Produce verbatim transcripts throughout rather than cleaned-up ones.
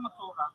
Magsura.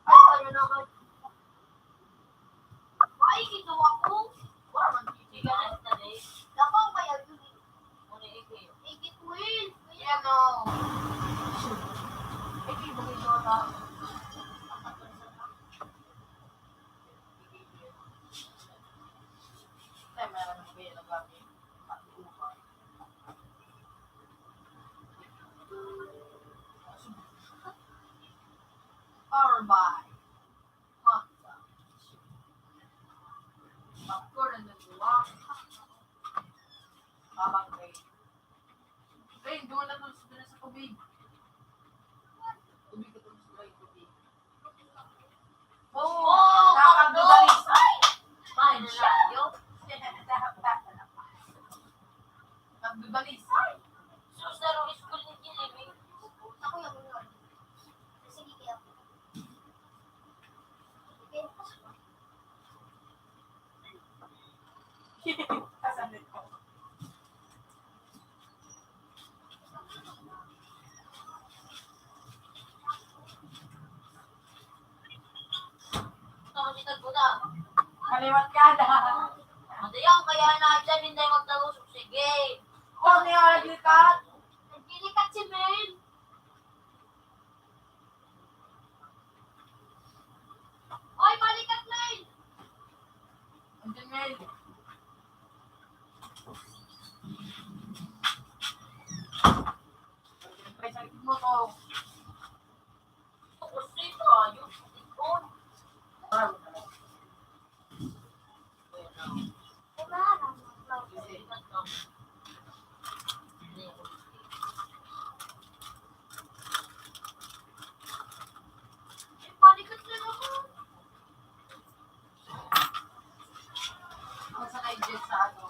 Ay, ano naman? Ay, ginawa ko. Wala man, titigalas na rin. Lakaw kaya yun eh. Ano, Iggy? Iggy Queen. Yan o. Iggy, bagay ko na. Ay, meron na ba yan ang gamit? Power by Honda. Popcorn and the Babang Ray. Ray, doon na doon sa, doon sa tubig. Tubig ka doon sa tubig. Oo, oh, nakakagdudalisay. Ay! Ay, siya, yo. Nagdudalisay. Sus, narong school ni Kiliming. Ako yung mga. Sige, kaya. Kasalit ko. Kaliwat ka na. Ano yan? Kaya na dyan, hindi magtausok. Sige. Ano yan, Aglikat? Naglilikat si Mel. Oy, balikat, Mel! Andiyan, Mel. Ay, sakit mo to. Tapos dito, ayun, ito. Ang sanay dyan sa ano.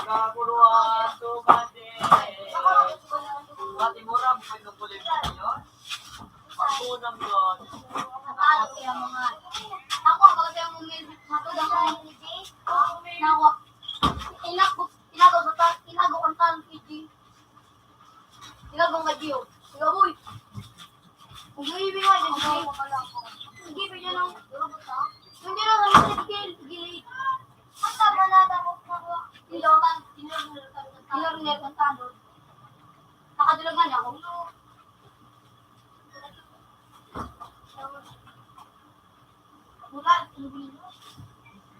Kakuruan, so, bate. Bate mo, Ram, pwede ko ulit yun. Pagkunang yun. Natalo kaya mga. Ako, baga siya mo, may matulog ako ni J J. Nawa. Inak-, inago ko ta-, inago ko ang talong, J J. Inago nga, J J. Inago, uy. Ang gawin mo, J J. Ang gawin mo, no? Hindi na kami sa gil-, gilid. Ang tama na, tapos na ko. Ilo, ilo, ilo, ilo, ilo, ilo, ilo, ilo, ilo. Nakadulog na niya ako. Mura, hindi.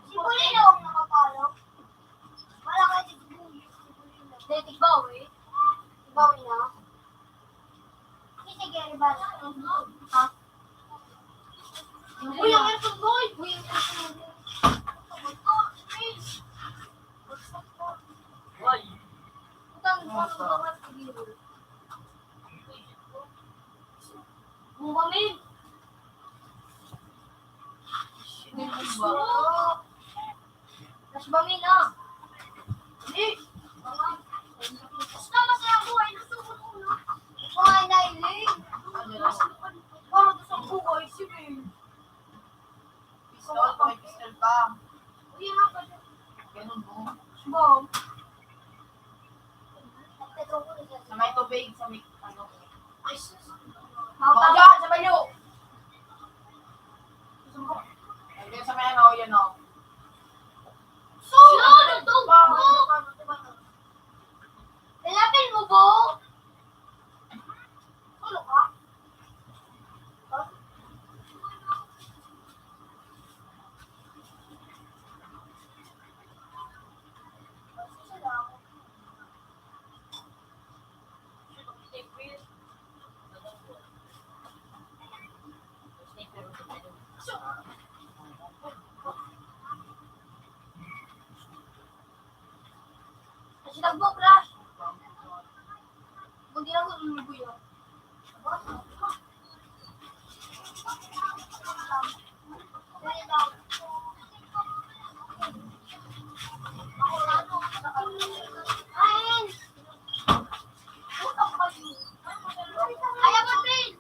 Si Bulino ang nakapalo. Wala ka si Bulino. Hindi, tigbaw eh. Tigbaw niya. Kasi Gary Bas. Ha? Uy, ang aircon, boy! Uy, ang aircon. Uy! Utang sa mga gawas, sige. Bumba, men. Bumba. Mas ba, men, ah? Di. Basta masaya buhay, nasusunod ko na. Ay, nailing. Para sa buhay, sige. Pistol, kung may pistol ka. Uy, ano ba? Ganun mo. Bom. Sa may tubig, sa may, ano. Ay, sus. Mapa dyan, sa bayo. Ayun, sa may ano, yan, oh. So, ano to? Bom. Sinagbo, crush. Kung di lang ko, lulubuy ako. Kain! Ayaw mo, Pin!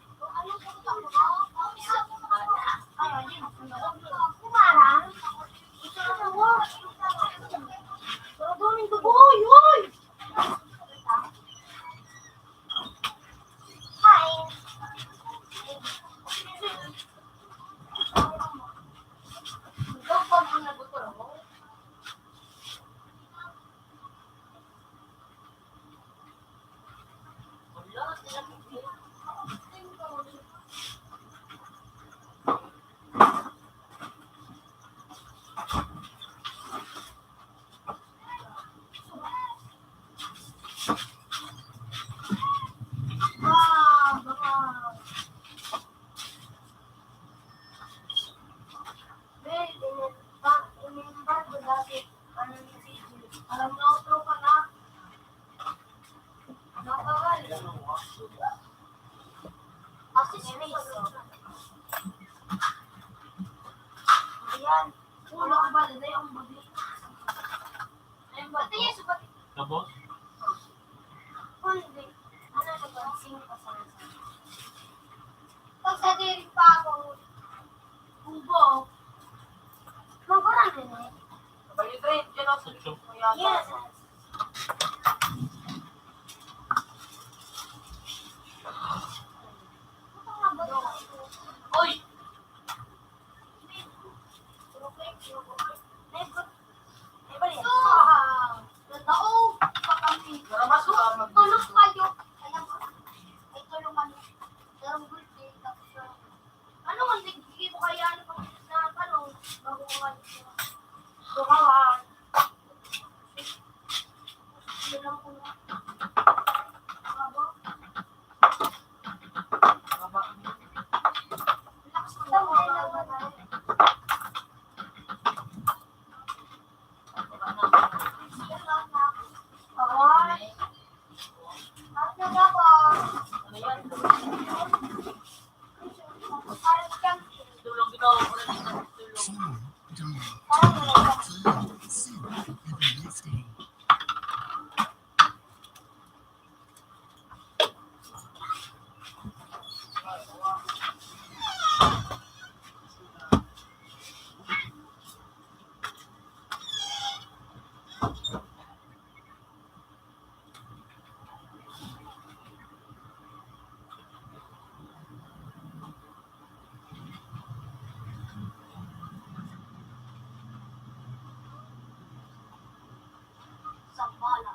Well, in-, pa-, in-, in-, alam mo, tropa na. Nakawal. Assist mo sa loob. Ayan. Kulang ba na yung budi? Ayun ba? Ito yung subat. Tapos? Hindi. Ano na ba? Sino pa sa akin? Pag sa diri pa ako, ubo. Magkulang din eh. Sabay ni Trent, yan ang Ito. Yes. Uy! Tulog pa yun. Ay, tulog man. Pero good day, tapos, ano, hindi mo kaya ano pang na, ano, bago ko nga dito. Gumawa. Yun lang po. Lakas ko daw, kailangan na. Awa. Ano na po? Tulong ito. Tulong. Sampala.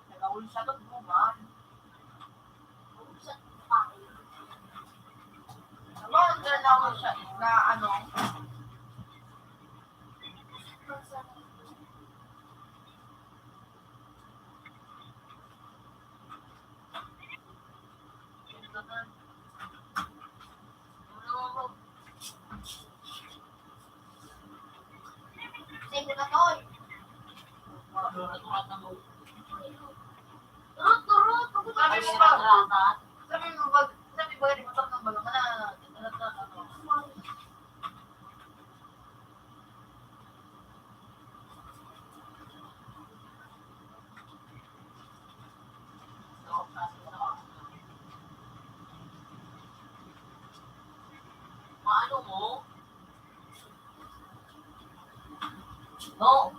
Nag-aulsa ka, buman. Ano ang nag-aulsa na ano? Sabi mo ba, sabi mo ba, di ba, Maano mo? No?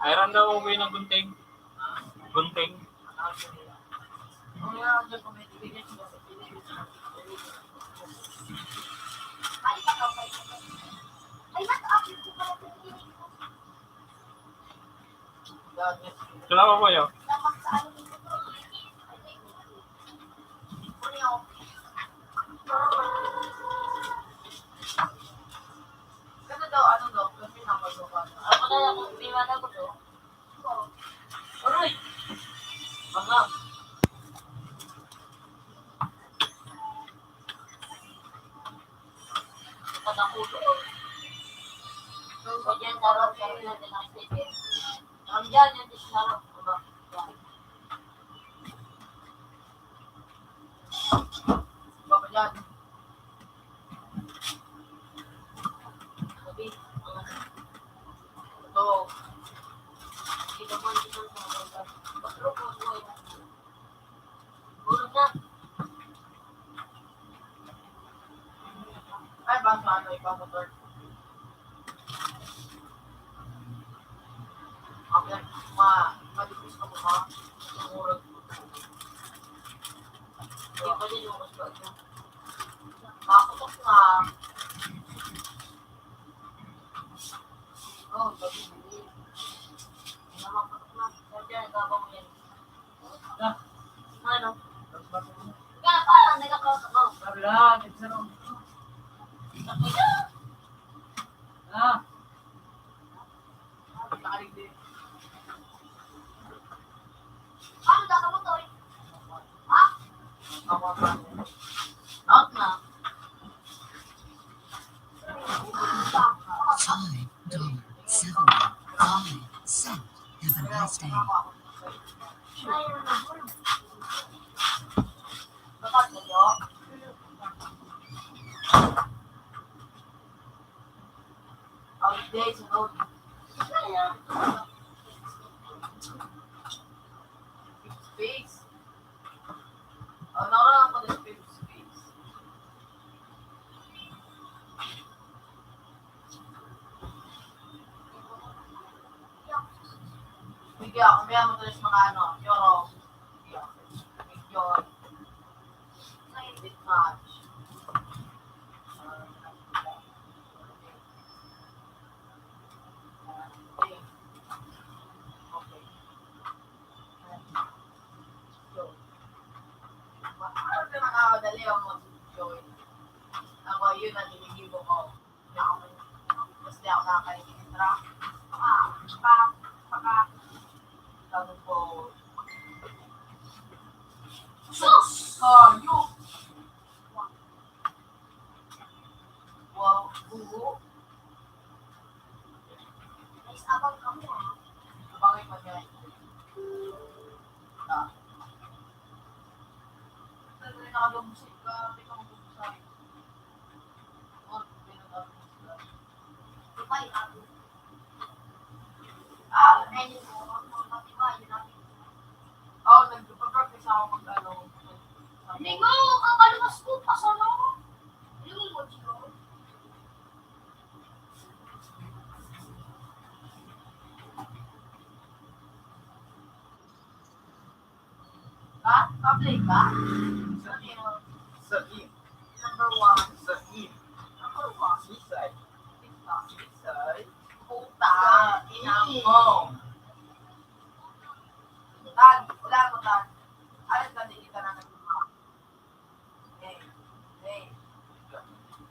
Iron daw, okay na gunting. Gunting. Salamat po, yo. Ano daw, ano daw? Kasi nakagawa na. Ako na lang, may mana ko to. Aray! Baka. Patakulo. Ay, basta ano, ipamotor. Ang ma-, malipis na mukha. Sumurot. Hindi pa din yung gusto ito. Maputok na. Oh, sabi mo. Hindi na maputok na. Sabi niya, gabang yan. Ano? Kaya pa, nagkakaroon ako. Wala, nagsarong. Ah. Ano, nakaligdi? Ano, nakamotor? Ha? Out na. Five dollar seventy-five cent. Have a nice day. Space. Oh, nawalan ako ng space, space. Sige, ako, may amo tulis mga ano, euro. Sige, ako. Enjoy. Hindi much. Okay. So, ma-, ano na nga, madali ang mag-join. Ako, yun ang inihibo ko. Hindi ako, mas di ako nakakainitra. Ah, pa, pa, pa. Sabi ko, sus! Kayo! Wow, buho. Guys, abang kamo, ah. Abangin mo, guys. Ah. Dali, nakalumusik ka, di ka magbubusay. Oh, di ka magbubusay. Di ba, ikaw? Ah, ayun po. Oh, nagpa-practice ako mag, ano, Hindi nga, kakaluwas ko, pasalamat. Hindi mo mo, Gio. Ha? Pa-play ka? Sa in. Sa in. Number one. Sa in. Number one. Sisay. Sisay. Puta. Sa in. Ina mo. Tan, wala ko, Tan. Alis ka, di kita na nag-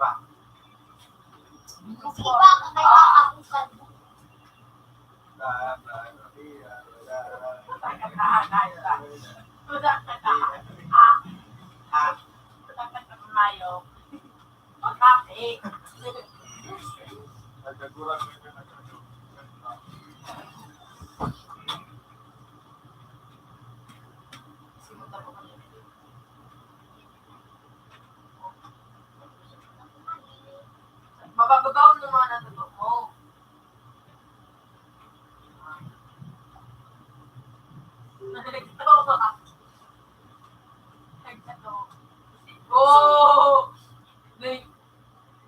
Ba? Kasi ba, kaya ako sa Mabababaw ng mga natuto mo. Nagtawa. Nagtawa. Oh!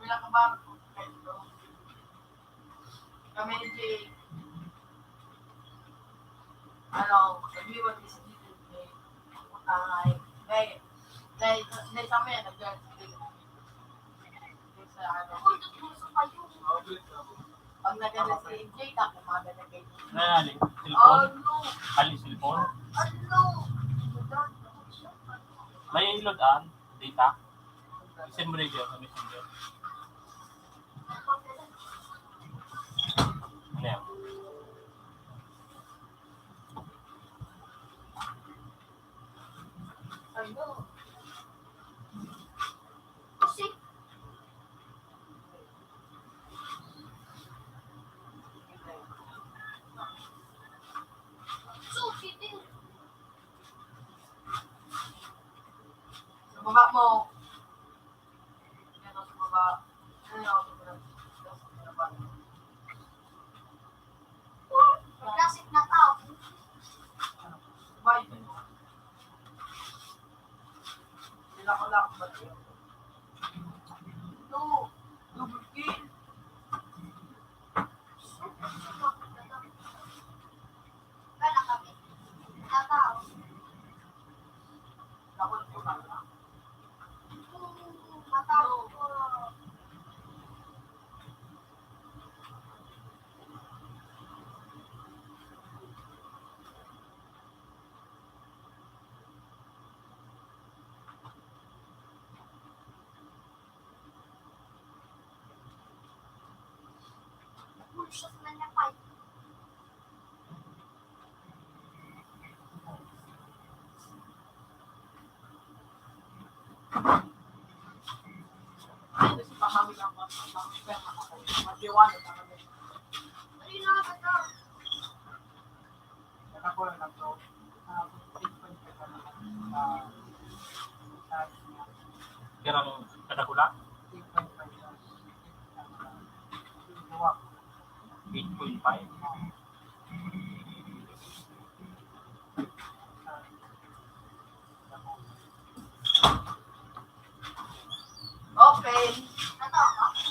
Wala ka ba? Kami ni Jay. Ano, nag-iwan din si Jay. Ay, dahil, dahil sa mga nag-, sa ano. Pag nagana si Jay, tapos magana kay Jay. Nani? Cellphone? Ano? Kali cellphone? Ano? May load an data? Send mo rin dyan sa messenger. Ano yan? Ano? Kasi, Pirang kadakula? Eight point five. Open. Ato,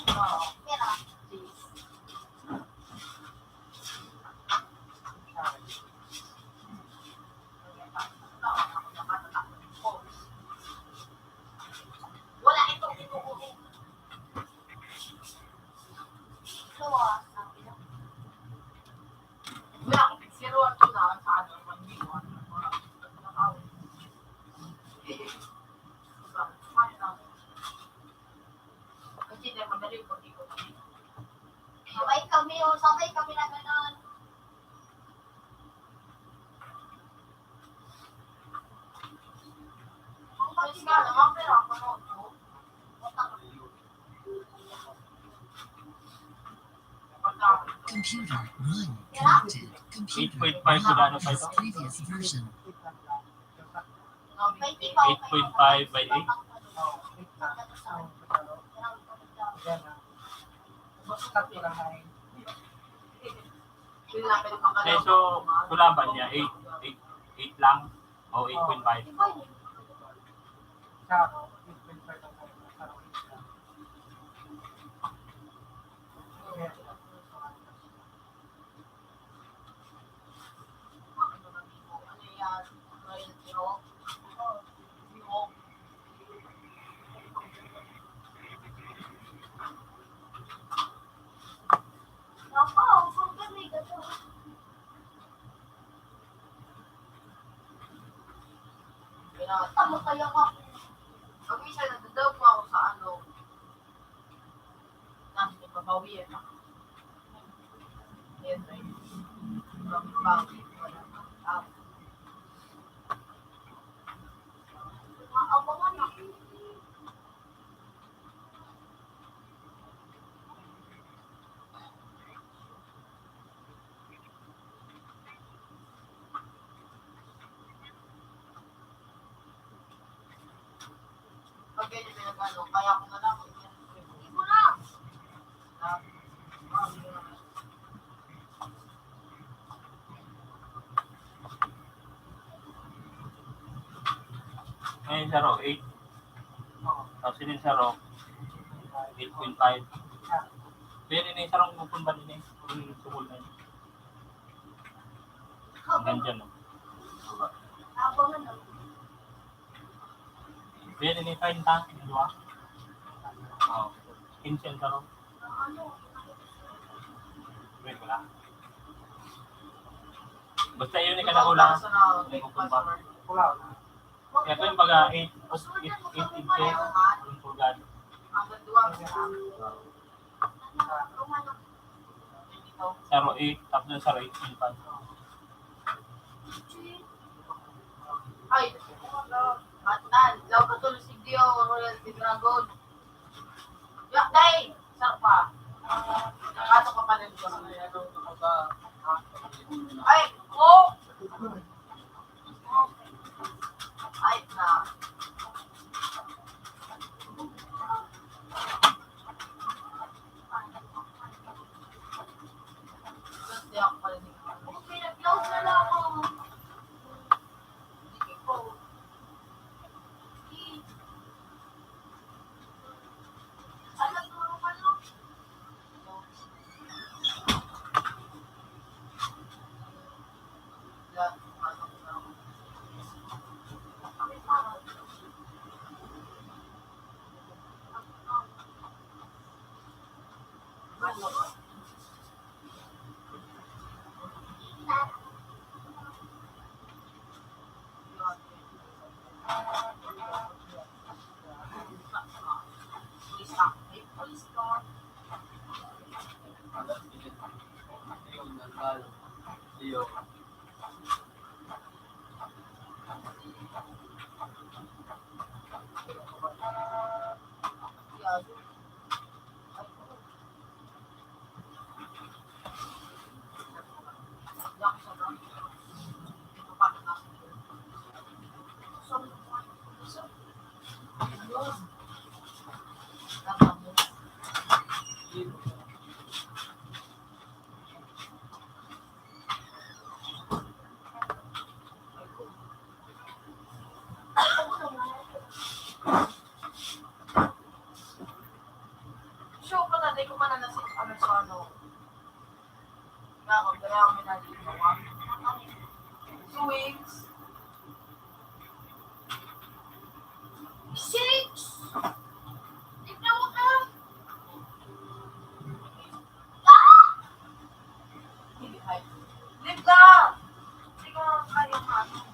oh. Pera. Wala itong tinutukoy. Ito, ah, sabi na. Wala akong pinsiro, ito na, sa ano, pag-iwan. Kasi di madali pag-ikot. Sabay kami, oh, sabay kami na ganun. Ang patis nga naman, pero ako na, oh. Computer one connected. Computer eight point five, ano pa ito? Previous version. Eight point five by eight. Eh, so, kulaban niya, eight, eight, eight lang o eight point five? Tama kaya nga. Pag minsan, nadadaog pa ako sa ano, Nasa ibabaw yan. Yan, right? Ibabaw, wala pa. Ah. Maabangan na. Pag ganyan na nag-ano, kaya ko na lang. Hindi ko na. Ngayon, saro, eight. Tapos yun yung saro, eight point five. Pero yun yung sarong mukun ba din eh? Yung sukol na yun. Hanggang dyan, no? Pwede ni treinta, yung dua. Oh, quince ang tarong. Wait, wala. Basta yun yung kadakula. Yung kukumba. Kaya ito yung baga eight, eight, eight inches, yung pulgada. Saro eight, tapos yung saro eight point five. Ay, Batman, law ko tulo si Dio, Royal Dragon. Black Day, sarpa. Nakato ka pa rin sa mga ano, ano ba? Ay, oh! Ay, na. Show ko na, di ko pa na nasi-, ano, sa ano. Nga, kung kaya ang minaligawan. Two weeks. Six. Ikaw ka. Ah! Hindi, ay. Liga! Hindi ko kaya maano.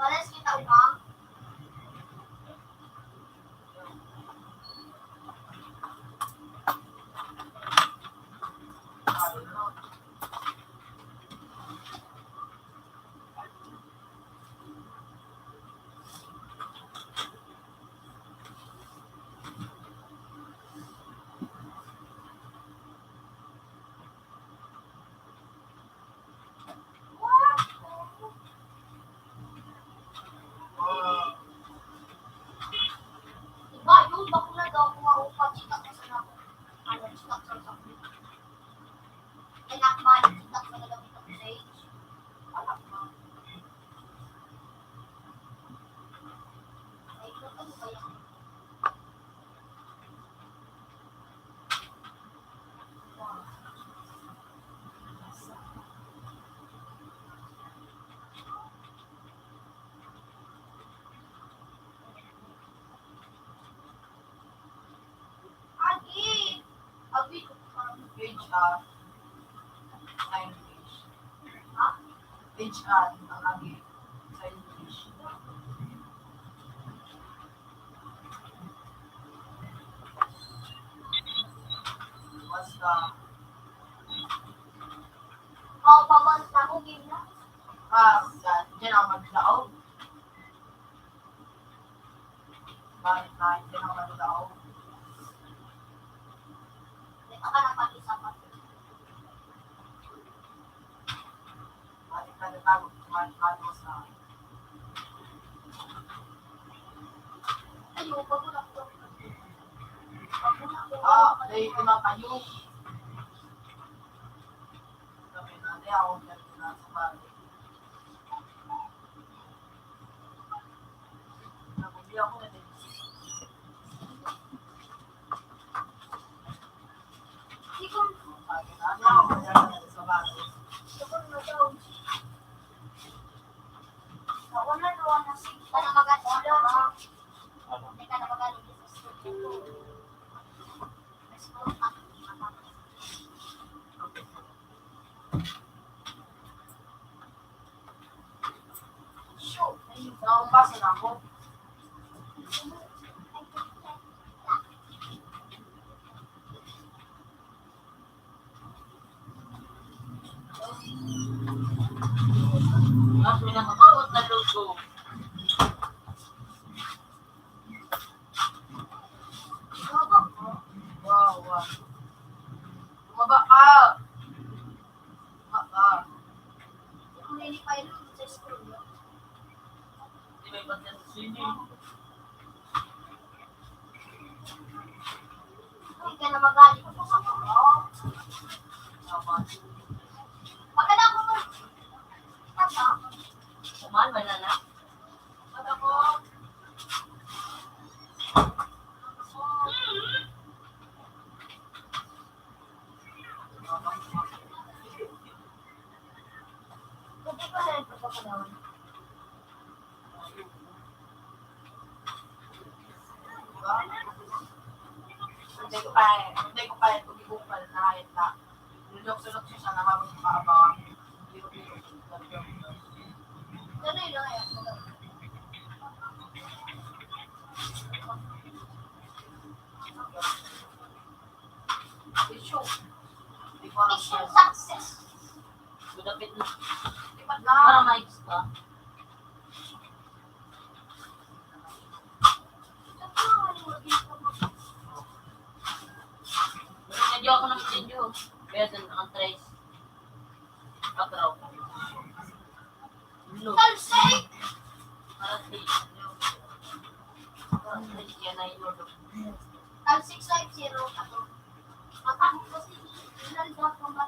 Pares kita, Uma. Iba yun, bakla daw, kuha ko pa, chika ko sa nako. Ano, chika ko sa nako. Anak man, chika ko sa nako sa age. Anak man. Ay, ano ba yan? Agi, agi, H R, English. Ha? H R, ang agi sa English. Basta. Oh, pawas na ako, Gina. Ah, yan. Diyan ako maglaog. Bakit na? Diyan ako maglaog. Ito ka na pag-isa pa. Ah, may iba kayo. Kami na, di ako nagtuna sa bagay. Nabuli ako na din. Sure. Naubas na ako. Ang pinakabawat na luto. Wow, wow. Bumaba ka. Bumaba ka. Kung nilipay mo sa school, no? Hindi may pagka sa swimming. Hindi ka na magaling sa school. Tama. Pagkada ko to. Tama. Kumain, wala na. Mata ko. Hindi ko kaya, hindi ko kaya kung ibukal na, kahit na lulukso-lukso siya na habang mahaba. Pero yun lang yan. Maganda. Mission success. Gudapit na. Para ma-extra. Medyo ako ng medyo. Kaya dun, ang tres. Atraw. Talsik! Talsik five zero ato. Matang kasi ilan ba kung ba?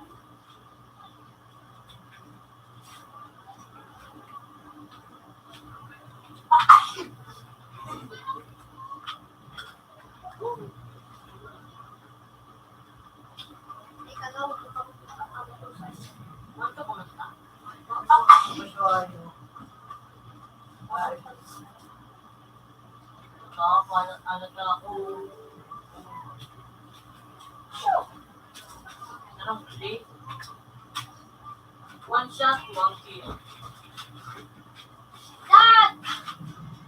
One shot, one kill. Dad!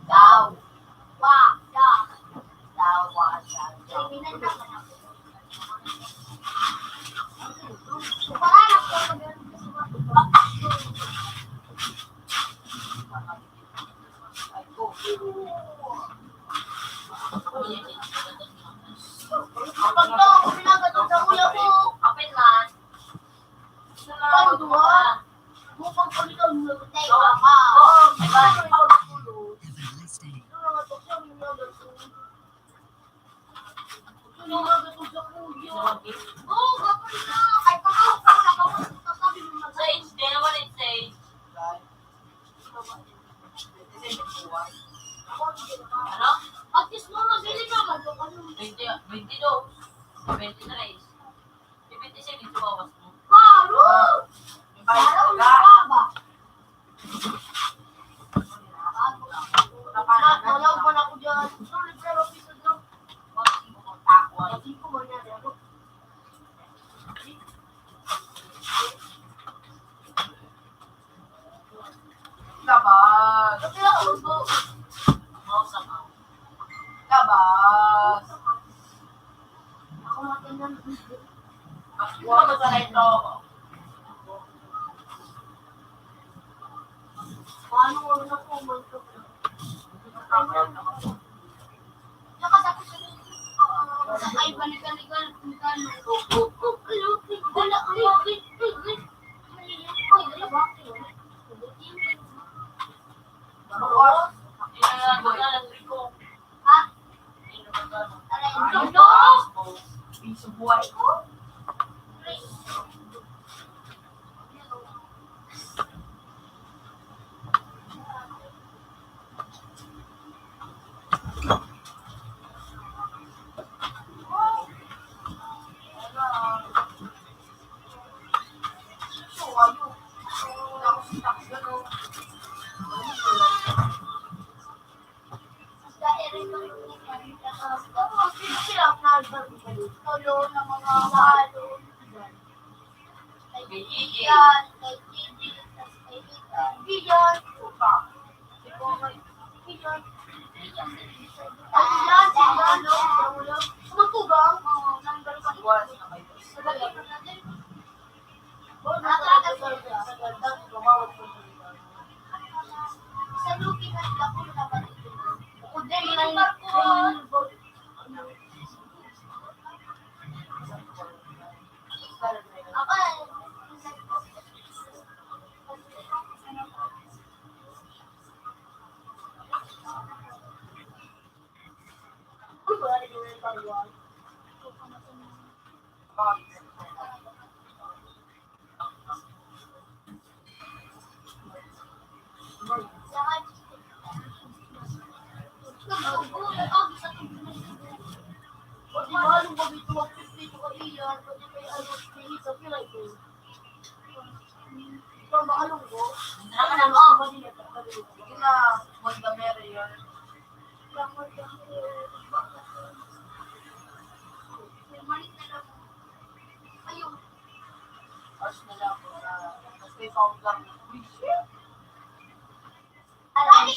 Daw! Wa! Da! Daw! Wa! Da! Daw! Kriminal naman ako. Para na po, pag-, Pag to, ako pinagatong sa ulo ko. Kapit man. Pag duwa. Bukang pag ikaw, nagtay ka pa. Oh, diba? Pag ulo. Ano nga to, siya, may mga ganito. Ano nga ganito sa kuya? Oo, kapag na. Ay, kapag ako nakawag, sasabi mo na. Sa age, di naman age. Ano? At least mo mabili ka, magkano? Twenty, twenty-two. Twenty-three. Twenty-seven, ito bawas mo. Paro! Paro, wala ba? Wala pa na ako dyan. Sorry, pero piso daw. Wala ko ba niya, Kabas. Kabas. Ako matinang. Ako matinang. Paano mo na po, Nakatapos sa, sa kay balikan-balikan, balikan. Wala, wala, wala, wala. Ha? Aray, ang gulo! Piso buhay ko. Kay Gigi. Yan, kay Gigi, tas kay Ethan. Yan, puta. Yan, yan, yan. Matugang. Sa lupi na sila, puro na ba dito? Ako din, may, may Ito, maalong ko. Sige na, Montgomery yun. Ayun. As na lang, ah, mas may pautang. Uy, shit! Anong,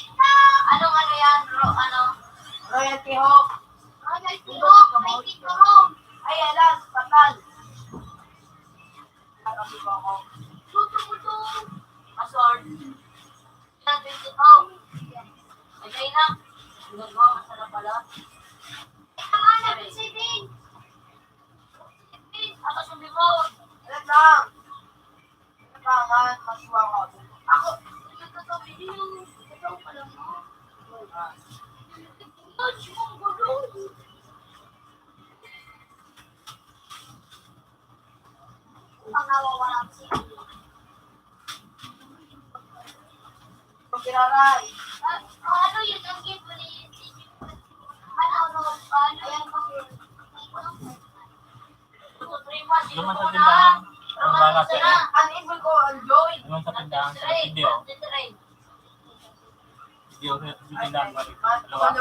anong ano yan, bro? Ano? Royalty Hawk. Royalty Hawk, may titulo. Ay, alas, patay. Gutom, gutom. Pasor. Yan, twenty-two. Ay, kayo na. Ang gagawa, masarap pala. Tama na, seven. Ako, sumbibon. Wait lang. Kailangan masiwa ka. Ako, ito to, yung ito pala mo. Ah. Ito, yung gulo. Ang nawawala ko sa inyo. Pagkiraray. Ah, ano yun? Ang gift mo ni ano, ano, ano yun? Duman sa tindahan. Ang mga sila. Ang ibig ko, ang joy. Duman sa tindahan, sa video. Video, sa tindahan, dalawa.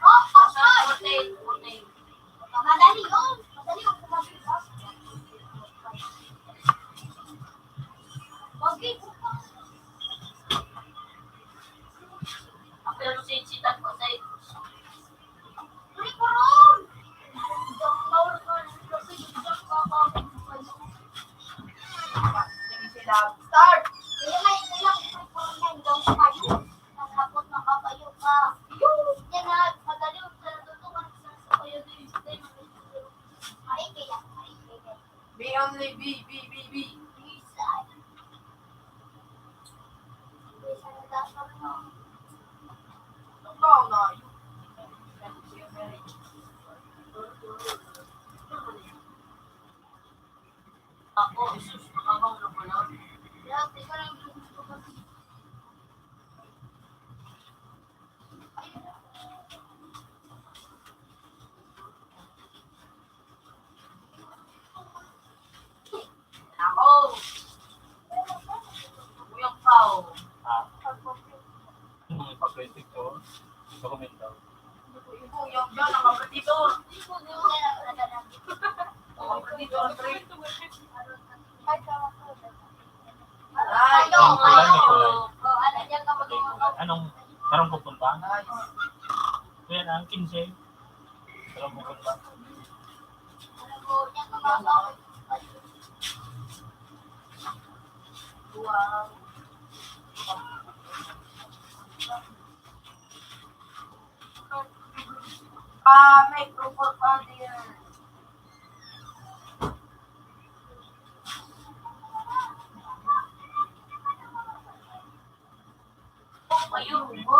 Oh, oh, oh. Madali yun. Madali yun. Okay. Pero si, si Tagpatay, Rico Ron! Sige, sila. Start! Kaya may ilang Rico Ron yan, daw sa kayo. Ang hapot, makapayo ka. Yan na, madali, pero totoo ka, nagsasapayo din. Ay, kaya, ay, kaya. Be only be, be, be, be. Be sad. Be sad, dapat mo. Ikaw na, Ako, Jesus, nakabang na pala. Lahat, ikaw lang yung gusto ko. Ako. Kuya Pao. Ah. Yung ipag-critic ko, dokumento. Yung, yung, yung, nakapatito. Nakapatito ang trip. Ay, Wala, ito, wala. Anong, parang pupunta? Nice. Yan, ang kinse. Parang pupunta. Wow. Ah, may proper pa din. Ayun. Ayun.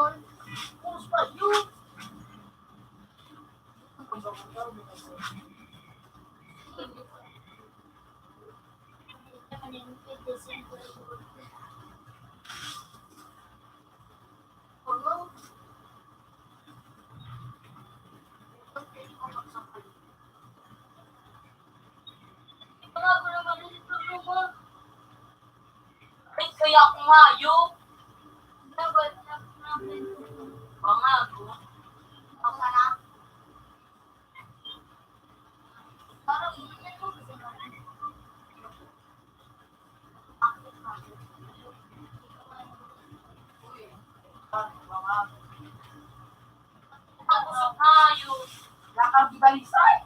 Ay, kaya akong hayop. Pangago. Ang anak. Nakagibalisay.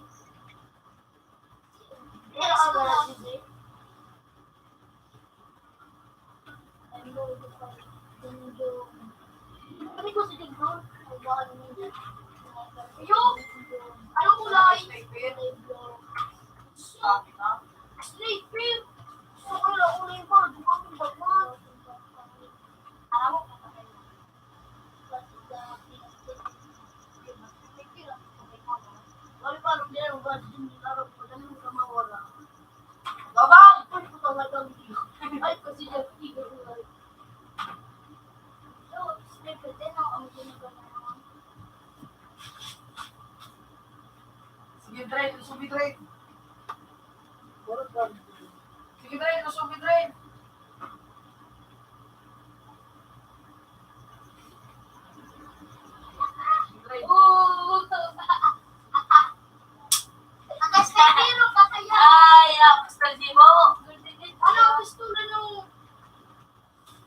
Ayun! Anong kulay? Sleeping! Gusto ko lang kulay pa. Gusto ko lang Batman. Alam mo, Gabang! Ay, putang na lang. Ay, kasi yung figure ko. So, siyempre, din ako ang ginagawa. Sige, Dre. Subi, Dre. Sige, Dre. Subi, Dre. Akas na pero patay yan. Ay, akas na di mo. Ano, gusto na nung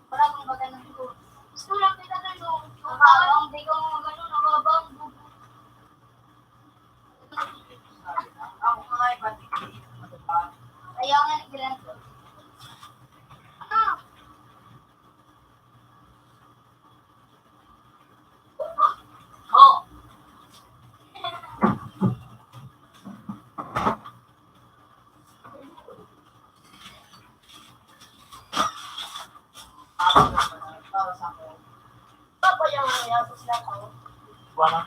wala kang magandang ko. Gusto lang kita na nung mababang, di ka magano, mababang. Ako nga, iba, di ko, ano ba? Wala.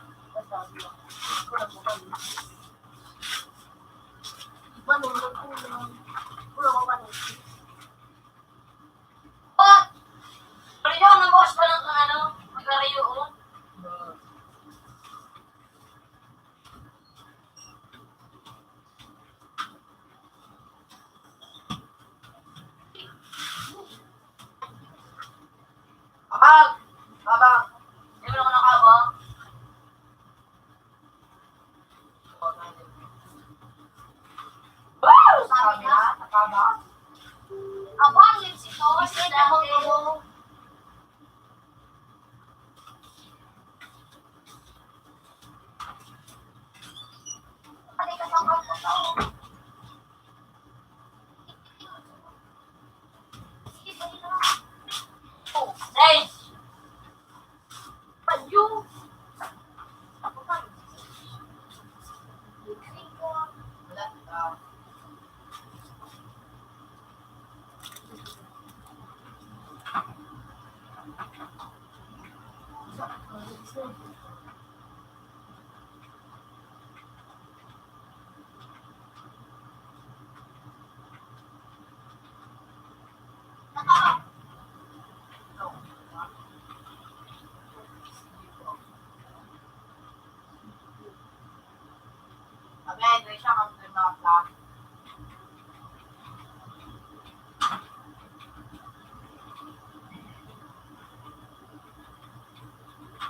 But, pero yun, ang boss, walang kang ano, magkarayo, oh. Abang! Abang! Di mo na ako nakabang? Wow! Sabi na, nakabang. Abang, yun si Tos. Kasi dahil ako.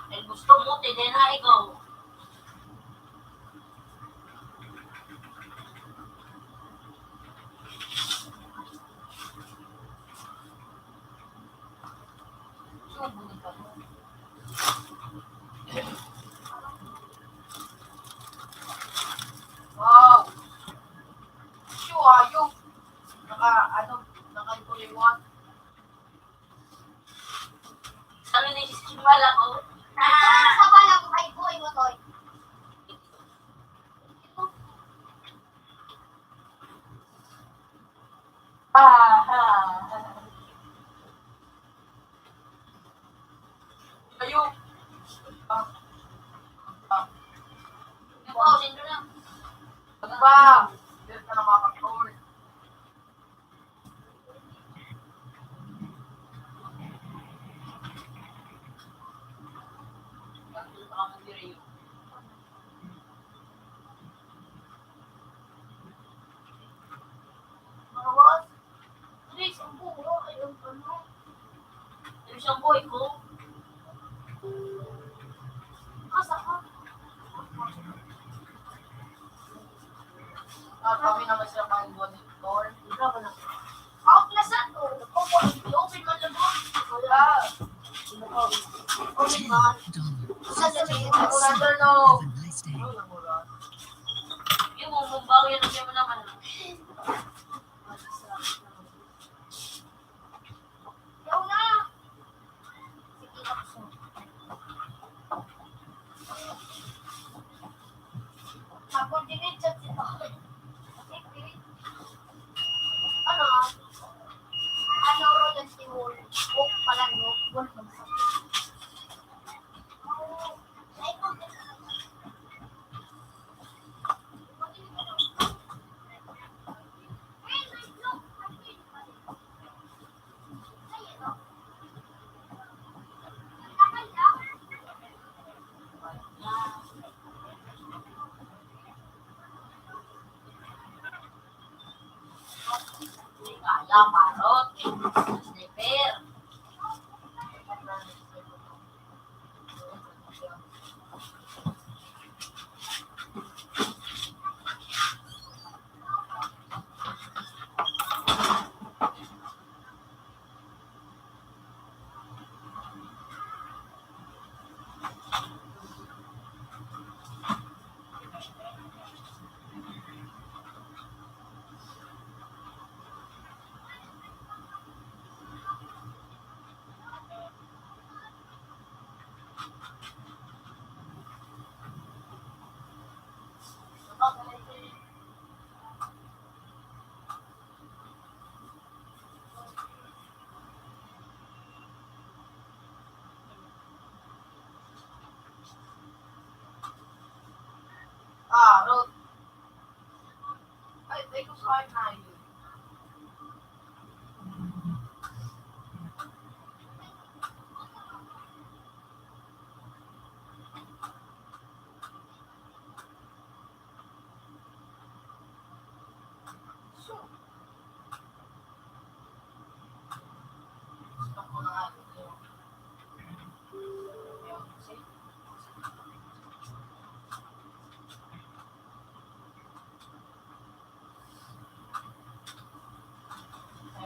Ay, gusto mo, tide na ikaw. Wow! Sure, yung naka, ano, naka-, Ano ni Ismael ako? Ito na sa pala ko kay Boy mo, Toy. Ah, ah, ah. Ayun. Ah. Ah. Ano ba? Ano ba? Hindi ka na makakawin. Mawas. Please, ang buo, ay, ang ano. Yung siyang boy ko. Asa ka? Ah, kami naman sila pang buwan ni Lord. Ikaw na. Ako na sa to. Opo, open man lang po. Wala. Open man. Sa gabi. Ako na to, no. Yung mumbawi, ano siya mo naman. Yaw na! Sige, tapos na. Ako, dinidyan si Bakit? Ano? Ano, Roland Timur? Buhok pala, no? Buhok pala. Kaya, parot, sniper. Ay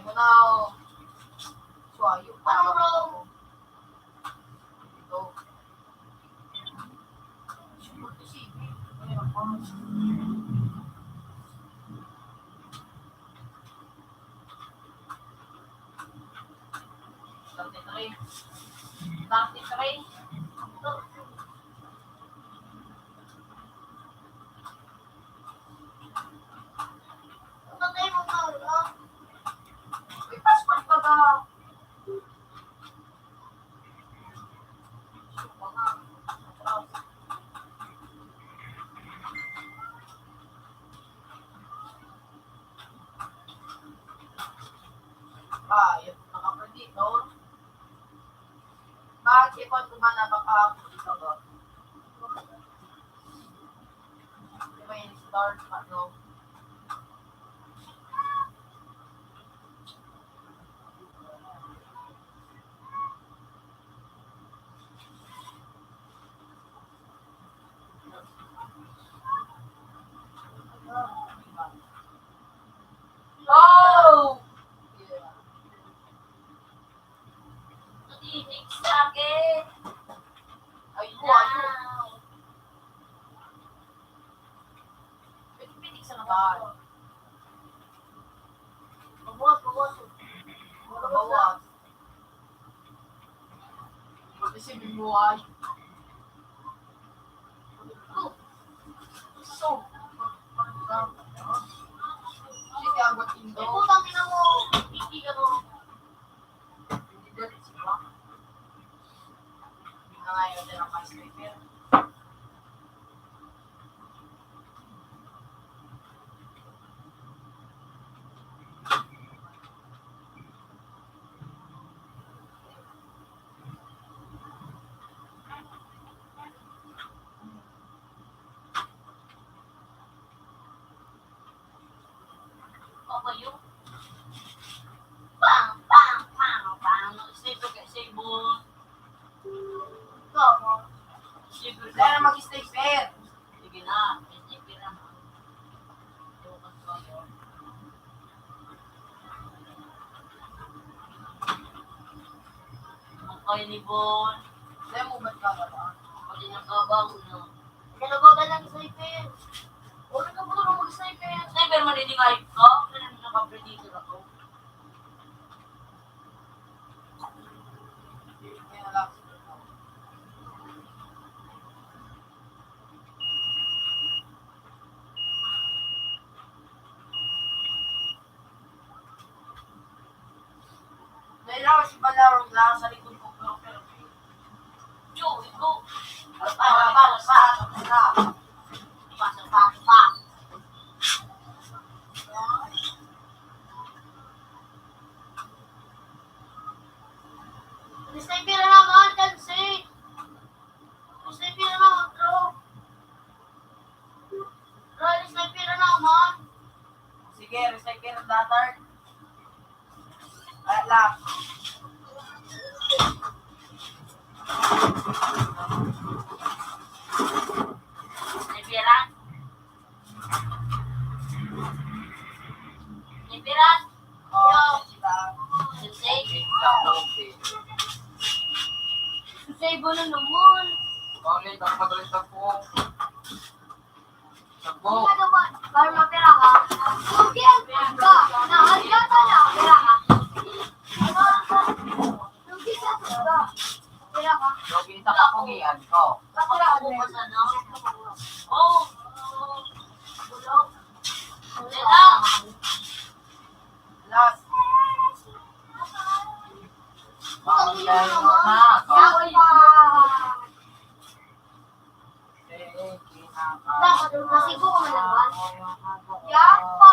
mo na, oh. Suwayo pa. Ano, bro? Ito. Thirty-three. Thirty-three. Patay mo pa, wala. May passport pa ba? Ah, yung nakapredict, no? Bakit ipon ko ba na baka ako dito ba? Di ba yung start, ano? Oh! Titig sa akin. Ay, ko, ay, ko. Wow. Pwede, pwede sa naman. Mabuhat, mabuhat. Mabuhat. Pati si Bibuhay. So, si Tiago Tindo. Ay, putang ina mo. Hindi ka mo. Hindi ka rin siya. Hindi na nga yun, tinapay sa ipin. Papayo. Pang, pang, pang, pang. Sniper ka, sniper. Ikaw, no? Sniper ka. Kaya mag-sniper. Sige na, sniper na. Ang kayo ni Bon. Kaya mo ba't ka ba? Pati ng kabang, no? Kalabaw na lang sniper. Uri ka po na mag-sniper. Sniper man, hindi nga ito. Ano na nakapreditor ako? Dahil ako si Balarong lang sa likod ko, pero, pero, yo, ito. Para, para, para, para, para. Pasa, pasa, pasa. Sniper na naman, Tansi. Sniper na naman, bro. Bro, sniper na naman. Sige, sniper na naman. Wala lang. Sniper na? Nipiran? Oh, diba? Sensei? Sensei, bono naman. Bakit? Ang magaling sa buhok. Sa buhok. Ano ba? Para mapira ka. Okay, ka. Na, ano yata na? Pira ka. Ano? Lugi ka, ka. Pira ka. Lugi sa kapugian ko. Pira ka. Oh. Bulok. Last. Ang yun naman. Yapa. Kasi ko ka malagwan. Yapa.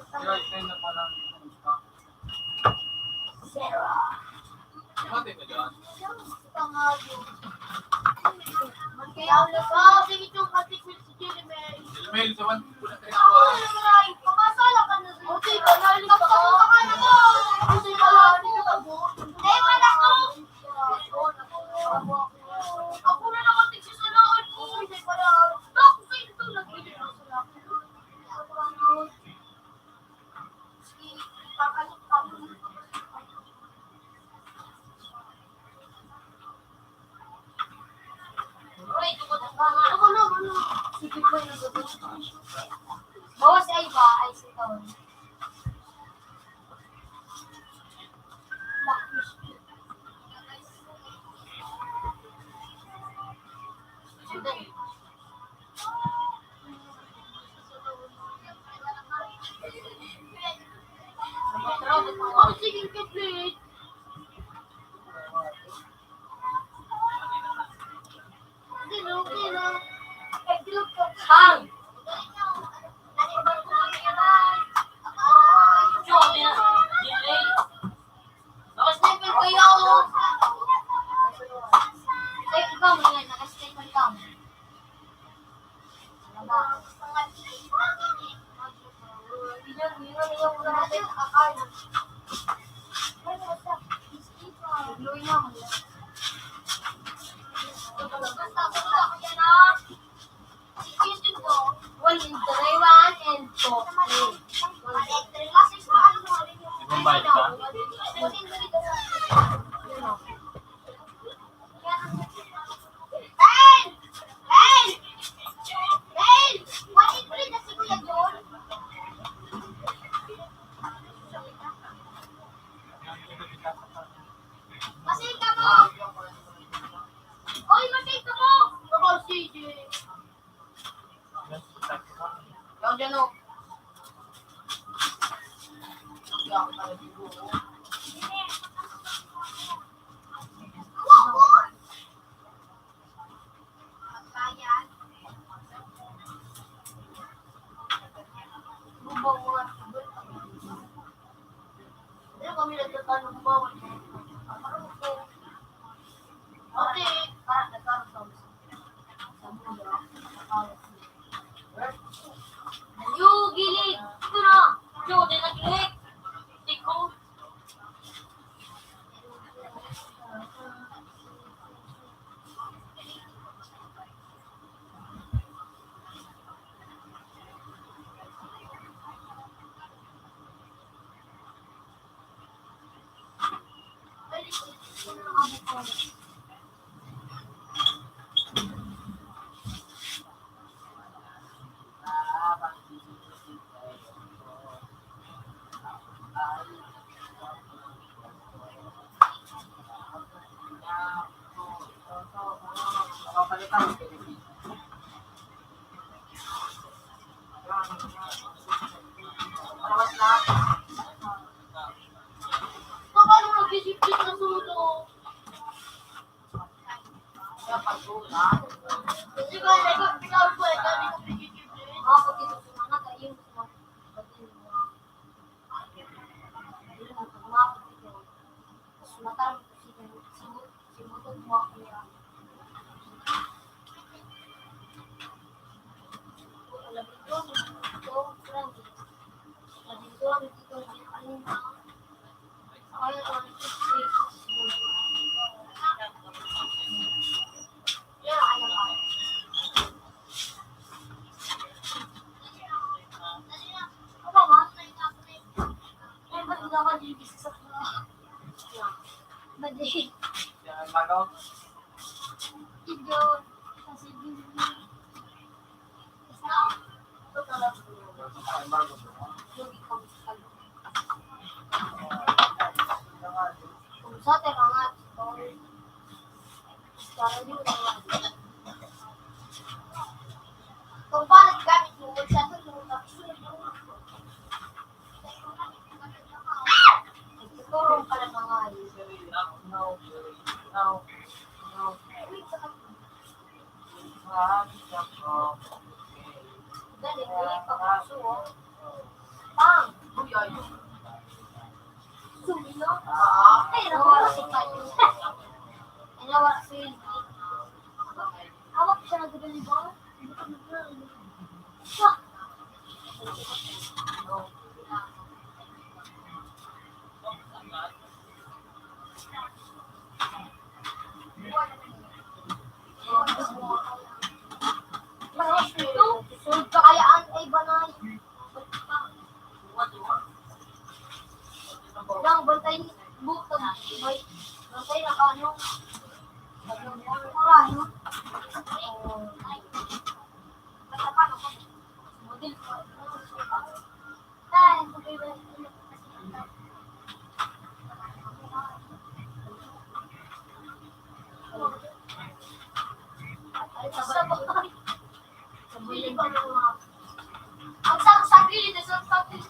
Sarah. Mati ka dyan. Kaya wala sa akin itong katikil si Jeremy. Jeremy, sa one, wala ka rin ako. Ay, pagkasala ka na. Okay, ka na, ka na. Okay, ka na. Eh, wala ko. Ako na naman tigsisalaan ko. Hindi pala. Ako sa ito, nagbiling ako sa lahat. Bawas ay ba? Ay, sitaw. Sige, complete. Bang! Naka-sniper kayo! Sniper ka mo yan, naka-sniper ka mo. One and three, one and two, three. Nagmambayad ka? Masay ka mo! Oy, masay ka mo! Baka si J. Yan dyan, oh. Yung gilid. Ito na. Ito, di na gilid. Tiko. Madi. Idol. Kasi Kung sa atin, mga Kung paano gamit mo, sa ito, yung nagsusunod mo. Nagtutulong ka ng mga Galing, galing, pag-uso, oh. Pang! Uy, ay. Suyo? Ay, nawala si Payo. Ay, nawala si Wilby. Hawak siya, nagdadalibang. Ah! Ito, sunod ka kaya ang ay banay. Lang, bantay, bukag, may, bantay na ka, ano? Ano? Ang sa, sa gilid, sa pati.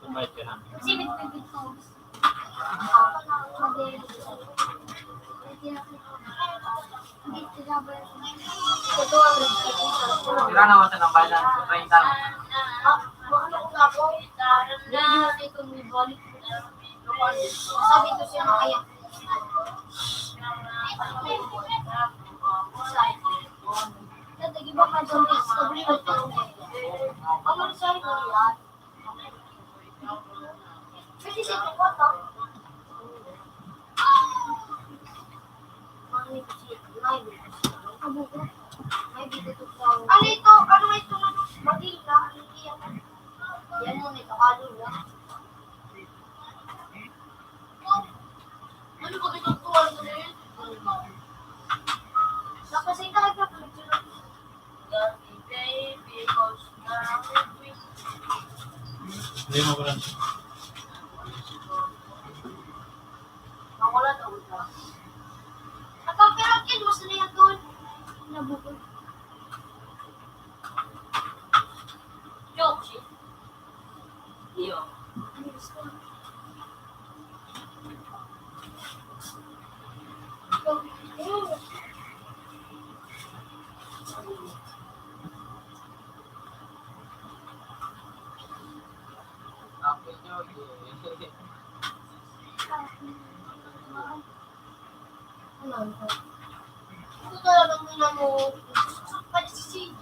Kumain ka na? Tira na, wala nang bayad. Treinta. Sabi ko siya, kaya. Ano ito? Ano ito? Ano? Manila? Ano ito? Yan mo, may Tagalog, ah. Ano ba ito? Tuwan ko na yun. Napasay ka, nagpapalagyan. Hindi mo ko lang. Nawala daw ito. Nakapirakin mo sa niya doon. Nabukod. Joke, shit. Iyo. Ano ito? Ito talagang ina mo. Sakpan si C J.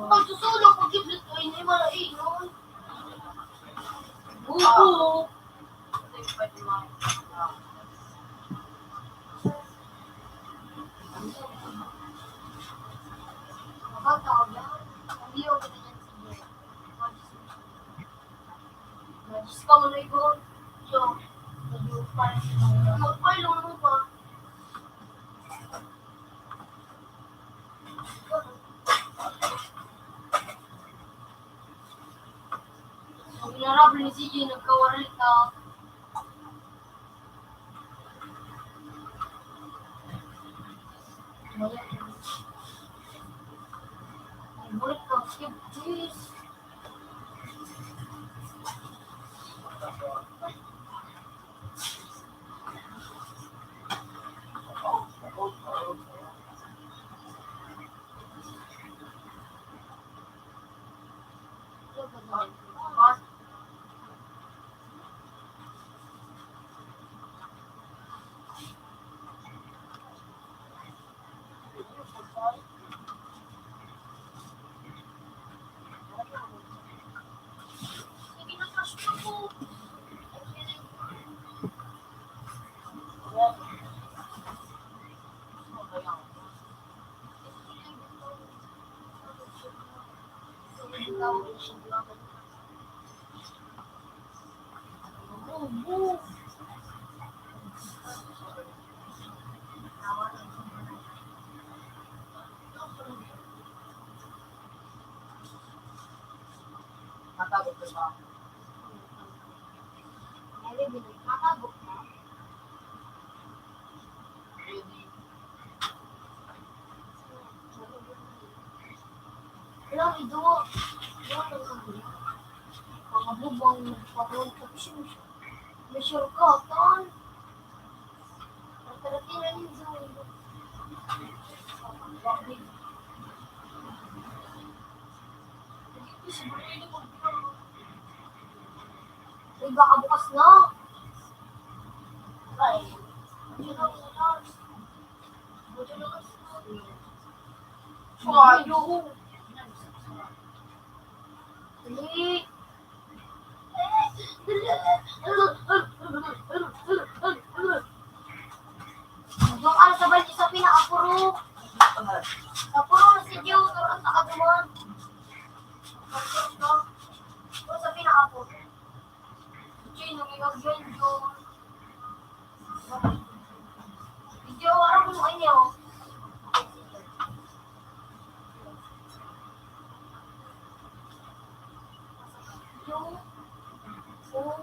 Pagsusulo ko, giblit ko, ini malaingon. Bubo. Diyos ka, manoy ko. Yo. Magpay, lolo pa. Ang inarabol ni C J, nagkawaray ka. Ay, bulit ka, skip, please. Wala, iduwa. Wala, mga bubang, pagod, tapos yung may shortcut, tan. Ang tarating na yun, Zoom. Uy, baka bukas na. Ay, ano na, ano na. Ay, oo. Dali. Doon ka sa balde sa pinakapuro. Sa puro na si Diyo, turang ka duman. Doon sa pinakapuro. Diyo, nagigagyan, Diyo. Diyo, ano mo, ano? Diyo. Oh.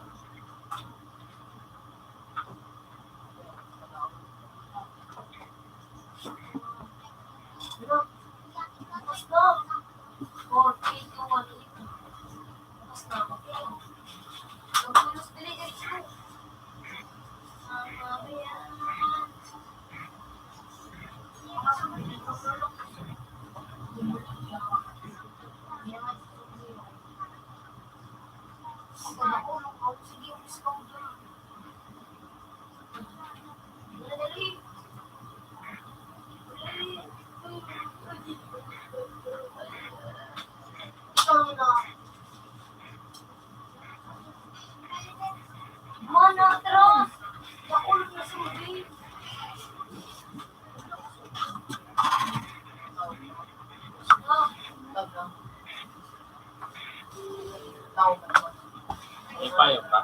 Mana, atras! Nakulog na si Ruby. May payo pa?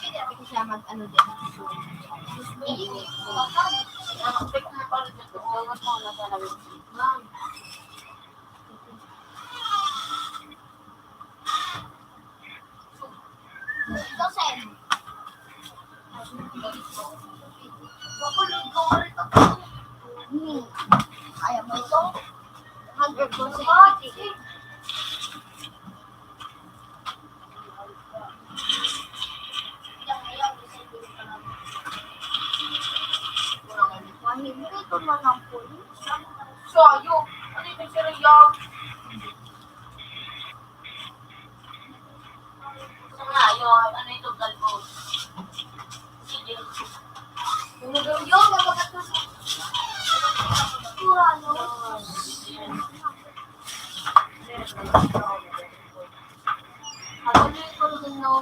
Pwede ako siya mag-ano din. Ma'am. Hmm. Kaya mo ito? Hundred percent. Mahimrito man ang pulis. Sayo, ano yung siriyal? Sa ngayon, ano itong galbos? Sige. Yung lugaw yun, nagkakatuloy. Wala, no? Patuloy ko rin, no?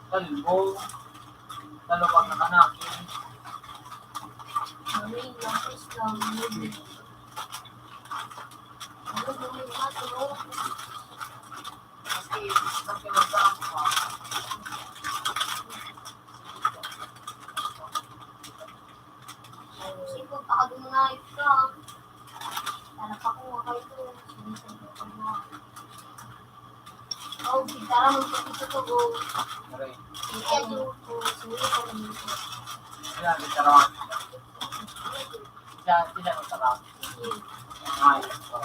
Talbog, talbog na kanakin. Kasi, kasi magkakaroon ka. Kasi pagkakagunay ka, para pa ko nga kayo to, sinisabi ko mo. Oh, gitara mo sa ito ko. Aray. Sige, ano ko, sige, ano ko. Sila, gitara. Sila, sila, gitara. Sige. Ay, so.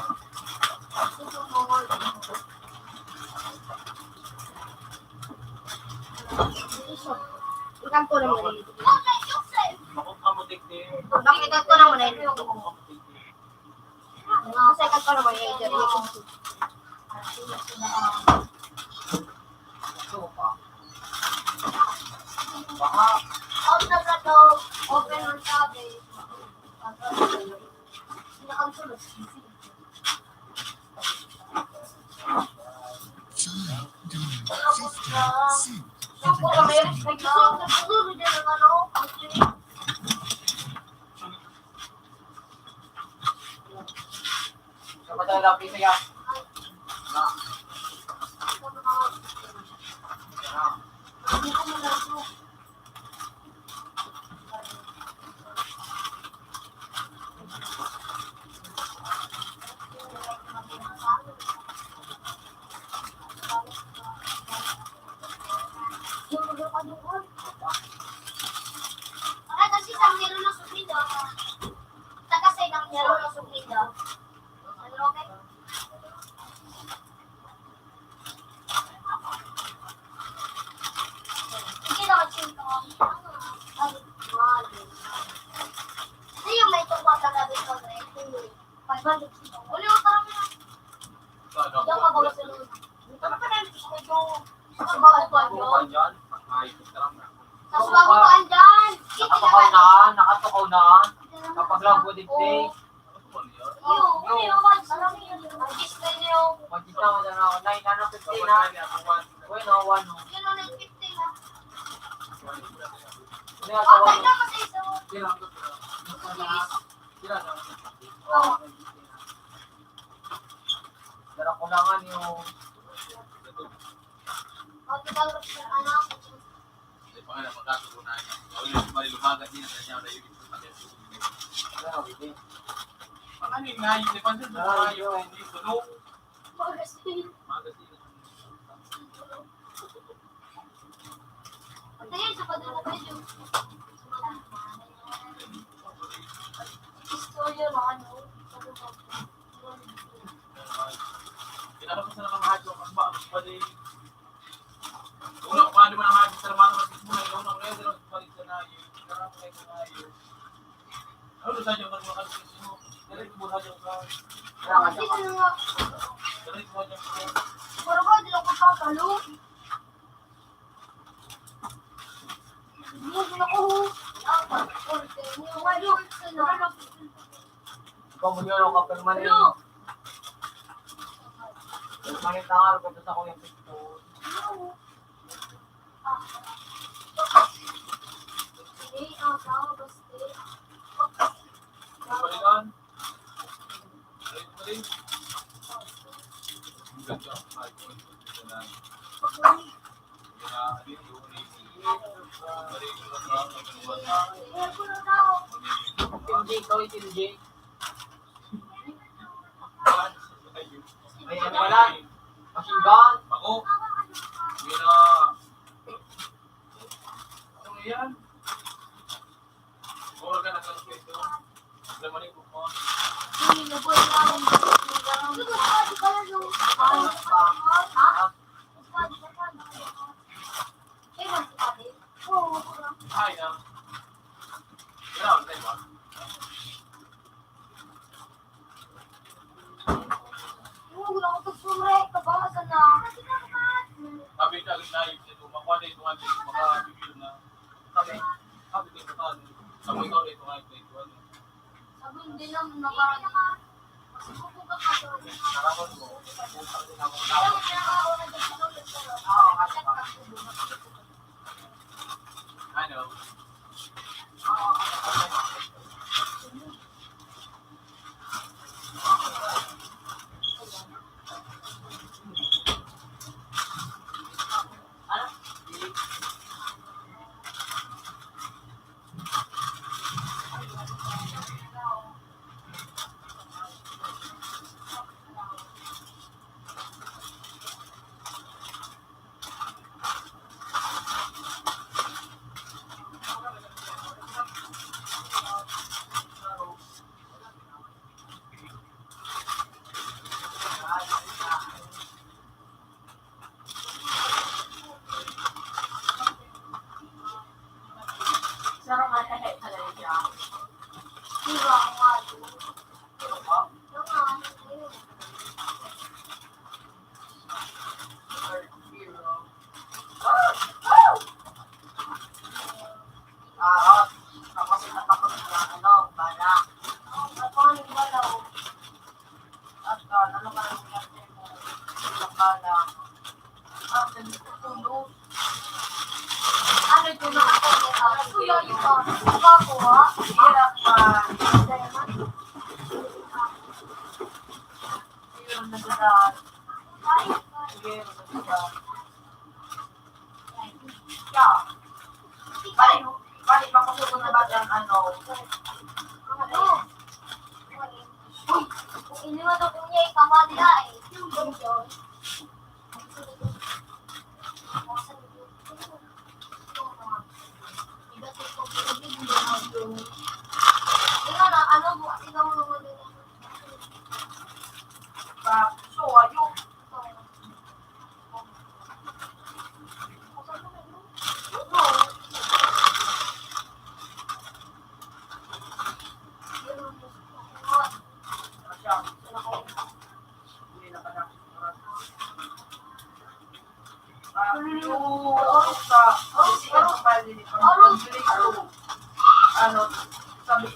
Gusto ko mo, Ikan ko naman. Bakit ikan ko naman? Sa ikan ko naman. Open ang sabi. Ikan ko naman. Taga sa San Jerónimo Subido. Taga sa San Jerónimo Subido. Ano, okay? Hindi naman siya yung tawag. Ay, mahal. Ano yung may tungkol sa gabi ko, eh? Five hundred. Wala yung parang yan. Diyan ka ba sa loob? Tama ka na, gusto ko yung sa bahay ko, ano? Sa bago pa, andyan. Nakatukaw na, nakatukaw na. Kapag lang po, digdi. Iyo, iyo, wag sa lang yun. Ang display niyo. Magkita mo na ako. Nine, ano, fifteen, ha? Uy, no, one, no. Yun, no, nine fifteen, ha? Ano yung asawa mo? Wag na, kasi isa mo. Sila, no? Oo. Dara ko lang, ano, yung... Pag ikaw, ano, Di pa nga napagkaturunan niya. Ikaw yung malilumagan niya sa niya, na yun yung pagkaturunan niya. Pag ano yung ngayon, di ba, doon sa ngayon, hindi ko, no? Magasin. Magasin. Patayin sa pagkakatayo. Istorya na ano, Kinalabasan na ng hadyo, ang ba, ang bali. Una ko pa naman ang hadyo sa laman ng mga sismo na ilaw ng ngayon, pero balik sa nayo, karang kayo sa nayo. Ano sa hadyo, ano sa hadyo mo? Dali ko hadyo ka. Dali ko hadyo ka. Dali ko hadyo ka. Pero ba, di ako papalo? Hindi ako. Ang pag-order niyo. Ano? Ikaw mo yun, kapag mali. Ano? Mali tangar ko sa kuyang pito. Balikan. Balik, balik. Ang ganda. Ay, kung ano, kung ano. Team J, ikaw yung Team J. Ayan pala. Machine gun. Bako. Yun na. Ano yan? Bawal ka na sa pwesto. Alam mo rin kung ano. Hindi, nagwala na akong gusto ng gano'n. Ano ba, di ba, yung ano pa? Ha? Ay, nasa tabi? Oo, oo. Ay, ah. Wala, wala, wala. Yung wala akong pagsumre, kabasa na. Sabi ka, agad na yun, ito, makuha na ito, ito, makabibigyan na. Sabi, sabi ko, ito, sabi ko, ito, ito, ito, ito. Sabi, hindi naman, nakaraan. Kasi kung bukas na ito, nakaraan mo, bukas na ito, nakaraan mo. Ano? Ah, tapos ito pa po yung ano, bala. Ang paano yung bala, oh? At, ah, ano ka lang yung bala? Ah, ganito, tulo. Ano ito, nakakita? Kuya, iba. Iba ko, ha? Hirap pa. Hirap na sa lahat. Sige, ano ba? Yeah. Balik, balik, makusunod na ba ang ano? Ano? Uy, kung iniwan ako niya, ikamali na eh. Iba sa ito, hindi na ano mo, kasi daw mo naman din. Ba, so, ayun. Ano, sabi,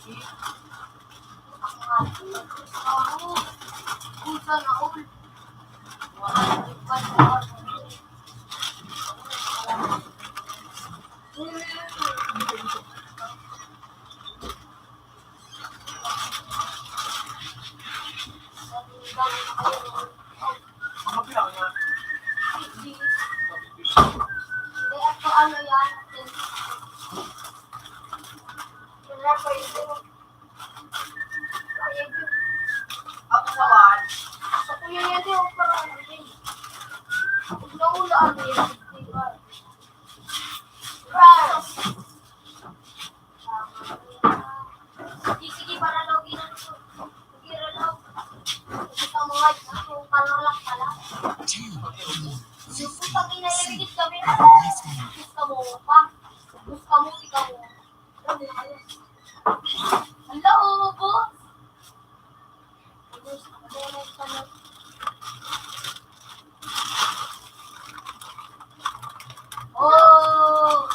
Ako naman, sa kuya niya, di ako parang ano yun. Pag naulaan mo yun, di ba? Rice. Sige, sige, para daw ginano ko. Sige, Rolo. Gusto mo nga, ang pangalak pala. Yung putang ina, irigit kami. Gusto mo pa. Gusto mo, ikaw. Hello, boss. Oh.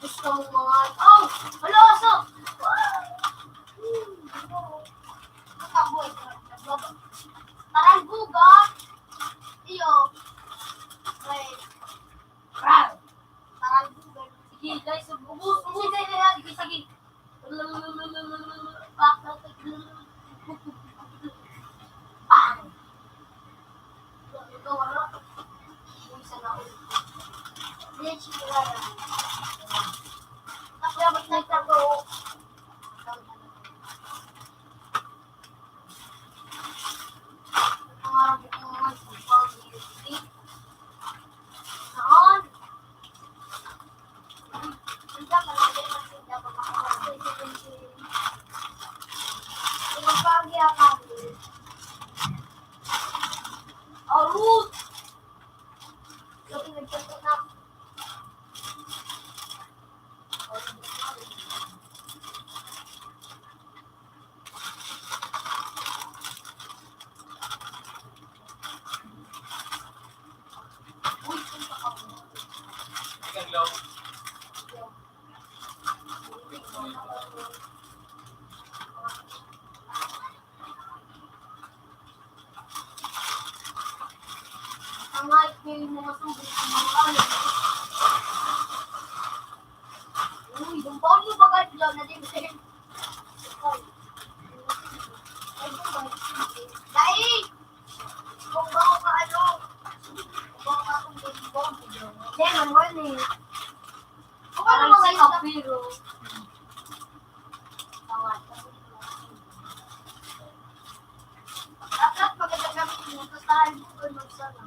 Gusto mo mga, oh, hala, aso! Taranggulgan. Iyo. Wait. Rar. Taranggulgan. Sige, guys, ubus, ubus, sige, sige, sige. Bang! Ito, ano? Isa na ulit. Hindi, sige, wala. Tapos, nagtago. Arut! Ang life ko yung mga sulit, yung mga ano. Uy, yung bawal yung bagay, diyan na din. Dai! Kung bawal ka, ano? Kung bawal ka, kung bawal ka, diyan. Diyan, ang wala eh. Kung ano mga yung kapiro. Dapat maganda kami dito sa Halibugan magsama.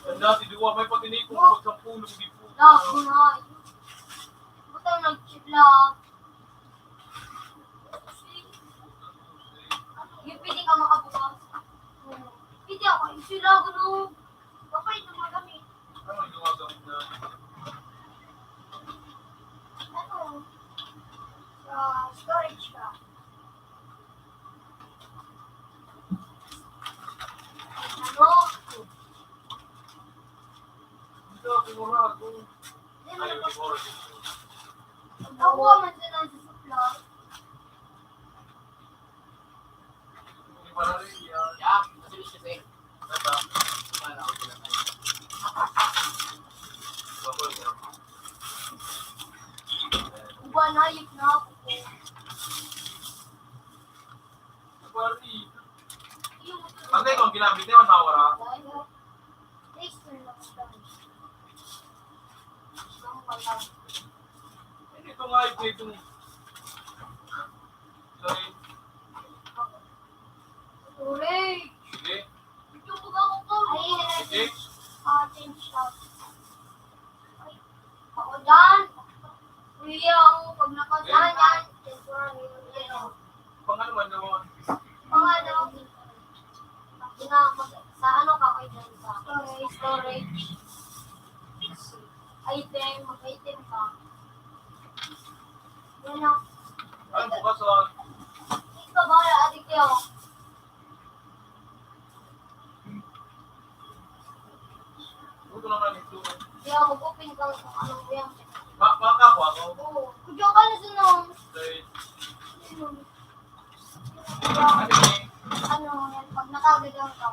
Ang dati duwa, may pag-inipon, magkapulo, di po. Ako man sila sa supply. Yeah, kasi siya, eh. Uban, hayop na ako. Pantay kung ginamit niya, man mawara. Hindi ito nga, ito, ito. Sorry. Sorry. Sige. Ay, sige. Ah, change up. Ako dyan. Kuya, ako, pag nakasahan yan, temporary, ano. Pang ano man naman? Pang ano? Pag na, mag, sa ano ka, kay dyan sa storage. Item, mag-item ka. Yan o. Ano bukas, ah? Ikaw, bahala, adik kayo. Gusto naman ito. Di ako, open ka lang kung anong yan. Ma-, makakuha ko. Oo. Kudyo ka na sa nung. Okay. Ano, yan, pag nakagagang ka.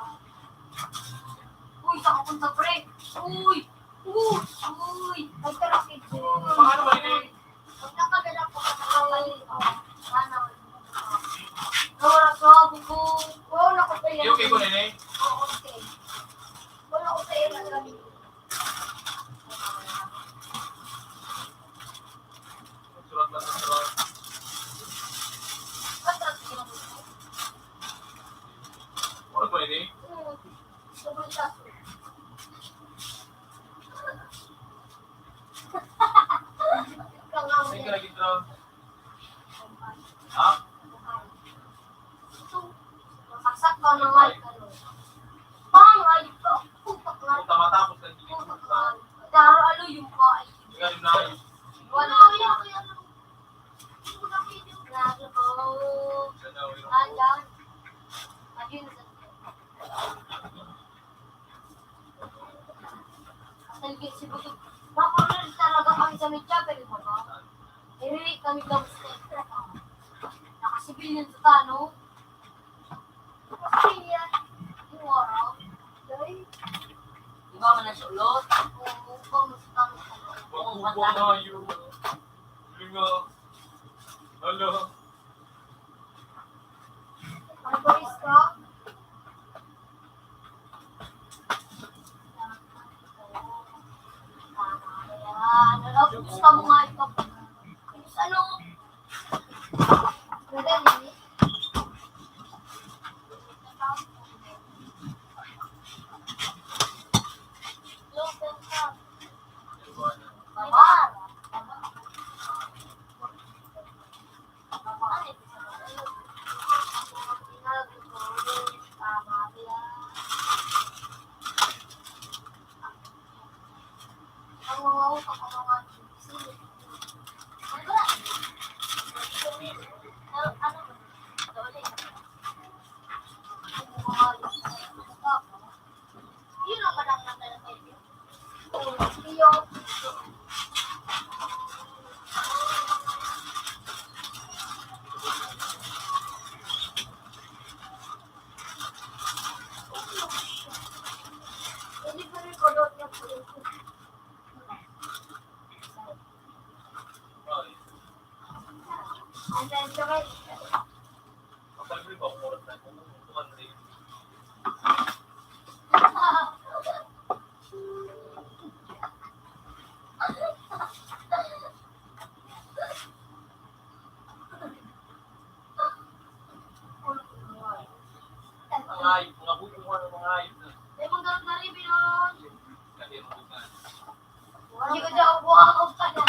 Uy, sa kapunta, pre. Uy! Uy! Uy! Ay, tara, kidyo. Pang ano ba yun, eh? Pag nakagalang ka, pag nakagalang ka, ano, Nora, sabi ko, wala na ko pa yan. Okay ko na, eh. Oo, okay. Wala ko pa yan. Sulat lang sa sulat. Ano ba yun, eh? Hmm. Sobrang taas. Ay, ka lagi, bro. Ha? Saksak ka na nga, ano. Pang, ay, putak na. Puta, matapos ka, hindi ka. Putak na. Daro, alo, yung pa, ay. Ikaw, yung nai. Wala, wala, wala. Grabe ko. Ayan. Ayun. Dahil si Butog, makulol talaga kami sa media, pero baka, diri kami gabos na ito. Nakasibilyan sa tano. Nakasibilyan. Yung araw. Dahil, di ba man ang sulot? Oo, ba, mas tano sa loob. Bago ba na yun? Huli nga. Hala. Ang boys ko. Ayan. Ano, gusto mo nga ito? Ano? Madali. Baba. Baba. Mga hayop, mga bubuhan ng mga hayop na. Ay, manggarot na rin, Pinoy. Kasi mabughan. Hindi ko daw buha ko pa na.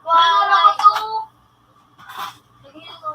Buha ko to. Sige, no.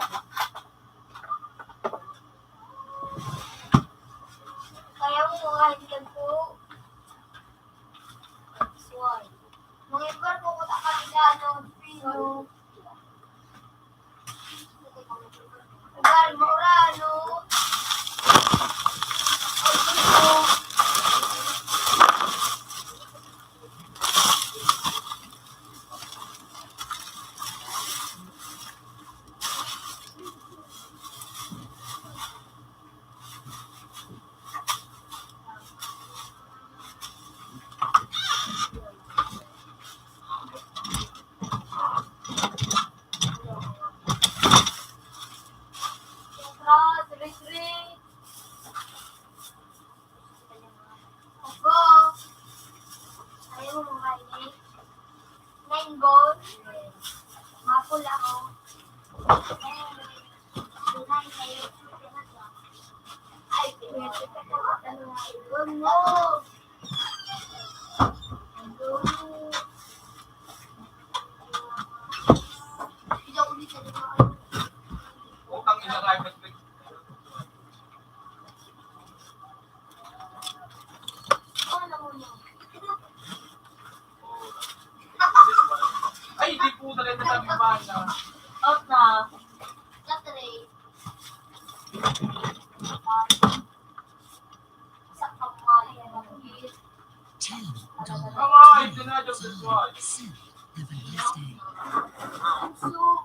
Gold. Mapula ako. Ay, no. Utang ina ka, respect. Ay, di po talaga sabi ba na? Out na. Sa tray. Sa kamay. Ten dollars. Come on, you cannot just destroy. Soup. Everlasting. Soup.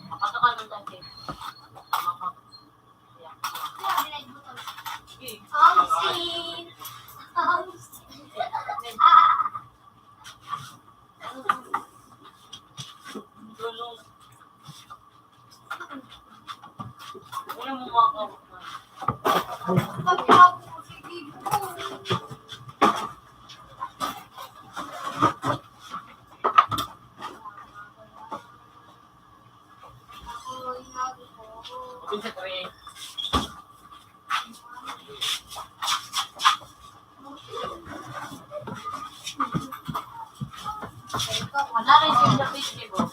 Makatakal ng dati. Maka- Ang sin. Ang sin. Wala mo mga kawan. Open sa three. Wala rin siya sa Facebook.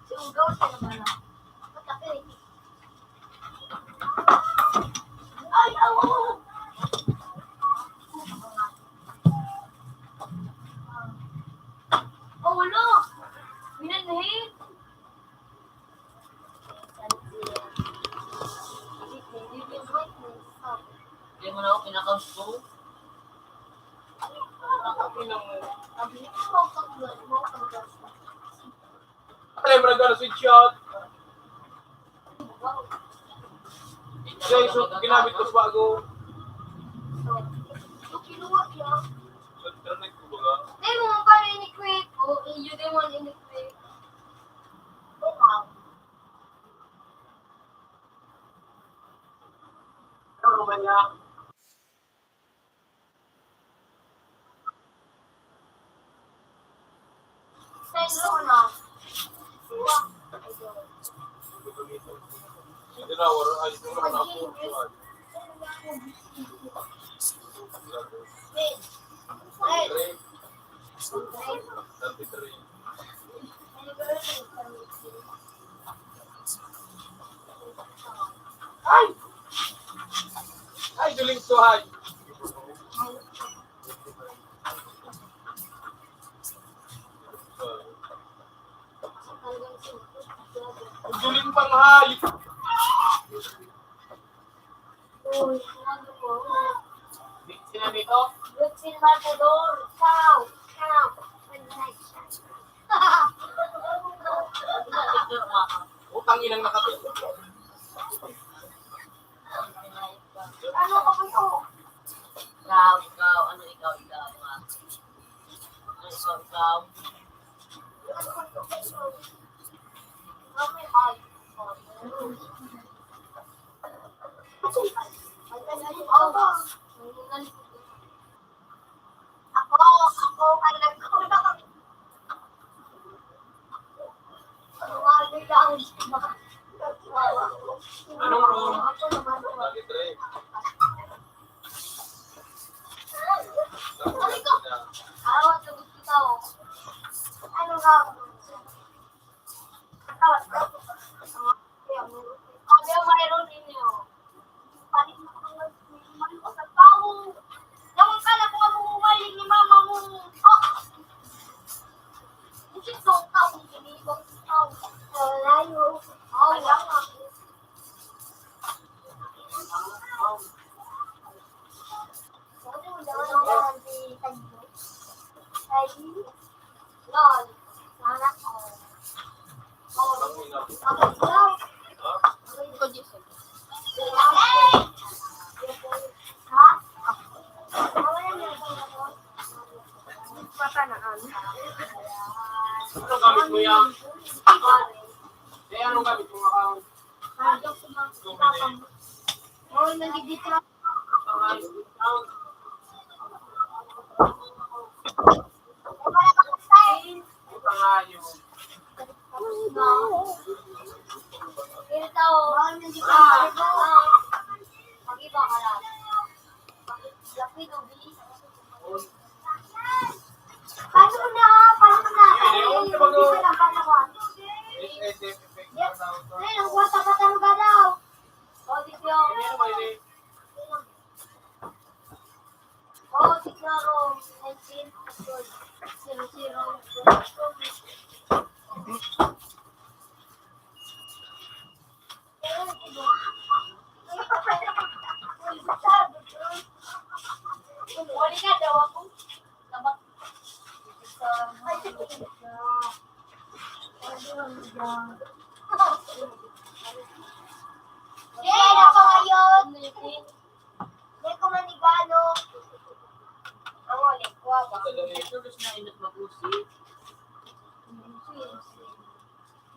Siunggaw siya naman. Matapit. Ay, awa! Oh, wala! Minanhid! Hindi mo na ako kinakausap ko. Ang ina mo. Sabi niya, "Ikaw, pag-, mo, pag-, Pre, maraga na sweet shot. Guys, so, ginamit ko sa bago. So, kinuha niya. Sa internet ko ba? Dai mo man pala ini-quick. O, iyo, dai mo ini-quick. Ano naman niya? Ay! Ay, duling suhay. Ang duling pang hayop. Uy, sinabi ko. Sinabi ko? Good si Matador. Cow. Cow. Utang inang nakatulog. Ano ka ba ito? Ikaw, ikaw. Ano ikaw, ikaw, ha? Ano ikaw, ikaw? Ako, ako ang nagkulang. Anong room? Ako naman. Ano ka? Sabi ang mayroon ninyo. Palit mo kang maluwas ang tao. Yaman ka na kung ako umaling ni mama mo. Ah! Bukit sa tao, ginibang sa tao. Layo. Oh, kaya nga. Patanaan. Ano gamit mo yan? Eh, anong gamit mo? Account? Ah, joke ko lang. Luminate. Oo, nandito lang. Pangalan ng account. Paano na? Paano na? Hindi pa lang pala. Ay, ang kwarta pa talaga daw. O, di siya. O, di siya, nineteen, zero, zero. Wala ka daw ako. Hey, ako ngayon. Hindi ko manigano. Ang ulit ko ba?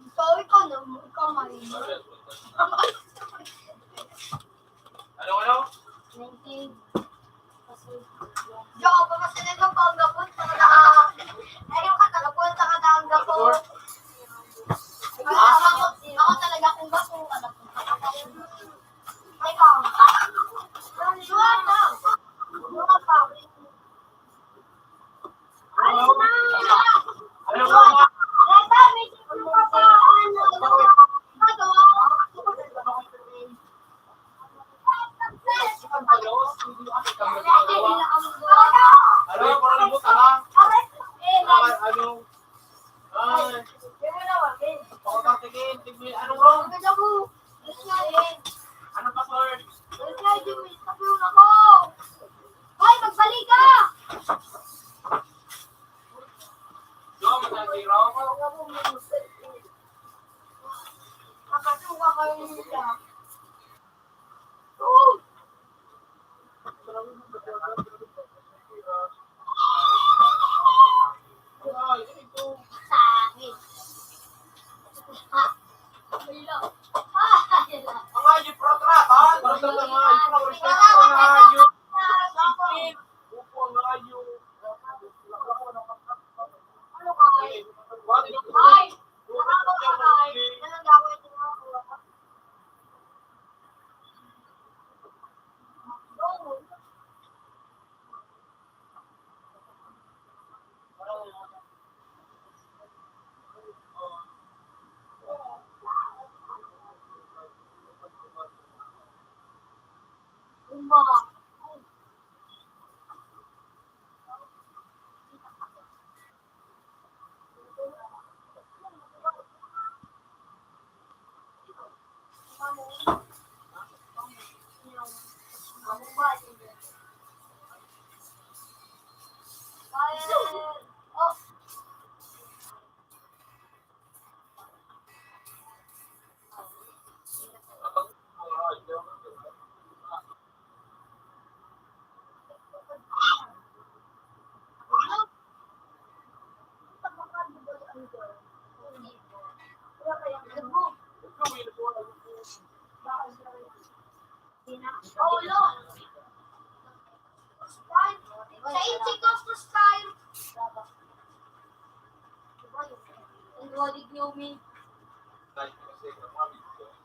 Ikaw, ikaw na, ikaw mahilig. Ano, ano? Nineteen. Yo, pamasalan lang po ang gapon, saka na, ayun ka, tagapon, saka na ang gapon. Ay, ako, ako talaga kung gapon, anak ko. Ay, ka. Sure na. Ano ka pa? Alis na! Alis na! Lata, may sipon ka pa. Ano? Ano? Ano? Ano? Ano? Ay, pakapatikin, tigmi, anong wrong? Ano, password? Hoy, magbalik ka! Yo, masang zero. Makasuka kayo nila. Ang hayop, protratan! Protratan, ang hayop, protratan, ang hayop! Upo, ang hayop! Ano ka? Ay! Sa inchi ko, first time. Ang galing niyo, mi.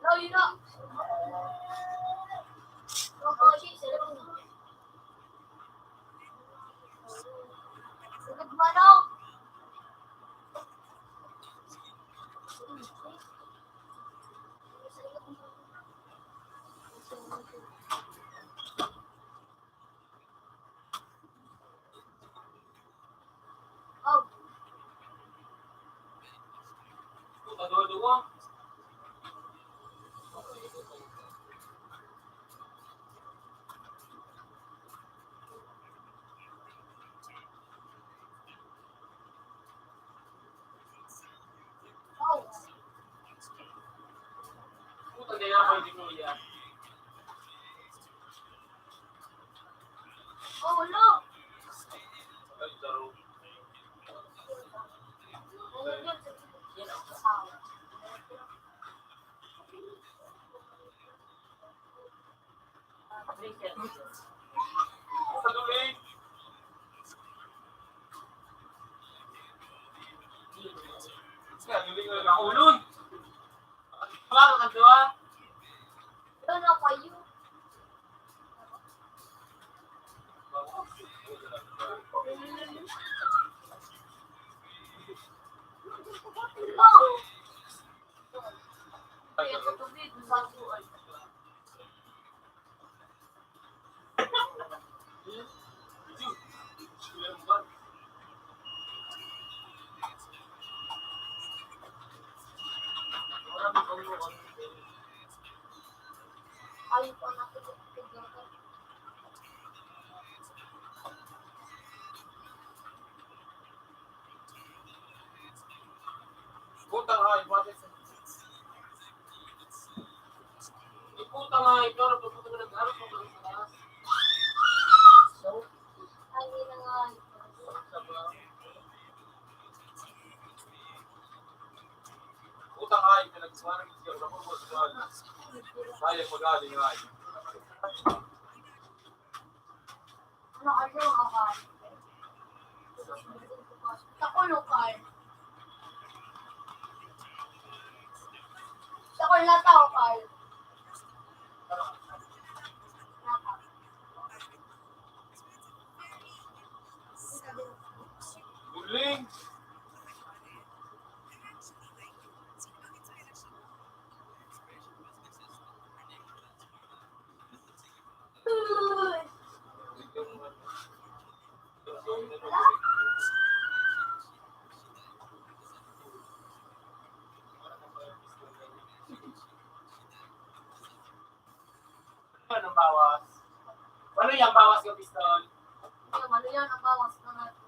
No, yun na. Sagad manok. Oh. Ulon. Baka ang duwa. Doon ako, you. Putang ay, bakit? Iputang ay, pero pag nag-arap mo sa taas. So, ay, yun na nga. Putang ay, pinagsuwanan siya sa pagkakasuwanan. Sayang mag-aling ay. Ano kayo, Akal? Sa ulo, Carl. Sa ulo na tao, Carl. Galing! Ano ang bawas? Ano yung bawas ng pistol? Ano yan ang bawas ng ating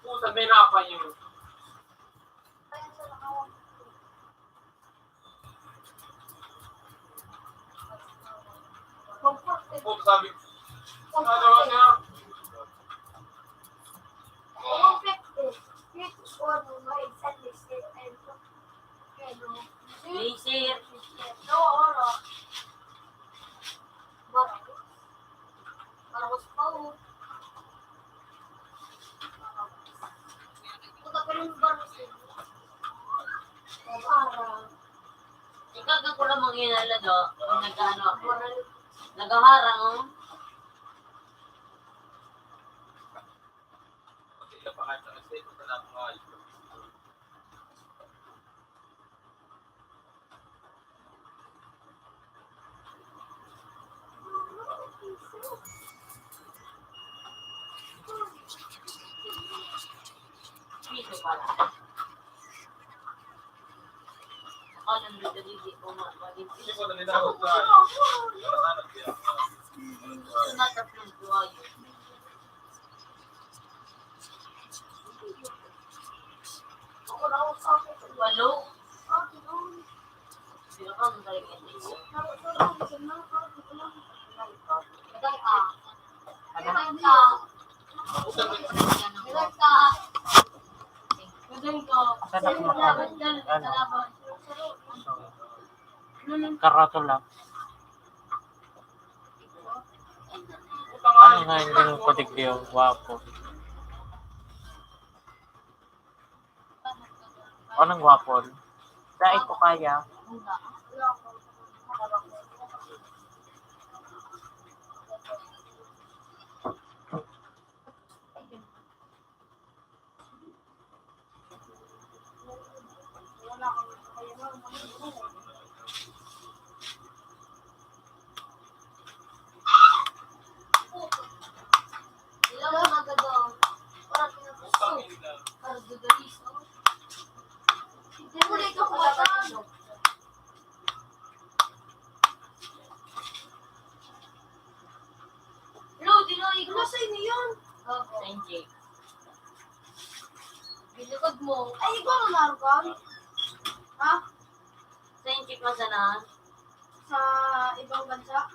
Puta, may napa yun. Puta, sabi. Ano, ano? Laser. Para mas pao. Puta, pero yung barros yun. Para. Nag-ano ako, naghaharang, oh. Walo. Asan ako? Ano? Karatula. Ano nga yung ganun ko digdi, oh? Gwapo. Anong gwapo? Dai ko kaya. Lo, di na ikaw sa inyo yun. Opo. Saint Jake. Gilikod mo. Ay, ikaw ang narugan. Ha? Saint Jake na sana. Sa ibang bansa?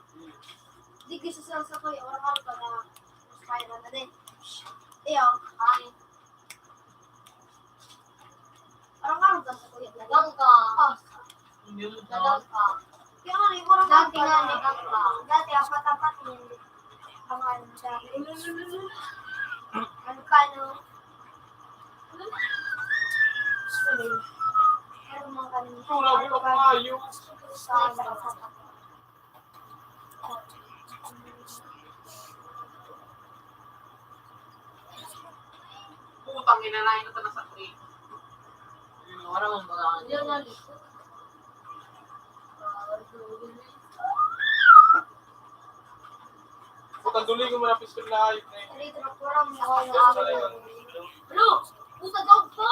Di, kasi sa, sa kuya, orang-orang pa na spiral na din. Iyo. Ay. Parang ano ba sa kuya? Lagang ka. Ah. Lagang ka. Kaya nga, yung parang dati nga, lagang ka. Dati, apat-apat yung pangalan dati. Ano pa, no? Sorry. Pero mga ganun. Wala ko pa kayo. Sa, sa, sa, Putang ina na, ito na sa trade. Wala mong baga. Yan na, dito. Putang duling mo na pistol na ayok na yun. Dito na, parang mga Bro, puta daw to.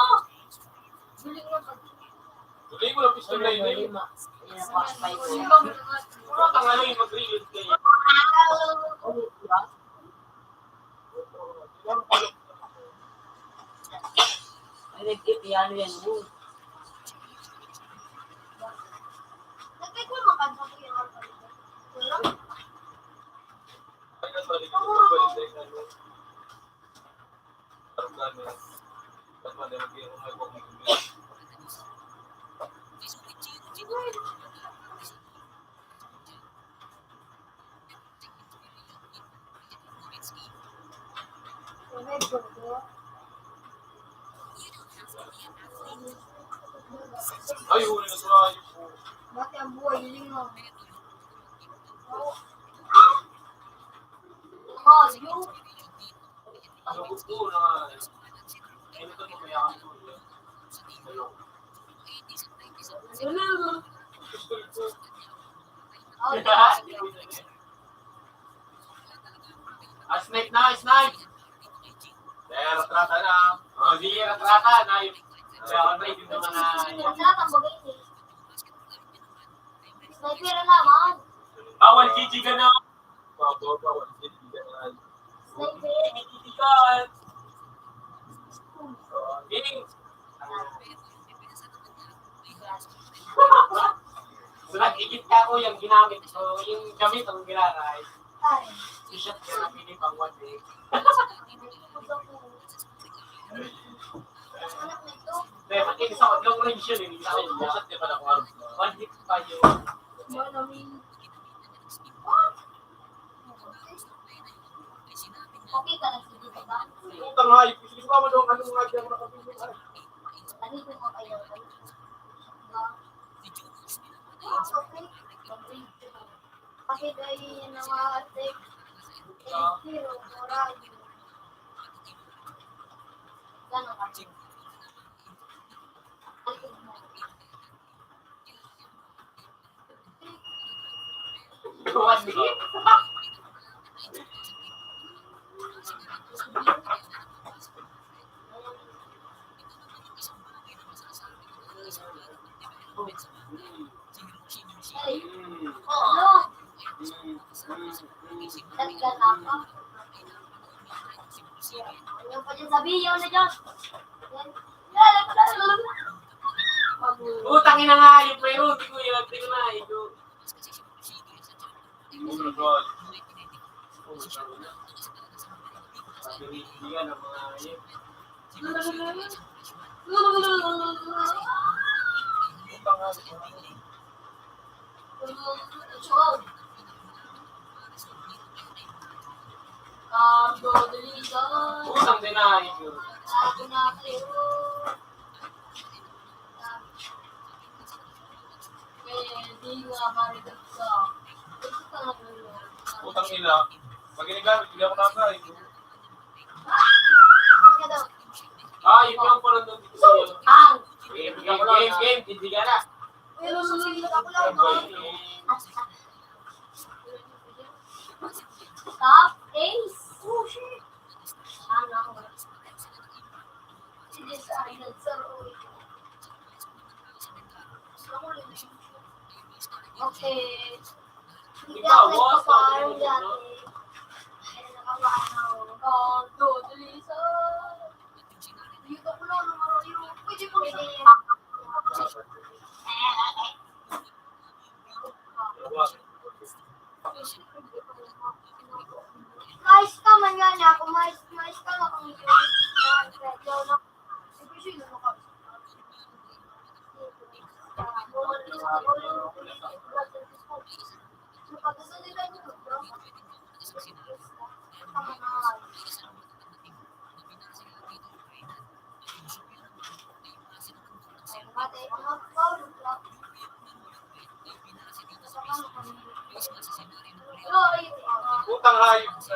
Duling mo pag Tuloy ko lang pistol na yun, eh. Puro kang ano yun, mag-reload kayo. Ay, nag-piano yan, oh. Nagkikwa makansa ko yung alcohol. Ay, nasa likod ko, balik na yun. Ay, huli na sa ayos. Bati ang buhay, yun nga. Oh, yun. Ah, snipe na, snipe! Kaya ratrata na. Oh, sige, ratrata na. Kaya ako na, hindi naman na. Sniper na, man. Bawal G G ka na. So, nag-ikit ka, kuya, ang ginamit. So, yung gamit ang gilaray. T-shirt ko na pinipang one day. Hindi, pati sa long range yun, eh. Sa long range, di ba, nakuha? One hit pa yun. Okay ka, nagsisisi ka? Utang, hayop. Gusto mo daw anong nga diyan nakapili, ay. Ano yung mga kayo? Ah, okay. Kasi dahil yung mga atik, pero morado. Gano'n kasi? Ano pa dyan? Sabihin na dyan. Utang ina nga, yung pero, hindi ko yun, hindi ko na, ito. Oh my God. Sabi ni Ian, ang mga hayop. Utang din na hayop yun. Utang nila. Pag ginagamit, hindi ako nakain. Ay, ito lang pala doon. Game, game, game, game, hindi ka na. Top ace. Oh, shit. Ano ako? Sige, sa akin, sir. Okay. Hindi ako nagpa-farm dati. Ay, nakawa na ako. Oh, do, dali sa. Dito ko lang, numero yun. Pwede mo sa. Mais ka man nga niya. Kung mais, mais ka nga, kung yun. Putang hayop sa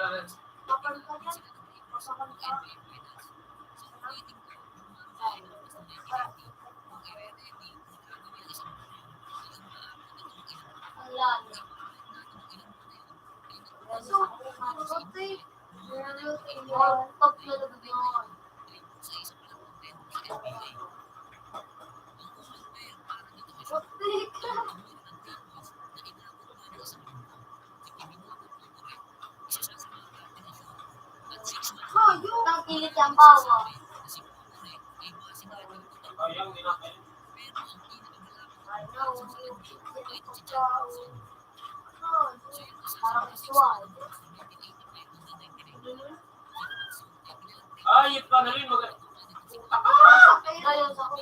Ang kilit yung bawang. Parang suwal. Ay, yun pa na rin. Mag- Ayaw sa ko.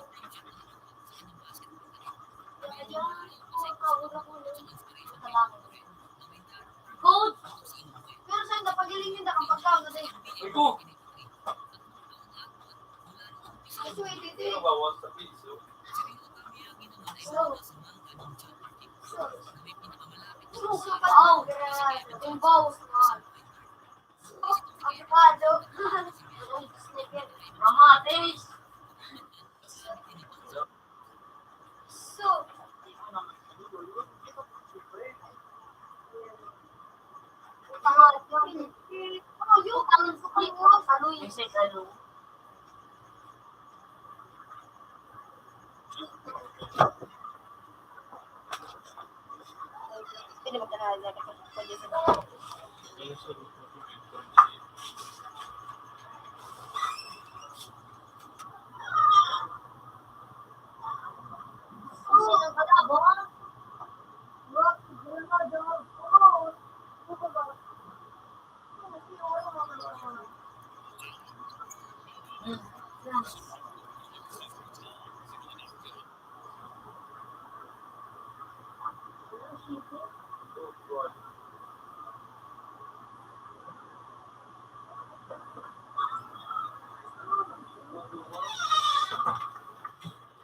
Good. Pero saan na pagaling yun? Nakapagkaon na din. Ito. Ito, ito, ito. Bawas sa piso. Wow. Yung bawas na. Avocado. Kamatis. So, utang ko. Utang ko. Ano yun? Kasi ano? Pwede magkakaroon na ako. Pwede sa mga. Sino ba na, boss?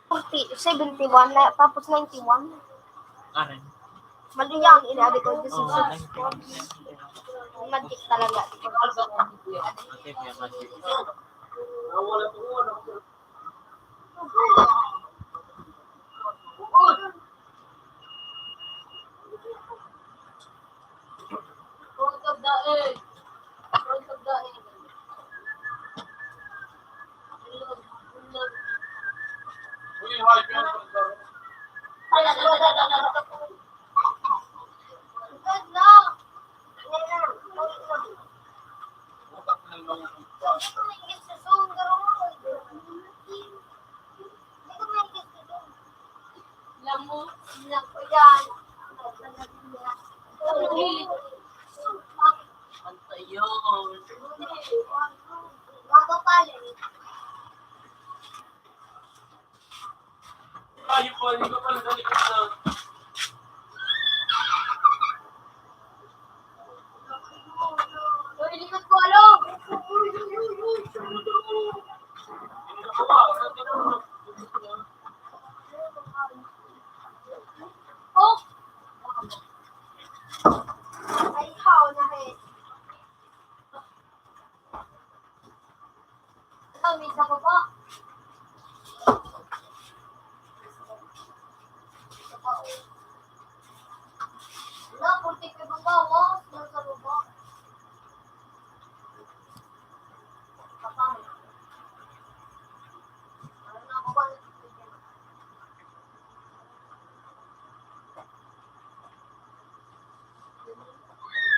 Forty, seventy-one na, tapos ninety-one. Karen. Mali yan, inabi ko, this is magic talaga.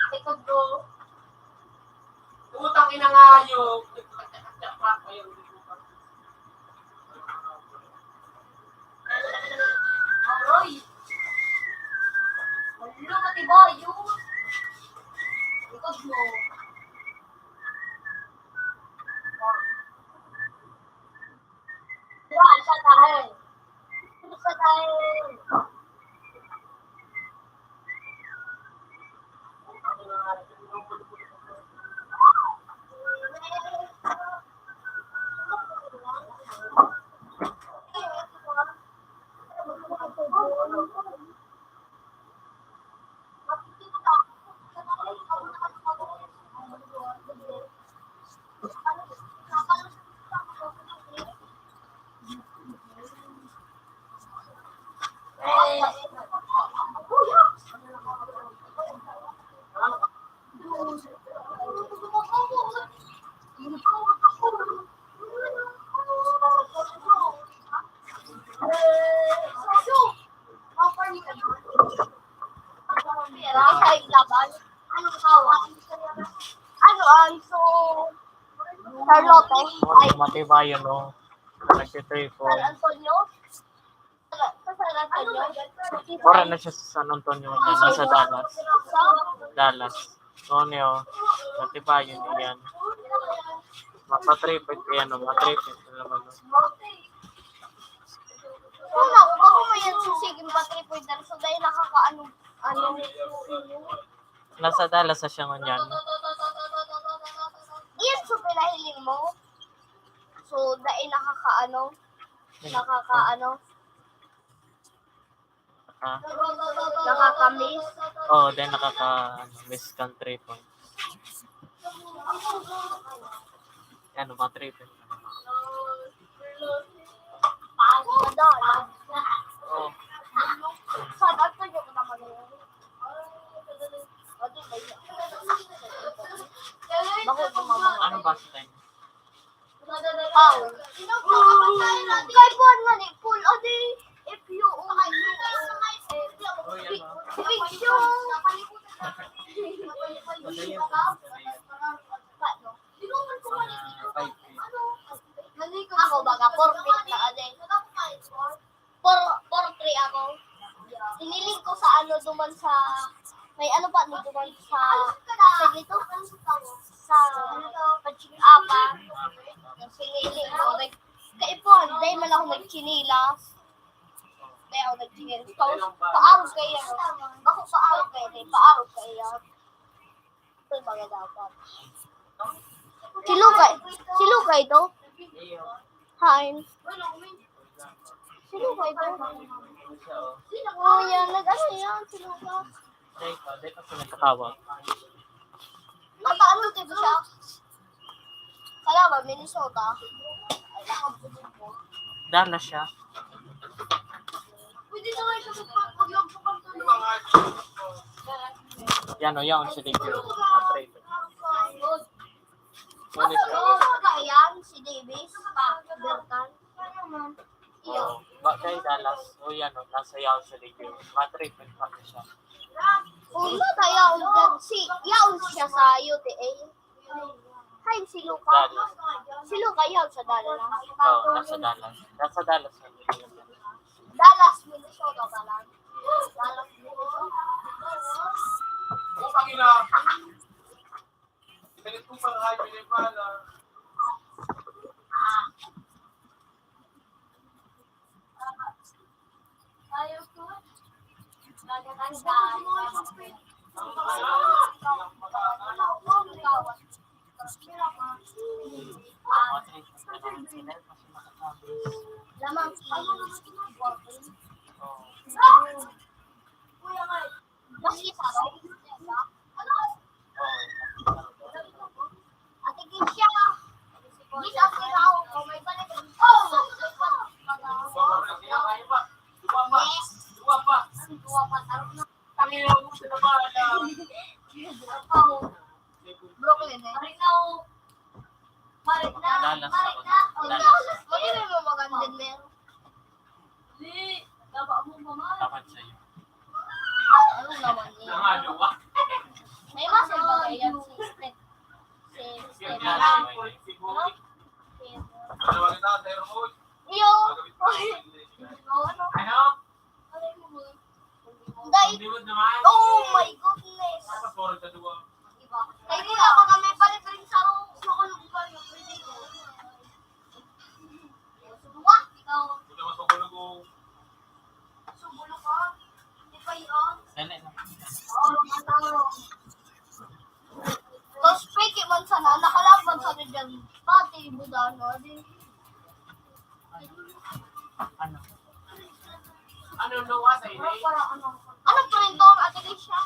Ikaw, bro. Putang ina nga, yo. Aroy. Wala, pati ba yun? Likod mo. Wala, siya tayo. Siya tayo. Ano ang so Charlotte? Ay, matibay yun, no? Nagtitripo. San Antonio? Sa San Antonio? Wala na siya sa San Antonio, yun, nasa Dallas. Sa? Dallas. Antonio, matibay yun, yan. Mapatripit, yan, no? Matripit na naman, no? Una, kung ako may yan, sige, matripit na. So, dahil nakakaano, ano, Nasa Dallas na siya ngunyan. Iyan, so, pinahiling mo? So, dai nakakaano? Nakakaano? Ah. Nakakamiss? Oo, then nakaka-, ano, miss country po. Ano, mga trip. Oo. Shout out sa'yo, Ano ba sa tayo? Paul. Kay Juan nga ni Paul, adi, if you only know, eh, video. Ako, baga, four feet na, adi. Four, four three ako. Hiniling ko sa ano, duman sa, may ano pa, no, duman sa, sa dito? Sa, apa. Hiniling ko, nag-, kaipon, dahil man ako nagchinilas. Dahil ako nagchinilas. Tapos, paarog kayo. Ako, paarog kayo, dahil paarog kayo. Si Luca, si Luca ito? Hain. Sino ba ito? Oh, yan. Nag-ano yan? Sino ba? Dahil pa, dahil pa sila nakawag. Nakaano dito siya? Kaya ba, Minnesota? Ay, nakabulog mo. Dallas siya. Pwede naman siya magpag-, maglagpo kang tulong. Yan o, yan si David. Ang traitor. Ano siya? Ano ba yan? Si Davis? Pa, Bertan? Ano naman? Iyo. Oh, ba kay Dallas? O yan o, nasa yaon siya dito. Matrip, nagpaka siya. Ulo na yaon dyan. Si, yaon siya sa U T A. Hay, si Luca. Dallas. Si Luca yaon sa Dallas. Oh, nasa Dallas. Nasa Dallas siya. Dallas, Minnesota ba lang? Dallas, Minnesota. Putang ina. Galit ko pang high level na. Lamang. Kuya nga, Maski sa ano? Ate Keisha. Di sa sira ako, kung may balik. Oh! Yes. Duwa pa. Duwa pa. Tangina mo sa naman. Brooklyn eh. Marik na, Dallas marik ako. Na. Oh, Dallas. Dallas. Pwede mo magandang meron. Di, baba mo pa man. Dapat sa'yo. Ano naman yun? Nangagawa. May muscle ba kayo yan? Si Steph. Si Steph. Yan, yan, yan. Ano? Ano ba kita, Sir Moy? Yo! Ano? Ano? Dai-, Hindi mo naman. Oh my goodness! Nasa forum sa duwa. Ay, kuya, baka may palit rin sa ako. Makulog ka, yung pwede ko. Subuha, ikaw. Ito mas makulog ko. Subulo ka. Di ba yun? Dali na. Oo, mataro. Tapos peke man sana, nakalaban sana dyan. Pati, budano, di. Ano? Ano, luwa sa ini? Ano, printong Ate Keisha?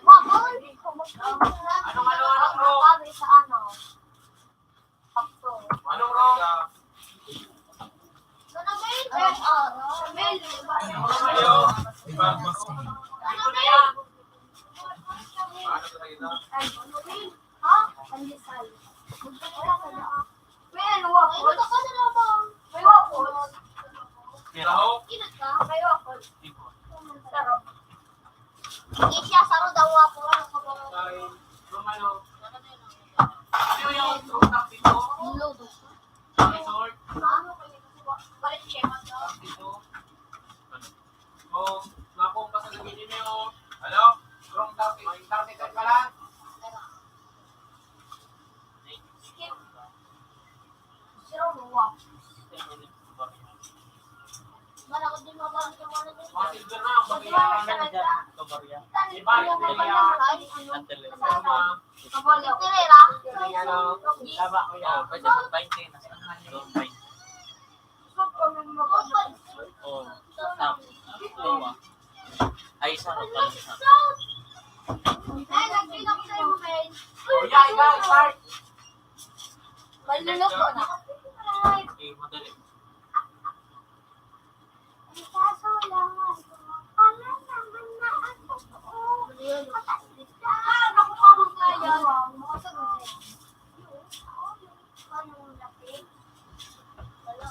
Wabon. Anong ano, ano, bro? Sabi sa ano? Sakto. Anong wrong? Ano ba yun? Ano? Ah, Mel, di ba? Ano ba yun? Ano ba yun? Ay, ano ba yun? Ha? Pandesal. Magkakita ka na. May ano, waffles? Ay, ano ka na lang? May waffles? Taho? Inat ka? May waffles. Sarap. Hindi siya, saro daw ako. Ano ka ba? Ay, Romano. Ano yung truck dito? Lodo. Resort? Ano kayo? Balik siya. Dito. Oh, mapumpas ang gawin niyo. Hello? Wrong topic. Topic ka pala. Skip. Zero, one. Mana ko din mabalik yung ano din. Mga silver na, ang pamilya. Ano dyan? Ito, Maria. Iba, yung pamilya. Ang telepono. Tirera. Tama, kuya. Oh, pwede mag-twenty. Nasa twenty. Oh, tama. Ito, ah. Ay, isa ko pala, isa. Ay, nagpinok sa'yo, men. Kuya, ikaw, start. Maluloko na. Eh, madali. Ang kaso lang, ano, wala naman na ang totoo. Patay na. Ah, naku, parang kaya. Ano, lapit? Wala.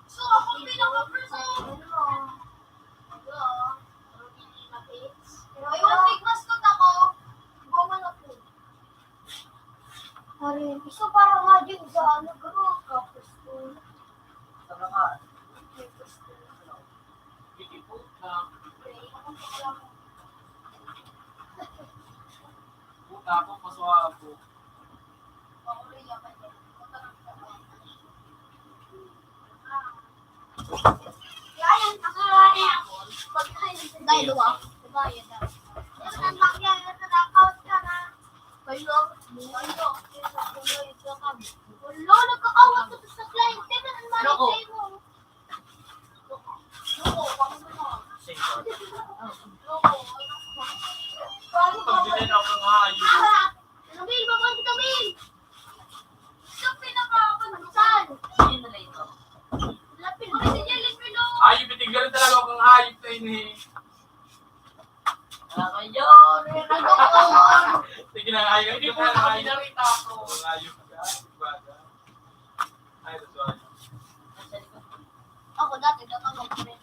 So, ako pinaka-first, oh. Ano? Wala. Ay, yung big mask ko, tako. Iba man ako. Pare, gusto para nga din sa ano, bro, kapos ko. Sa mga. Hindi po na. Puta ako, pasuha ako. Dahil luwa. Kayo, kayo. Wala, nagkakawat ko sa client. Kaya naman, loko. Ini. Ayun, ayun, ayun. Sige na, ayun. Hindi po kami narita ako. Ayun. Ay, that's why. Ako dati, dapat mag-print.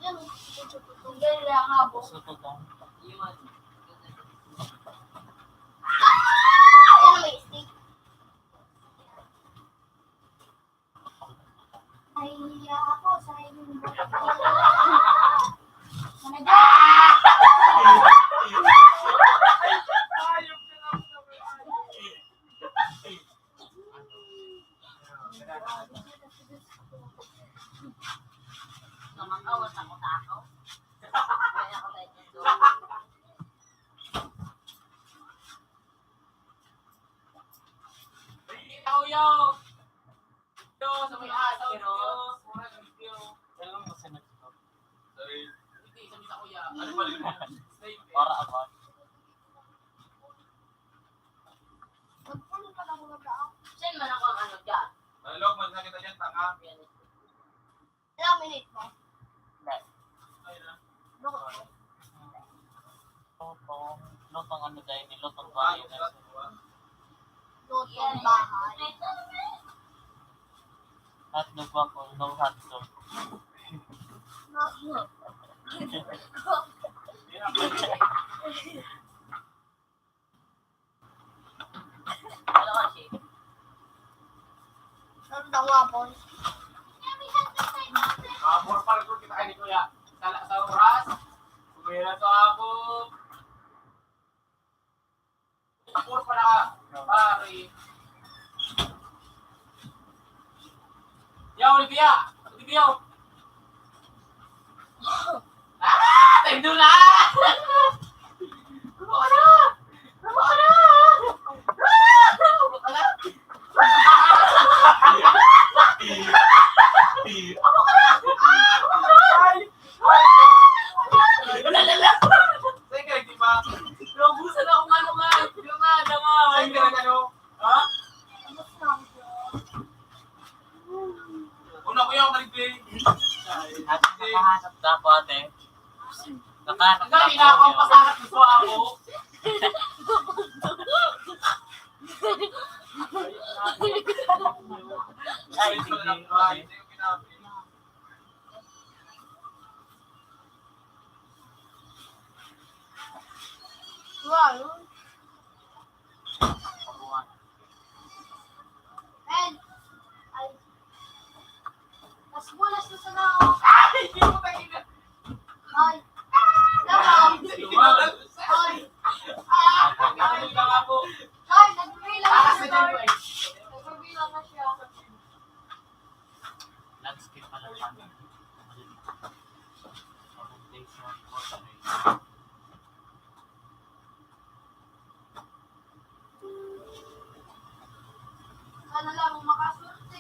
Yan, tutugtog yan, kaya nga, boss. Sa totoo. Yan, may stick. Nahihiya ako sa inyong boss. Manager! Namakaw, takot ako. Kaya ako tayo dito. Yo, yo! Yo, sa may asaw, yo. Mura ng video. Alam mo, sa nag-stop. Sorry. Hindi, sabi sa kuya. Ano ba yun? Slave, eh. Para abang. Nagpulo pa lang mga tao. Saan man ako ang ano dyan? Malog, man na kita dyan, tanga. Yan. Ilang minute mo? Hindi. Ayun na. Bakit? Lutong, lutong ano tayo, ni lutong bahay na. Lutong bahay. Hotdog ako, no hotdog. Ang dawapon. Mga four pa rin kita kayo ni Kuya. Sala sa oras. Kuya na to ako. Four pa na. Pare. Yaw, Olivia! Olivia! Ah! Time doon na! Ano ka na? Ano ka na? Ah! Ano ka na? Ano ka na? Ay! Ay! Ay! Ay! Ay! Ay! Naubusan ako ng ano nga, yung nga, dama. Ay, ganun, ano? Ha? Una ko yung nag-play. Nakahanap na ako, ate. Nakahanap na ako. Ang dami na akong pasangat gusto ako. Ay, hindi. Wow. And, ay. Mas bulas na sana ako. Ay, hindi mo tayo na. Ay. Ay. Ay. Ay, nagbilang na siya. Nagbilang na siya. Landscape pala namin. Foundation, portrait. Sana lang makaswerte.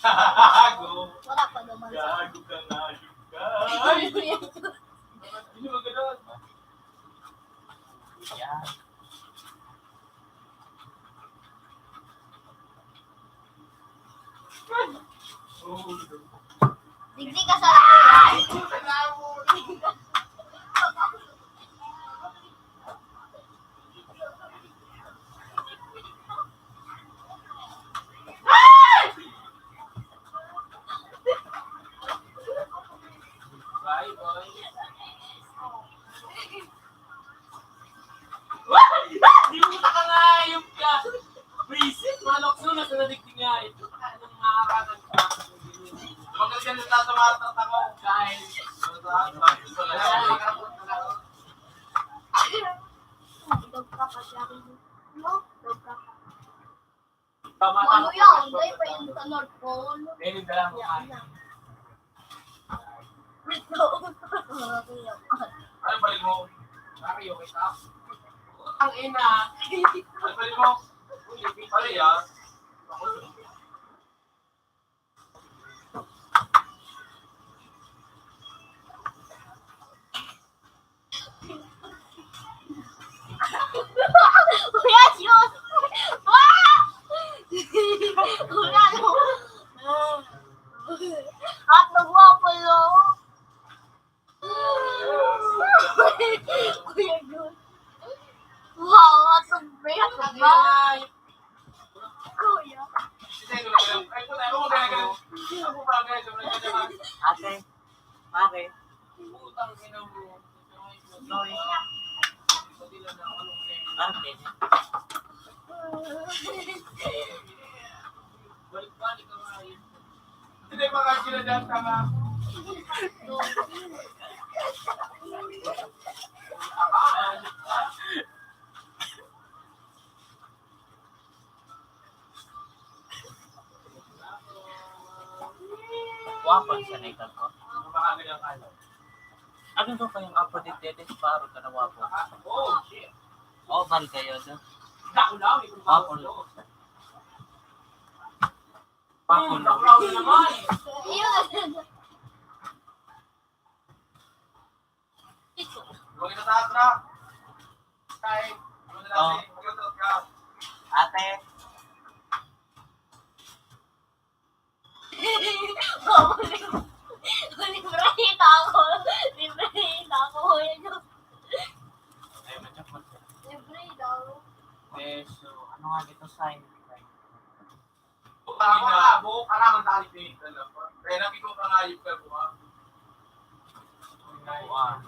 Gago. Wala pa naman sa... Gago ka na, ayun ka. Ay! Hindi maganda. Yan. Digdi ka sa... Bye, boy. Di mo takangayop ka. Wisit, manok, no, nasa nadigdi nga ito. Anong nakakanan ka? Magaling ka nagtatamara-tatawa, guys. Dog ka pa siya. No? Dog ka pa. Tama, ano tama. Yan? Hindi pa yung sa North Pole. Eh, yung dala mo, yan, ah, yan. Ano balik mo? Pare, okay ka? Ang ina. Ano balik mo? Uy, pare, ah. Kuya, Diyos! Ah! Kuya, no? At nagwapo, no? Kuya, Diyos. Wow, at nagwapo ba? Kuya. Ate, pare, Noy. Ate. Hindi pa ka sila dyan, tama. Wapo sa negal ko. Ano daw kayang apo di Tete? Paro ka na wapo. Oh, bal kayo do. Wapo lo. Wapo lo. Huwag na taas na. Kay, ano na lang, Oh. eh, mag-YouTube ka. Ate. Libre ako. Libre ako, Kuya Diyos. Ay, machapot. Libre daw. Eh, so, ano nga dito, sign? Buka mo na, buka ka naman, tali, Pete. Kaya nabi ko, pangayop ka, buka. Buka.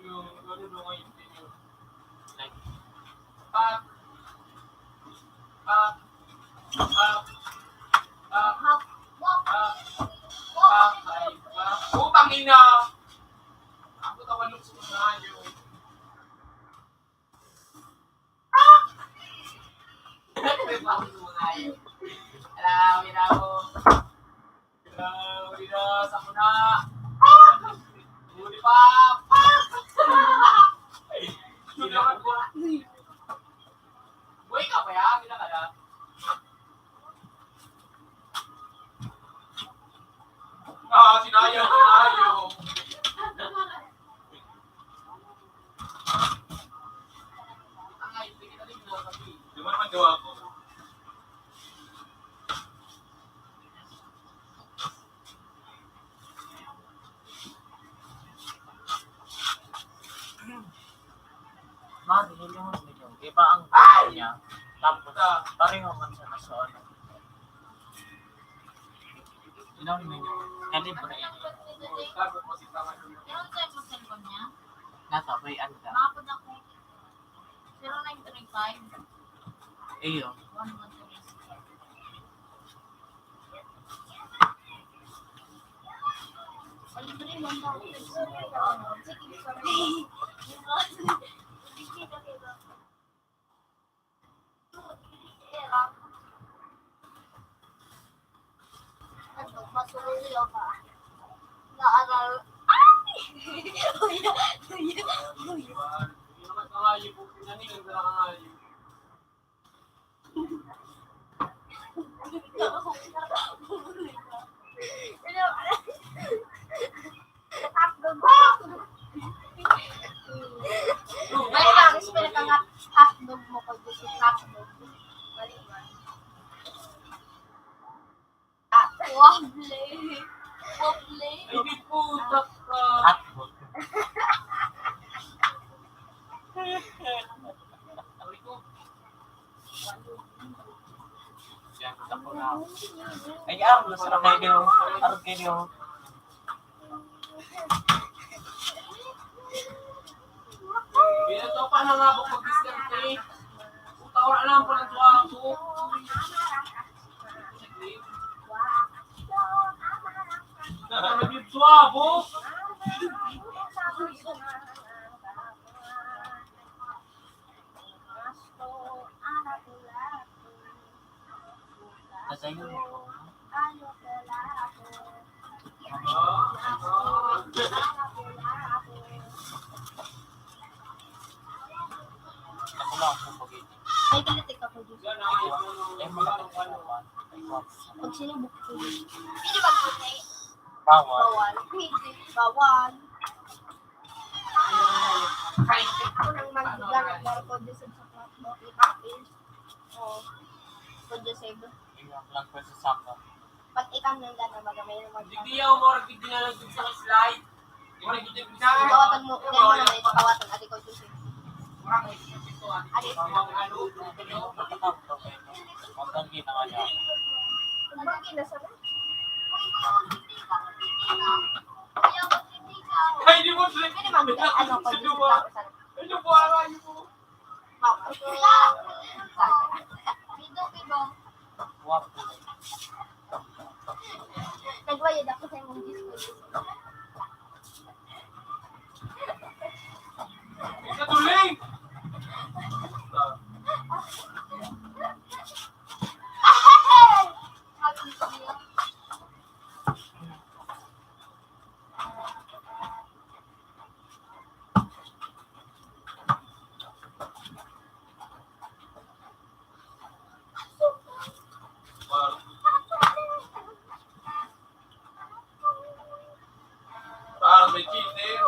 Yung, ano, no, yung, like, pak, pak, pak, pak, pak, pak, pak, pak. Putang ina! Ako, tawag ng sumayo. Alam, minaw. Minaw, minaw, sa muna. Huli pa. Minaw, minaw. Buhay ka pa yan? Minaw ka na? Ah, sinayaw, sinayaw. Di ba naman gawa ko? Mari, hilingon ninyo. Iba ang gusto niya. Tapos, pareho man sa nasuot. Hilingon ninyo. Kalibre. Nasa, may ano ka? Zero nine three five. Iyo. One one three six. Ano, masuyo ka. Naaral. Ay! Kuya, kuya, kuya. Hindi naman kangayo po, pinaningin ka na kangayo. Balik lang, spell ka nga hotdog mo, pag gusto hotdog. Balik lang. Wable. Wable. Ay, di puta ka. Hotdog. Yan, tapos na. Ay, ah, masarap na yun. Arog kayo. Ito pa na nga, bukod diskarte. Puta, wala lang pala ito ako. Ano yung suwabo? Tatay mo, ako lang ang pag-ibig. May kalatik ako dito. Ay, mga ano. Pag sinubok ko dito. Pwede ba, Kuya? Bawal. Bawal. Pwede. Bawal. Ako nang magbigan ng Marco Joseph sa Marco Joseph. Oh. Marco Joseph. Yung lang po sa sako. Pag ikaw nang gana, baga may naman. Hindi ako, murag hindi na lang sa slide. Murag hindi na. Kawatan mo, dahil mo naman ito, kawatan, ate ko, Joseph. Ate. Ang banggi na nga niya. Ang banggi na sana? Ay, di mo, Dre. Pwede mag-, ano, pag-, Ano ba? Ano ba? Ano ba? Guwapo. Nagbayad ako sa imong disco. Sa tuling! Parang may cheating.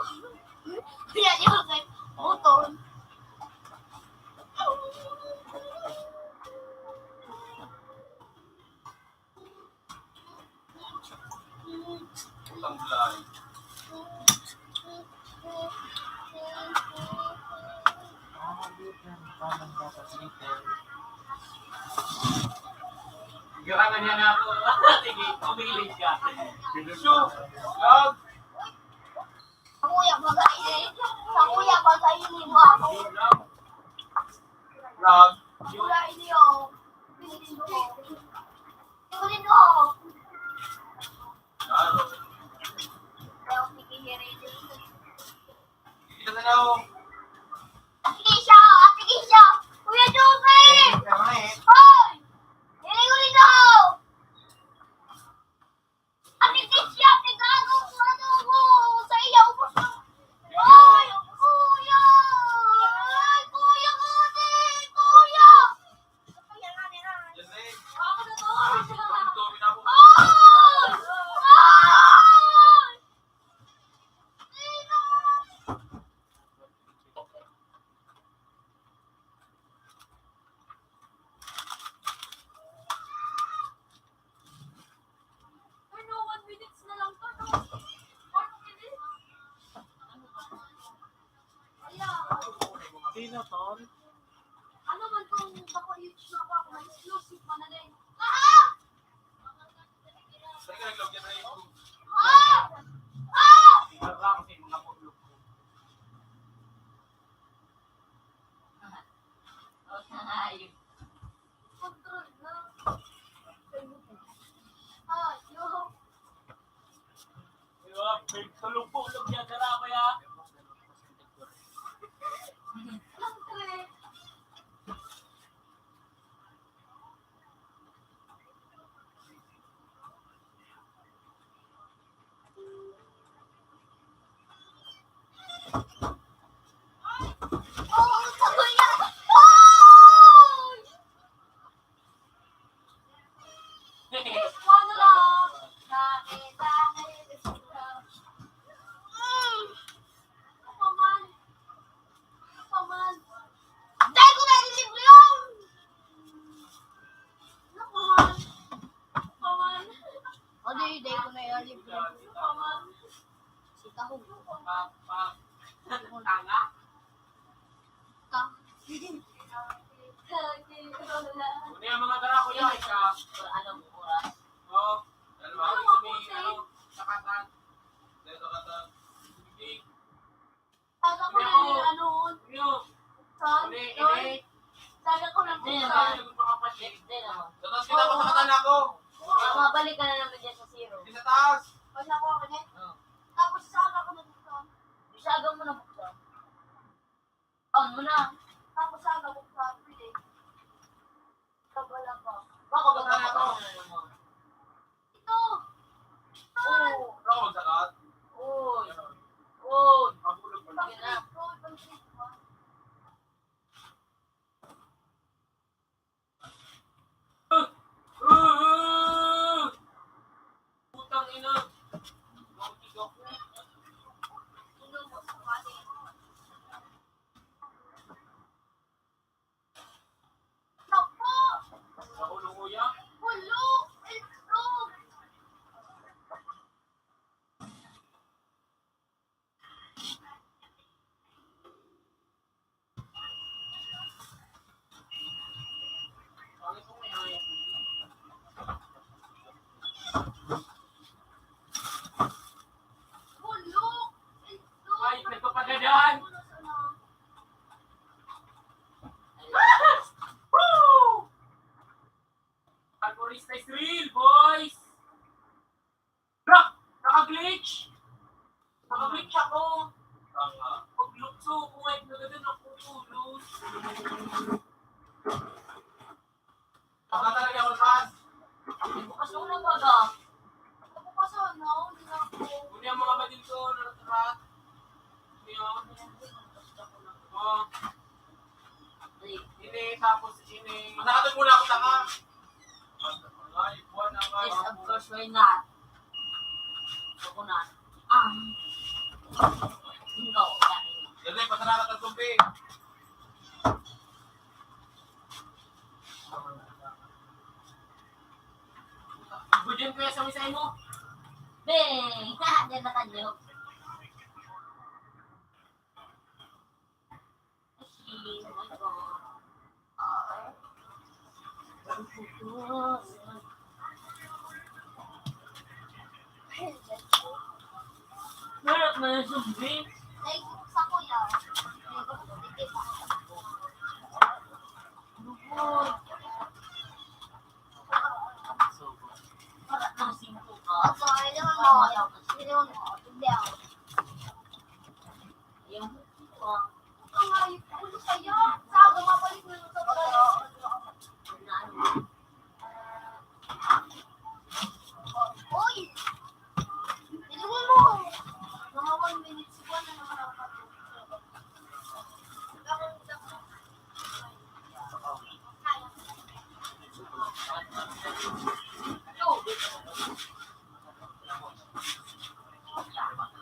Kaya yun, like, button. Tamlay. Girangan niya na ako. Sige, pumili siya. Shoot! Lag! Kuya, bagay eh. Sa kuya, bagay ni mo ako. Lag! Kuya, hindi ako. Hindi ko. Hindi ko rin ako. Claro. Pero sige, Herede. Kita na lang. Ate Keisha! Ate Keisha! Kuya Jose! Ay, tama eh. Hoy! Dili ko dito! Ate Keisha, pigago ko ano ko! Sa iya, ubos na! Ay, kuya! Ay, kuya ko, ate! Kuya! Kuya, nga, nga. Ako na to! Ay! Ay! Ano, one minutes na lang to, no? One minute? Ayan. Sino, Ton? Ano man kung bako yung sure pa kung exclusive pa na din? Ah! Ah! Ah! Ay. Ay, yo. Tulog po, tulog yan, karabay, ha? Dai ko na libre yun! Ano pa man? Ano pa man? O di, dai ko na yung libre. Ano pa man? Si Tahog. Tanga? Ka. Ano yung mga dara ko yan? Ika. Anong oras? Oo. Ano ba? Ano ba? Ano ba? Sakatan. Dahil sakatan. Hindi. Saga ko na ni ano, Uli, Uli. Saga ko na po. Hindi naman. Hindi naman. Sa taas kita, masakatan ako. Mabalik ka na naman dyan sa zero. Hindi sa taas. Pag nakuha ko niya. Oo. Tapos saga ko na dito. Saga mo na buksan. On mo na. Tapos saga ko sa pili. Baka ba na ako? Ito! Oo. Ako magsakat? Uy. Uy. Mabulog mo na. Sige na. Is real, boys! Bro, naka-glitch! Naka-glitch ako! Ang, ah, paglukso ko ngayon, nagdadala ng putulon. Baka talaga ako, Ras. Bukas mo na baga. Bukas na, hindi na ako. Kunin ang mga badil ko, na natira. Kunin ang mga badil ko, na natira. Oh. Ini, tapos ini. Manakatag muna ako, tanga. Ay, buwan na nga. Yes, of course, why not? Ako na. Ah. Ikaw, dali. Dali, pasalamat ang tubig. Budyan ko yan sa misay mo. Beng! Diyan na kayo. Harap na yung zombie. Ay, sa kuya. Harap na singko ka. Ako, ayun mo. Ayun mo. Hindi ako. Yung, ah, ang ayos ko sa'yo. Sa ako, mabalik mo sa pagkakaroon. Uy! Biliwan mo! Mga one minute, siguro na naman ako.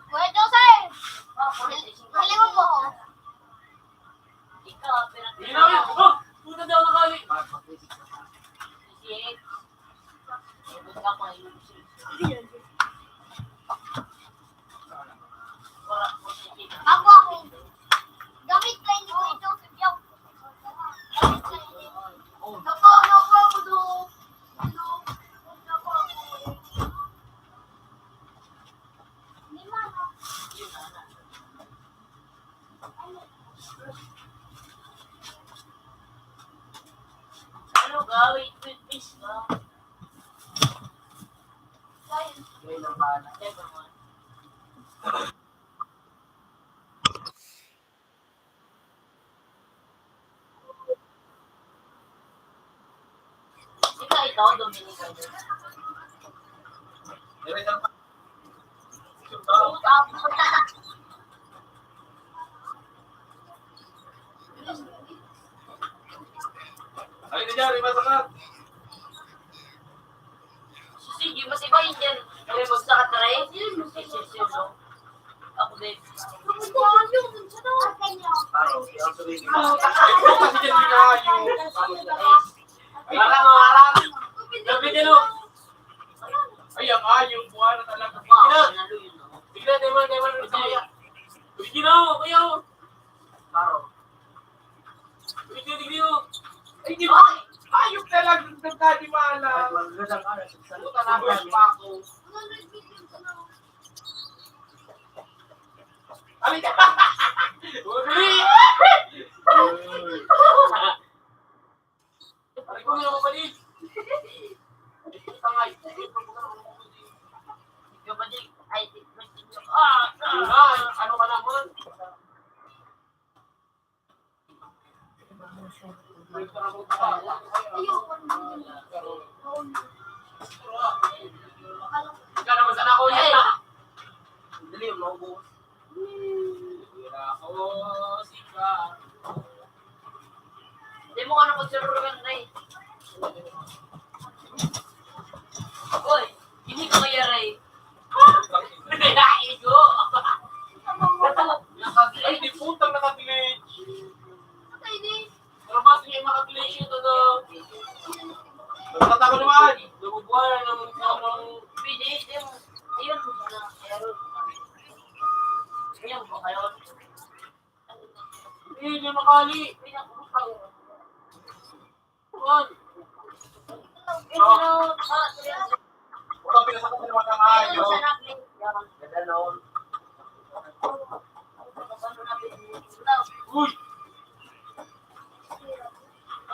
Kuya Jose! Haliwan mo ako. Ikaw, pero Hindi na, oh! Puta, di ako nakali! Ako, ako. Gamit ko, hindi ko ito. Gamit ko, hindi ko. Ako, ako, ako, do. Ano? Ako, ako. Hindi man, ah. Ano gawin ko yung fish ba? Ayun. Ayun ang bahala. Ayun ang bahala. Ikaw, ikaw, Dominican. Ay, na dyan, may masakat. Sige, mas iba yun dyan. Kaya magsakat na rin. Sige, sige, sige. Ako din. Ay, bukas dyan, hindi na yun. Marang, marang. Sabi dyan, oh. Ay, ang ayong buwan na talaga. Sige na. Sige na, tayo mo, tayo mo, tayo mo. Sige na, oh, kuya, oh. Sige, sige, oh. Ay, di ba? Ayok talaga, nagkadiwala. Ay, maganda ka, nagsasalita. Puta na, pa ako. Alin ka? Uli! Aray ko, may ako balik. Tangay. Kapatid, ay, di, ah, ah, ano ka naman? Ikaw naman sana ako yan. Dali, maubos. Ako si Carlo. Hindi mo ano pagsarurugan, Ray. Uy, hindi ko kaya, Ray. Kaya, igo. Ay, di putang naka-glitch. Patay ni. Pero mas may maka-glitch yun, ano? Nagtataka naman. Nabubuhay ng, ng, ng Pwede, hindi mo. Ayun, na, error. Ayun, ba kayo? Hindi, hindi makali. Kuwan. Wala pinasakot ng mga kayo. Ganda noon. Uy!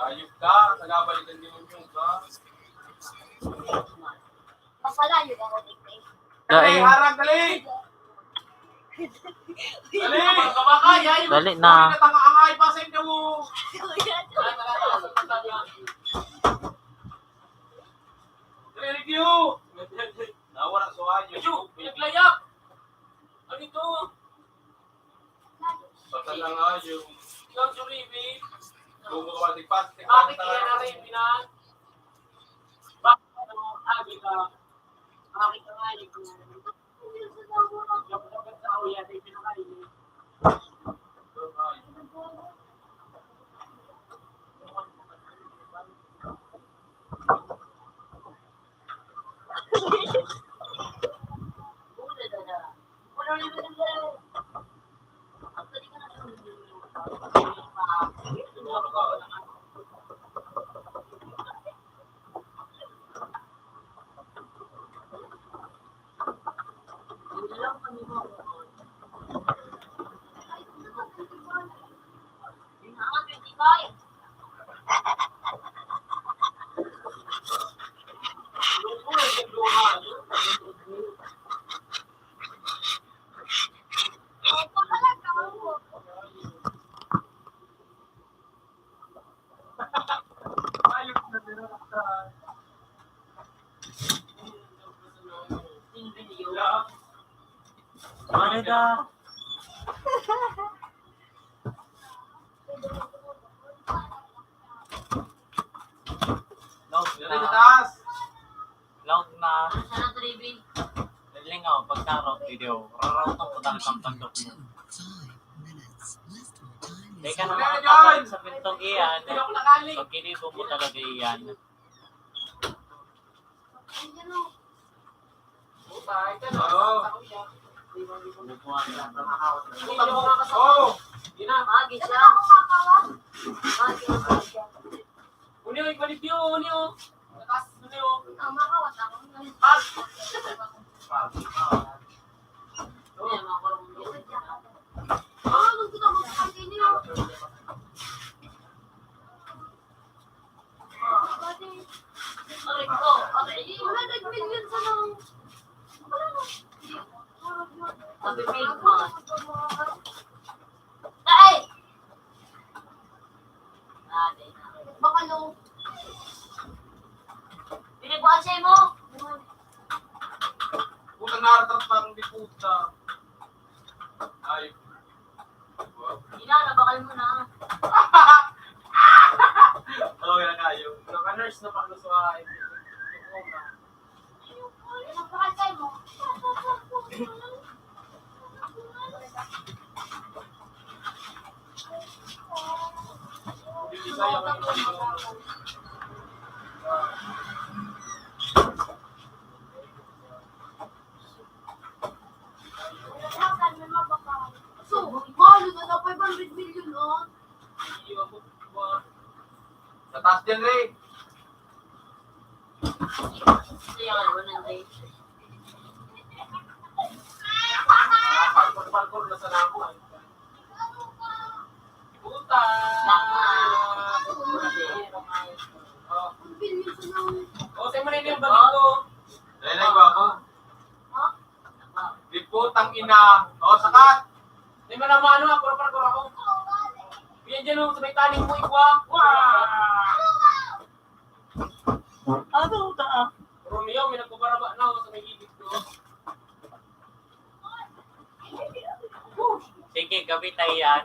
Ayop ka, nagabalikan din yung ka. Dai. Harang, dali! Dali! Dali na. Uy, natanga ang ay pa sa inyo. Dali, review! Nawala sa inyo. Ayun, pinaglayap! Ano ito? Basta lang nga yung Ikaw, Suribi. Bubo ka, tigpas, tigpas. Bakit kaya na rin, Pinan? Bakit ano, agi ka? Bakit ka nga, ikaw? Ano daw? Loud na. Loud na. Ano sana to, David? Lingaw, pagka-route video. Rarautang ko talaga ang tandok mo. Di ka na makakapit sa pintong iyan. Pag ginibo mo talaga iyan. Oo. Oo. Agi siya. Agi siya. Uni, ikaw ni Pio, uni, oh. Taas, uni, oh. Tama ka, wala akong Pas. Pas. Ah, nagkita mo sa kanya. Aray ko, aray. Wala, nag-million sa nang, wala na. Sabi, pink man. Ay! Ah, di na. Baka no. Pinagbuhan siya mo. Puta, naratrap lang di puta. Ay. Ina, nabakal mo na. Oo, yan kayo. Naka-nurse na pa, nasa, nabakal kayo mo. So, mahal na na, five hundred million, oh. Sa taas dyan, Ray. Parkour-parkour na sa namo, eh. Puta! Oh. Oh, sa'yo mo na yung balik ko. Dahil na yung ako. Di putang ina. O, sakat. Di man ang mano, ah, puro parkour ako. Yan dyan, oh, sa may taning mo, igwa. Wow! Ano ta? Romeo, may nagbabaraba na ako sa may gilid ko. Sige, gabi tayo yan.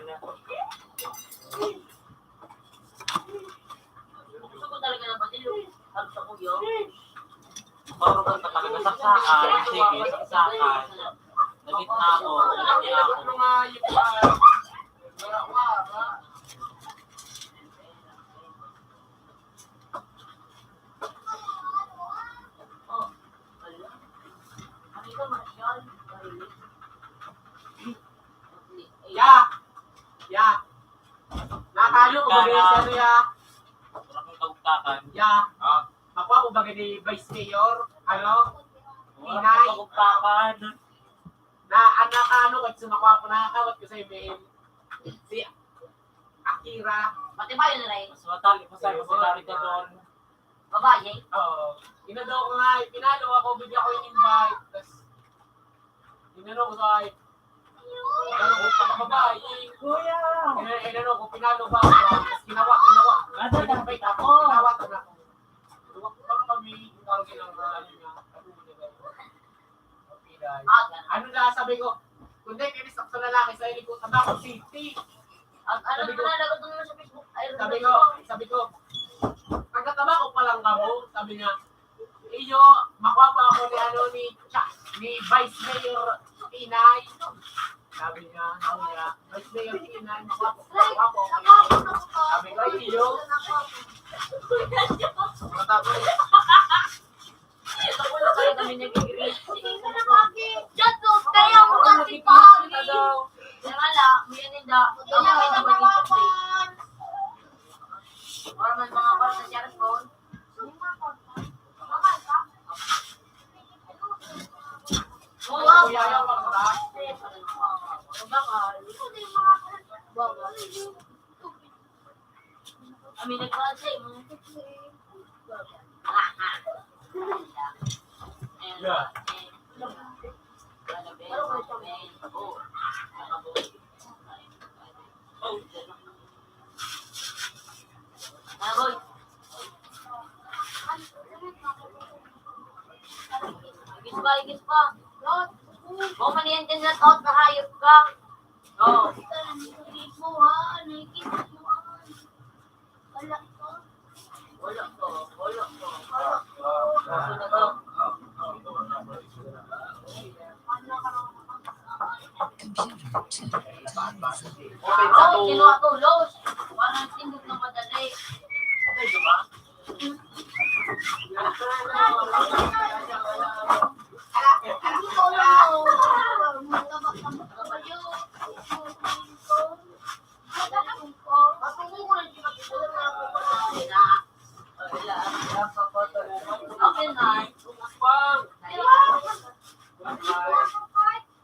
Gusto ko talaga ng batilyo. Ang sa kuya. Puro ka pa talaga saksakan. Sige, saksakan. Nagit na ako. Nagit na ako. Ya! Ya! Nakakalo ko ba, Ika na. Ano, ya? Wala kang kaguktakan. Ya. Ah. Ako, ako ba ni Vice Mayor? Ano? Wala kang kaguktakan. Na, ang nakaano ko, sumakwa ko, nakakawat ko sa email. Si Akira. Pati ba yun, Ray? Mas matali pa sa si Larry Gadon. Babae? Oo. Inano ko nga, pinalo ako, bigla ko in-invite. Tas, inano ko sa, inano ko, pagkababae. Kuya! Ina-, inano ko, pinalo ba ako? Tas ginawa, ginawa. Ano ba? In-invite ako, ginawa ko na. Ginawa ko lang kami, yung tawag nilang, ah, ano nga, ano ba nila? Ano na, sabi ko, "Kundi, kini sakto na lang, sa inig ko, Tabaco City." Ang ano Sabi ko, na, lagot mo sa Facebook. Ay, sabi ko, sabi ko, "Taga-Tabaco pa lang kamo?" Sabi niya, "Iyo, makwa pa ako ni, ano, ni, cha-, ni Vice Mayor Inay." Sabi niya, sabi niya, "Vice Mayor Inay, makwa pa, makwa pa ako." Sabi ko, "Iyo." Matapos, Diyan to, kaya mo kasi pagi. Kaya nga la, may ninda. Kaya may ninda. Para may mga para sa cellphone. Oo, bakal. Bakal. Kami nagpahal sa'yo, mga. Yeah. Igis pa, igis pa. Kung maniyan din na out na hayop ka. Oo. Mo ha, nakikita mo ha. Wala ko. Wala ko, wala ko. Wala ko. Computer to. Oh, kinuha ko, Los. Parang tindog na madali.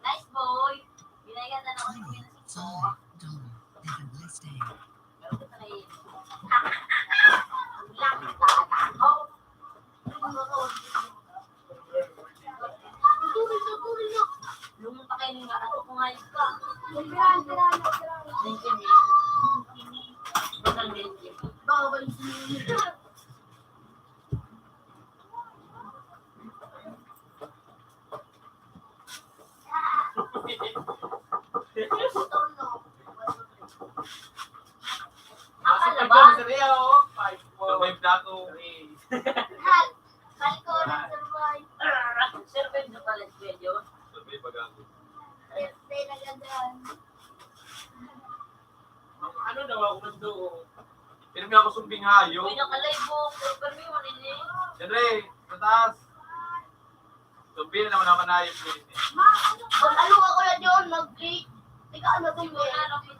Nice boy. Binayad na naman yung minutes ko. Have a blessed day. Lumang pa kayo nga, ako ko nga yun ka. Baka ba yung sinunod? Akala ba? Survive na ako. Kalko na survive. Survive na pala si Kuya John. Survive ba, gago? Survive na, gago. Ano daw ako man doon? Pirmi ako sumbing hayo. Uy, nakalive mo. Pero pirmi mo, nini. Siyempre, mataas. Sumbing na naman ako na hayo, nini. Mag-ano ako na doon, mag-click. Teka, ano ba yun?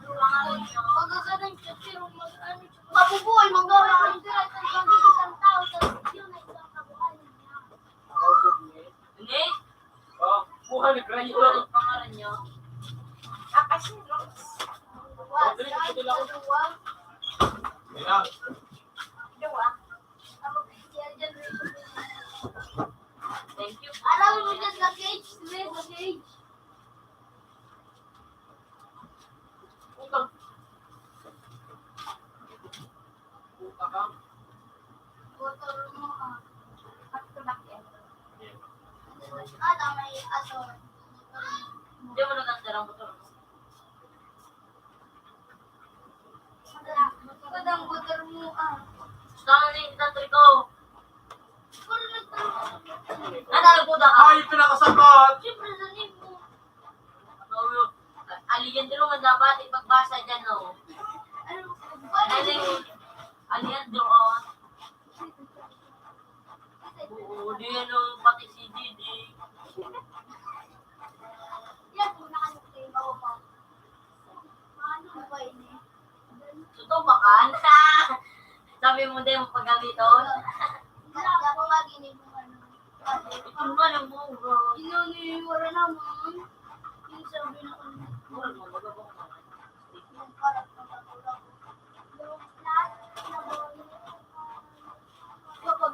Magagaling siya, pero mag-ano siya. Mabubuhay, manggawa. Ang isang tao, tapos yun ay isang kabuhayan niya. Hindi. Oh, kuha ni Crayon. Ano ang pangalan niyo? Ah, kasi, Rose. Rodrigo, ito lang. Dalawa. Dalawa. Ako, si Angel Reyes. Thank you. Alam mo dyan sa cage, may sa cage. Utang. Utang ka? Motor mo, ah. Back to back yan. Ah, tama yung aso. Hindi mo naganda lang motor mo. Maganda ang motor mo, ah. Gusto mo na yung tatry ko. Ano, nagpuda ka? Ay, pinakasapat! Siyempre, sa name mo. Alejandro nga dapat ipagbasa dyan, no? Alin? Alejandro, oh. Oo, di yan, oh, pati si Didi. Yan, kung nakalimutan ko pa. Ano ba ini? Totoo ba ka? Sabi mo, di mo pagamiton? Wala, wala akong maginig ng ano. Ito naman ang mura. Inano yung wala naman. Yung sabi na ano. Mura mo, magabang naman. Yung parang pagkatulog. Yung lahat, yung mga, kapag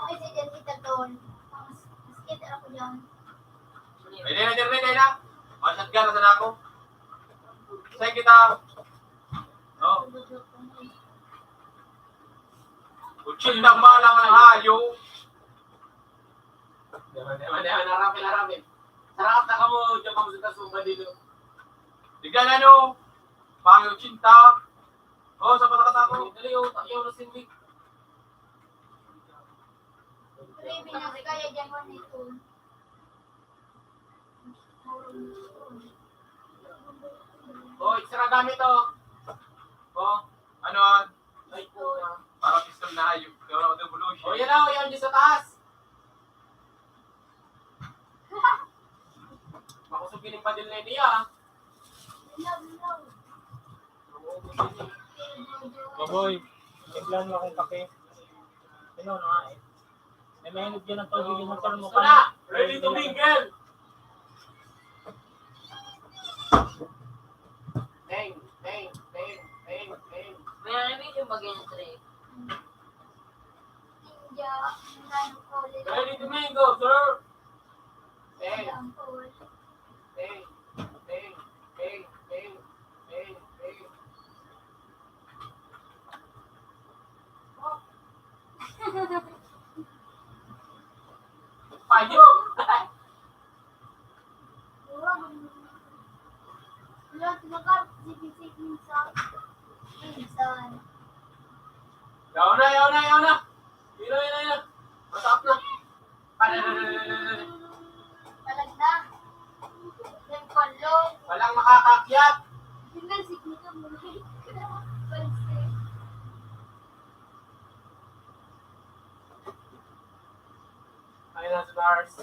Ay, si Jan kita doon. Mas, mas kita ako dyan. Ay, dahil na, dahil na, dahil na. Mga shotgun, nasa na ako? Saan kita? No? Kutsil na malang ang hayo. Yaman, yaman, yaman. Harapin, harapin. Sarap na kamo, diyan kamo sa tasong bandido. Tignan ano? Pang otsinta. Oh, sa pasakat ako. Dali, oh, takyaw na si Nick. Kaya dyan mo nito. Oh, extra gamit, oh. Oh, ano, ah? Ay, puta. Para pistol na hayop. Pero revolution. Oh, yan, oh, yan, dyan sa taas. Makusog yun yung padil na niya, ah. Baboy, timplan mo akong kape. Ano, ano nga eh? May mahinog dyan ang tubig yung motor mo. Gusto na! Ready to mingle! Bang, bang, bang, bang, bang. May ano yung bagay niya, Trey? India, England, Korea. Ready to mingle, sir! Bang, bang, bang, bang, bang, bang, bang. Payo! Wala, tumakap, sige, sige, minsan. Minsan. Yaw na, yaw na, yaw na! Yun na, yun na, yun na! Masarap na! Palag na. Yung panlong. Walang makakakyat. Tingnan si Tito mo. Pansin. Ayun na si Mars.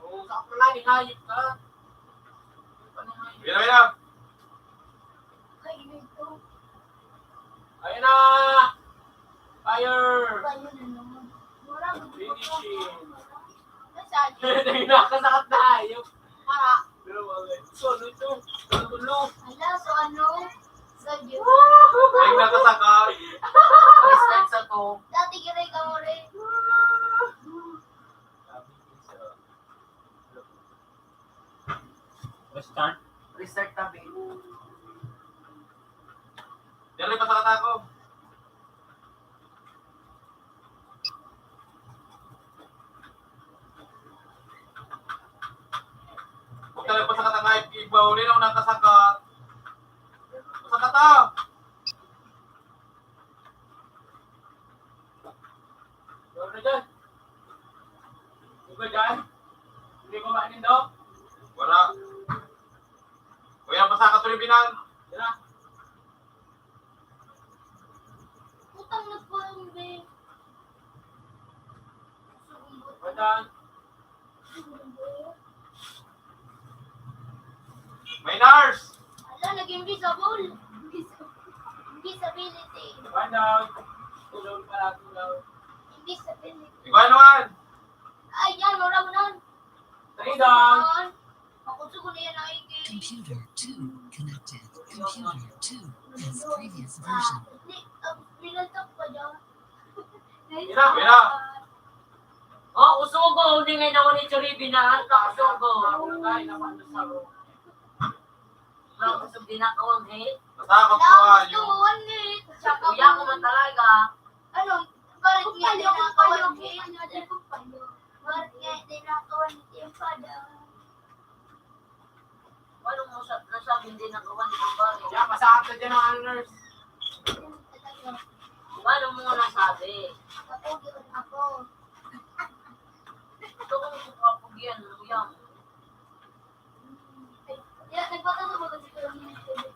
Kung sa ako na, hayop ka. Ano hayop? Mira, mira. Ay, ito. Ayan na! Fire! Ayun, ano. Mura, Finishing! Nasaan? Nakasakat na hayop! Ah. Pero wala. So, ano ito? Ano, ano? Ala, so ano? So, yun. Ay, nakasakat! Respect sa to. Dati, giray ka mo rin. Restart. Restart tabi. Dali, pasakat ako. Huwag ka lang pasakat ang I P ba? Uli na ako nakasakat. Pasakat ah! Wala na dyan. Di ba dyan? Hindi ba ba nindo? Wala. Yan. Yan na. Utang na po yung be. Madam. May nurse. Ala, nag-invisible. Invis-, invisibility. Madam. Tulog pala, tulog. Invisibility. Ikaw naman. Ay, yan, wala mo na. Three down. Ako siguro yan ay gay. Computer two connected. Computer two has previous version. Hindi, ah, pinaltak pa dyan. Ina, ina. Oh, usugo, hindi nga naman ni Choribi na, ano ka, usugo? Ay, naman, usugo. Wala ko sa ginagawa, eh. Masakap ko, ah, yung Kuya ko man talaga. Ano? Bakit nga di nakawan ni, bakit nga di nakawan ni Tiyempada? Ano mo sa, nasabi hindi nakawan ni Tiyempada? Kaya masakit na dyan ang ano, nurse. Paano mo nasabi? Ako, yun ako. Ito kung kapag yan, ano yan? Kaya nagpatalo ba kasi kami ng tubig?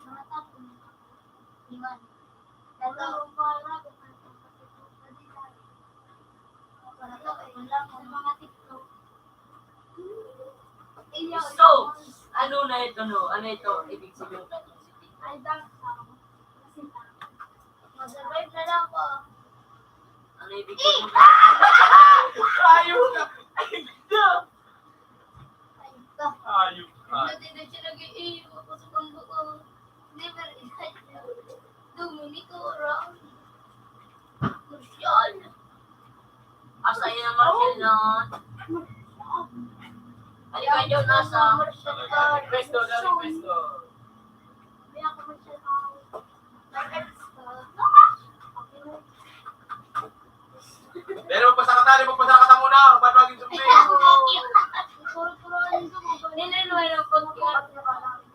Mga tapo. Iwan. Ito. Para sa mga TikTok. So, ano na ito, no? Ano ito? Ibig sabihin ng positive? Ay, basta. Kasi mag-survive na lang ako. Ano ibig sabihin? Ayaw ka! Ayaw ka! Ayaw ka! Ano, di na siya nag-iiyo? Ako sa pambuko. Never in life. Dominico, Ram. Marshall. Asa yan, Marshall, na? Ano ka dyan, nasa? Request ko, na request ko. May ako, Marshall, ah. May ex ka. Pero magpasakatali, magpasakata muna. Ba't maging sumbi? Niluluwa ng pagkain.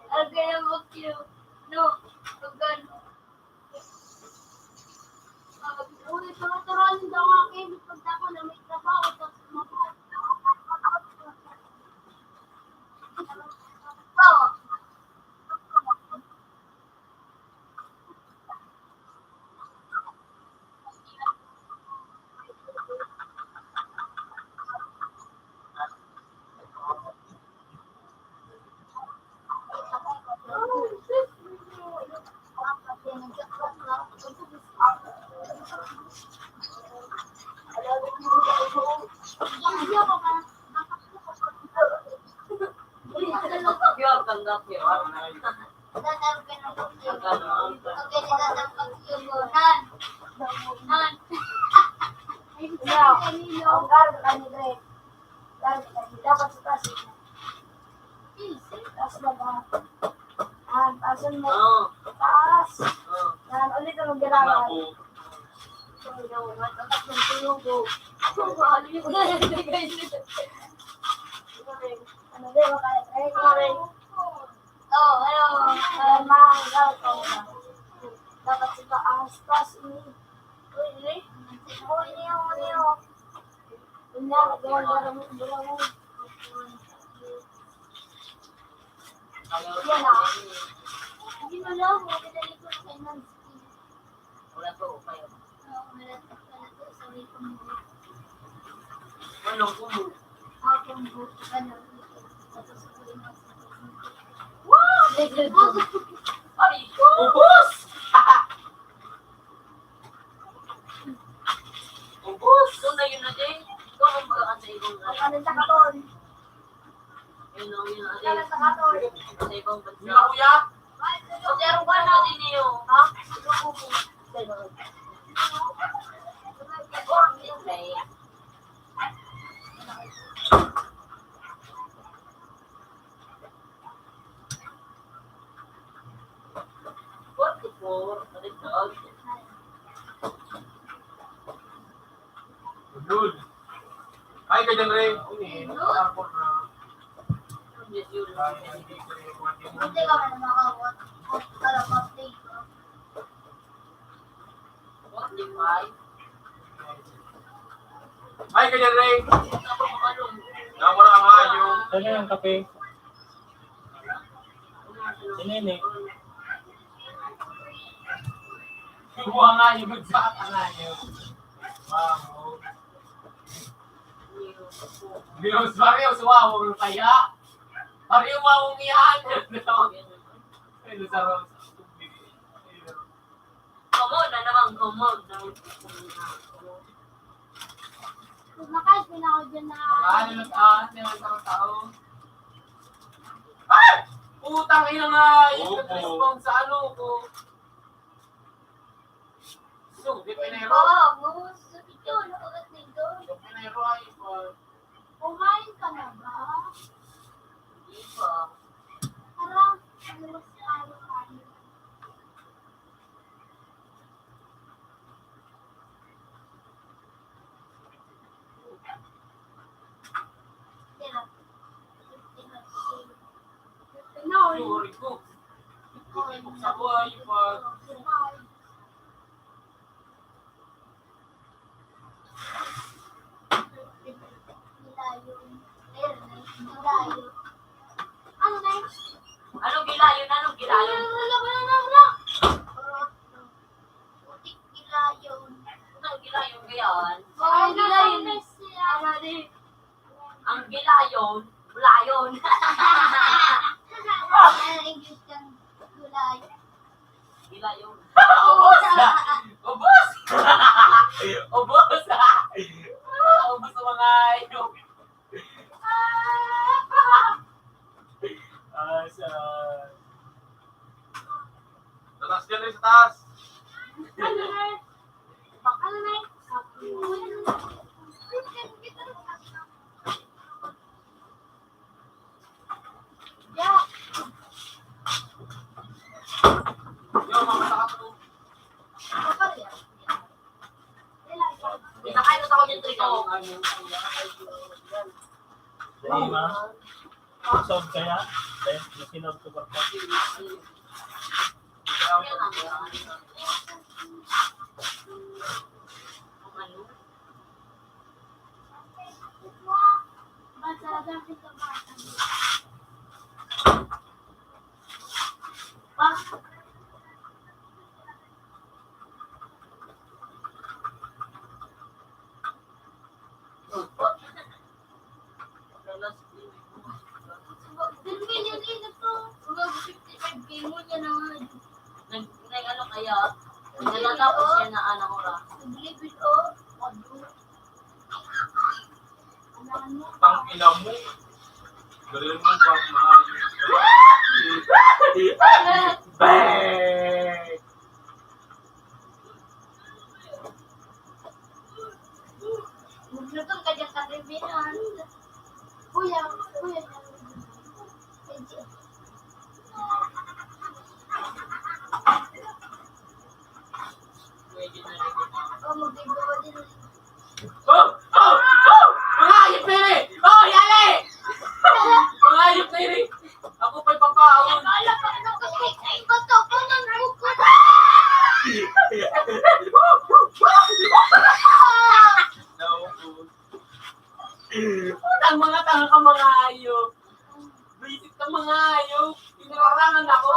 Ang gaya mo, cute. No, pag ano. Ah, uy, turo-turuan daw nga kayo, pagtako na may trabaho, tapos maka-, Ang garbo ka ni Dre. Garbo ka ni. Dapat sa taas. Taas na ba? Ah, taasan mo. Oo. Taas. Oo. Yan, ulit ang maggalawan. Tama po. Tulog. Tulog. Ano, di ba kaya? Ay, sorry. Oh, ano? Ay, mahal daw to. Dapat sa taas, taas, eh. Uy, eh. Uy, niyo, niyo. Kunyari, gawang gawang gawang. Yan, ah. Hindi mo lang, pinalik ko sa kanya. Wala to, okay. Oo, wala to, wala to, sorry po. Ano, kumo? Ah, kumo, ano, Wow! Ay, ubos! Ubos! Ito na yun na din. Ito ang mga sa ibang Ang ano sa katon? Yun, oh, yun, oh, Ang ano sa katon? Sa ibang bansa. Yun, kuya? Pati aruga na din niyo, ha? Forty-four, baliktad. Good. Hi, Kuya John Ray. Yes, yun. Buti ka man makawat. Kalapatay ka. Forty-five. Ay, ganyan, Ray. Nawala ang hayop. Ano yung kape? Sinini. Kuha nga yung magsaka nga yun. Wow. Dios, Mario, suwawa mo kaya? Mario, wawong yan. Ay, Luzaro. Come on na naman, come on. Kumakain ko na ako dyan na. Ano na taon? Ano na taon? Ah! Putang ina nga! Yung Opo. Respond sa ano ko. So, di pinero. Oo, gusto ko yun. Nakagad na yun. Di pinero ay, uh, Kumain ka na ba? Hindi pa. Tara, ano mas tayo tayo? Sorry ko. Sa buhay pa. Ano na yun? Anong gilayon? Anong gilayon? Wala, wala, wala, wala. Putik gilayon. Anong gilayon ba yan? Ay, gilayon. Ano din? Ang gilayon, bulayon. Ang English kang gulay. Gilayon. Ubos! Ubos! Ubos! Ubos ang mga hayop. Ah, sa Taas dyan, Ray, sa taas. Yo, mga taas, oh. Pinakain ko sa kanya, Trico. Di ba? Solve kaya? Dahil nasinod ko pa. Nag-, nag-ano kaya? Nagtatapos siya na ano oras. Tang ina mo. Dali mo ba, mahal? Bang! Maglutong ka dyan, kaibigan. Kuya, kuya. Oh, magbigawa din. Oh! Oh! Oh! Mga hayop na yun eh! Oh, yali! Mga hayop na yun eh! Ako pa'y papaon. Akala ko ano ko, ay, ay, bato ko ng buko. Nauubos. Ang mga tanga ka, mga hayop. Buwisit ka, mga hayop. Pinararangan ako.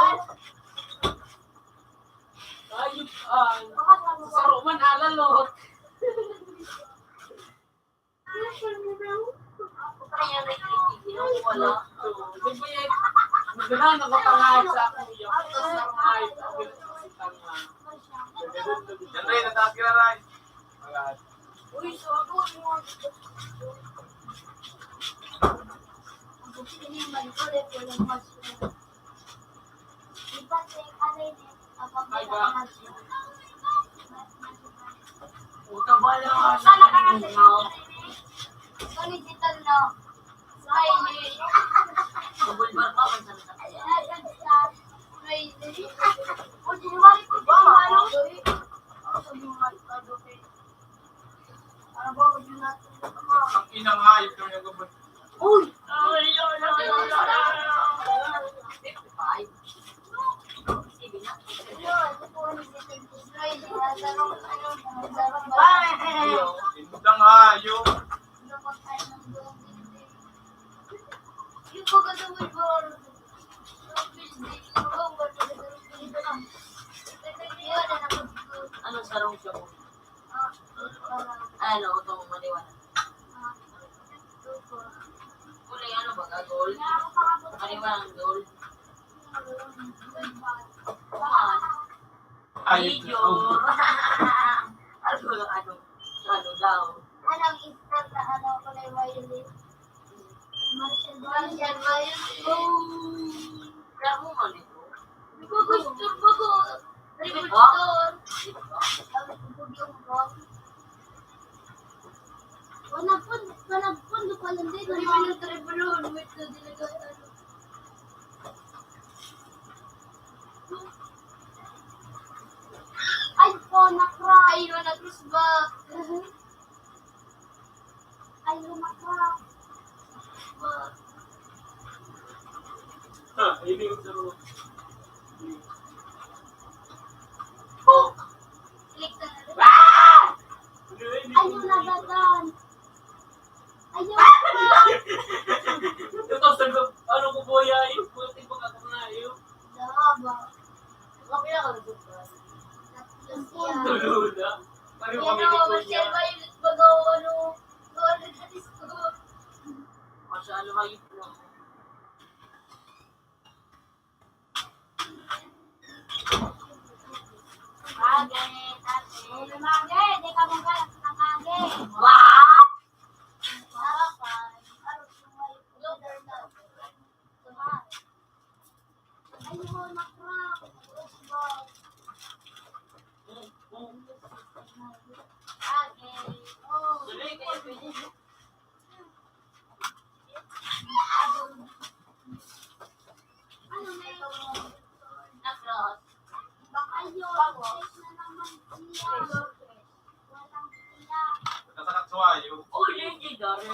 Ayos, ah, sa saro man, alalot. Wala. Di ba yan? Nagdala na ko tanga sa kuya. Tapos ang mga ito, ang bilis ng tanga. Yan, Ray, nataas ka na, Ray. Uy, so ako, ano? Ang gusto niya, malikot, eh, walang mas-, Ay, ba? Puta, bala. Sana ka nga sa Ito, digital na. Smiley. Double bar pa, man, sana ka. Smiley. O, January ko ba, ano? Ako sa mga ito, okay. Ang inang hayop na nagabot. Uy! Fifty-five. Sige na. Inang hayop. Ano, itong maliwanag. Kulay ano ba? Gold? Maliwanag gold. Ay, Major. Ano, ano, ano daw? Anong instant na ano, kulay violet? Martial violet. Martial violet. Oh. Bravo man ito. Bago, bago. Record store. Ang bubog yung bong. Panagpon, panagpon, lupa lang din. Ano yung tribulon? Wait, na dinagaan. Ay, po, nakra. Ay, no, na-cross back. Ay, lumakra. Ah, ini yung sa mga. Oh! Click na. Ah! Ayun, nagatan. Ayun. Ito, sagot. Ano ko po, yay? Buti pa ka na, yun. Daba. Okay na ako, nagsusulat. Ang tulo na. Pareho kami ni Kuya. Marcel Violet, baga, ano, Masyado hayop lang. Kage, tate. Kage, di ka maghanap ng kage. Wow! Sarap, ah. Sarap yung may order na. Kumain. Ayun, nakra. Kage. Oh. Nakasakat suwayo. Oh, legendary.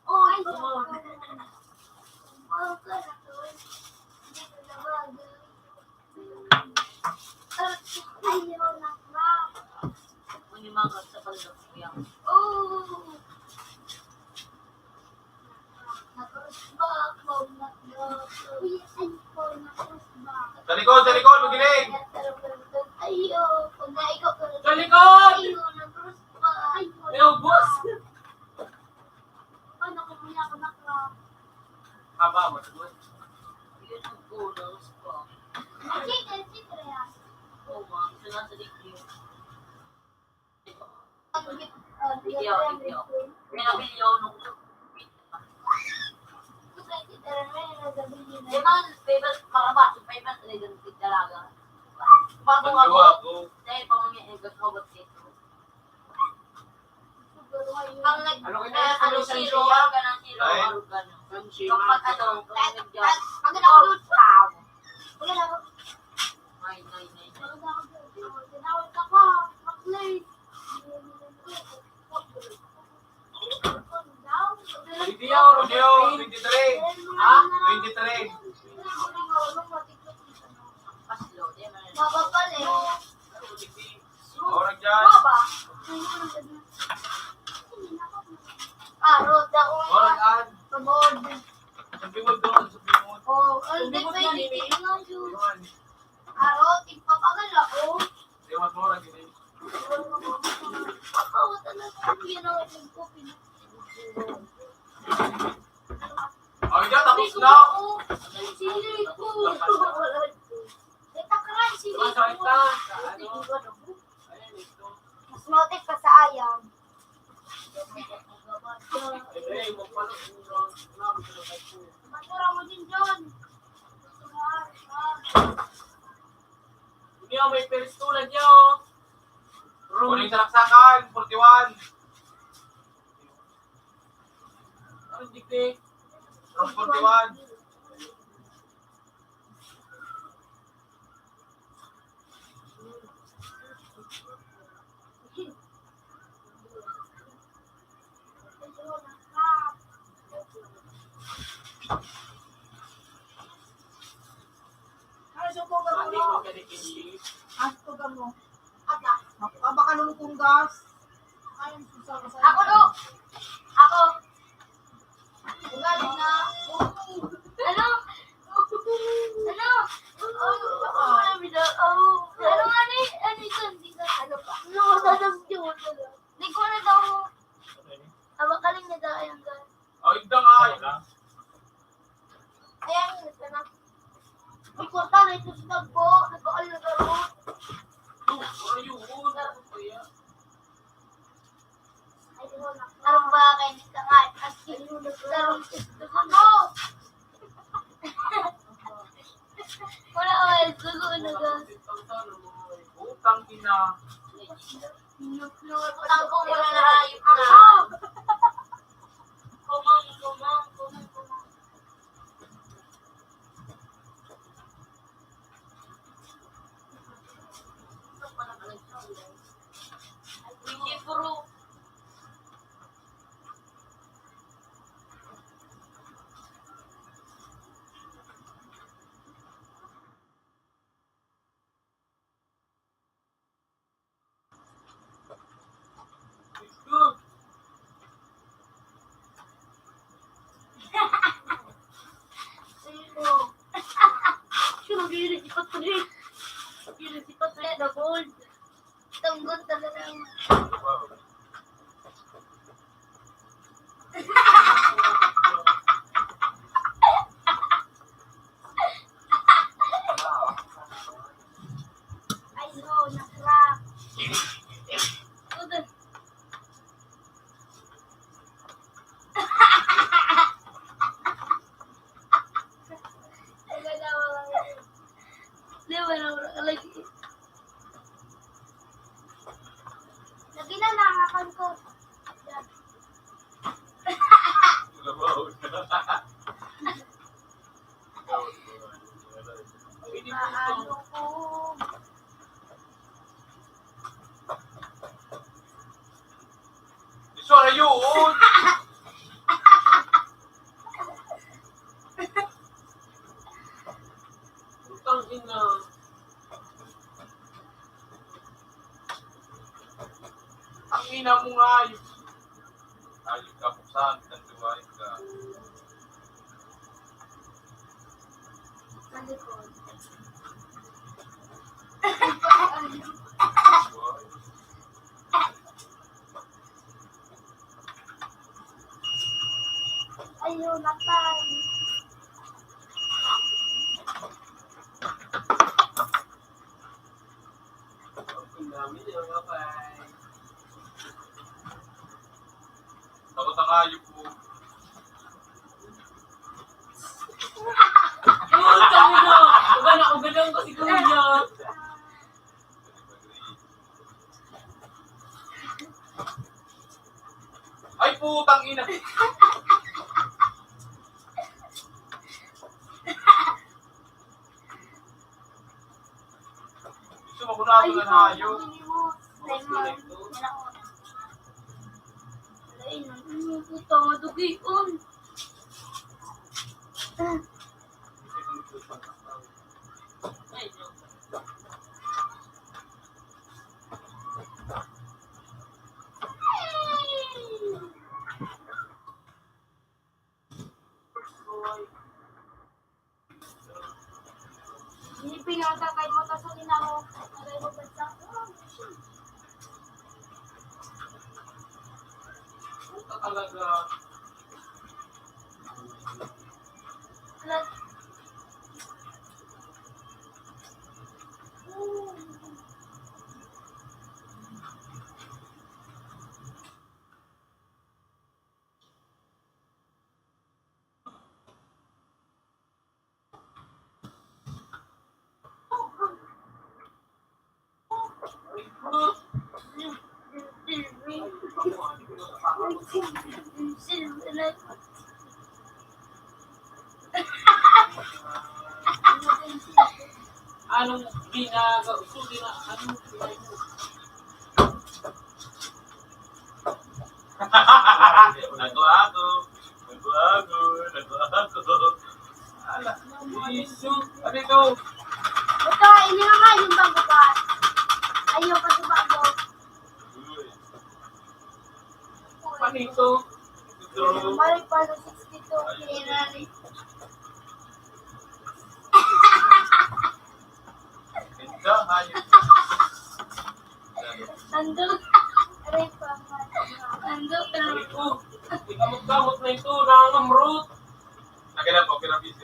Oy, come on. Ayaw na, Rob. Uni mga sa pagdakuyang. Oh! Nakrusba ako, nakrusba. Uy, ay po, nakrusba. Sa likod, sa likod, magiling! Ayaw, pag naigo ko, Sa likod! Ayaw, nakrusba. Ay po, Ayaw, boss! Paano kung wala ka bakla? Haba mo, sagot. Yun ang kulang sa ko. Ang chicken, chicken, ah. Oo, ma'am. Siya nasa digdi. Video, video. May na video nung Di man, favorite, para ba? Favorite, talagang talaga. Bago Ang ako, gawa ko. Dahil pa mga, eh, gusto ko ba dito? Pag nag-, Ano ka na? ah, ano, Ano, zero, Sanshia? Ka ng zero, Ay. Ano ka na? Sanshia. Kapag ano, kapag nag-, Pag nag-, Ay, ay, ay, ay. Tinawag ka pa, Maklay. Video, video, twenty-three. Ha? Twenty-three. Paslo, di man. Mababalik. Oras dyan. Baba. Arot, ako nga. Oras, an. Pagod. Sabi mo doon, sabi mo. Oh, ang Sabi mo dito, doon, hindi ini. Ko lang yun. Doon. Arot, ipapagal ako. Di mas mura, gini. Papa, wala na lang. Yan ang nagkupin. Oh, yan, tapos na. Sili ko. Ito, crunchy. Diba, sa ita? Sa ano? Ayan, ito. Mas matik pa sa ayam. Ito, eh, magpalo-, Matura mo din, John. Hindi ako may peristula niya, oh. Kuning salaksakan, forty-one. Ano, dikdik? Room forty-one. Ano sa program mo? Ano sa program mo? Aba, aba ka nung kunggas. Ay, ang susama sa Ako, do. Ako. Ugali na. Ano? Ano? Oh, ako na, Mida. Oh. Ano nga ni? Ano ito? Hindi ko Ano ba, kainis ka nga? As in, sarong gusto mo. Wala, wala. Gusto ko na ga. Utang ina. Utang ko muna na ayos na. Kumang, kumang, kumang, kumang. Sino gini si Patrick? Gini si Patrick na gold. Tungkol talaga. Ay, no, na-crack. Di ba, nawala ka lagi? Lagi na, nangakan ko. Paano ko? Isura yun! Putang ina. Ang ina mo nga yun. Ayun ka, kung saan ka, dumain ka. Ayun, natay. Tapos ang hayop mo. Putang ina! Uga na, uga lang ko si Kuya. Ay, putang ina! Gusto mo, kunado na tayo. Ay, puta, madugion. Ini pinata kay mo ta sa inaro. Kay mo bansa. Puta talaga. Anong ginagawa? Anong ginagawa? Nagbago. Nagbago. Nagbago. Ala, iso. Ano ito? Ito, ini nga nga yung bago pa. Ayaw pa sa bago. Ano ito? Ito. Mari pa sa sixty-two. Ayan. Ito, hayop. Tandog. Aray pa. Tandog. Aray ko. Ikamot-kamot na ito, nangangamrot. Akin na po, pinabis-,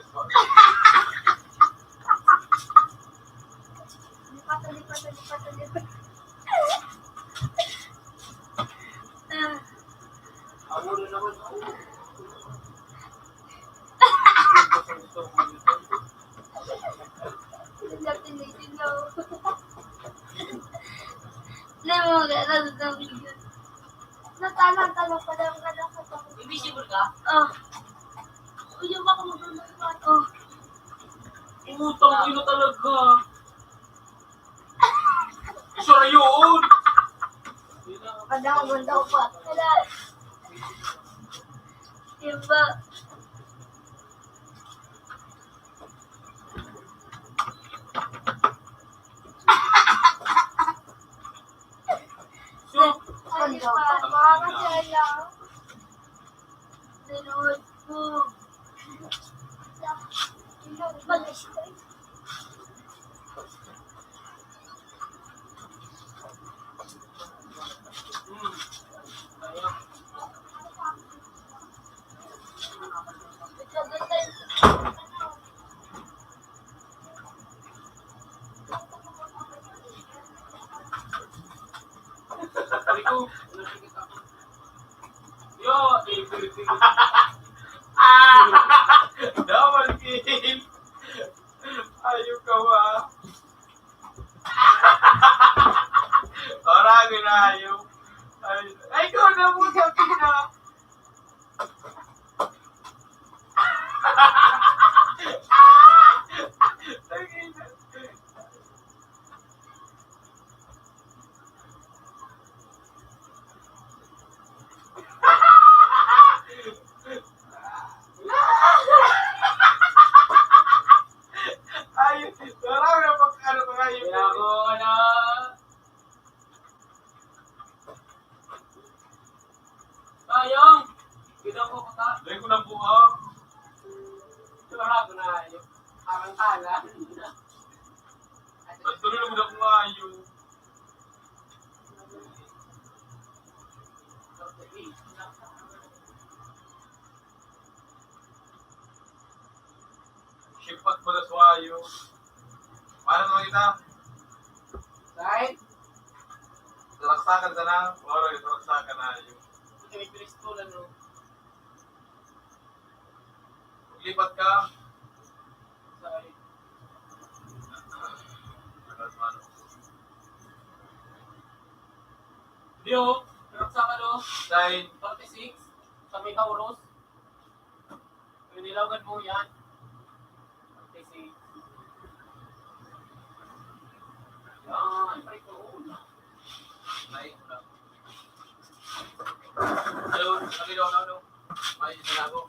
Lipat, lipat, lipat, lipat. Hindi mo magkakaroon ng video. Natalo-talo pa lang ka na sa. Invisible ka? Oh. Uy, yung ako magkakaroon ng. Oh. Putang ina talaga. Siya na yun. Padawan daw pa. Wala. Diba? Ano pa? Mga kasala. Sunod po. Yo, everything. Ah! Double kill! Ayaw ka ba? Parang inayo. Ay, ay, ikaw na po, sabi na. Ay, parang napag-, ano ko nga yun. Kaya ako, ano, Sayang! Kita ko kita. Dahil ko na buha. Sigurado na yun. Parang tala. Pagtuloy lang ako nga yun. Sipat pala suwayo. Paano naman kita? Saan? Taraksakan ka na. Oras, taraksakan na yun. Ito may Kristo na, no? Maglipat ka. Saan? Dio, taraksakan, no? Saan? Forty-six. Sa may Taurus. Pinilawan mo yan. Kasi, yan, may tuon. May, hello, lagi daw, ano, ano? May isa na ako.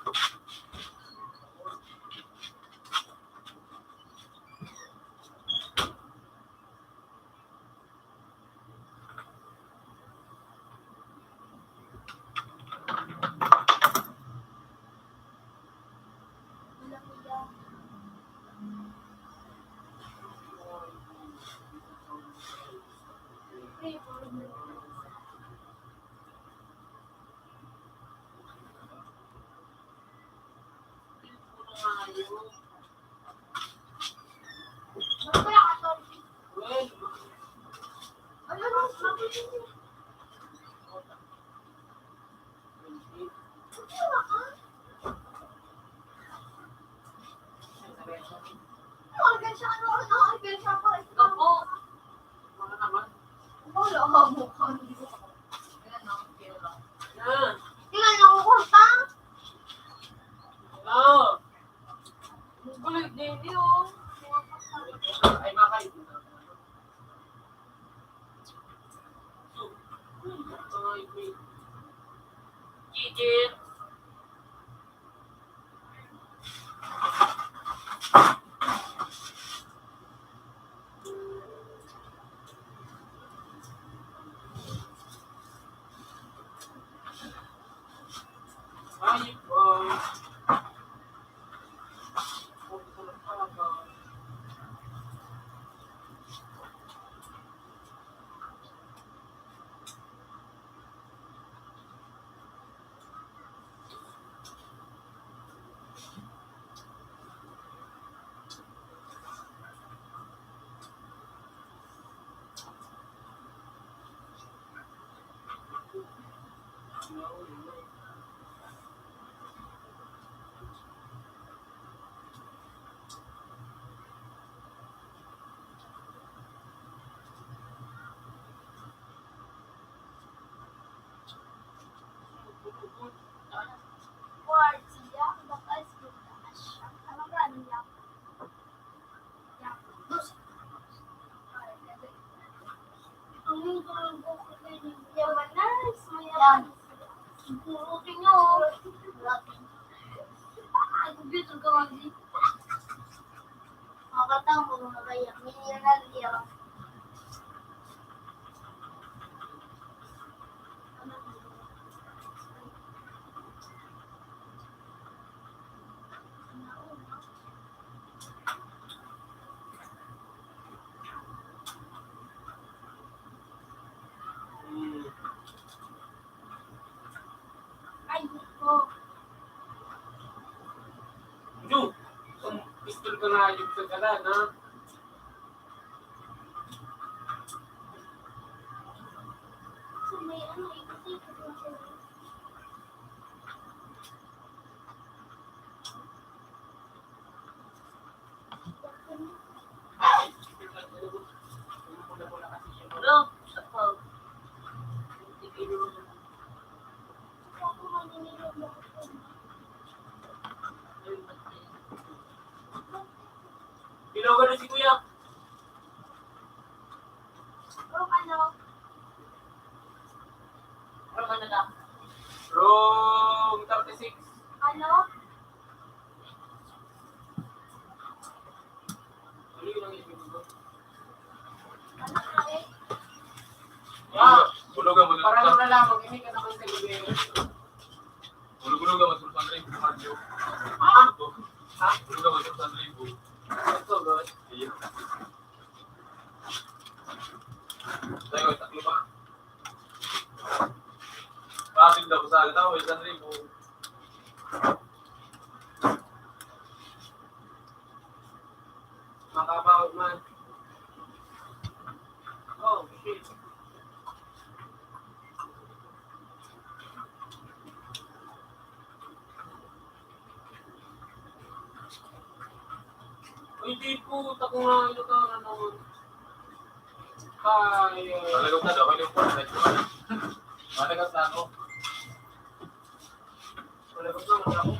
Tingnan lang ako, kurta. Kulit din, eh, oh. Ay, makay. Gigil. Yaman na, mayaman. Ang puruti niyo. Ay, computer ka, Mami. Makatang mo, mga kaya. Milyonan, di ako. Ay, gusto. Ju, ang pistol ka na, Ju, sa kalan, ha? So, may ano, ipatay ko dun sa Hello, gano'n si Kuya? Room ano? Room ano lang? Room thirty-six. Ano? Ah, hulugan mo na. Para mo na lang, mag-ini ka naman sa gabi. Hulugan mo, Sir Sandro, yung Mario. Ah? Ha? Hulugan mo, Sir Sandro, yung Ito, God. Iya. Tayo, tatlo pa. Bakit daw sa akin? Tao, isang libo. Makabaw man. Oh, shit. Uy, di po, tako nga, ano ka, ano. Ay, ay. Talagang na daw, ano yung portrait ko? Talagang na ako. Talagang na ako.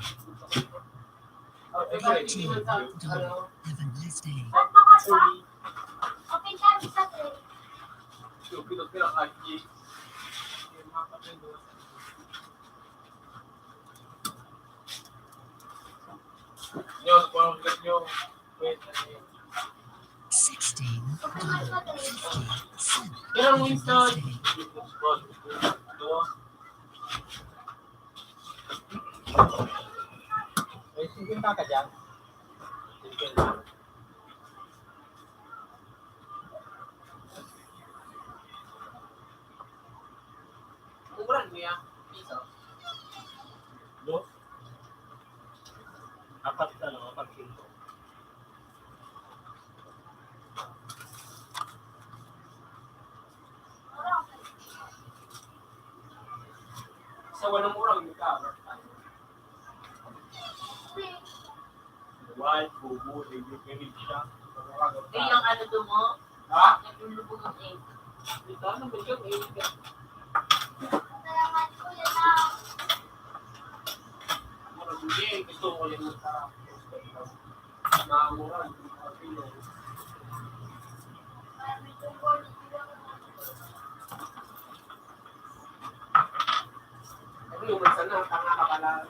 Thirteen, Evan Leslie. Nyo, kung ang nyo, wait, ano yun? Sixteen, fifty, seven, Evan Leslie. May singkwenta ka dyan? Singkwenta. Umuran mo yan? Piso? Dos? Apat, ano, apat singko. Sa walang urang, may cover tayo. White, bubu, hindi, hindi siya. Ay, ang ano to mo? Ha? Naglulubog ang egg. Ito, ano ba yun? Eh, Salamat, Kuya Nao. Ano ba yun? Gusto ko yung magka-, Ano yung mansa na, tanga ka pala.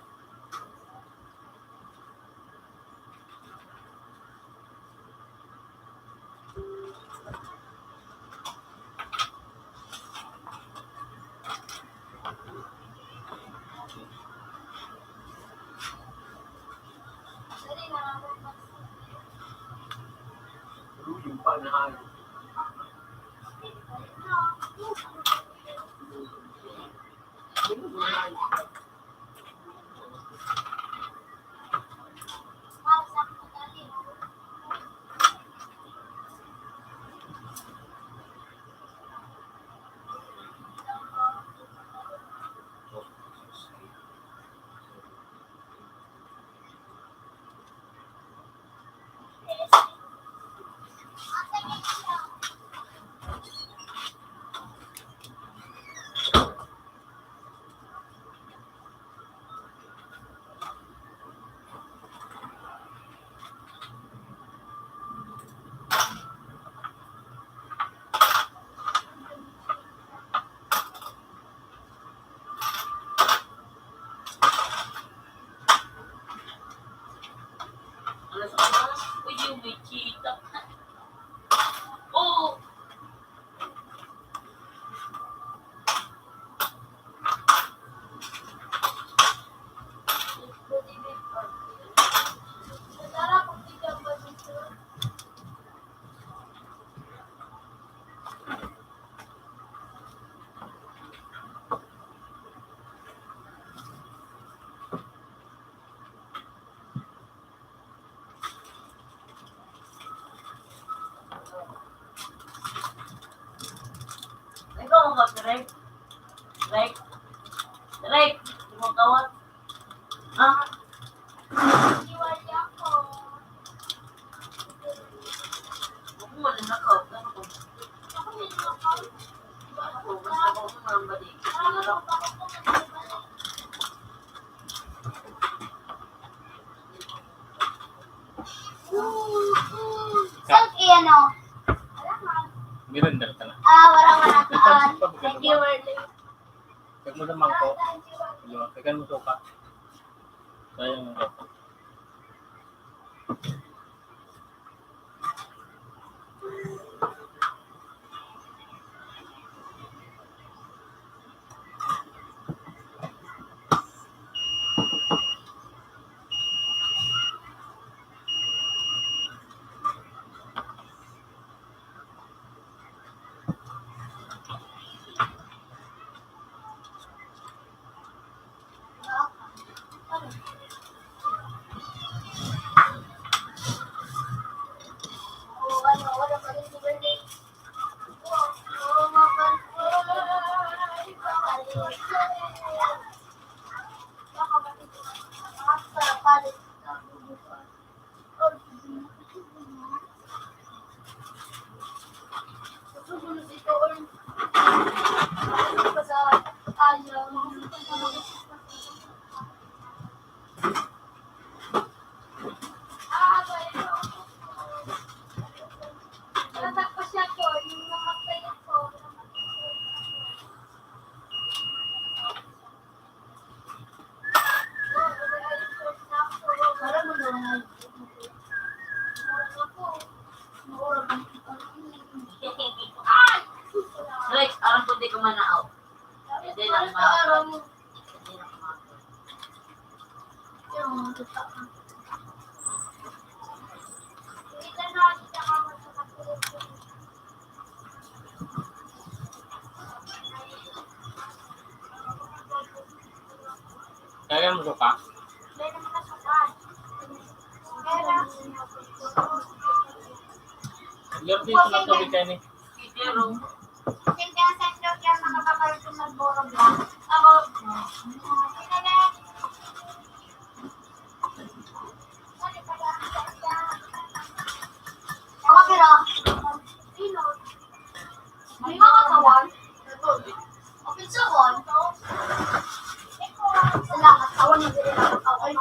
Rek. Rek. Rek. Tumutawag. Ah. Huwag mo na nakaw. Ano ko? Ako, gusto ko ng balik. Saan kaya, no? Miranda ka na. Ah, wala, wala. Thank you, Marley. Kag mo naman ko. Yo, kag mo suka. Sayang mo. Rex, aram ko di ka manao. Hindi lang ma-, hindi lang ma-, Kaya mo suka? Love dito na tubig kayo ni. Mga pira. May mga kawan. Okay, so, on. Salamat. Awan yung dili na. Okay.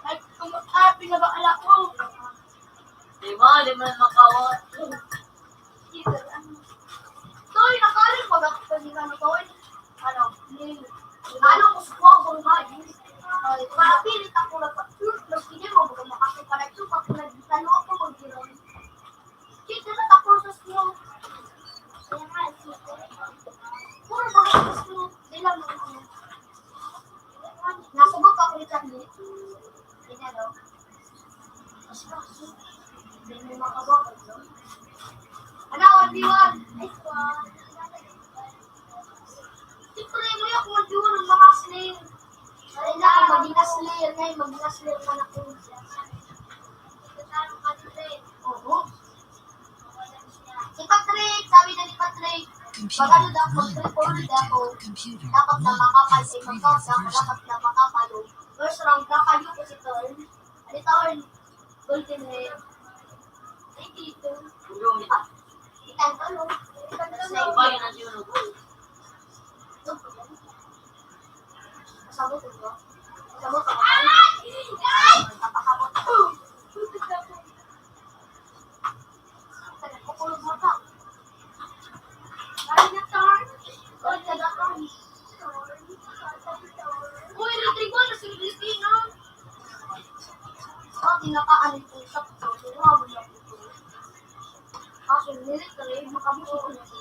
Ay, kung, ah, pinabakala ko. Di ba? Di mo na makawan. Toy, nakarin ko ba? Pwede ka na, Toy? Ano? Ano ko sa mga buhay? Ay, mapilit ako na pa. Mas hindi mo, baka makakita na ito, pag nagtalo ako, magdiraw. Cheat na ako sa snow. Kaya nga, cheat. Puro mga snow. Di lang mga ano. Nasugot ako ni Charlie. Kaya daw. Mas kaso. Hindi mo makabakal, no? Ano, one v one? Nice one. Siyempre, hindi ako mag-duo ng mga slayer. Ay, na, maging na slayer ngayon, maging na slayer na ako. Oo. Si Patrick, sabi na ni Patrick, pag ano daw, mag-triple daw ako, dapat na makapal sa ikaw, dapat na makapal. First round, kakayo ko si Tol. Ano, Tol? Golden Red. Ay, dito. Ulo niya. Itang Tol, oh. Itang Tol, oh. Sabot ko. Sabot ko. Ay! Ay! Papakabot. Kukulog mo ka. Ay, na-turn. Ay, na-turn. Uy, Rodrigo, ano si Filipino? Oh, tinakaan ito sa pagkakuha mo na ito. Kaso, nilit na rin, makabuso ko na ito.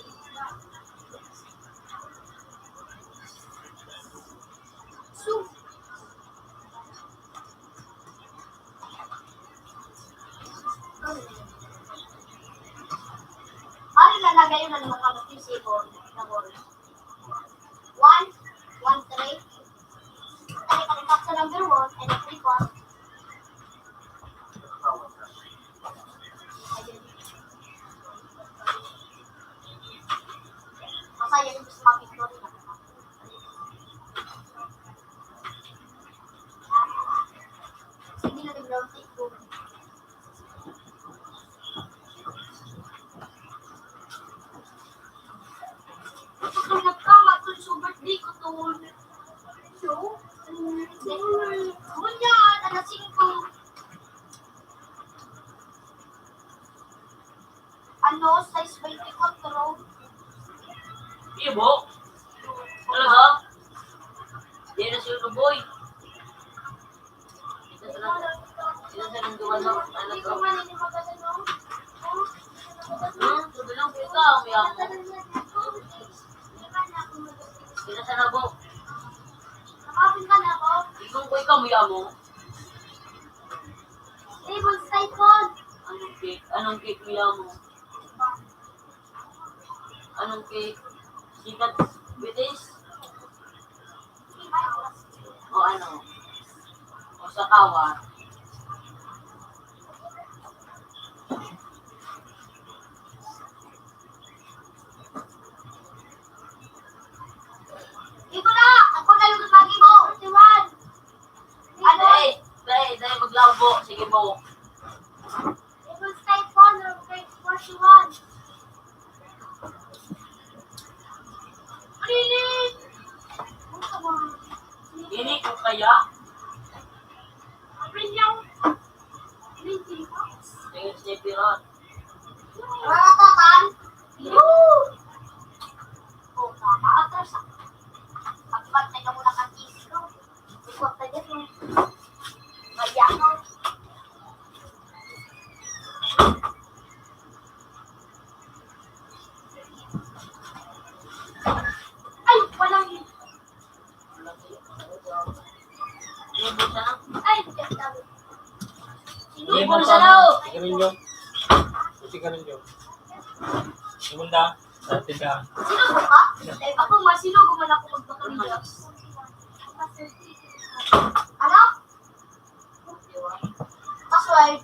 So, Ari na lagay na mga kapatid si Bon, na Bon. One, one, three. Three, three, sa number one, and three, one. Ayun. Bo? Talaga? Di na si Utuboy. Ito sa lang. Ito sa lang duwa, no? Ano to? Hmm? Sabi lang, kita, ang yaman. Ito sa labo. Ikaw, ikaw, ang yaman. Ribbon typhoon. Anong cake? Anong cake, ang yaman? Anong cake? Sikat, British? O ano? O sakawa? Iko na! Ako na yung lagi mo! Siwan! Ano eh? Dai, dai, maglawbo. Sige mo. Ribbon typhoon, number forty-one. Ini ko kaya? Tingin si Piron. Mga kapan? Yoo! Oh, mama, atras ako. Pagpag na yung muna kang islo. Ikaw ka dyan, oh. Kaya ako. Ay, walang Libon sa nao. Sige ninyo. Sige ninyo. Simunda, sa tindahan. Sinugo ka? Ako nga, sinugo man ako magpakaligas. Ano? Password.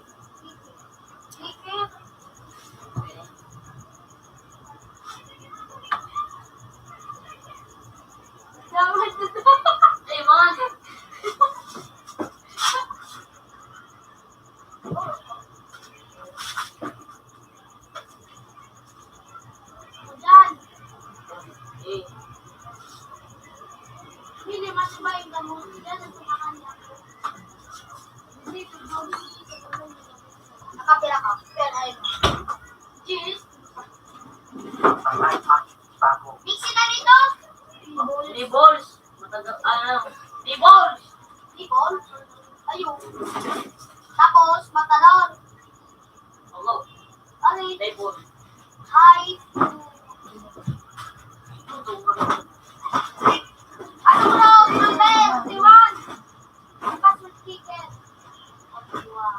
Diyan. Hindi, mas iba yung gamot. Diyan, sa kanya. Nakapira ka. Pero ayun. Cheese. Mixi na dito. Nibols. Matagal, ano? Nibols. Nibols? Ayun. Tapos, matalon. Ogo. Ano yun? Nibols. Hi. Ano bro? Number, si Juan. Ang password sticker. Ang dua.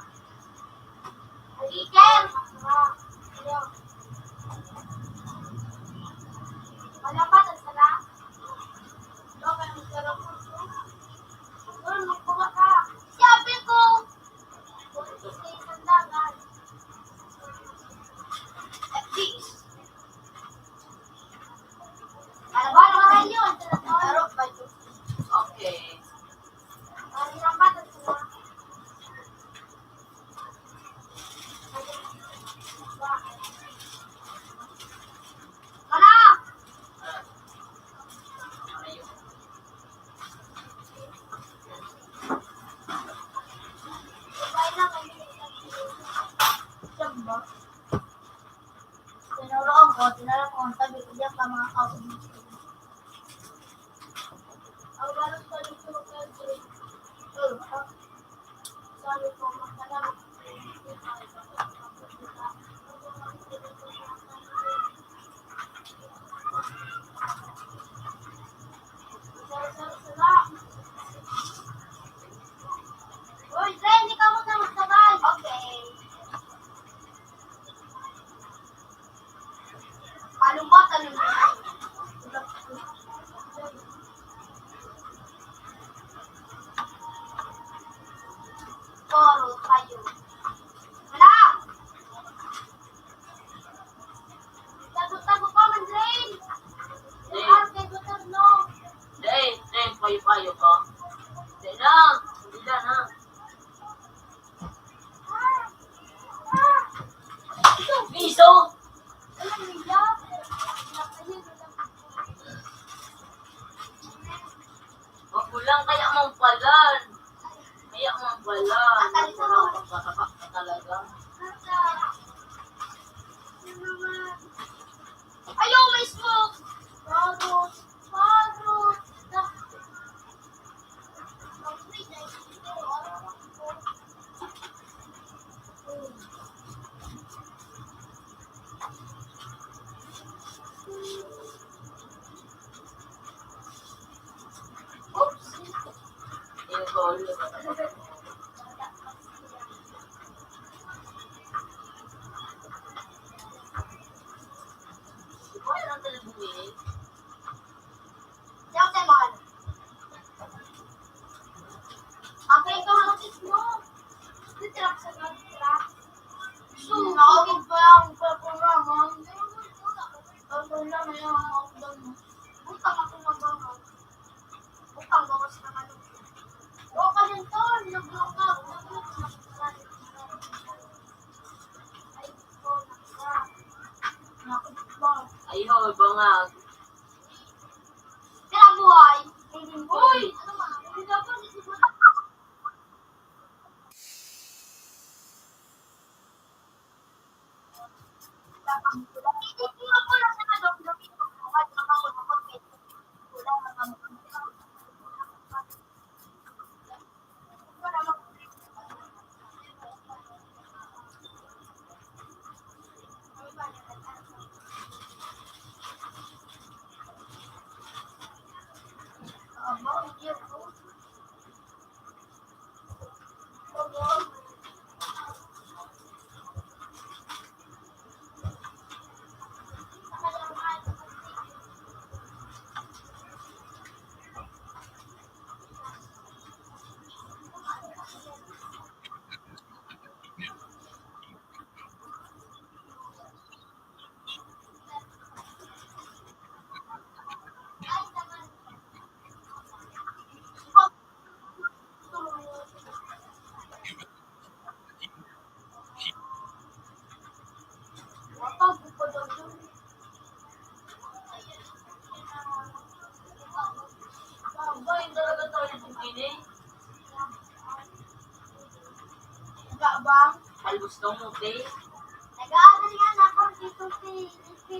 Sticker. Wala pa, tagsala. Doon, magkuha ka. Sabi ko. Sa isang dagat. At least. Ano ba naman yun? Okay. Tinuro ko, tinuro ko ang tabi ko diyan pa mga kaon. Ang balos pa dito, sabi ko, magkalaw. Uy, Dre, hindi ka muna magsabay. Okay. Palumba, palumba. Koro, kayo. Wala, So, nakakit pa lang ang programa. Ang programa yung mga utang mo. Utang ako mabangaw. Utang gawas na ano. O, kanin to, nagluka, nagluka. Ay, ito, nagluka. Nakakit pa. Ayaw, bangag. Kaya buhay. Uy! Ano ba? Hindi ka po, hindi ko Talbos kang muti. Nag-aaral nga na ako dito si, si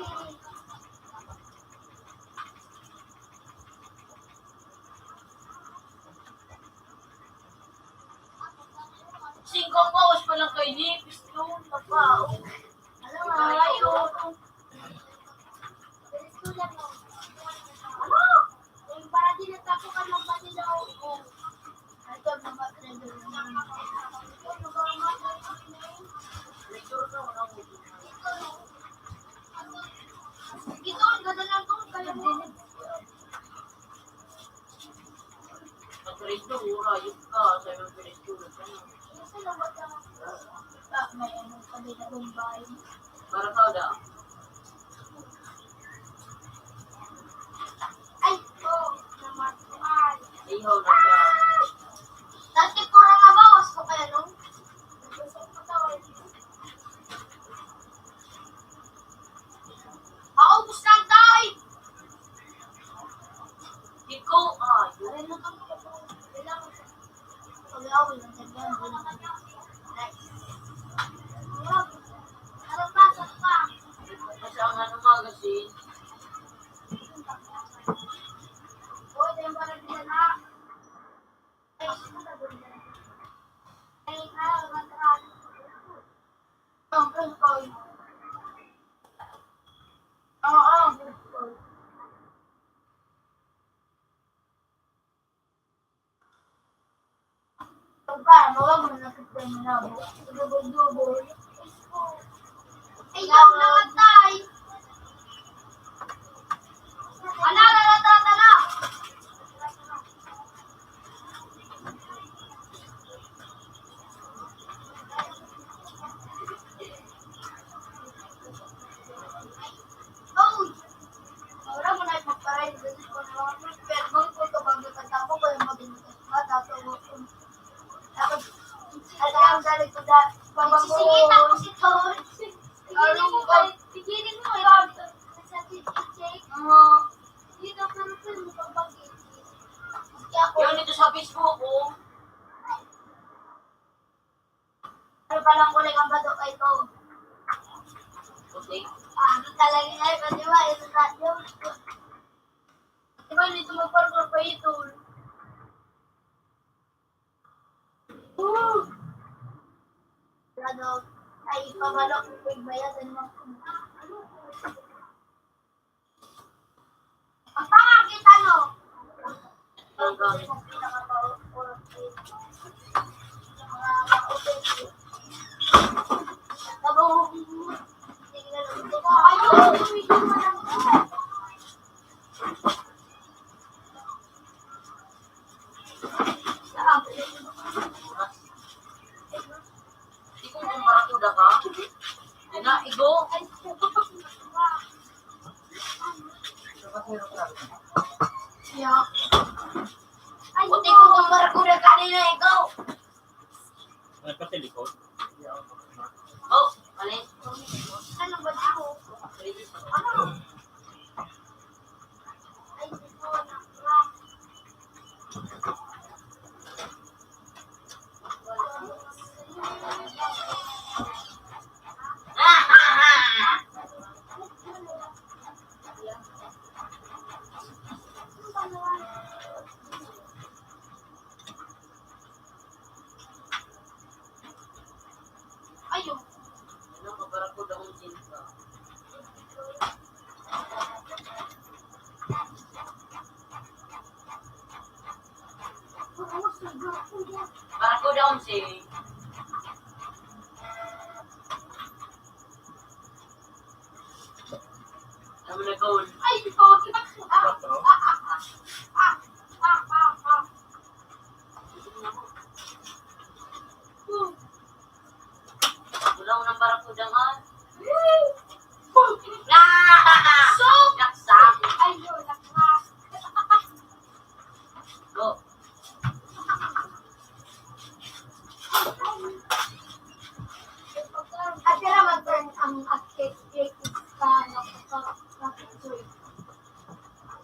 Singko ang bawas pa lang kay nipis, no? Napa, oh. Alam mo, ay, oh. Ano? Yung para di nagkasukan ng pati daw. Oh. Ay, ito, mga trending. Ito, ang ganda lang to. Kaya mo. Ang Kristo, mura, yun ka. Sabi ng Kristo, ano? Gusto na ba ka? Ah, may ano, sabi na Bombay. Para ka, da. Ay, po, naman, ay. Ay, ho, na siya. Ah! Dati, pura na bawas ko kaya, no? Gusto ko tawag. Maubos lang, tay! Ikaw, ay. Kasi ang ano, magazine. Ayaw na, matay! Manara na, tara, tara! Uy! Ora mo na magparay, pero bang ko to, bago ka tapo, kaya maging mata, tapo, tapos, alam, galing ko da, pabango. Sisingit ako si Tor. Pigilan mo, pigilan mo, eh. Sa check, check. Oo. Dito, pero pwede mo pag-, kaya ako. Yun, ito sa Facebook, oh. Ano palang kulay ang bato kay ko? Puti. Ah, talaga nga, eh, pwede ba? Ito na, yun. Di ba, dito magpalpal pa ito? Ano? Ay, pabalo, may bayad, ano? Ang pangakit, ano? Ang gamit. Puti ko kang barakuda kanina, ikaw. Nagpasilikod? Oh, alin? Ano ba ako? Ano? Ay, di ko na. Ayun. Ano ka, barakuda kong chinta? Barakuda kong chinta. Ano na, Col? Ay, ito. Kwatro? Wala ko ng barakuda, ha? So, naksak. Ayun, naksak. Go. At kaya mag-turn ang activity ka na kapag nakikita.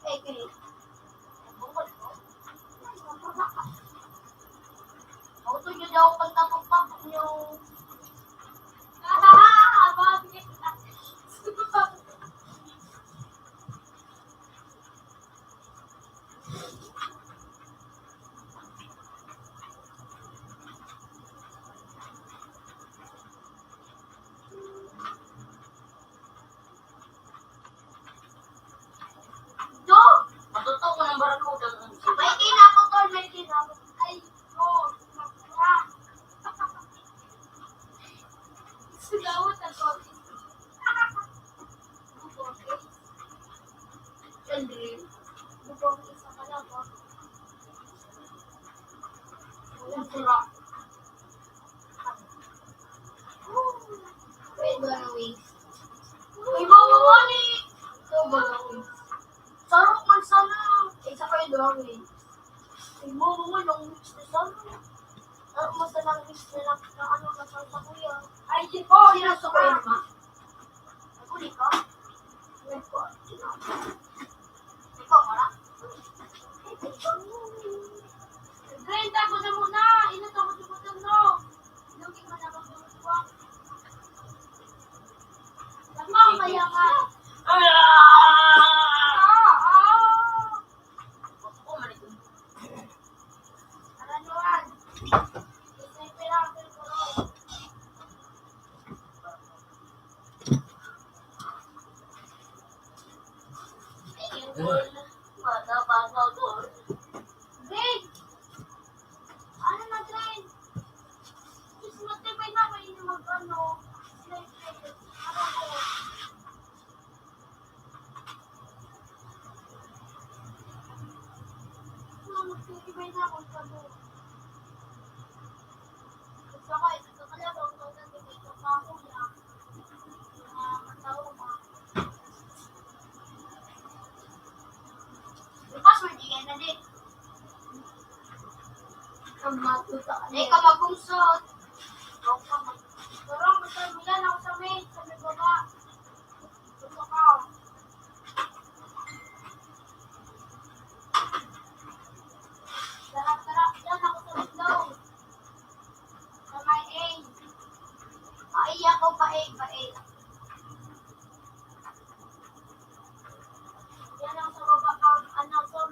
Okay, okay. Auto nyo daw pagtapok-tapok nyo. Ah, bakit? Do! Matuto ko ng barakuda. May kinaputol, may kinaputol. Ay, oh, nakura. Sigawat ang COVID. Bubong. Sandali. Bubong, isa ka lang, oh. Walang sira. Wait, ba na wings? Uy, bawa ni! Ito, ba na wings? Sarok man sana. Isa kayo doon, wings. Uy, bawa mo, yung wings na sana. Sarok man sana ang wings na lang na ano, na Santa Kuya. Ay, di po, sinasabayan, ma. Naguli ka? Nagpo. Ikaw, wala? Renta ko na muna. Inot ako sa butang, no? Lugit mo na magbubuwang. Nagpapaya ka. Ah! Ah! Ah! Ano yan? Gusto yung pera, pero Babe! Ano na, Dren? Mas matibay na, may mag-ano, slide, slide. Ano ko? Ano, mas matibay na ako sa buhay. At saka, isa sa kalabaw, ang ganda ni Tito Papo niya. Bukas, may bigyan na din. Ang matuta. Ay, ka magungsot. Turong, basta mo yan, ako sa may, sa may baba. Gusto ka. Sarap-sarap yan, ako sa window. Sa may egg. Paig ako, paig, paig. Yan ang sa baba, ang, ang nasa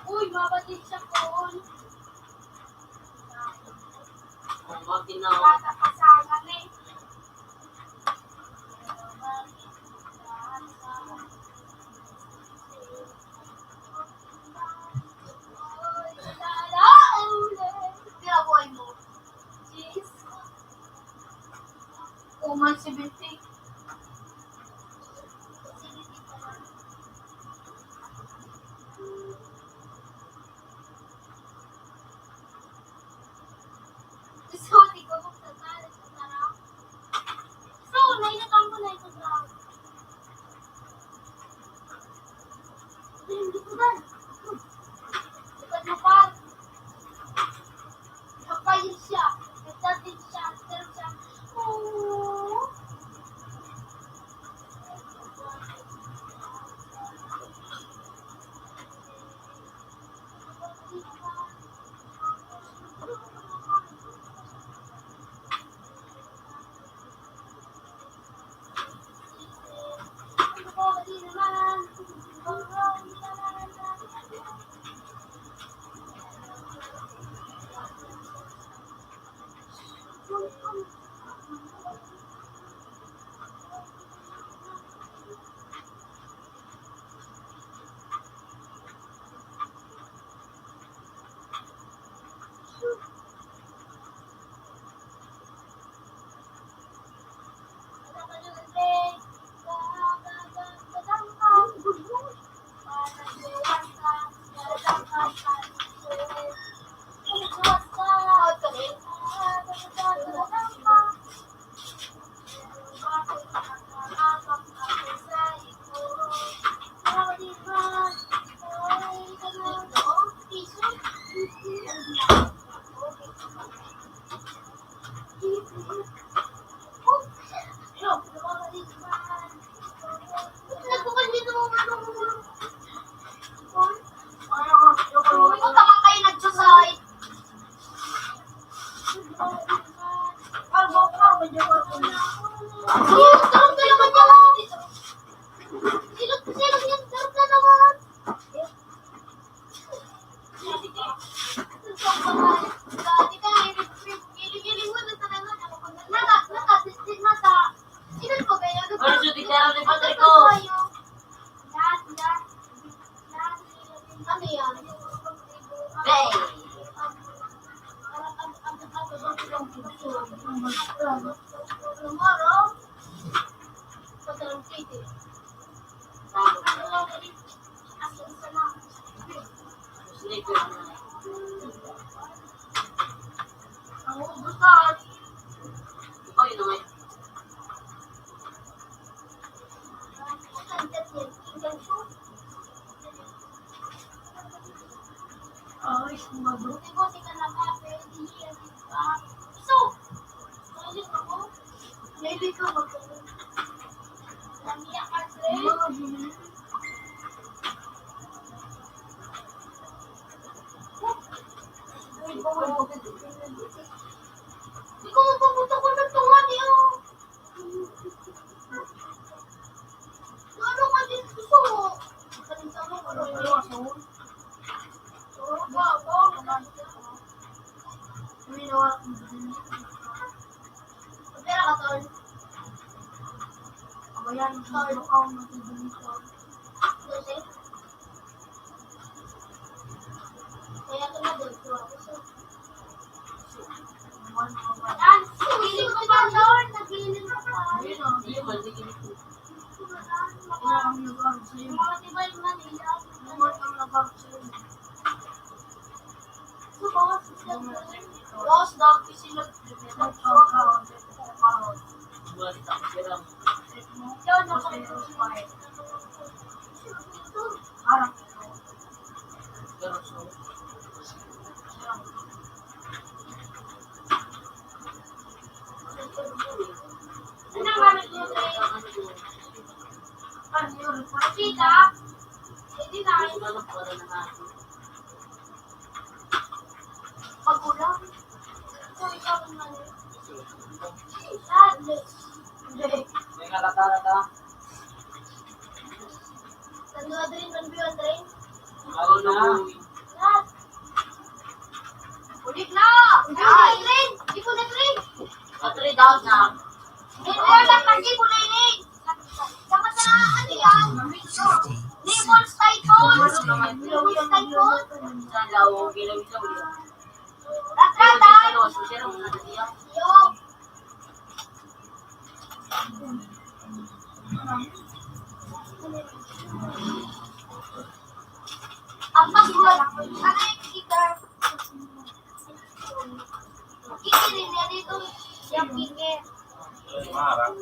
Uy, mabatid siya, Paul. Ang mga ginawa. Bata pa sana, eh. Pira buhay mo? Jeez. Two months, seventy. Gusto ko, di ko magtatalo sa sarap. So, nainatan ko na ito sa Hindi ko ba? Likod mo pa. Nagpayin siya. Nagdating siya. Pero siya, "Oh." Ano siya, tikara ni Patrick, oh? Hey! Ang ubusan. Ikaw, yun naman. Ay, sumagot. Buti-buti ka na nga, pero di siya, di ba? So, ayun ako. Maybe ka mag- Namiyak ka, Dre. Ikaw ang papunta ko ng tunga niya. Ano ka din gusto mo? Pera ka, tol. Abayan, tol. Kaya ito na, tol. Yan, feeling ko ba, Lord? Nag-iinom ka pa. Ayun, oh. Ayun, mali. Mga tibay, mali. Sa mga sasakyan. Boss, dati sila. Yan, nakakita sila. Parang Pag-ulan. Ito, ikaw naman. Sadness. Hindi. May nakatarata. Ano, Adrian, one v one, Adrian? Ako na. Ulit na! Ipon na, Adrian! Ipon na, Adrian! Patry daw na. Ito yung lang kasi kulay red. Dapat na ano yan? Devil's Tycoon. Devil's Tycoon. Sa daw, gilaw-gilaw yun. Ratrata. Yo. Ang pagbuhat, ano yung sticker? Kikiri niya dito. Yung kikiri. Marang.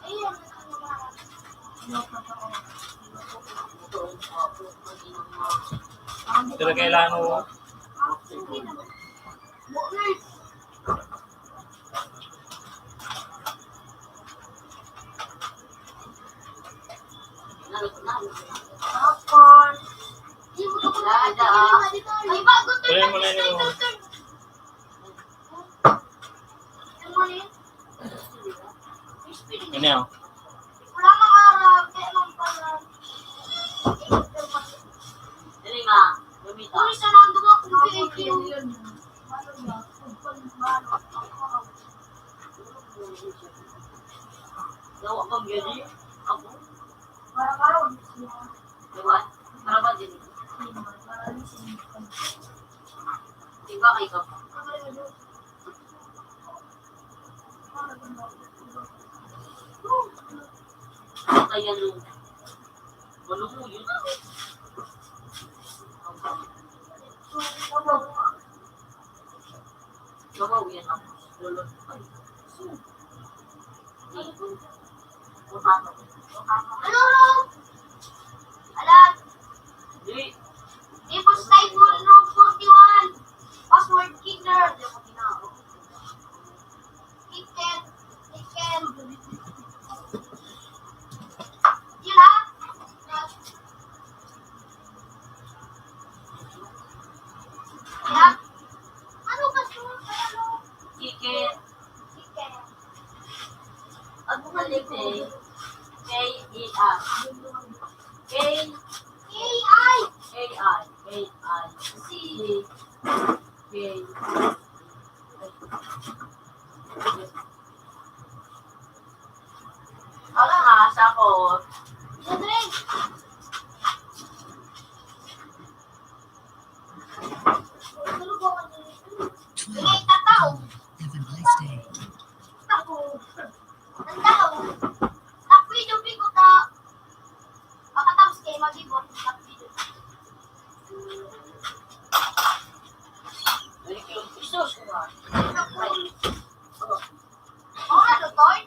Ayun. Ito na kailangan mo. Ay, bago to. Kaya mo na yun. Ano yun? Ano yun? Wala mang Arab, kaya mang pala. Dali nga, gamitan. Uy, sana ang duwa kong V I P. Gawa kang gani? Ako? Para karon. Diba? Para ba din? Diba kayo ka pa? Kaya nung malungo yun. Sabaw yan ako. Lolo. Ay. Ano, Ro? Alam. Di. Devil's Tycoon, room forty-one. Password killer. Di ako tinawag. Chicken. Chicken. Yun, ha? Yun. Ano ka, sir? Ano? Chicken. Chicken. Ano ka, Lite? K E R. K. K I. K I. K I. C. K. Wala nga, sa ako. Rodrigue! Tulog ako dito. May tatao. Have a nice day. Ako. Ang tao. Takwi, dupi ko ta. Makatapos kayo mag-ibon. Takwi, dupi. Ay, Jesus, kumain. Ako. Oh, ano, Toy?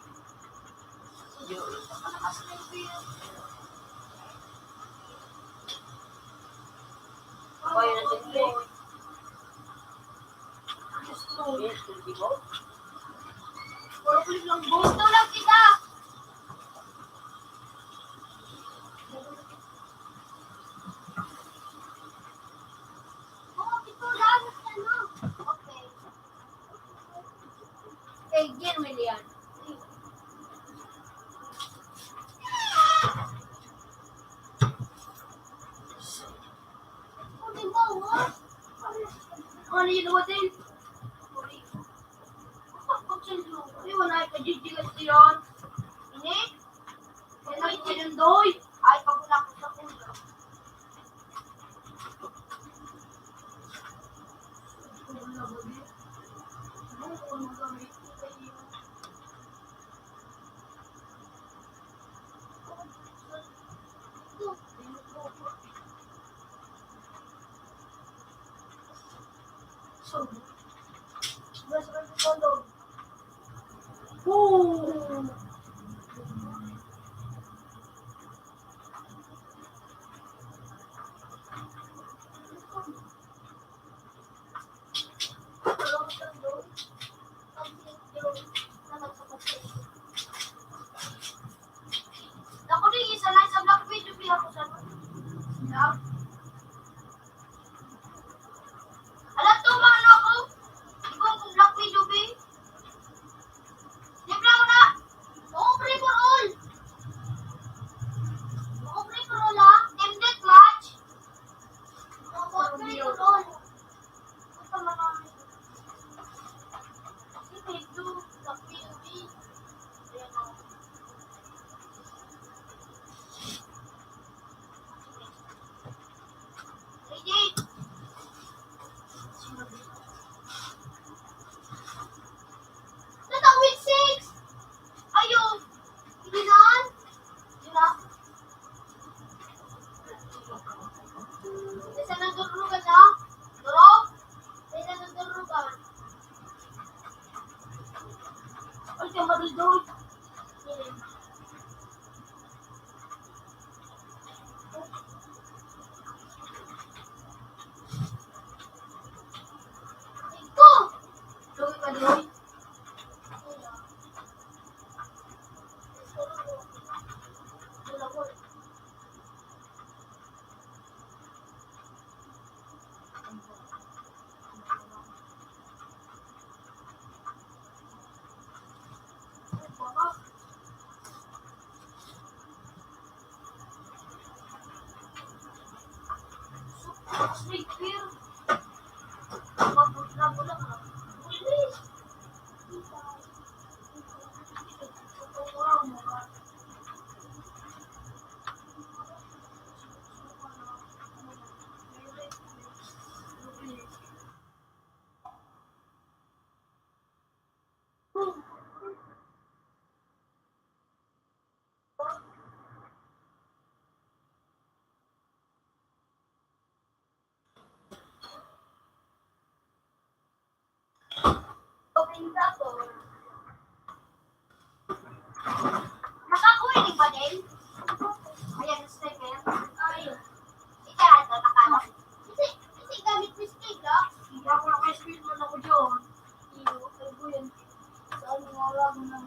Gusto lang kita. Oh, ito lang, ano? Okay. Kay Jen William. Ano yun, Rodel? Ay, wala ka, Gigi, kasi yun. Ini? Ay, ay, ay, ay, ay. Ay, pag wala ko sa ulo. So, mas ang kondo. Boom! Ako din, isa na sa Black Widow, di ako sa, sa, Alam to, mano ako? Ikaw kung Black Widow, be. Di ba mo na? Nakakuha ni ba din? Ayan, stay kayo. Ayun. Ika, ito, nakala. Kasi, kasi gamit ni Steve, ah. Hindi ako naka-screen man ako dyan. Iyo, ay, buyan. Saan nga lang ng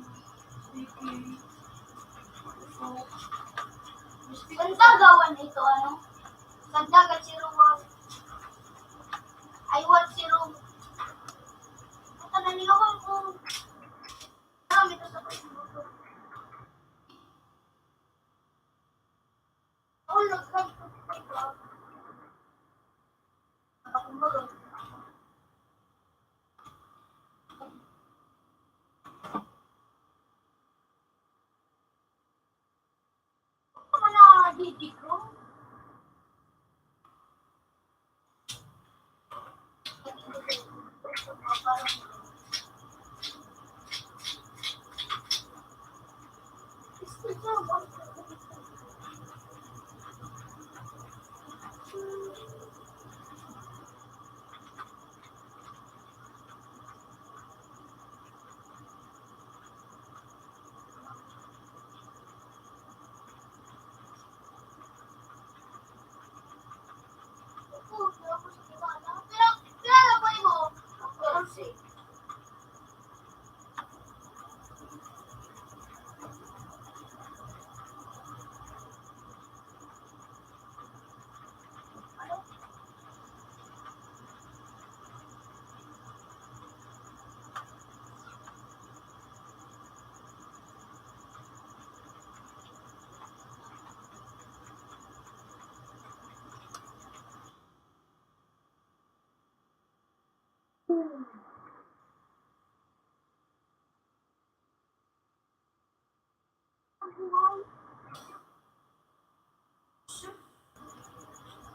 Ang gagawan ito, ano? Sa dagat si Ruwan. Ay, what si Ruwan? Ang tanan nila, Hong Kong. Marami ito sa Facebook. Ako, nag-, nag-, Ano na, Didi ko?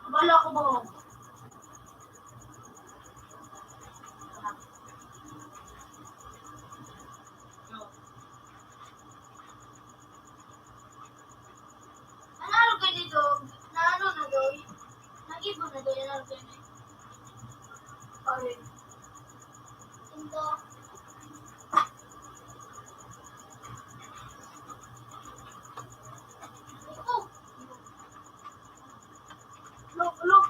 Wala ko ba? Nanalo ka dito. Naano na daw? Nag-ibon na daw. Nanalo ka na. Okay. Ito. Ito. Look, look.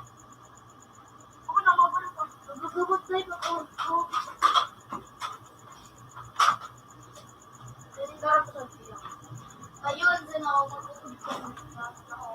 Ako na, mabalik pa. Nagugubot na ito. Oh, oh. Ayun, sa na ako, mag-uubos na ako.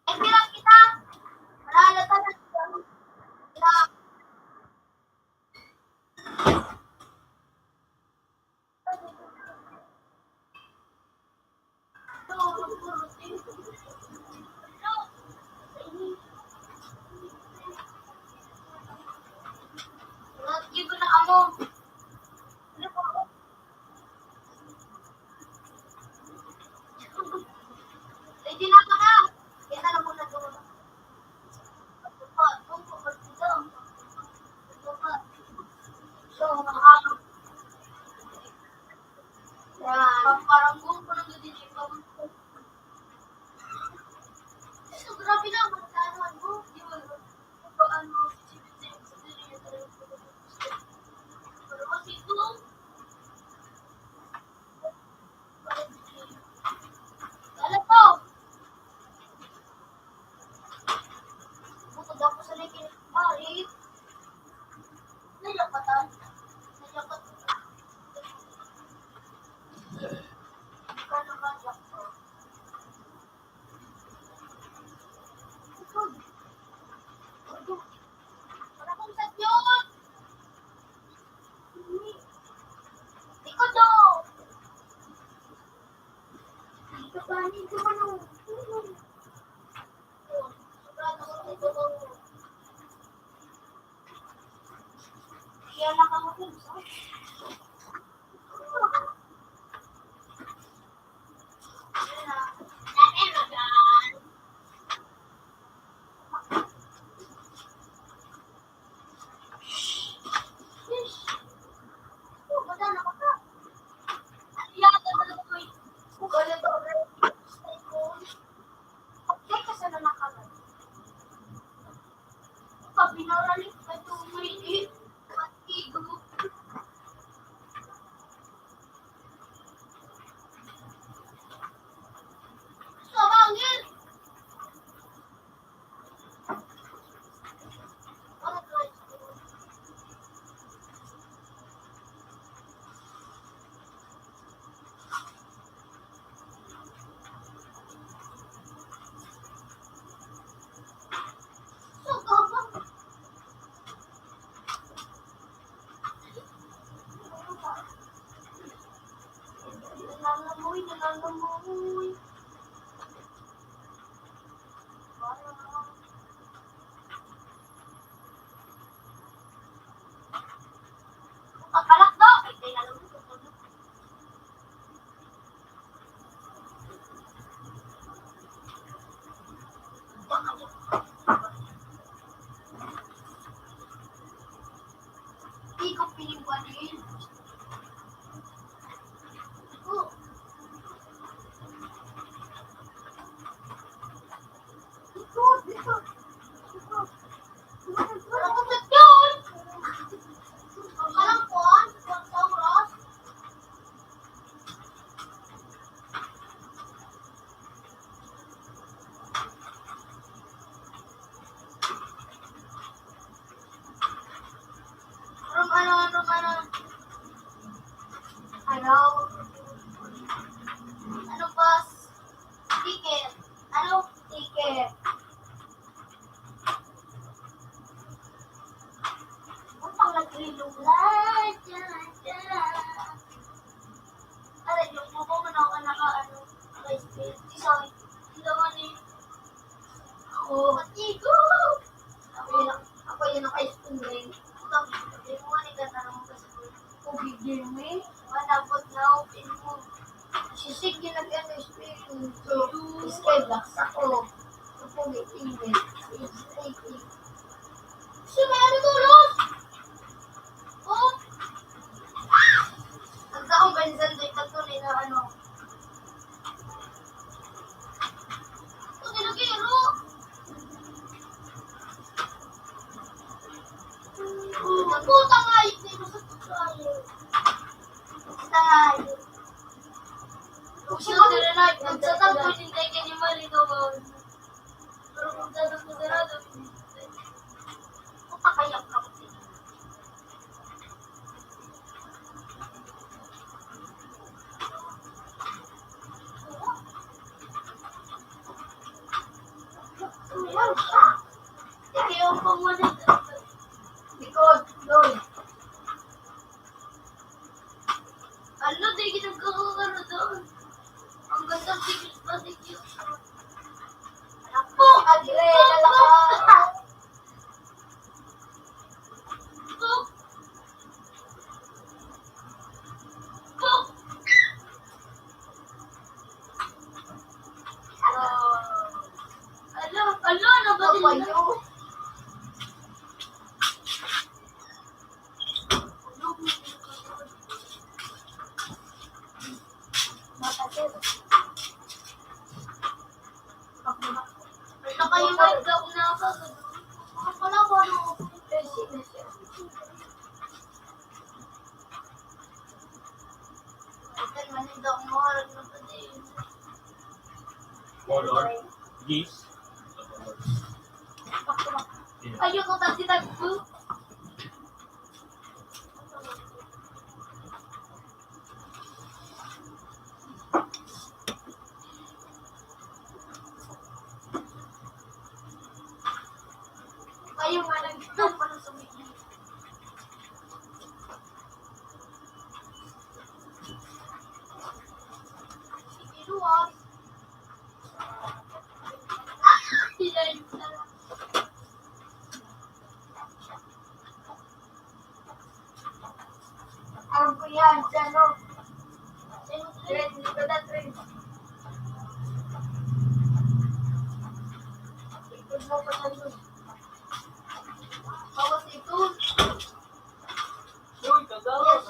Nagpirang kita. Mahalata na siya. Lagi ko na ano. Ready na ka na? Yan na lang muna doon. Ito pa, ito pa, ito pa. So, ah, yan. Parang gusto ko lang din yung pag-, so, grabe na, magkano mo? Di ba? Paano? Pero kasi ito, Alam ko! Bukod ako sa lagi ni Mari. Nalapatan. Nalapatan. Ikaw naman, Jackson. Ikaw. Ikaw. Wala kong sadyot. Ikaw daw. Ikaw ba, ikaw ba, no? Kaya nakangapin sa Nangangamoy, nangangamoy. Pagkalak daw, ay, tayo na lang. Di ko pinigwanin. Oh. Ito, ito. Ito. Ito. Ito. Ito. Ito. Ito. From ano, from ano? Ano? Ano, boss? Ticket. Ano? Ticket. Utang naglilong. Aray, yung buko mo na ako naka, ano, naka-split. Di, sorry. Hindi naman eh. Ako. Patigo! Ako yun, ako yun ang ice cream ring. Utang, hindi mo nga nagtatanong ka sa school. Tubig din, eh. Manabot na ako, pinmo. Sisig din nag-ano, split. So, sky blocks ako. Supo, may tingin. Stage eighteen. Gusto mo ano, Toros? Oh? Ang taong ganyan, may tattoo na ano. Ito, ginagiro. Ang putang ayos na ito sa pagkain. Ang ayos. Kung sino na rin ay, nagtatapos yung tayo ni Marino. Ikaw yung pumunod. Likod, doon. Ano, di ginagawa ka na doon? Ang ganda, tigil pa, tigil pa. Apo! Adre, lalaka! Ala, ala, ano ba din? Basta kayo, may daw na ako. Wala ko, ano, Color, gis. Ayoko kasi nagpo. Kayo nga, nagtapos sa mga. Sige, luwas. Alam ko yan, si ano? Trent, hindi ka na, Trent. Ikot mo pa sa doon. Bawas ito. Uy, kagawa.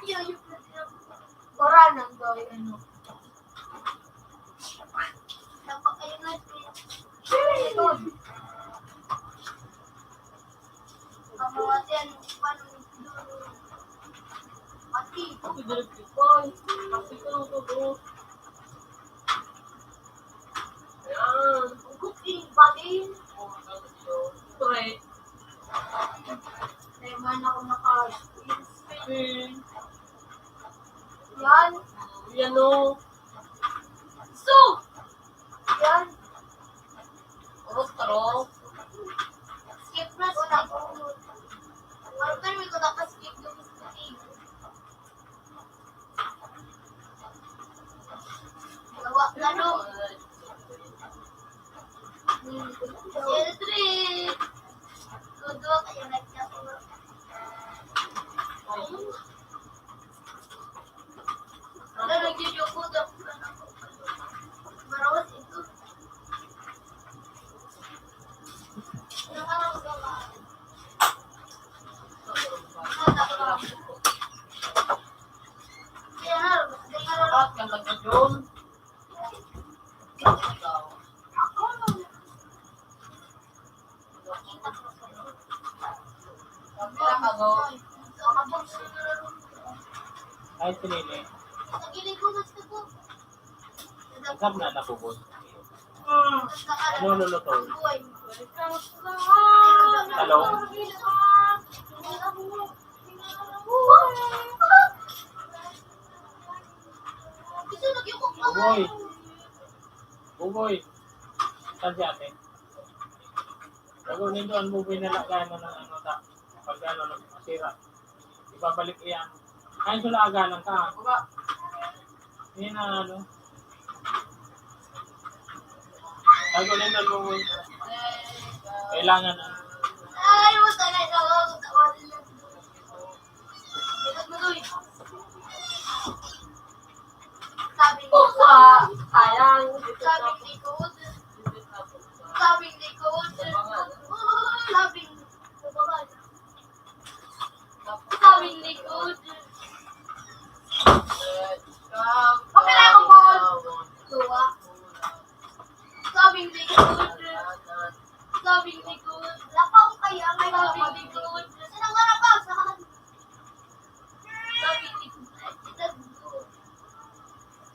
Yes, yeah. Ora nang gawin ano. Pati. Ako direct reply. Pati ka lang to, bro. Ayan. Good thing, buddy. Correct. May man ako naka-screen. Yan. Yan, oh. So, yan. Urot ka, ro. Skip na, skip. Parang may ko naka-skip yung skip. Gawa na, no? Hmm. Eldrin! Kudo, kayo nagkakuro. Ano, nagjo-joke ko, tapos ano? Marawas ito. Ay, pinili. Saan na nakubos? Ano luluto? Talong? Buboy. Buboy. Saan si ate? Bago nindo ang buboy na lagayan mo ng ano, ta. Pag ano, masira. Ibabalik iyan. Ay, sulaga lang ka. Yan ang ano. Bago nindo ang buboy. Kailangan na. Ay, mo talaga ako. Sabing likod. Sabing likod. Sabing likod. Sabing likod. Sabing likod. Kapila ko, Paul? Duwa. Sabing likod. Sabing likod. Lapaw kaya may sabing likod. Saan ang marapaw? Sa mga sabing likod.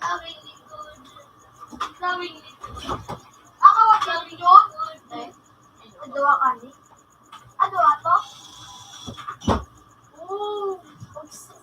Sabing likod. Sabing likod. Ako, sabing likod. Ay, duwa ka ni? Ah, duwa to? Oo. Oops.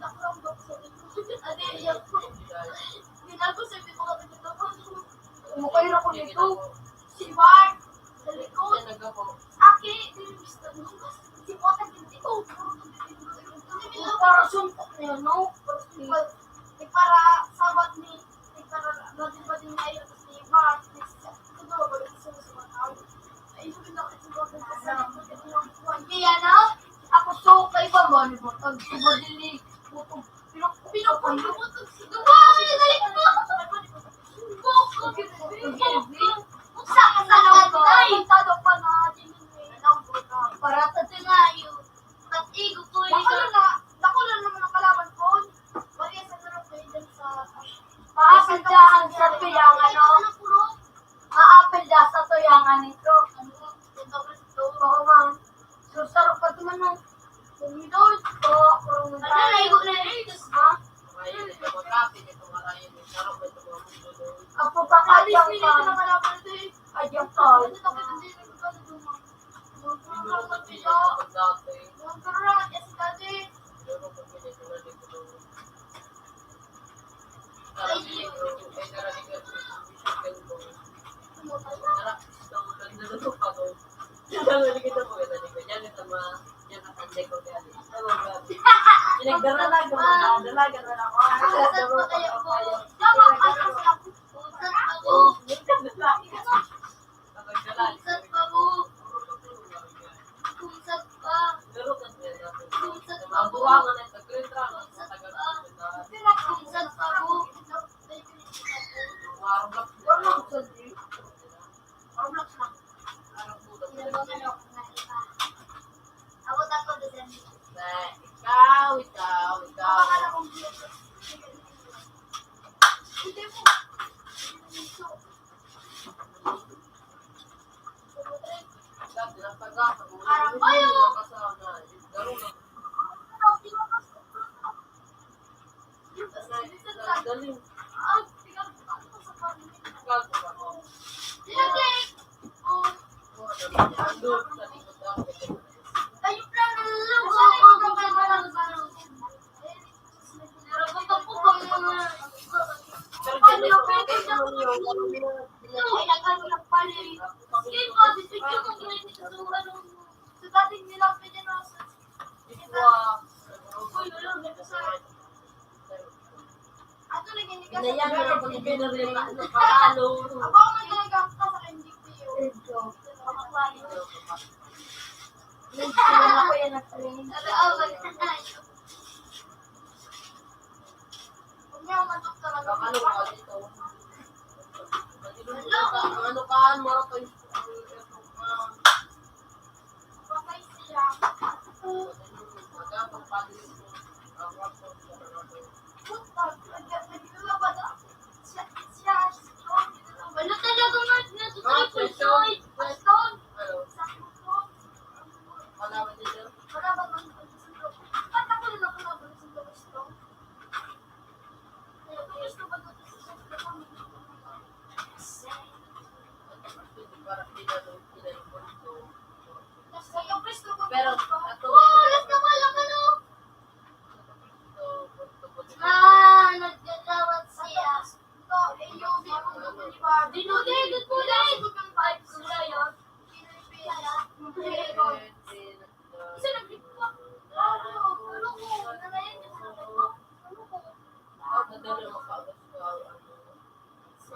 Ang dakulang box sa likod. Ano yun? Ginagawa sa mga pinagkakabang. Mukay ra ko nito. Si Bart, sa likod. Aki, si Bart, ang ginti ko. Para suntok niya, no? Para sabat ni, para, dati ba din niya yun? Si Bart, si, ito ba, wala sa mga tao. Ay, sabi na, ito ba, wala sa mga tao. Kaya na, ako, so, kaiba mo, ano ba? Pag subadili, butog, pinok-, pinok-, pinok-, pinok-, Parata tayo nga, yung patigo ko, yung Dakula na, dakula naman ang kalaban ko. Wala sa sarap ko yun sa, Paapildahan sa tuyang, ano? Paapilda sa tuyang, ano ito? Ano? Ito, ito. Oo, ma'am. Sursaro pa ito, ma'am. Sumidoy. Oo, Ano, naigo na eh. Ha? Ang pagkakadyan ka. Adyang ka. Pinagdaralag, dalagan na ako. Usat pa kayo po. Tama, usat pa po. Usat pa po. Usat pa. Usat pa po. Usat pa. Usat pa po. Ikaw, ikaw, ikaw. Ayan na lang pag ibinaril na patalo. Ako ang nagkakanta sa N D P O. Ako yan nag-train. Huwag niyo ako matok talaga. Ano ka dito? Ano ka? Ano ka? Mura pa yung Pero ato, ah, nagkakawat siya. Dito, dito, dito, dito.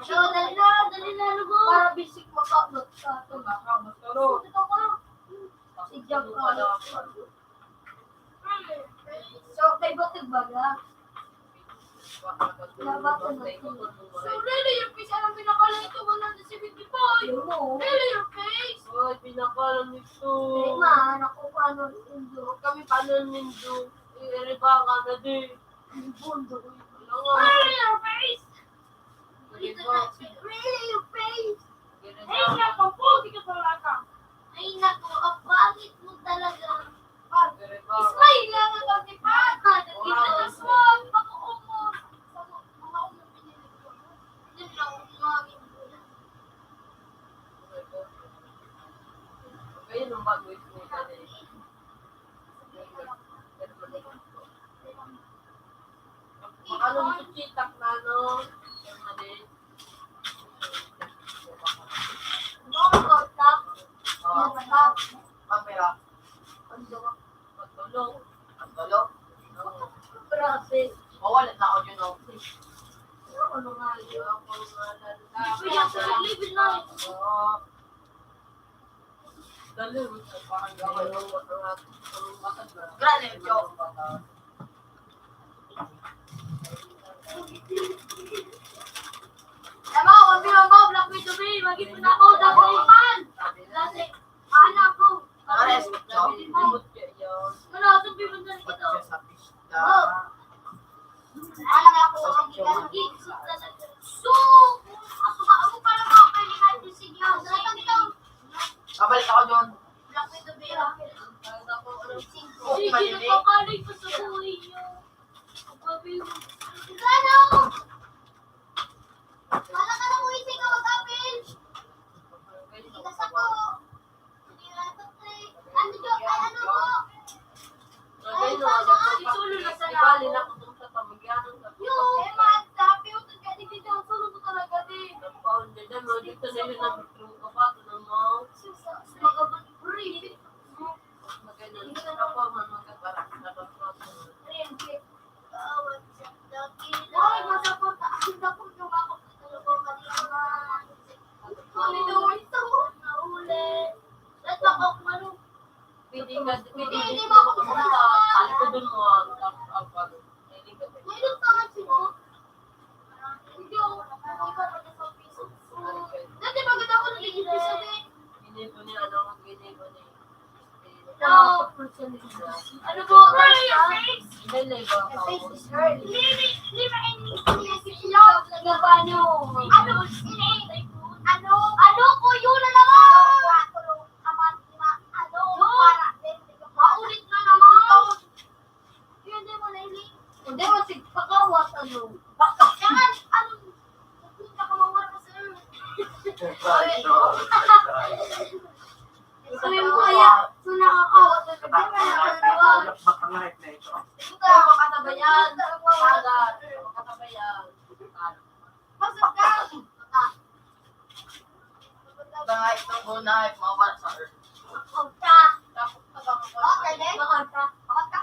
So, dali na, dali na, lugo. Para bisik makaabot ka. Makaabot ka, no? Ito ka. Sige ka. So, kay Batag Baga. Labaton na ito. So, really, your face, anong pinakalan ito? One hundred seventy-five. Yun mo. Really, your face? Oy, pinakalan ito. Kaya nga, naku, paano nindo? Kami, paano nindo? Iriba ka na di. Ang bundo ko yun. Ano nga? Really, your face? Iriba. Really, your face? Iriba. Ay, naku, puti ka talaga. Ay, naku, apa. Ano mo sa chitak na, no? Kamera. Ang tulong. Ang tulong. Grabe. Mawala na ako yun, oh. Ano nga yun? Ako nga lang. Hindi ko yan, libre na. Oo. Grabe, Joe. Tama, wag mo ako, Black Widow, be. Mag-ipon ako, dahil man. Dati, anak ko. Ares, Joe. Wala, sabi mo na ito. Sa pista. Oh. Anak ako, ang gigit. So, ako ba, ako pala mga kailangan ko, sige, ako sa ito. Babalik ako doon. Black Widow, be. Sige, nagpapalay ko sa buhay niyo. Ang babi mo. Ano? Wala ka na mo isip ka mag-apil. Hindi ka sa ko. Hindi ka sa ko. Ano, Jo? Ay, ano po? Ay, ano po? Solo na sa lahat. Bali na kung sa pamilya, sa Yo, eh, man, sabi ko, "Ito ka, di dito, solo ko talaga, di." Ang pound na dyan, mga dito na yun, ang true ka ba? Ito na, mga, mga brief. Maganda. Hindi ka na pa, mga magkabara. Hoy, masapot na ang dapog yung ako. Ano ba ito? Nahuli. Let's go, ano? Pwede ka, pwede, pwede mo ako pumunta. Talikodan mo ang, ang, ang, ang, pwede ka. May ilang pangan sila? Hindi ako, ako iba, taga San Piso. Dati maganda ako nagiging piso, eh. Hindi ko niya, ano, hindi ko niya. No. Ano po, guys, ha? Hindi, hindi ba? Hindi, hindi, hindi ba, hindi, hindi, hindi, hindi, ano? Ano, hindi, ano, ano po yun na naman? Ano, para, paulit na naman. Yun, di mo na, hindi. Hindi mo, sig-, pakawat, ano? Saan? Ano? Punta ka, mawala ka, sir. Ito yung mga ya-, so nakakawat na sabi, wala ka na naman. Ito ka, makatabayan. Aga, makatabayan. Pasok ka. Mga itong gunay, mawala sa earth. Punta. Okay, then? Punta. Punta.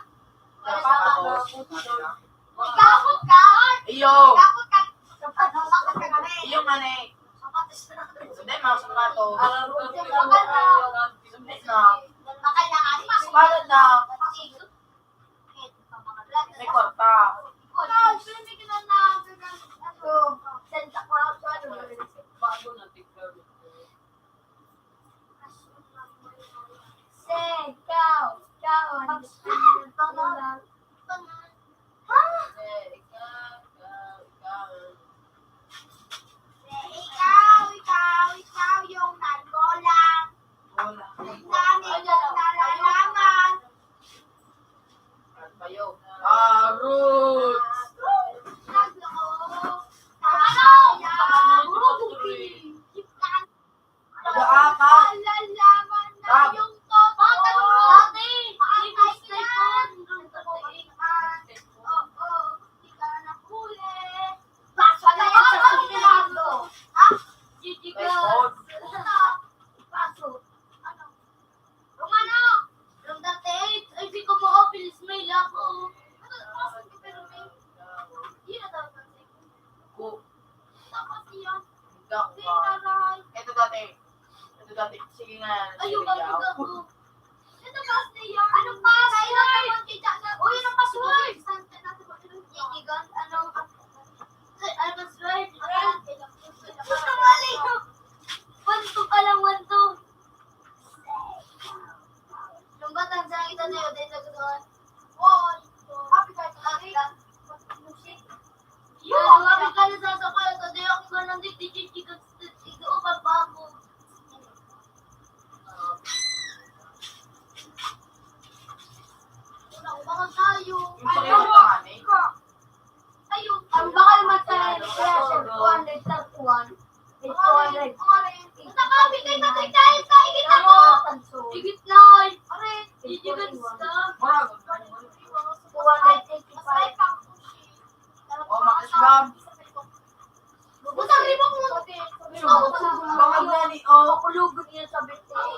Ikakot ka? Iyo. Ikakot ka? Ikakot ka kami. Iyo nga na eh. Sapatos na. Sundin mo, sapatos. Alam ko, Sundin na. Sundin na. Bakal na nga, di ba? Bakal na. May kwarta. Ikaw, sundin ka na na. Ano? Send sa kwarta, ano? Bago na, tignan. Say, ikaw, ikaw, ano? Pangalan. Ha? Ikaw, ikaw, ikaw. Ikaw, ikaw, ikaw yung nagbola. Bola. Ang dami kong nalalaman. Ano kayo? Ah, roots. Nagloko. Ano? Nalalaman na yung totoo. Dati, may mistake po. Oo, hindi ka nahuli. Baso na yan sa Senado. Ha? Gigi Girls. Baso. Ano? Romano! From thirty-eight, ay, di ko ma-open, smile ako. Ano, baso ko, pero may, yun na daw, thirty-eight. Ko. Tapos yun. Ikaw, Sinaray. Ito dati. Ito dati. Sige nga. Ayaw, sige, ayaw. Ito, password. Ano password? Uy, ano password? Ikigan, ano? Ay, ano password? Ito, mali. One, two pa lang, one, two. Lumbatan sa kita na yun, dahil sa gutuan. One, two, happy birthday. Yo, happy ka na sa sapayo, sa daya kung ganun din, di, di, di, di, di, di, di, di, di, di, di, Unang umangan tayo. Yung sa iyo, panganay. Ayun. Ang bakal man sa Revelation, two hundred thirty-one, is two hundred. Ang bakal, bigay na, bigay.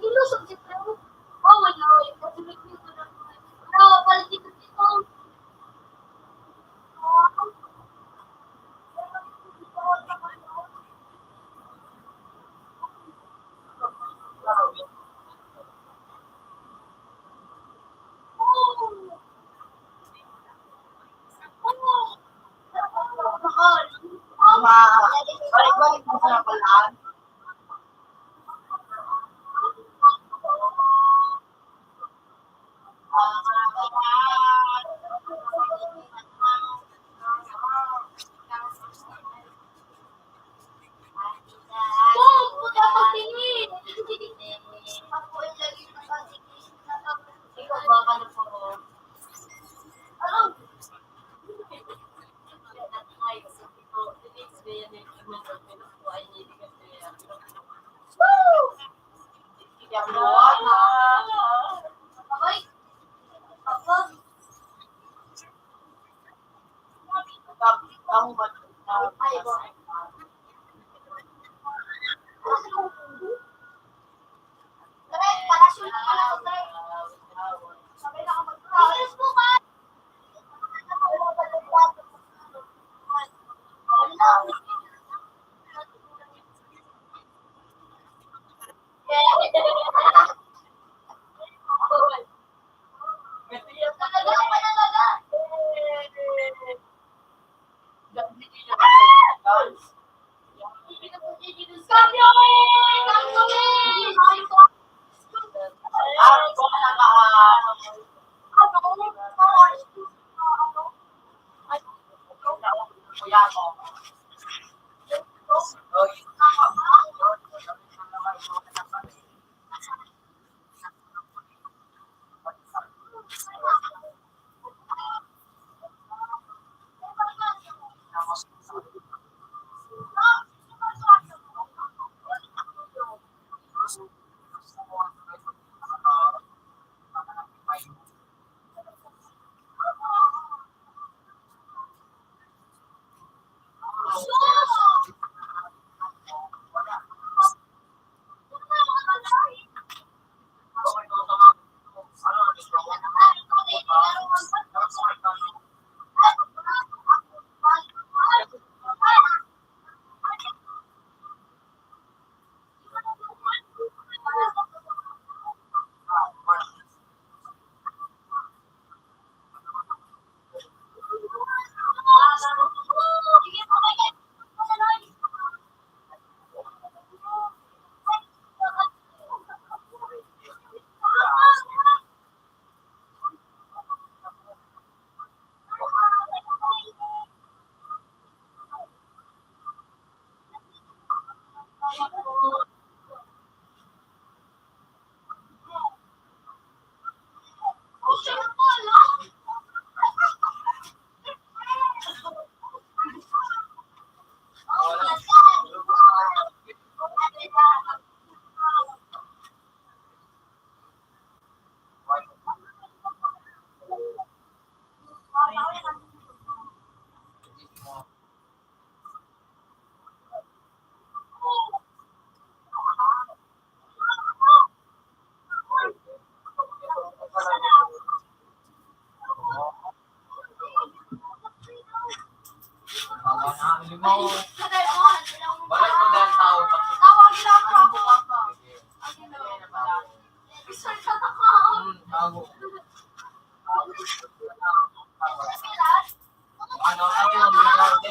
Nilusog si Teo. Oh, wala. Kasunod nito na. Wala, palit dito dito. Balik-balik mo sa napalaan. Wala ko dahil tao. Tawag lang ako. Sige. Ang ginawa ko. Isang katakot. Hmm, tao. Ano, ano, ano, ano,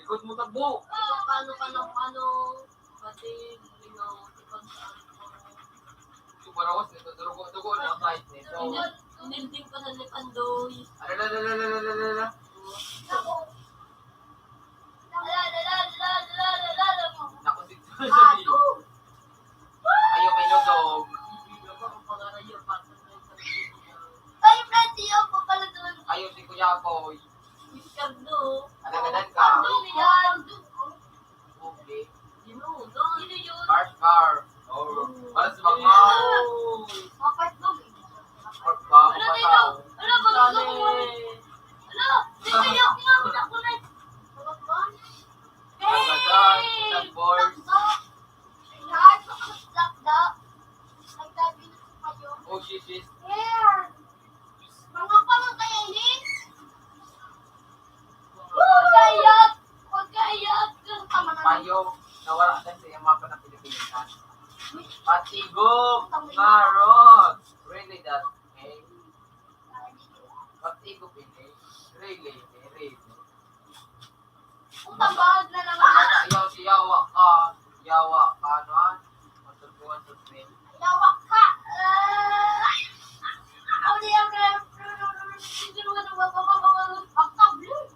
Likod mo, tagbo. Paano ka ng ano, pati, you know, ipag-, Ito, parawas nito, durugo-durugo na ang kahit nito. Inil-, inilding pa na ni Pandoy. Ala, ala, ala, ala, ala, ala, ala. Naku, si Jojo. Ayaw, may lodog. Ay, pwede yun. Ayaw, si Kuya Boy. Ricardo. Nagadan ka. Ano yan? Okay. Sino? Sino yun? Scarf, scarf. Oh. Para sa mga. Scarf ba? Ano tayo? Ano ba gusto mo? Ano? Sino yun? Sino yun? Ako na. Talaga, isang board. Lahat sa kaslakda. Ang gabi na sa kayo. Oh, shit, shit. Yeah. Mga pangangkayanin. Pagkayat. Pagkayat. Payo, nawara sa iyang mga panapilipinan. Patigog, Marot. Really that, eh? Patigog, eh. Really, eh, really. Ang tabag na naman. Ayaw si yawa ka. Yawa ka, ano, ah? Matutuan sa train. Yawa ka. Ah, ang liyaw na. Ang kablo.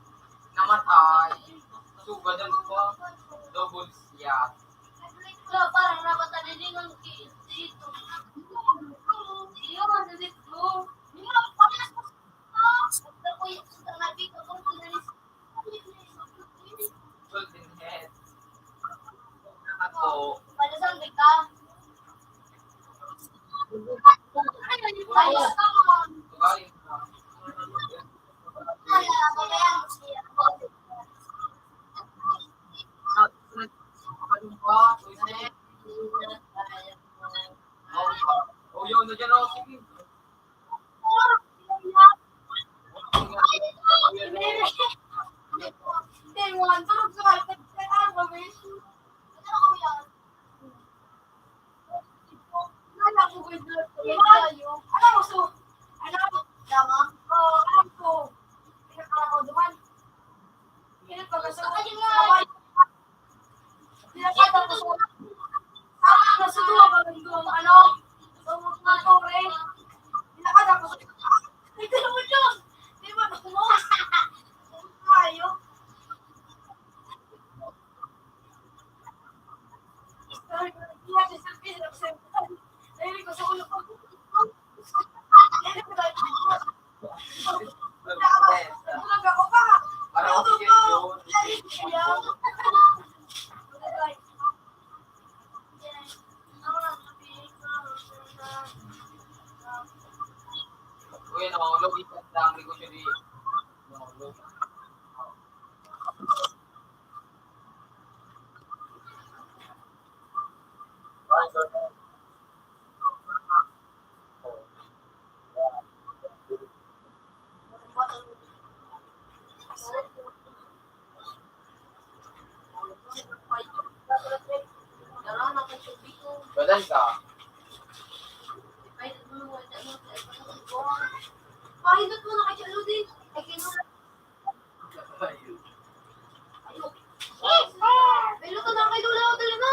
Wala, parang dapat nalilingon ki-, dito. Iyo, ang sabi ko. Yung mga parehas mo sa, sa kuya, sa tanabi ko, kung pinalis-, Golden Head. Ako. Palasan ka. Ayos ka mo. Tugayin mo. Ay, ako ba yan? Oh, yun na dyan, oh, sige. Hindi mo, ang turog sa mga pagkakataon, mabisi. Ano ko yan? Wala ko, guys, na tayo. Ano, gusto? Ano? Tama? Oo, alam ko. Pinakala ko duman. Pinagpagaso. Ayun nga. Pinakita ko sa, ah, nasa duwa ba nandun, ano? Sa mga tore. Pinakita ko sa, ah, ito naman yun. Di ba, naku mo? Tayo. Sorry, sorry, sorry. Ay, ko sa ulo ko. Para ako yun. Uy, nahulog, isang dang negosyo di. Nahulog. Gadan ka. Pahindot mo na kay Lodi. Ay, kinura. Ayun. Pero ito na kay Lola, o, dali na.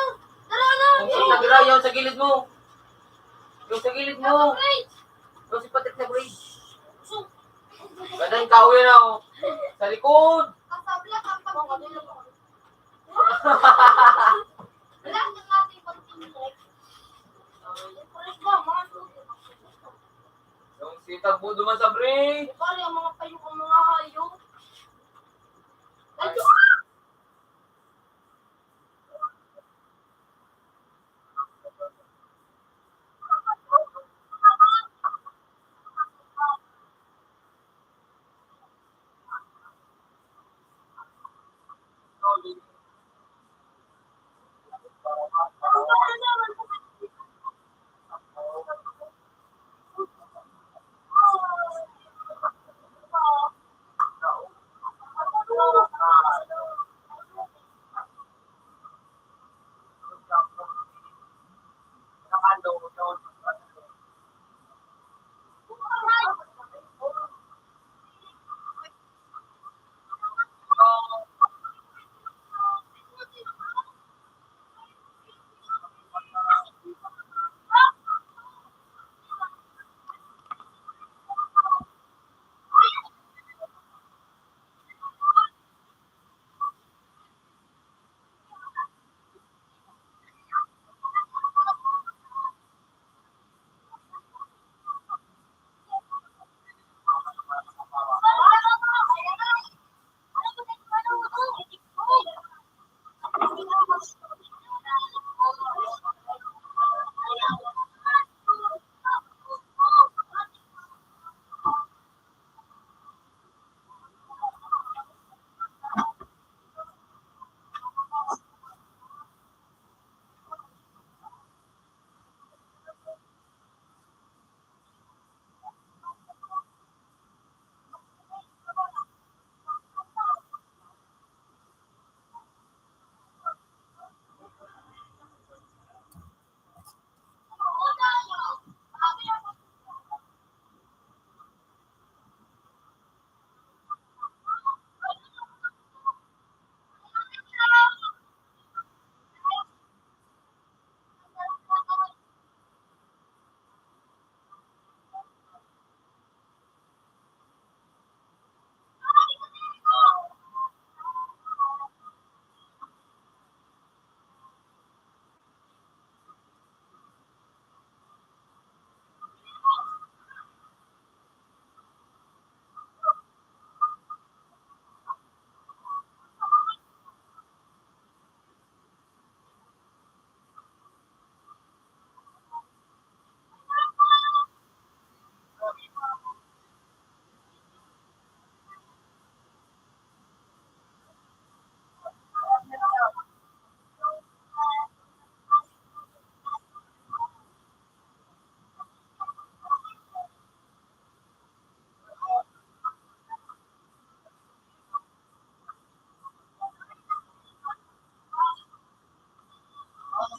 Tara na. Ang sarap na gira, yung sa gilid mo. Yung sa gilid mo. Yung si Patrick na bridge. Gadan ka, uwi na, oh. Sa likod. Kasabla, kapag Wala na natin pag-inlek. Yung sitag mo duman sa bridge. Pare, ang mga payo, ang mga hayop. Ay,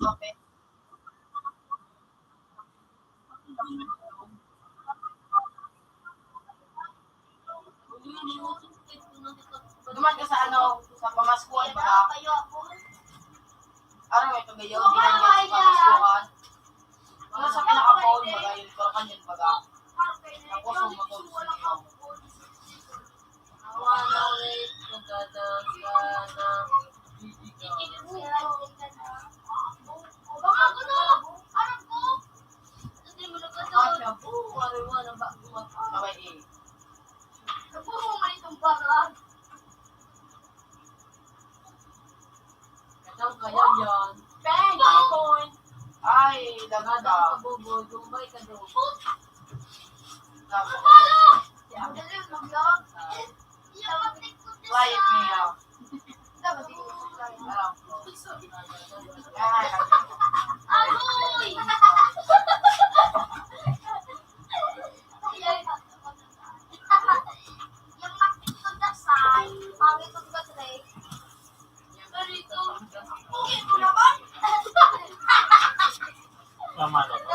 Kape. Duman ka sa ano, sa pamaskuhan ba? Ano mo ito, gayon? Ginagawa sa pamaskuhan. Ano sa pinaka-phone ba? Gayon, pero kanyan ba? Tapos, ang matulog sa iyo. Ay, lagot ka. Quiet niya. Agoy! Tama na to.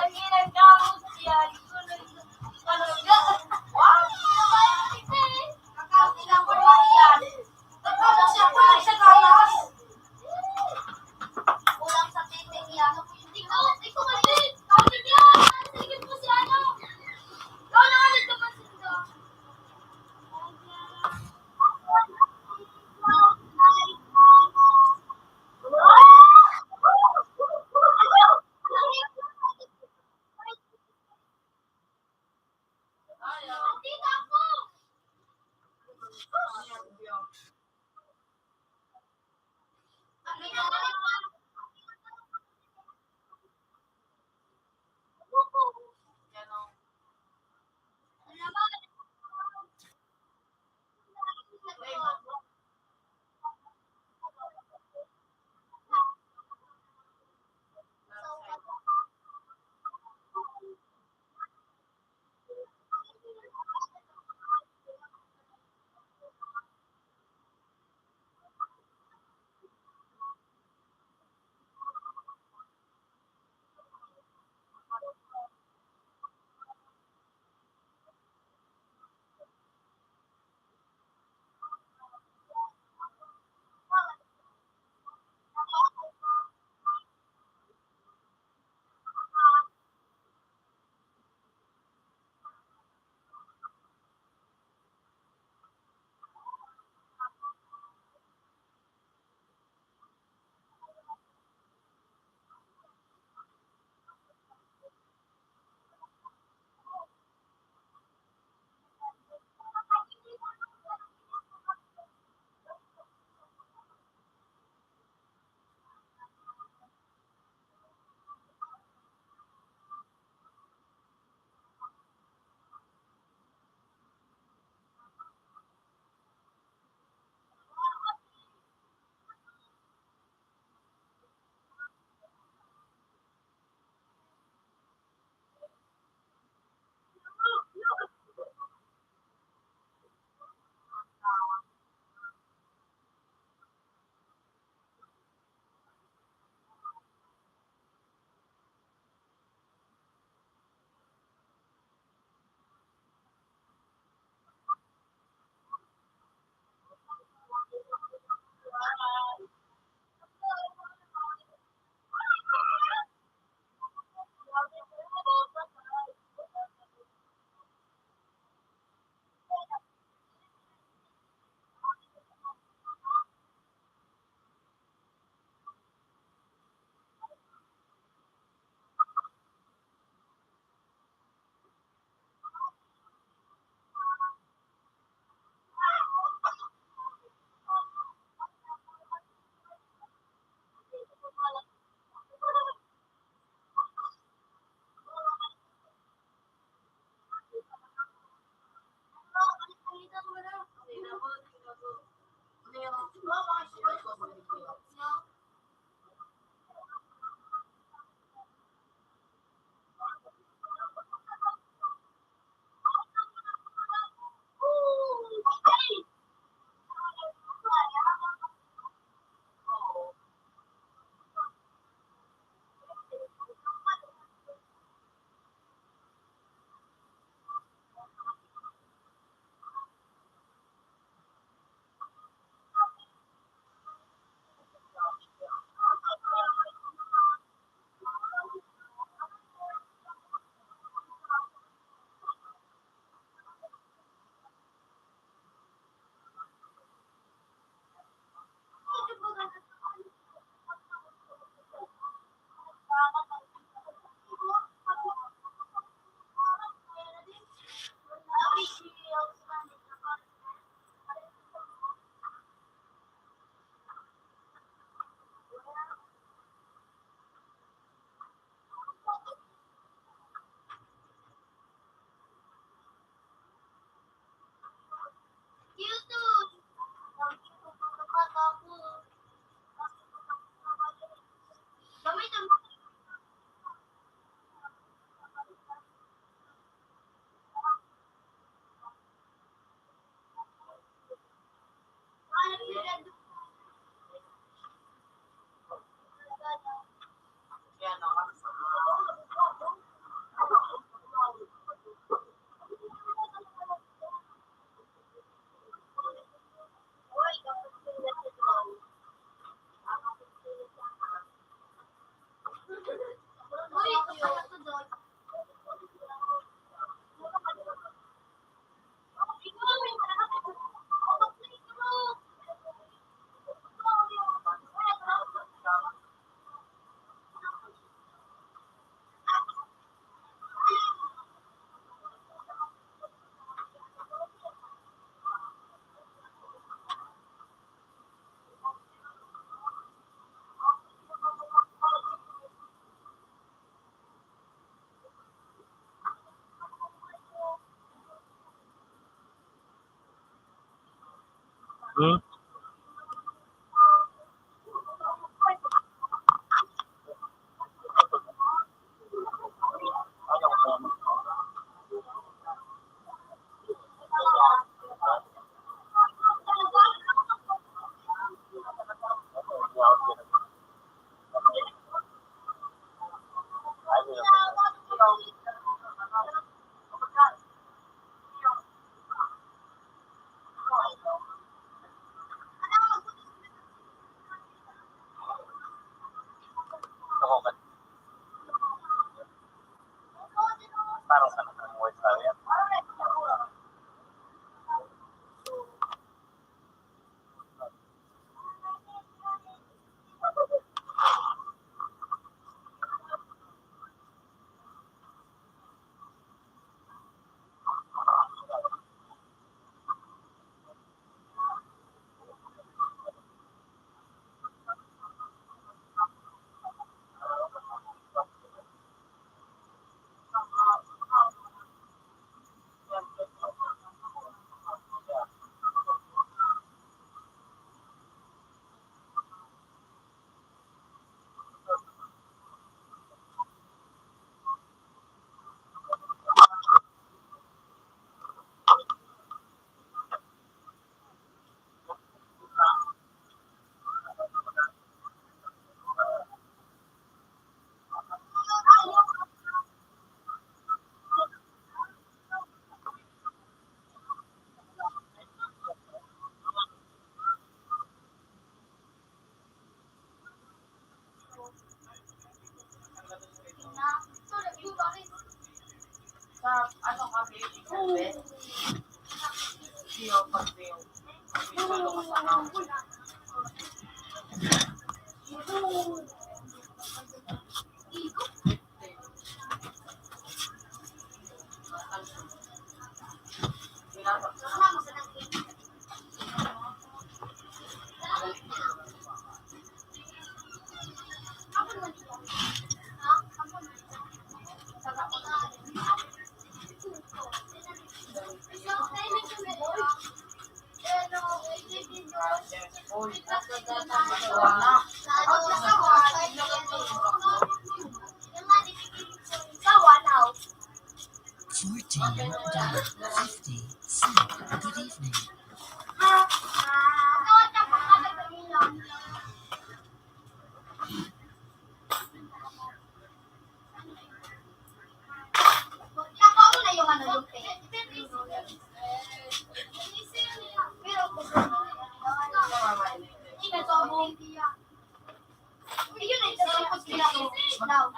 Fourteen dollar fifty cent. Good evening.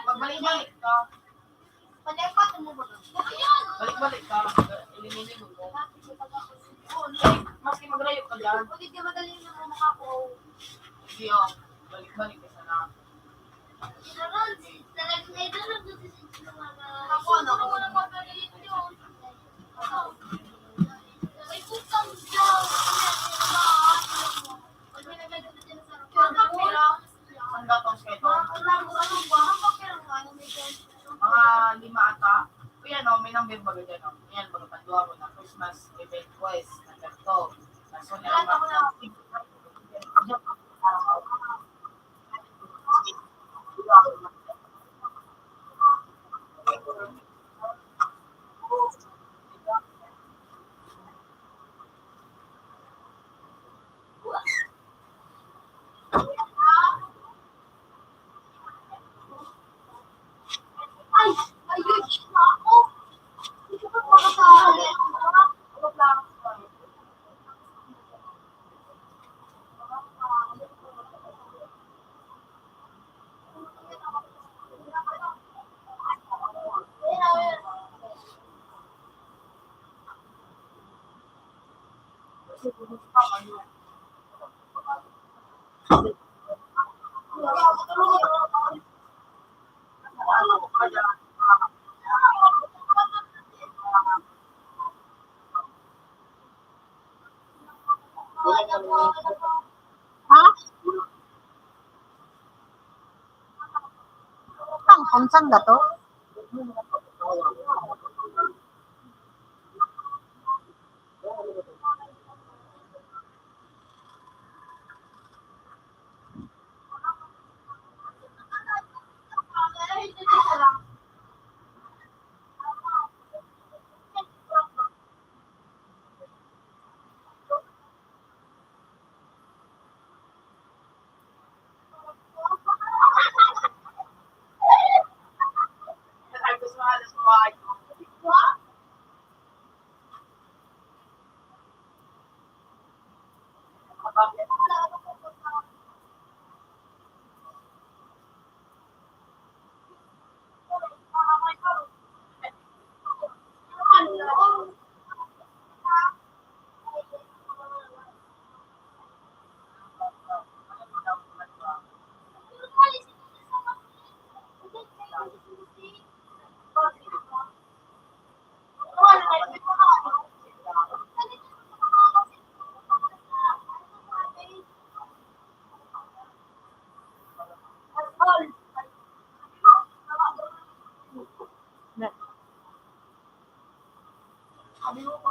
Magbalik-balik ka. Balik-balik ka. Ilininig mo. Maski maglayo ka dyan. Hindi, oh. Balik-balik ka sana. Ako, ano ko? Ang gatong schedule. Mga lima ata. Kuya, no, may number ba dyan, no? Yan, mga panduwa mo na Christmas event quest. Number two. Kaso na lang, Ha? Ang, kung saan ba to?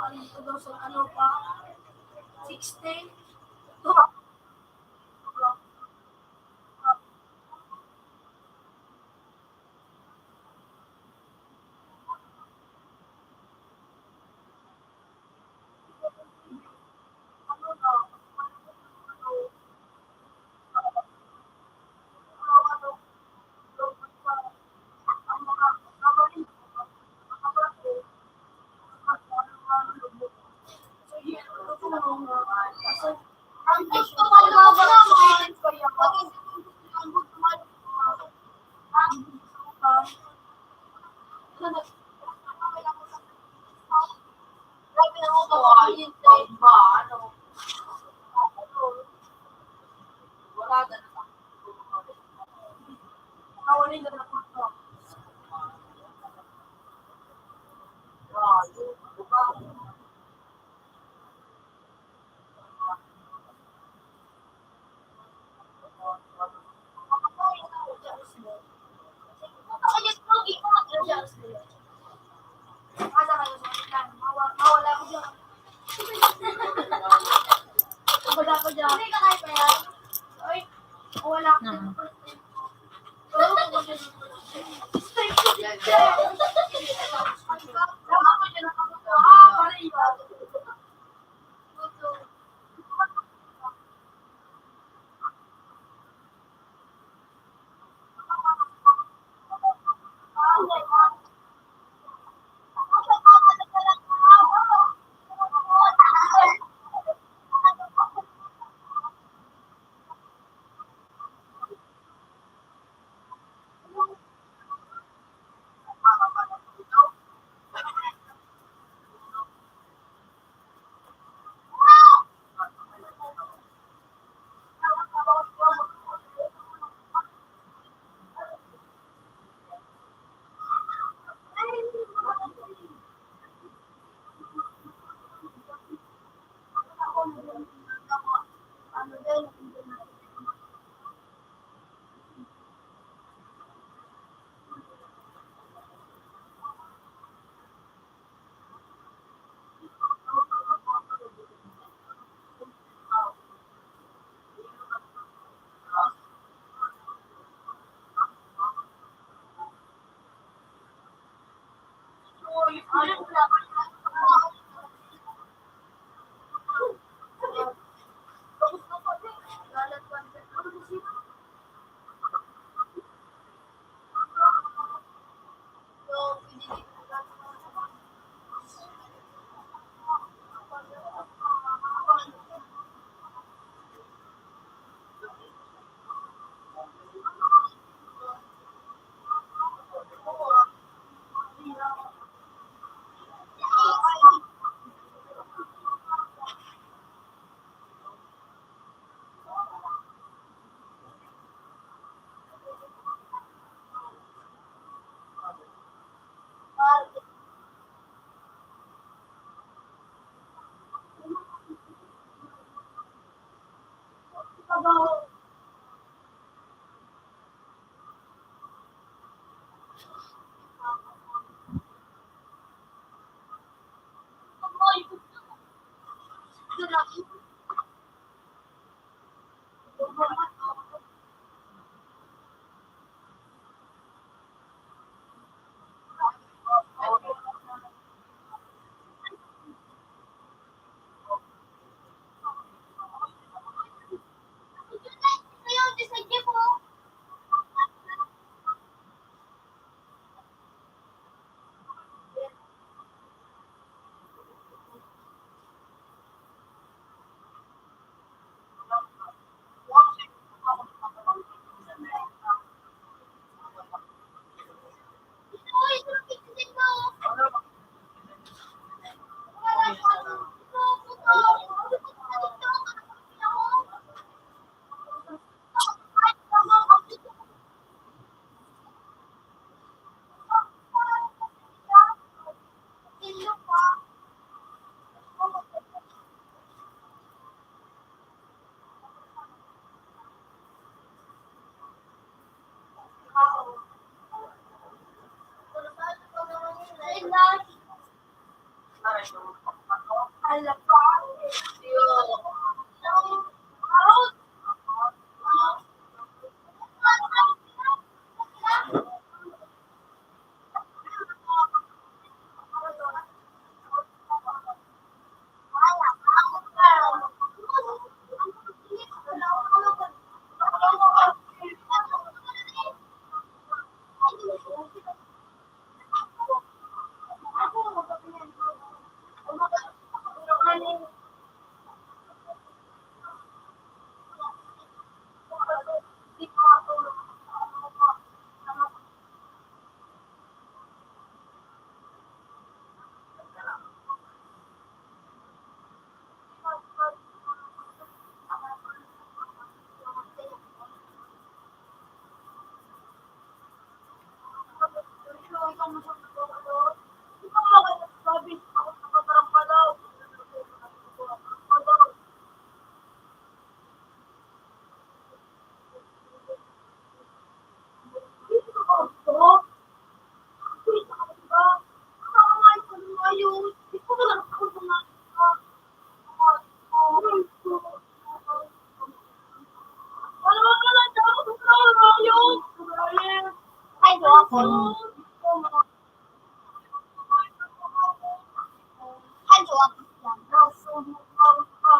Ano pa? Sixteen. Wala ko dyan. Ay, wala ko dyan.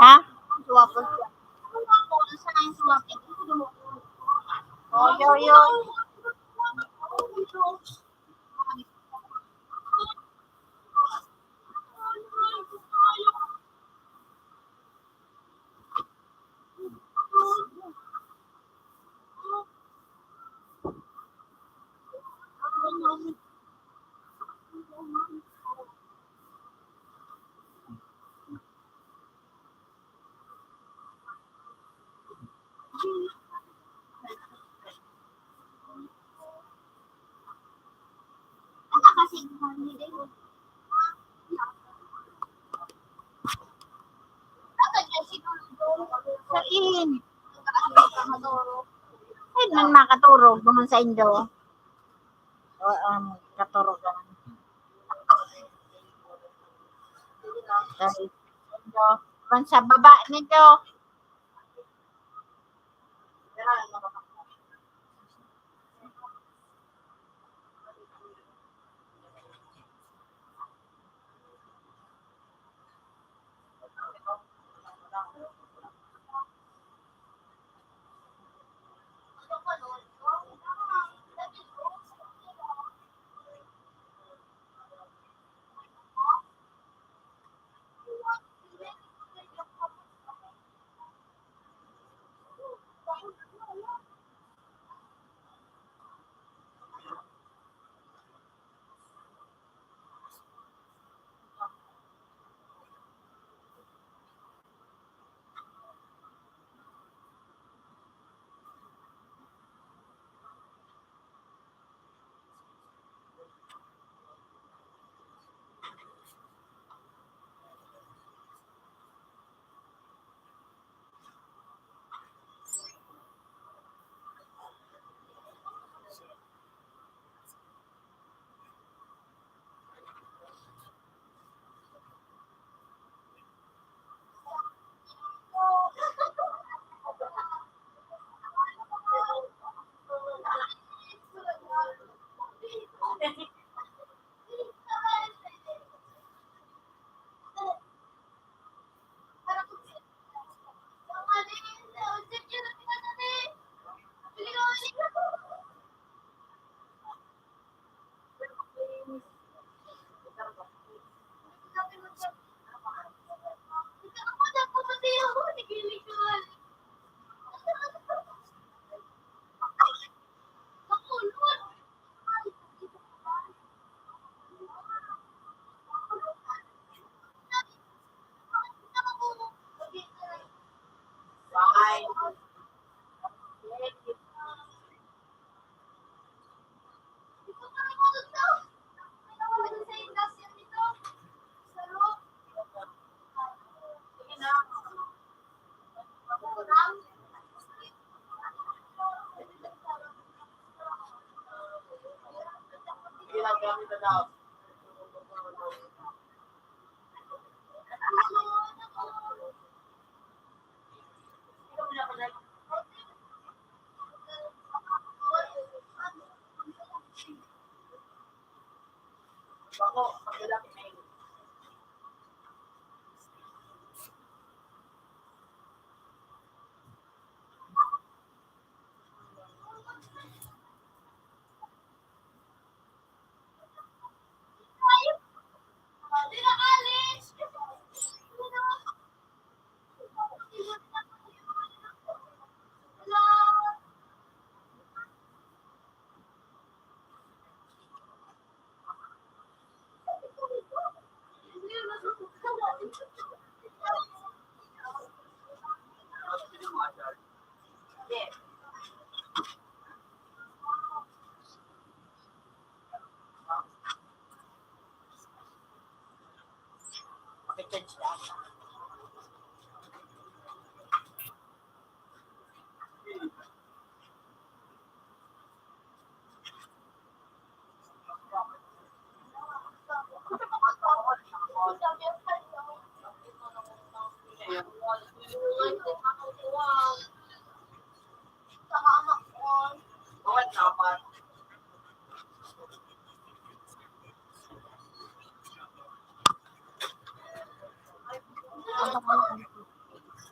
Ha? Oy, oy, oy. Sain? Ay, man makaturog, naman sa indo. O, um, katurog naman. Dahil sa indo, man sa baba nindo.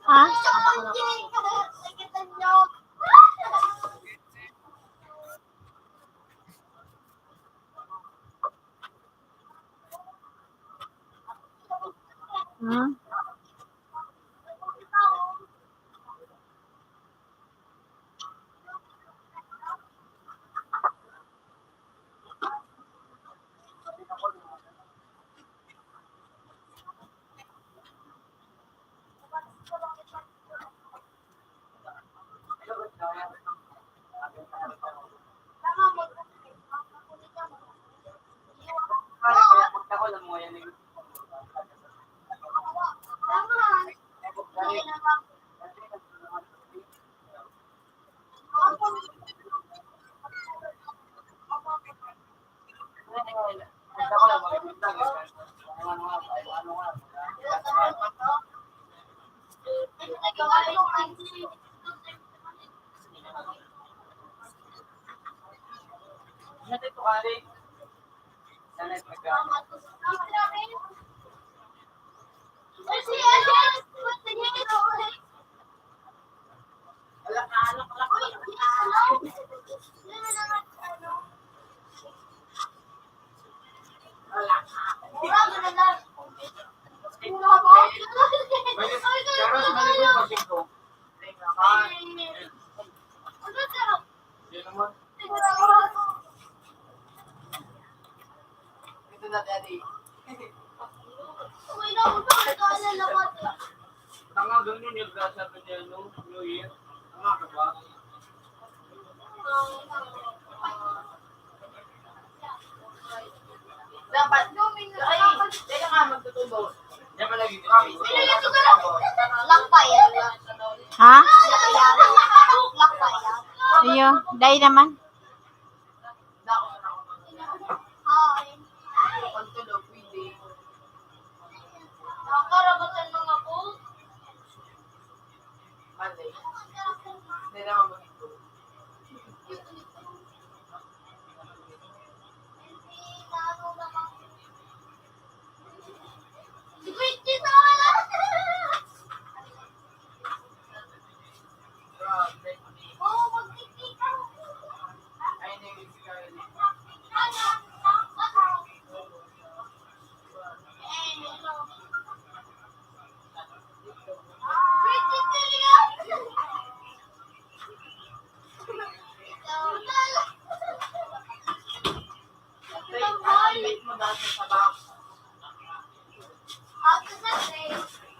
Ha? Hmm? Ito na, Daddy. Tanga, ganun yung grasa pa niya, no? New Year. Tanga ka ba? Dapat, ay, teka nga, magtutubo. Diyan pa lagi. Lakpay, yan lang. Ha? Lakpay, yan. Iyo, dai naman. Pagtulog, pwede. Nakarabatan mga po. Mali. Hindi naman mag-ito. Wait, ah, wait mo dati sa box.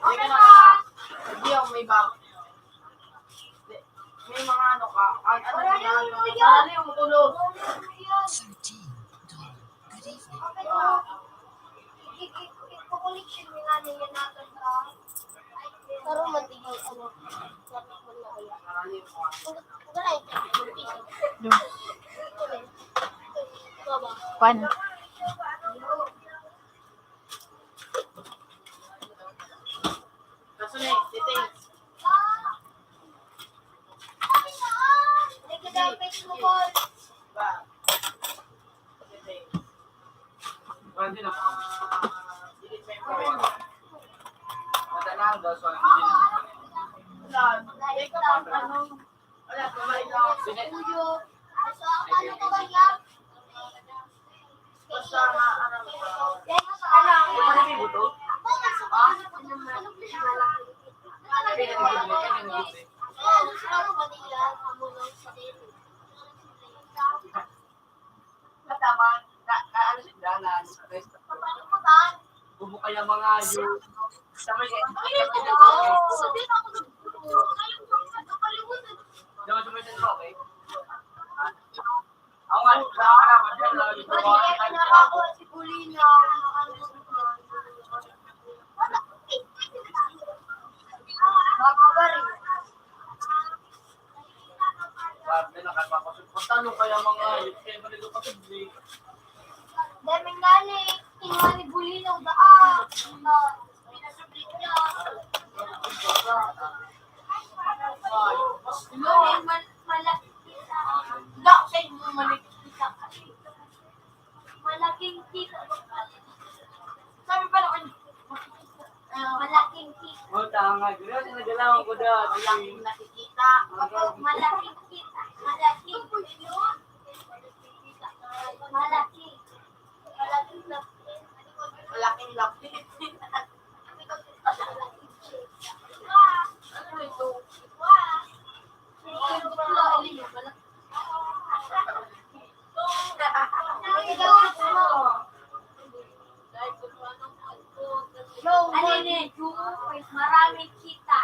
Hindi ka na, hindi ako may box. May mga ano ka, ano, ano, ano, ano yung tulog? Thirteen. Good evening. Pero matigil, ano, Kwan. Mataman, na, na, ano, dalan. Bubo kaya mga yun. Sa may, daman sa may sentro, okay? Ako nga, nakakaraman yan, ah, yung mga, si Paulina, ano, ano, ano. Sabi na, kaya papasok. Paano kaya mga hayop? Kaya ba nila pasubli? Dahil nga ni, kinuha ni Bulino, daan. Pinasubli niya. Ay, mas, ano, mal-, malaki kita. Daw, sa inyo, malaki kita. Malaking kita. Sabi pala ko, ah, malaking kita. Oh, tama. Grabe, nagalawan ko daw. Malaking nakikita. Malaking kita. Malaking. Malaki. Malaking laki. Malaking laki. Ano ito? Ano ni? Maraming kita.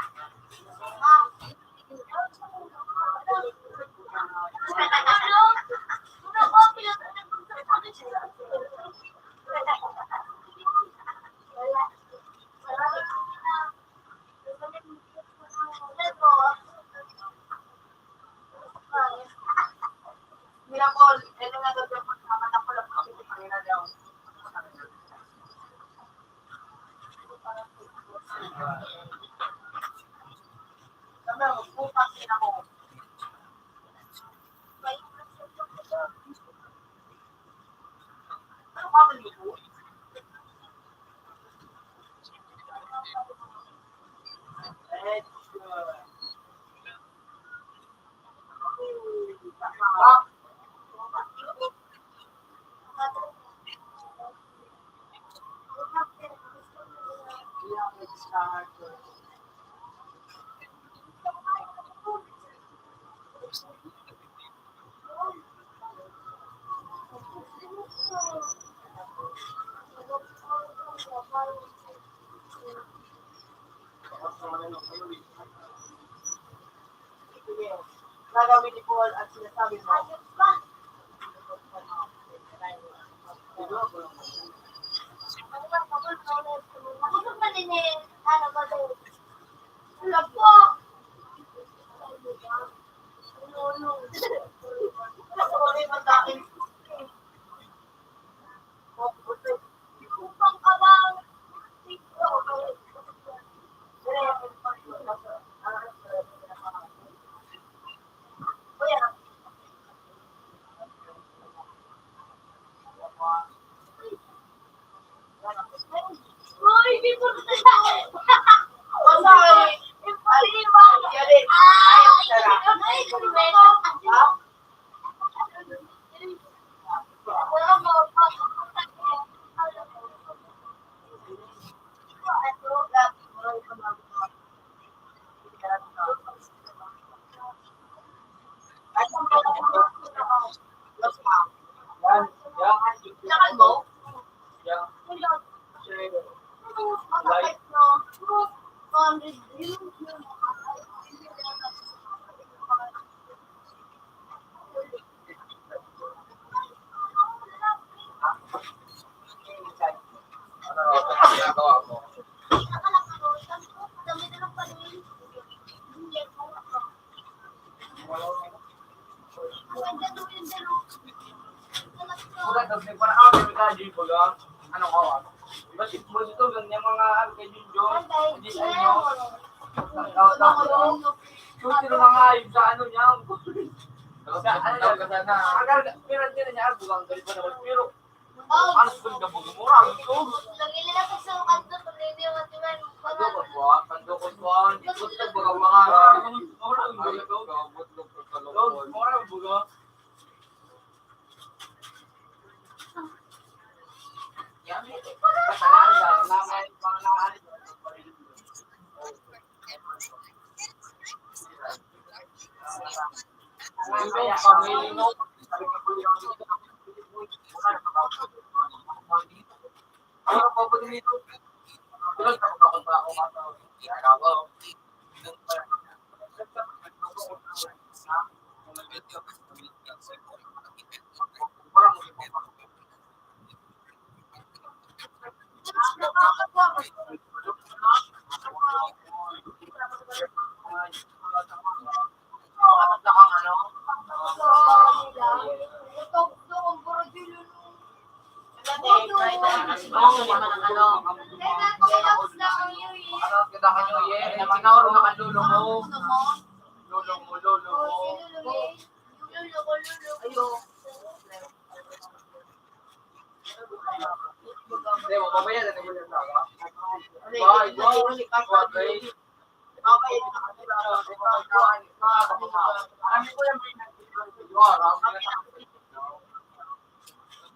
Gagawin ni Paul ang sinasabi mo. Ano pa din eh, ano ba daw? Wala po. Baga, tapos may panahon, may kaji, baga, ano ko, ah. Basketball ito, ganyan mga, ano, kay Junjun, hindi sa inyo. Shoot, yung mga, yung sa ano niya, sa ano niya, pero hindi na niya, bugang galit pa naman. Pero, ano, sa ganda mo, mura, ito. Lagi nila sa kanto, pag hindi mo timan, Kando ko, kuwan, kando ko, kuwan. Ikot na, baga, mga, mura, mura, ito. Mura, mura. Ano, kita ka, New Year. Ano, kita ka, New Year. Sinauro na ka, lolo mo. Lolo mo, lolo mo. Ayo. Hindi, mamaya na naman ang tawa.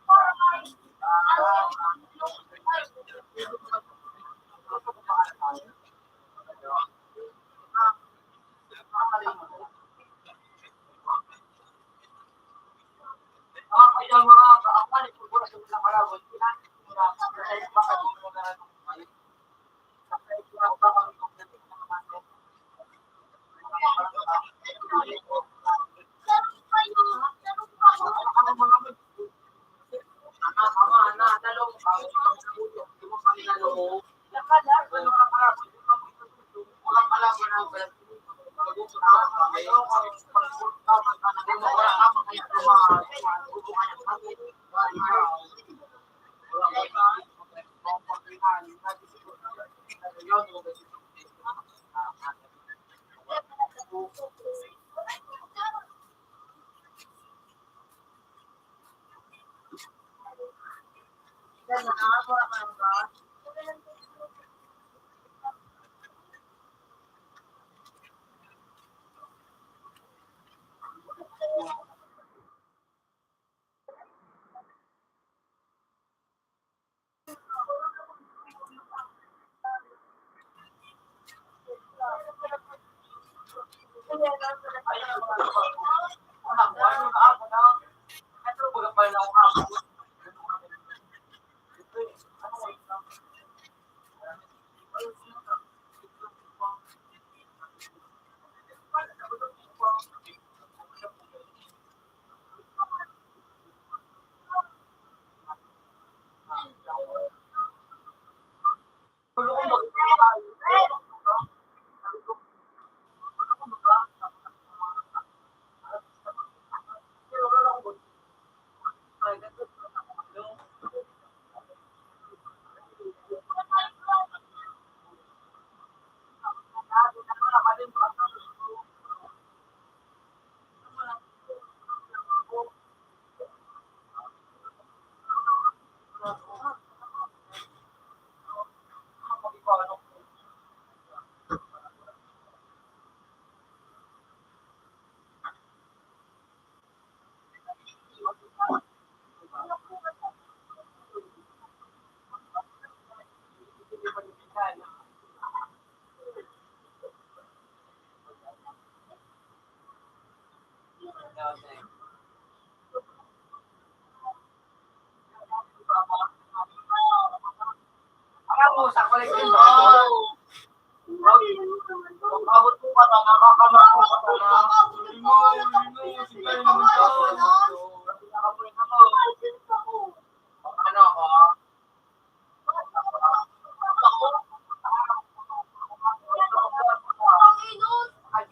Bye, bye.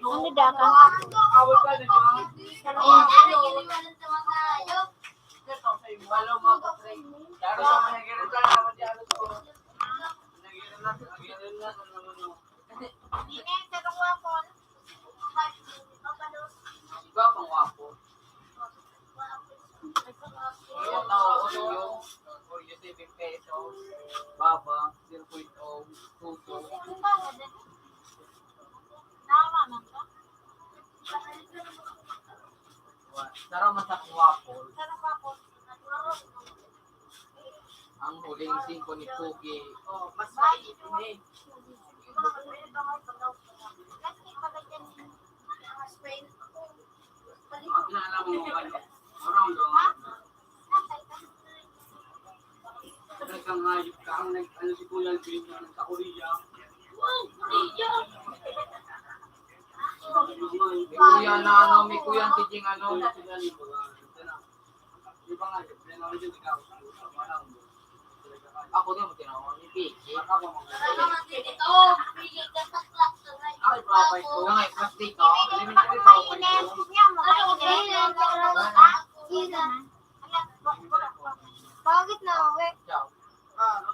Ano da ka? Iba pang wapo. Yung tao ko yung, or yung seven pesos, baba, zero point oh, two two. Sarang man sa wapo. Ang huling singko ni Pugi. Oh, mas mainit ini. Ang pinaalam mo, ano? Parang doon. Talagang hayop ka. Ang nag-, ano si Kuya Alvin, nagka-Korea. Wow, Korea! May kuya na ano, may kuya ang tijing ano. Di ba nga, may mga ikaw, parang Ako din, tinawag ni Piki. Ay, papay ko. Yung ay, plastic, oh. Elementary, papay ko. Bakit na, we? Ciao.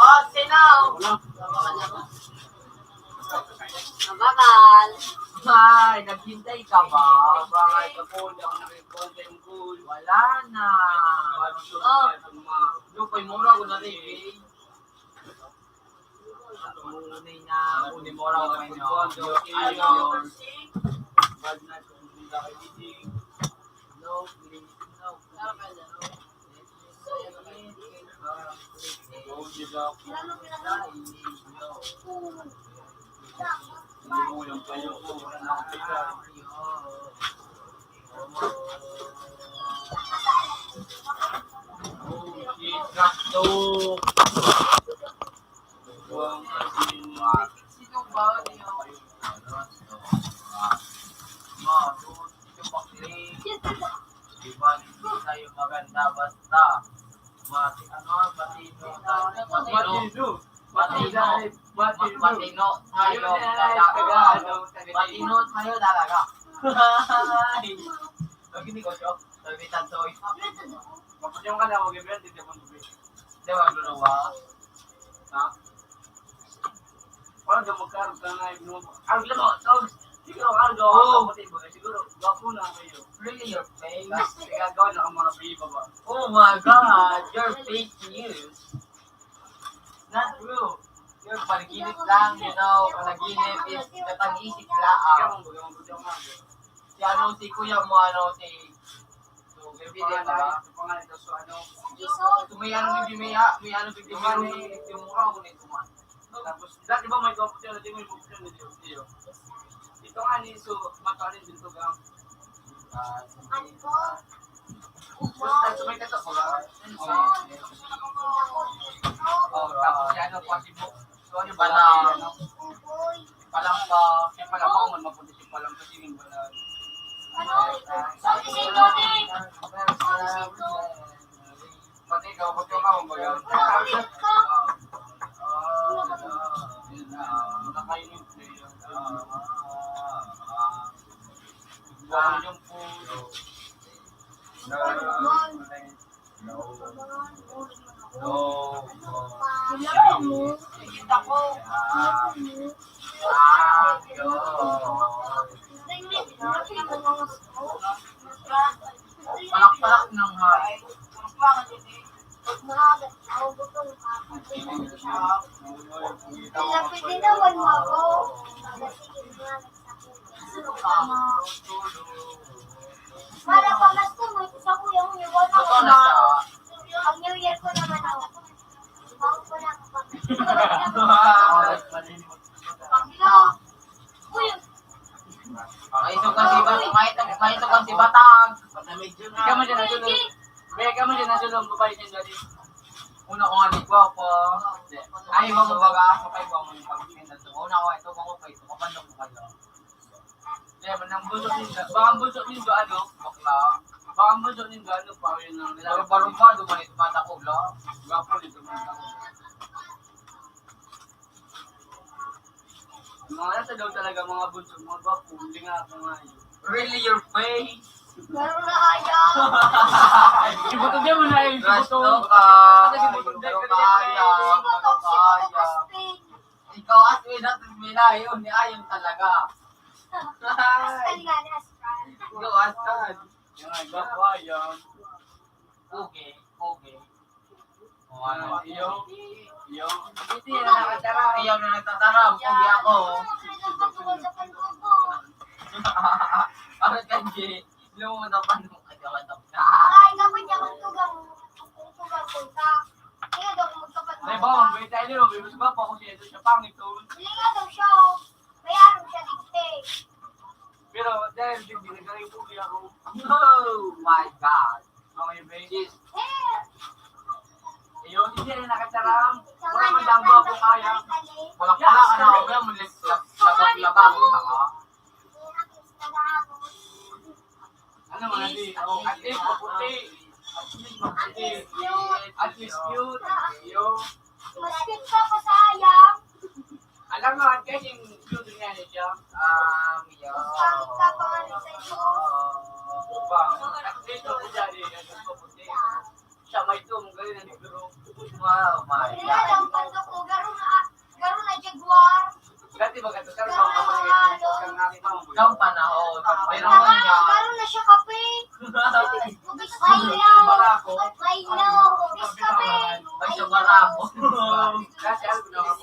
Oh, sino? Mabakal. Ay, naghintay ka ba? Bakal ka po, hindi ako nakikita yung goal. Wala na. Oh. Yung kay Mura ko na rin, eh. Ngunit na, ngunit mo raw kayo. Ayun. Bad na kung hindi ka kidding. No, please, no, please. Di ba, hindi tayo maganda basta mati-, ano, matino tayo. Matino. Matino. Matino. Matino tayo talaga. Matino tayo talaga. Pag hindi ko siya, sabi tanto. Yung ka na, huwag yung meron, hindi mo sabi. Di ba, dalawa? Ha? Parang daw magkaroon ka na, no? Ang lamo, so, siguro, ang daw, Oo. Ang kapatid mo, siguro, gwapo na kayo. Really your face? Kaya gawin na ang mga baby baba. Oh my God, your fake news. Not true. Your panaginip lang, you know, panaginip is katang-isip Kaya lang. Mong gusto, mong gusto. Si ano, si kuya mo, ano, si, so, may pangalan, may pangalan ito, so, ano, so, may ano, may, may, may ano, may, may, yung mukha ko nito, man. Tapos, dati ba may competition na di mo yung competition na di mo? Ito nga ni, so, matalim din to, gang. Ah, so, may kato ko lang. Oh, tapos yan, ano, possible. So, ano ba na? Palangka, yung palangka, man, mapunta yung palangka, yung palangka. Ano? Pati ikaw, ba't ka, ba't ka? Nakainom sila. Yung po. Wala mo. Kita ko. Ah, yun. Palakpak ng heart. Lapit din naman mo ako. Para pamasko mo, sa kuya mo, may wala Totoo na siya. Pag New Year ko naman ako. Bago ko lang. Pag New Year. Uy, Maisog kan si Bat-, maisog, maisog kan si Batang. Ikaw man dyan, nasulong. Be, ikaw man dyan, nasulong. Babae dyan, dali. Una ko nga, di gwapo. Ay, iba mo baga. Kapay ko, ang mga pagkakas na to. Una ko, ito, bako pa ito. Kapandok mo kayo. Kaya man, ang bunso nindo, baka ang bunso nindo, ano, bakla. Baka ang bunso nindo, ano, pa, yun ang nila. Pero barumado man ito, bata ko, la. Gwapo nito, bata ko. Mga nasa daw talaga, mga bunso, mga gwapo, hindi nga ako nga yun. Really, your face? Pero na ayaw. Sibuto di mo na yun, Gusto sibuto. Ka. Ano, sibuto di Gusto ka, ka. Ayaw. Sibuto, Ayaw. Sibuto, Ikaw, as in, at may layo ni Ayon talaga. Askal nga, ni Askal. Ikaw, Askal. Yung ay, gwapo, Ayon. Okay, okay. O, ano, iyo, iyo. Hindi yan nakatara. Iyo na nagtatara, pogi ako. Ano, Kanji? Lumabas ang panahon, kagawa daw. Ay, kapag niya magtugang, magtugang punta. Kaya daw magkapatid. May bawang, may tayo, may mas gwapo ako siya, ito siya pangit, oh. Hindi nga daw siya, oh. May araw siya, digte. Pero, dahil hindi nagkaroon po, kaya ako. Oh my God. Okay, babe. Yes. Eh. Ayun, hindi rin nakasaram. Wala man daw gwapo kaya. Wala ka na, ano, wala mo, labak-labak, labak, labak. Ano man, di? Oh, at least maputi. At least maputi. At least cute. Yo. Mas cute ka pa sa ayam. Alam mo, at least yung cute niya ni siya. Um, yo. Mas pangit ka pa nga rin sa iyo. Diba? At least maputi, at least maputi. Siya may ito, magaling na negro. Wow, my Wala God. Lang, pandok ko, garo na, garo na Jaguar. Dati ba ganito? Garo na mga ano. Kang panahon. Pero Tama, ngayon, garo na siya kape. Ubis Ay, ilaw. Barako. Ay, ilaw. Ubis kape. Ay, siya barako. Dati ano na ako,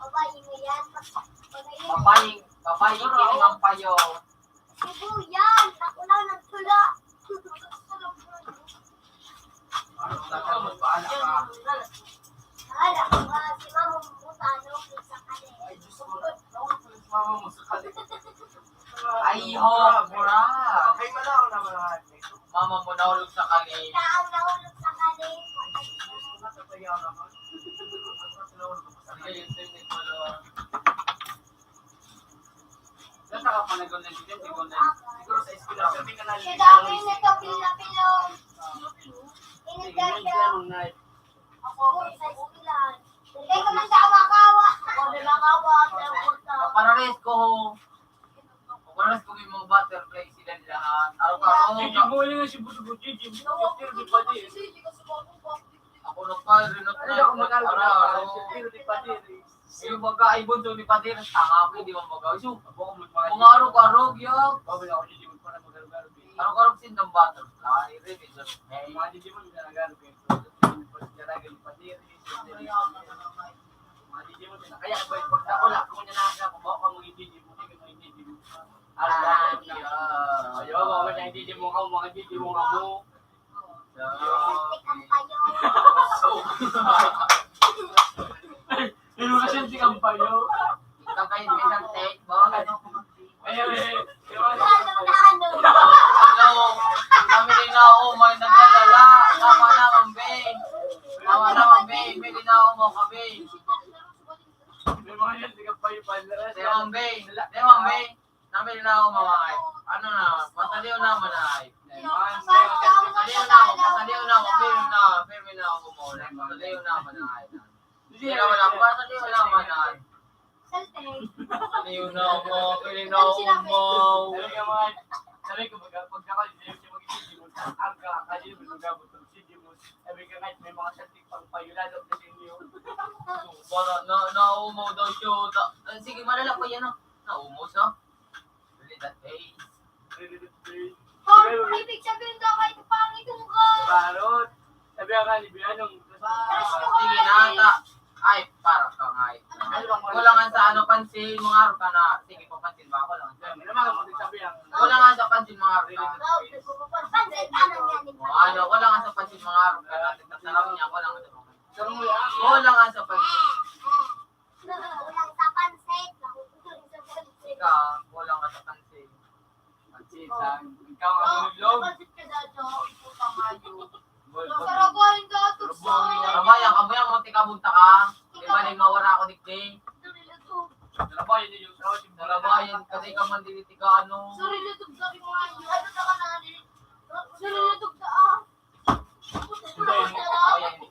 Babae mo yan. Babae mo. Babae, babae, kining ang payo. Sibuyan, ako lang nagtula. Ano, ano, bahala ka. Bahala ka, si mama mo puta, ano, sa kanya. Ay, Diyos ko, ano, si mama mo sa kanya? Ay, ho, mura. Ay, malaw na, malaw. Mama mo nahulog sa kali. Ikaw nahulog sa kali. Ano ba yan naman? Sige, yung team ni Polo. Saan ka panagon ng team? Siguro, siguro sa eskwela. Sabi ka na, Sige, dami na to, pila-pila. Inigay ka. Ako, sa eskwela. Hindi ka man kawa-kawa. Ako, di ba, kawa, ang puta. Parares ko, ho. Parares ko may mga butterfly sila lahat. Araw-araw. Gigi mo, yun yung si Busugo, Gigi. Gigi, di pa di. Ako na pa, rin na Ano ako mag-alala? Araw-araw. Gigi, di pa di. Yung baga, ay, bunso ni Padir, tanga ko, di mo magawa. So, mga arog-arog, yo. Bago na ako, Gigi, magpara mag-alala. Arog-arog, sindang butterfly, rin, ito. Mga Gigi mo, hindi na nag-alala. Pag-alala ni Padir, mga Gigi mo, kaya ba yung pagkakula, kung niya na, kung baka mo, Gigi mo, kung Gigi mo. Ah, yeah. Ayaw, mga Gigi mo, mga Gigi mo, mga mo. Plastic ang payo. So, Pero kasi hindi kang payo. Ikaw kayo, minsan take, bawal ano. Ayun, eh. Lalo na ano. Hello, kami rin na ako, may naglalala. Tama na, Ma'am Beng. Tama na, Ma'am Beng. May rin na ako, mga kabe. May mga yan, hindi ka payo, payo. Tama, Ma'am Beng. Tama, Ma'am Beng. Nami na ako mamahay. Ano na, pataliw na manahay. Pataliw na ako, pataliw na ako, pirmi na, pirmi na ako mamahay. Pataliw na manahay. Hindi naman ako, pataliw na manahay. Pataliw na ako, pirmi na ako mamahay. Sabi ka, mga, sabi ko, pag, pag ako, hindi siya mag-isip, ang ka, kaya yung mag-abot ng sige mo. Sabi ka, kahit may mga saltik pang payulado, kasi niyo. Para na, naumaw daw siya. Ta-, ah, sige, malala pa yan, ah. Naumaw siya. Really that face. Really that face. Oh, ibig sabihin daw ay pangit yung ka. Barot. Sabi nga ni Bianong, Sige na, ta-, ay, para ka nga, eh. Ano bang Wala nga sa ano, pansin, mga arog ka na. Sige, papansin ba? Wala nga sa Ano naman ang magsasabi ang Wala nga sa pansin, mga arog ka. Pansin ka na nga ni O, ano, wala nga sa pansin, mga arog ka na. Nagtatarap niya, wala nga sa pansin. Sarong mo yan? Wala nga sa pansin. Kulang sa pansit. Kulang sa pansit. Ika, wala nga sa pansin. Padigdi. Nalabayan ninyo. Nalabayan, kasi ka man dili tiga ano. Sorry, lutog sa mga ano. Ano na ka na, ano? Sorry, lutog sa, ah. Sorry, lutog.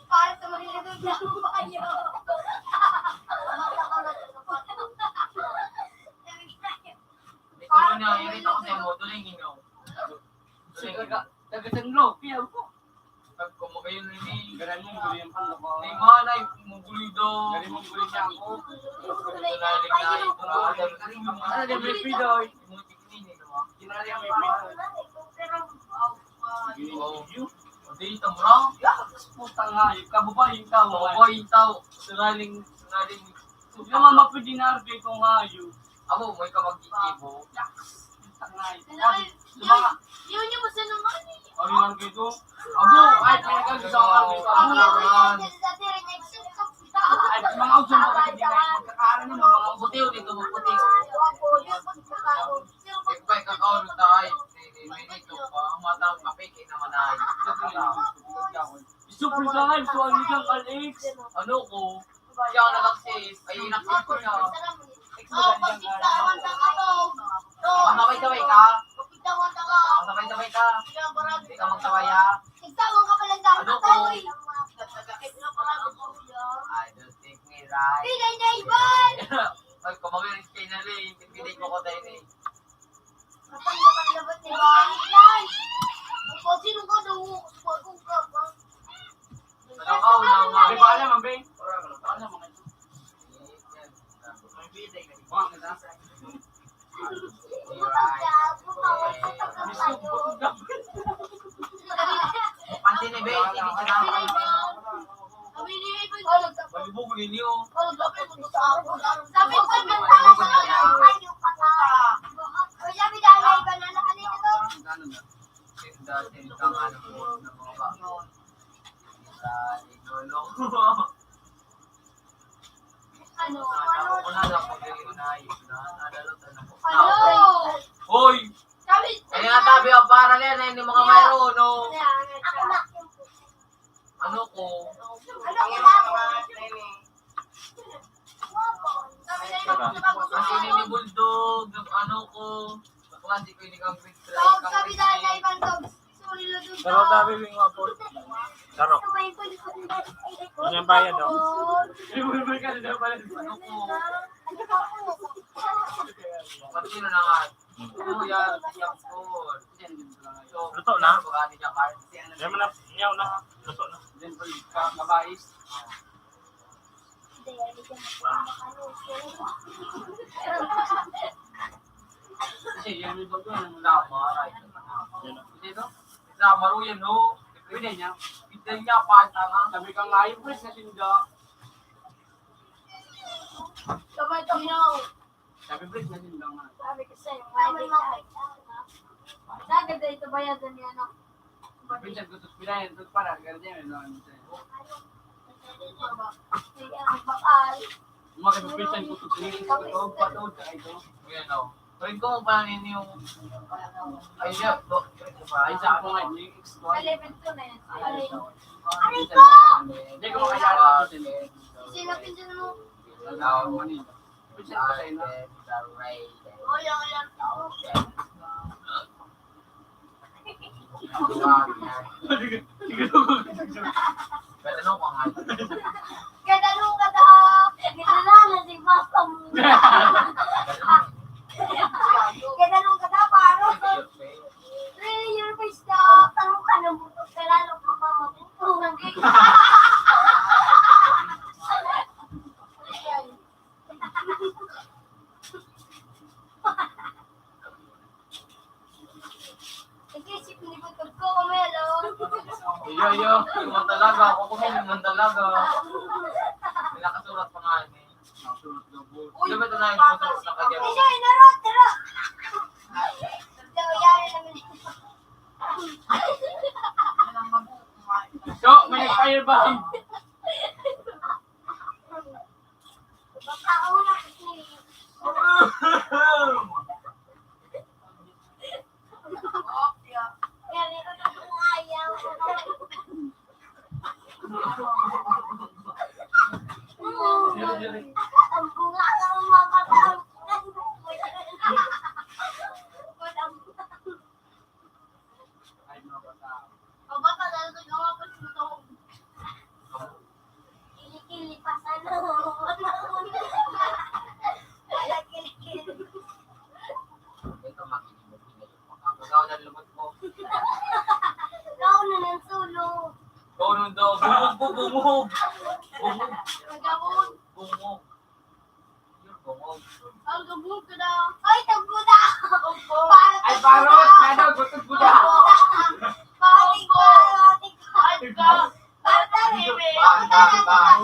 Para sa mahilig na bayo. Ikaw na, irita ko sa'yo mo, tuloy yung ingaw. Tuloy yung ingaw. Taga, taga San Roque ako. Pag kumakayon rin eh. Garan mong gulo yung panggabaw. Ay, manay, mong gulo daw. Garan mong gulo niya ako. Ito na, ito na, ito na. Ano, di may pidoy? Yung mga tikinin eh, di ba? Kinali ang may pidoy. Oo. Dito, bro. Yakas, putang hayop. Kababae yung tao. Kababae yung tao. Sinaling, sinaling. Yung mga mapidinarde kong hayop. Abo, may ka magkikibo. Yakas, putang hayop. Sabi, yung mga yun yung masa naman eh. Ang mga gito. Abo, ay, pinagkagisa ko ang gito. Abo, naman. Ay, mga uso, mga hindi na magkakaroon ng mga Magputi yun dito, magputi. Ipay ka kaon tayo. Minito pa, ang mata, mapiki naman ay. Gusto ko sa ang isang Alex. Ano ko? Siya ang nag-access. Ay, in-access ko siya. Oh, pagkiktawan ka ka to. To. Magkaway-kaway ka? Pagkiktawan ka ka. Magkaway-kaway ka? Hindi ka magkaway, ah. Nagtawag ka pala sa Ano ko? Katoy. Nagkakit na pala ako, kuya. I don't think we right. Pinay na iban! Ay, kumawin kayo na rin. Pinay ko ko tayo na eh. Kapag nakalabas ni Bang Ilan. Kung sino ka daw, kung ka ba? Ano ka, wala nga. Di ba alam, Ambe? Wala, wala, wala, wala. May bida, eh. Wala, wala. Pansin ni Bey, hindi siya nakakalimutan. Palibog ninyo. Sabi ko, sabi ko, sabi ko, Tinda, tinda nga ng mga, ng mga ba? Tinda ni Lolo. Ano? Ano ko na lang, pag-iinay, na, nadalot, ano ko. Ano? Hoy! Sabi, Kaya nga sabi, ang para na yan, eh, ni mga mayroon, no? Ako na. Ano ko? Ano ko na? Sabi na yun, Kasi ni Bulldog, ano ko? Ako nga, di ko ini kang grade three, Dog, kang sabi grade na, three. Ivan, Dog. Sorry, Lolo, Dog. Pero sabi mo nga po. Charot. Sabay ko, di ko Ano yung bayad, oh? Ano ko? Pati na nga. Ano yan? Yan po. So, Luto na? Baka ni Japan. Yan mo na. Yan na. Luto na. Then, kabais. Kasi yan yung bago, yung lama, right? Yan na. Hindi, no? Lama, ro, yan, no? Pwede niya. Pwede niya, pa, tama. Sabi ka nga, yung press na sinda. Sabay kami, no? Sabi, Brad, natin lang nga. Sabi ko sa'yo, may Sabi, may Sabi, dahil ito bayadan niya, no? Brad, sabi ko, "Sus, pinayan, sus, para, ganun yan, no?" Ano sa'yo? Sige, ang bakal. Umaga, pinsan ko, sus, sige, sus, sus, patod ka, ito. Ayan, oh. Rin ko, paano yun yung, ay, siya, bo-, ay, sa ako nga, yung ex ko. Sa level two na yan. Ay, ito. Aray ko! Hindi ko makilala ko, sus, eh. Sino pinsan mo? Wala akong Manila. Pinsan ko sa'yo, no? Oh, yan, yan. Ganda nung mga Ganda nung kada. Ganda na, na si Papa mo. Ganda nung kada, paro. Really, your face daw. Tanong ka ng buto. Kailangan ka pa mabuto. Nag-iisip ni Butog ko, kumelo. Iyo, iyo. Yun man talaga. Ako ko, yun man talaga. May nakasurat pa nga, eh. Nakasurat daw po. Uy, Di ba ito na yung nakasurat na kanya? Hindi siya, inarot, inarot. Daw, yari naman. So, may nag-firebomb. Baka una kasi. Ikaw na ng sulo. Ikaw na daw. Bungog po, bungog. Bungog. Nagawon. Bungog. Yun, bungog. Ang gabog ka na. Ay, tagbo na. Opo. Para Ay, tagbo parot. Na. Nado, gutod mo na. Opo. Patik ka, patik ka. Ay, ka. Para tagbo. Bang, bang, bang.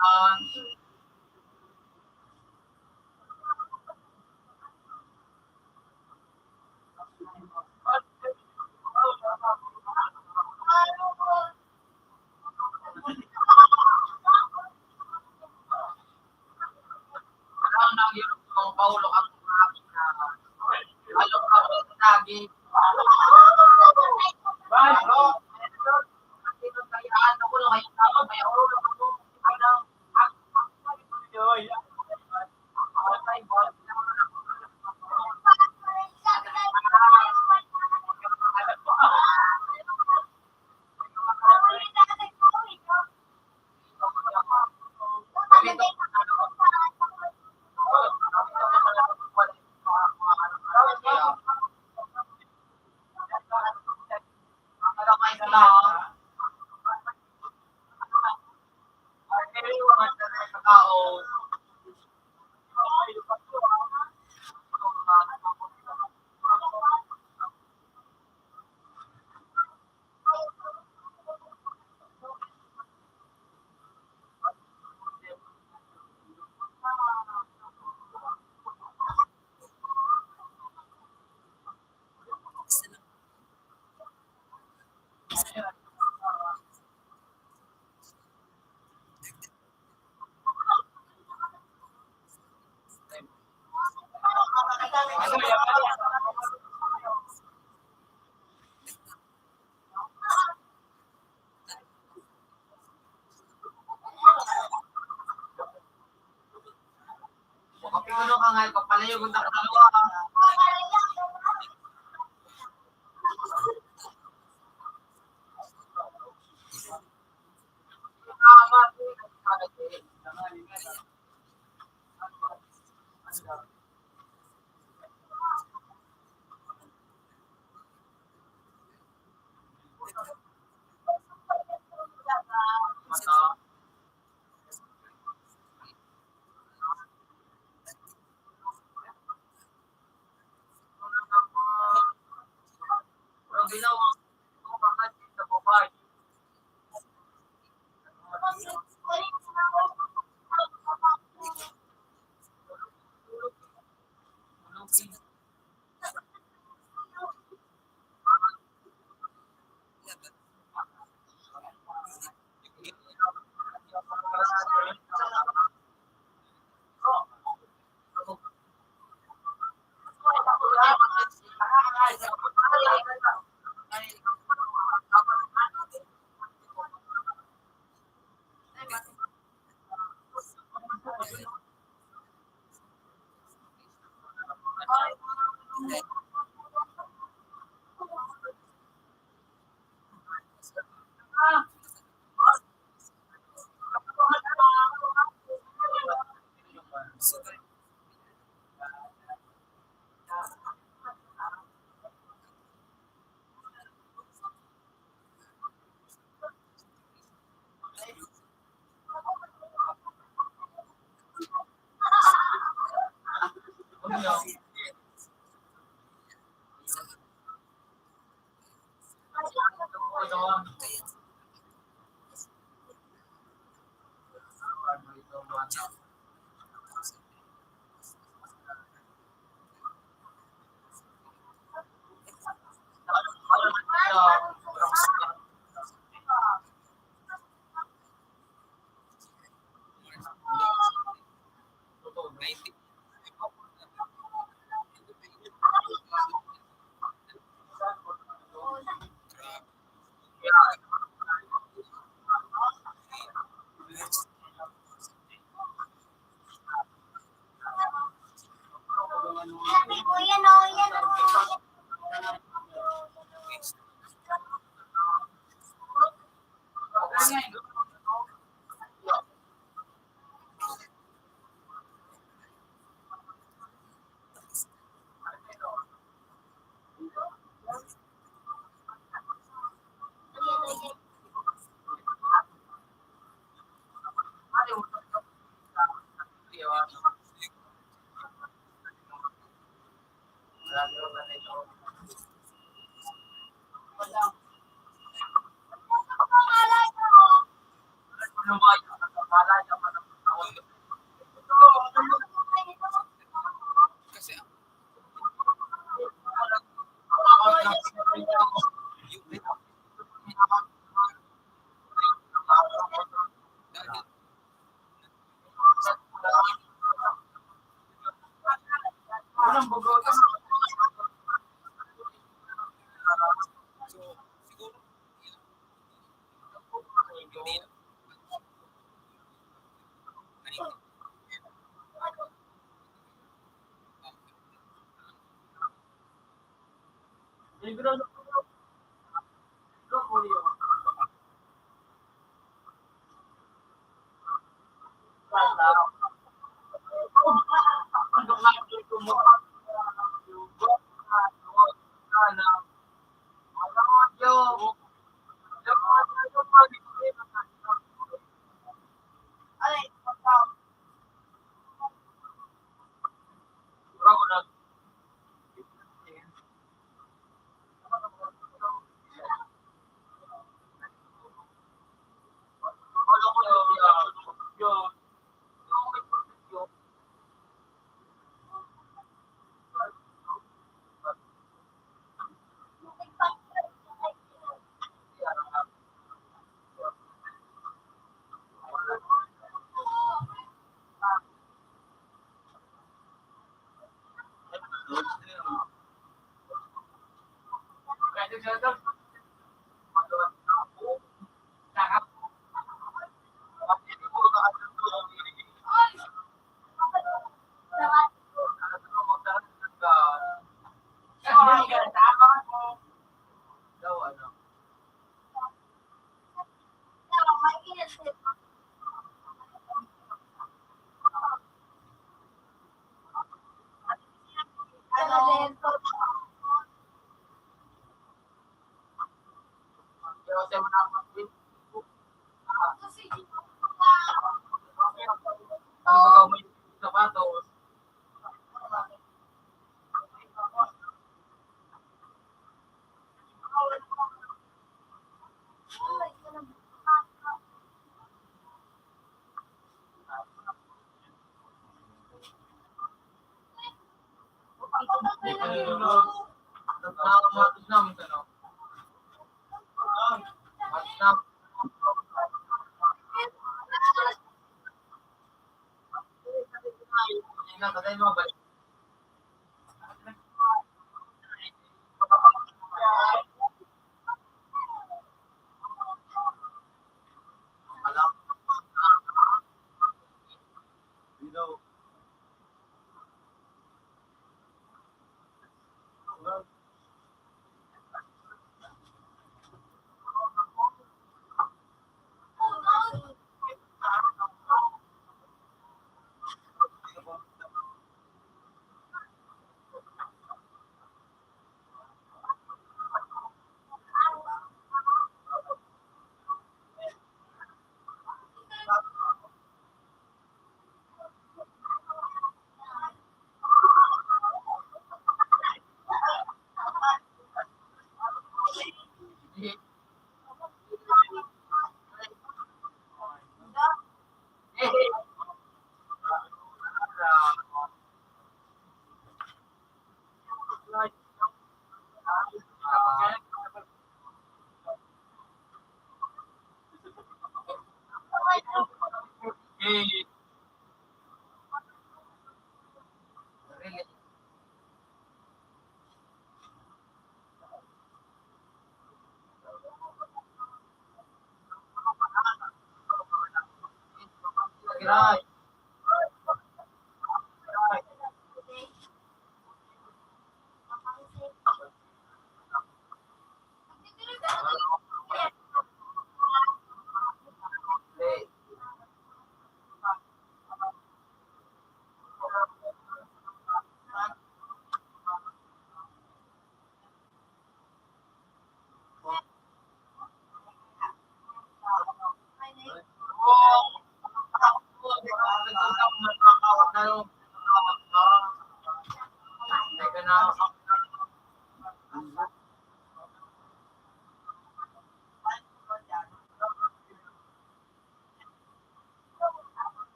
Ah, Kapikuno ka nga, ipapalayo mo na katawa.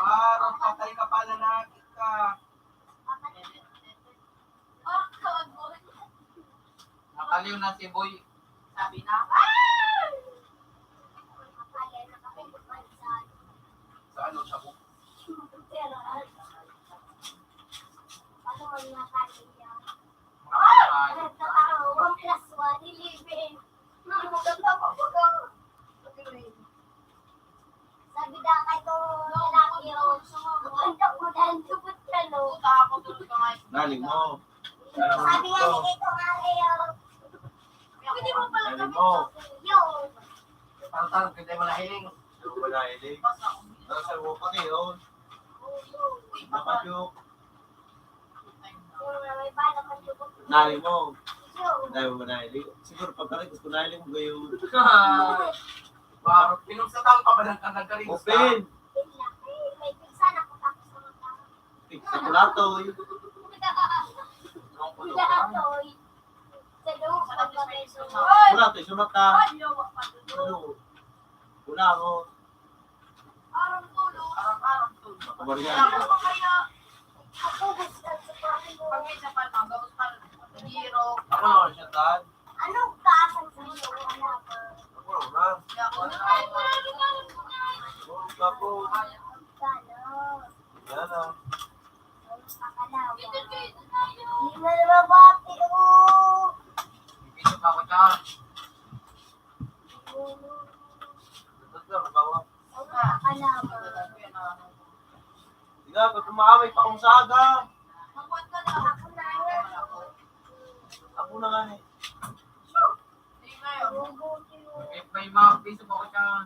Parang patay ka pala, nakit ka. Nakaliw na si Boy. Sabi na, sa ano, sa buko. Ano man nga tayo yan? Mga pagkain. Nagtatao, one plus one, eleven. Ano, nagtatao ka? Sabi na kay ko, lalaki, oh, ang dako na ang lubot ka, no? Galing mo. Sabi nga ni Tito Mario, pwede mo pala Galing mo. Yun. Parang tanong, kita yung malahiling. Yung malahiling. Nasa mo pa kayo. Napadyok. Dali mo. Dali mo, dali. Siguro pagkaligos ko, dali mo gayon. Baro, pinungsatan ka ba ng nagkaligos ka? Open. May pigsa na ko tapos naman ka. Pigsa ko na to, eh. Ang puto ka. Sa loob, pagkaligos. Wala, to, sunod ka. Ano? Wala ako. Ako ba rin yan? Ako naman siya, Tad. Ako naman. Ako, ako. Yan, ah. Hindi na lumabati, oh. Hindi na pa ako dyan. Ika, ba't umaaway pa kung saga? Ako na nga eh. May, may mga piso pa ko dyan.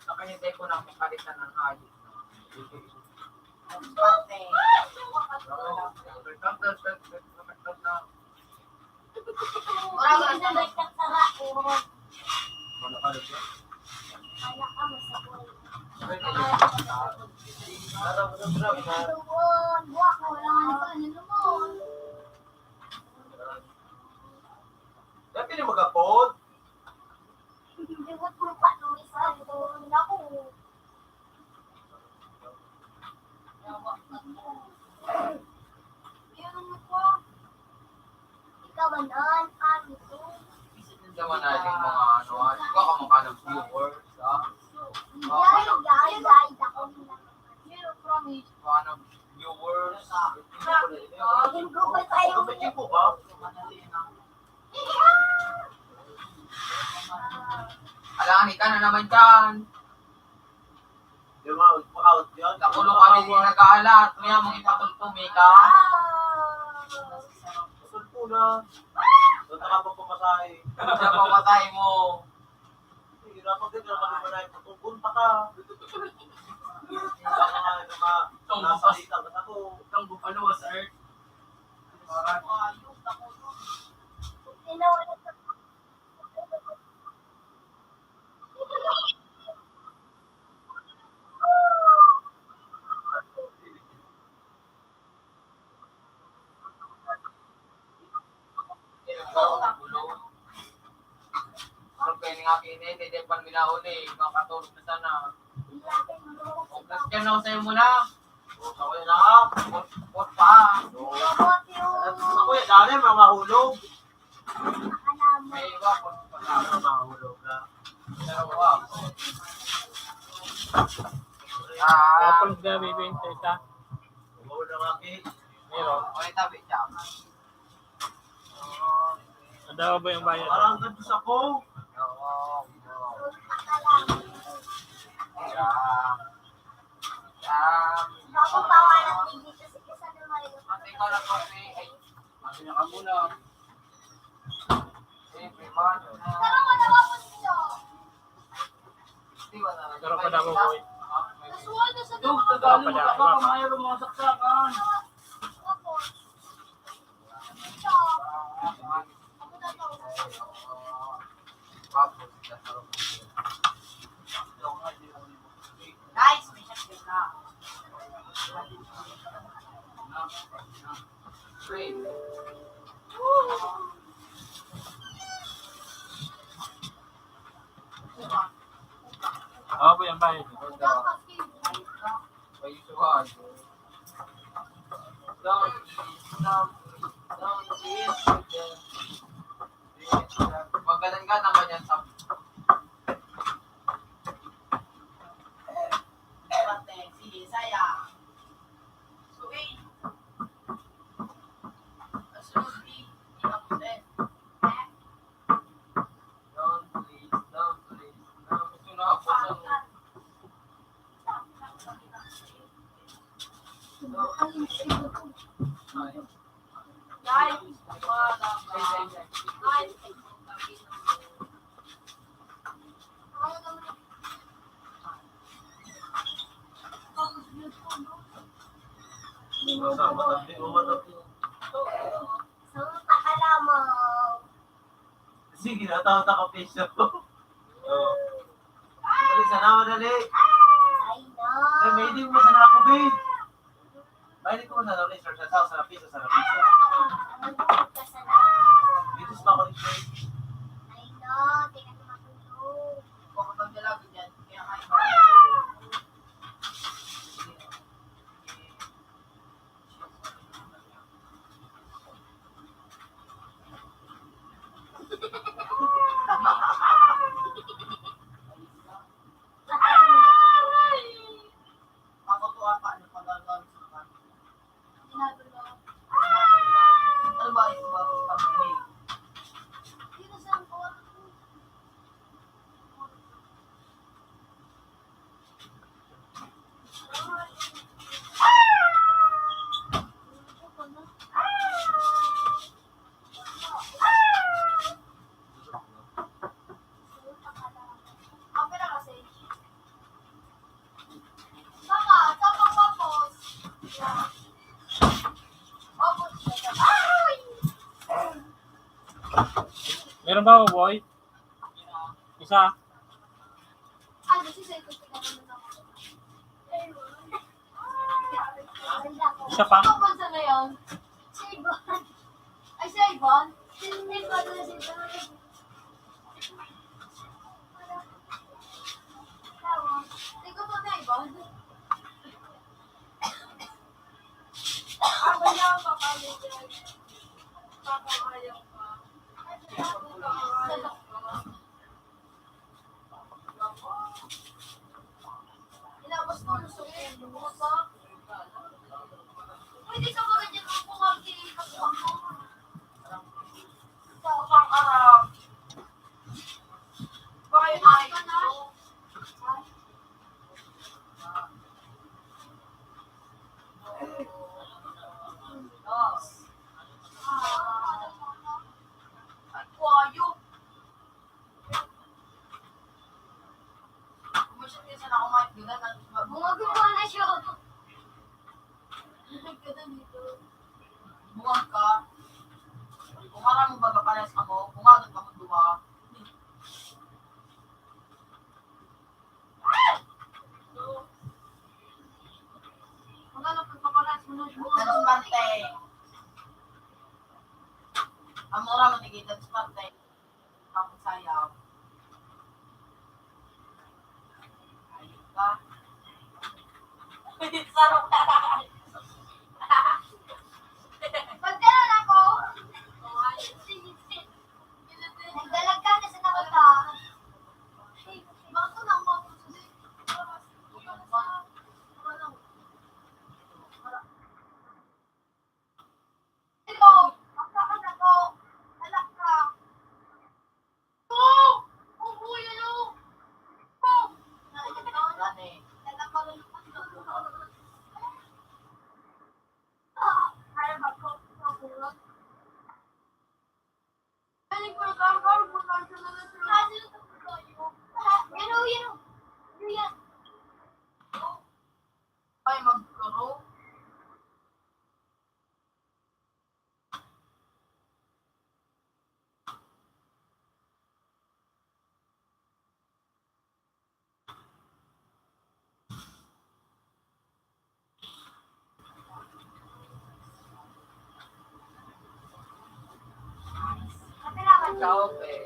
Nakahintay ko na akong palitan ng hayop. Dati na mag-apod? Hindi mo pa, Luis, ano, ako. Ikaw, ano, ano to? Sa manaling mga ano, ah, di ba kamukha ng viewers, ah? Yay, yay, yay, ako na. Mukha ng viewers. Linggo pa tayo. Linggo pa tayo. Alani ka na naman dyan. Di ba, out, out yun? Nakulong kami din nag-aalat. Kaya mong ipatulpumi ka. Sulpo na. Doon na ka pa pamasahe. Doon na pamasahe mo. Hirapan din, hirapan din pala yung katungkol pa ka. Baka nga, ano nga, Itong bukas. Nasalita ka na to. Itong bukas, sir. Parang, Nga kini, hindi pa minauli, makatulog na sana. Kung Christian ako sa'yo muna. Ako yun lang, ah. Put, put pa. Ako yun, dali, mga mahulog. May iba, put, put, put, mahulog na. Pero, wow. Ah. Tapos na, bibenta isa. Mahulog ang aki. Meron. Okay, tabi siya. Adawa ba yung bayad? Parang ganito sa ko. Oo. Ako pa, wala dito sa isa na may. Pati ko lang po, eh. Pati na ka muna. Eh, may mga. Pero wala ba po dito? Pero pa daw, boy. Pero pa daw, boy. Guys, may shot ka. Ako po yung bayad. Magaling ka naman yan sa. Sige, saya. Suwi. Suwi. Down, please. Down, please. Down. Gusto na ako sa. Guys, wala ba? Guys, Sige, natawa ta ka piso. Oh. Dali, sana madali. Ay, no. Ay, may di mo sana ako, babe. May di ko sana, Lord, sir, sa tao, sa piso, sa piso. Dito sa mga ulit, babe. Ay, no. Tingnan ko matulog. Huwag ka magdalabi dyan. Kaya kayo. Meron ba, boy? Isa. Isa pa? Ay, siya, Ivan? Ivan na siya. Ikaw pa na, Ivan? Ako na ang papayag yan. Papayag pa. Inabot ko, gusto ko yung bukas, ha? Pwede ka ba ganyan ang bukas, eh? Sa pang-arap. Bye, bye. Ay, kwayo. Gumagawa na siya. Bungag ka. Kung aram mo ba, pares ako, bungag ka mo duwa. Magkano pagpaparas mo ng buwan? Transparente. Ang mura mo, tigil transparente. Tapos sayaw. Magkaroon ako. Nagdalag ka na sa takot, ha? Ito, ang saka na to. Anak ka. Oh! Oh, boy, ano? Oh! Ay, magkaro. Ikaw, eh.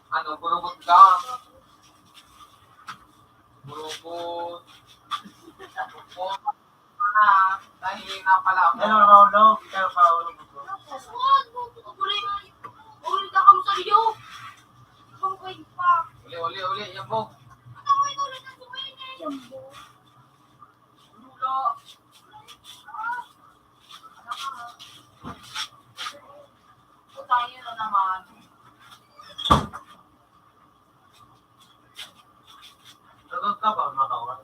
Ano, gurubot ka? Gurubot. Gurubot. Ah, dahil na pala ako. Ano, Rolo? Ikaw pa, Rolo. Uli ka kamo sa iyo. Uli, uli, uli. Yan po. Yan po. Tayo na naman. Sagot ka ba, makawan?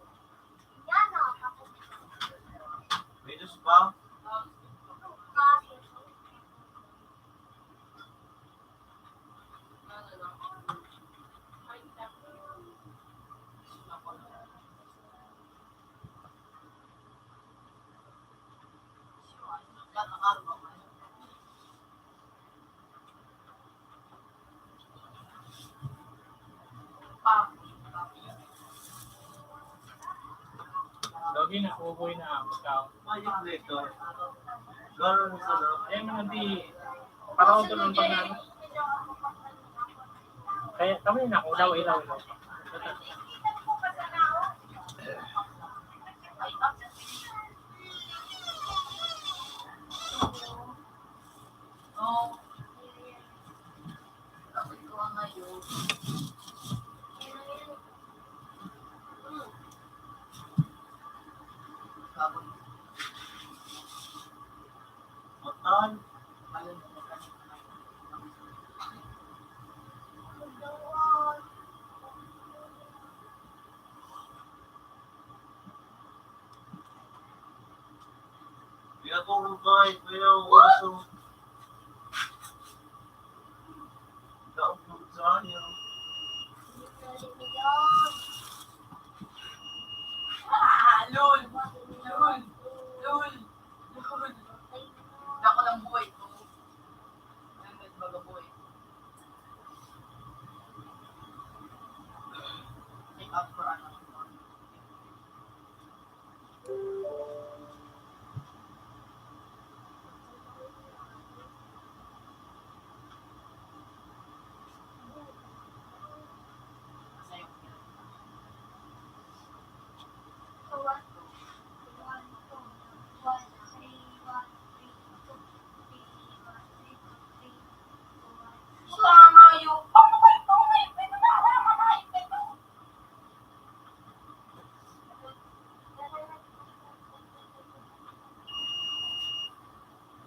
May Diyos ba? Lagi na, kuboy na ang tao. Ayun, dito. Ganun sa loob. Ayan, mga di, parang ito lang pag ano. Kaya kami na, ulaw, ilaw, ilaw. Pinatulog tayo, kaya ang oras ng daog ng tayo. Ah, lol! Lol! Lol! Lol! Dako lang buhay ko. Ang ganda ng buhay ko. Take out for ano.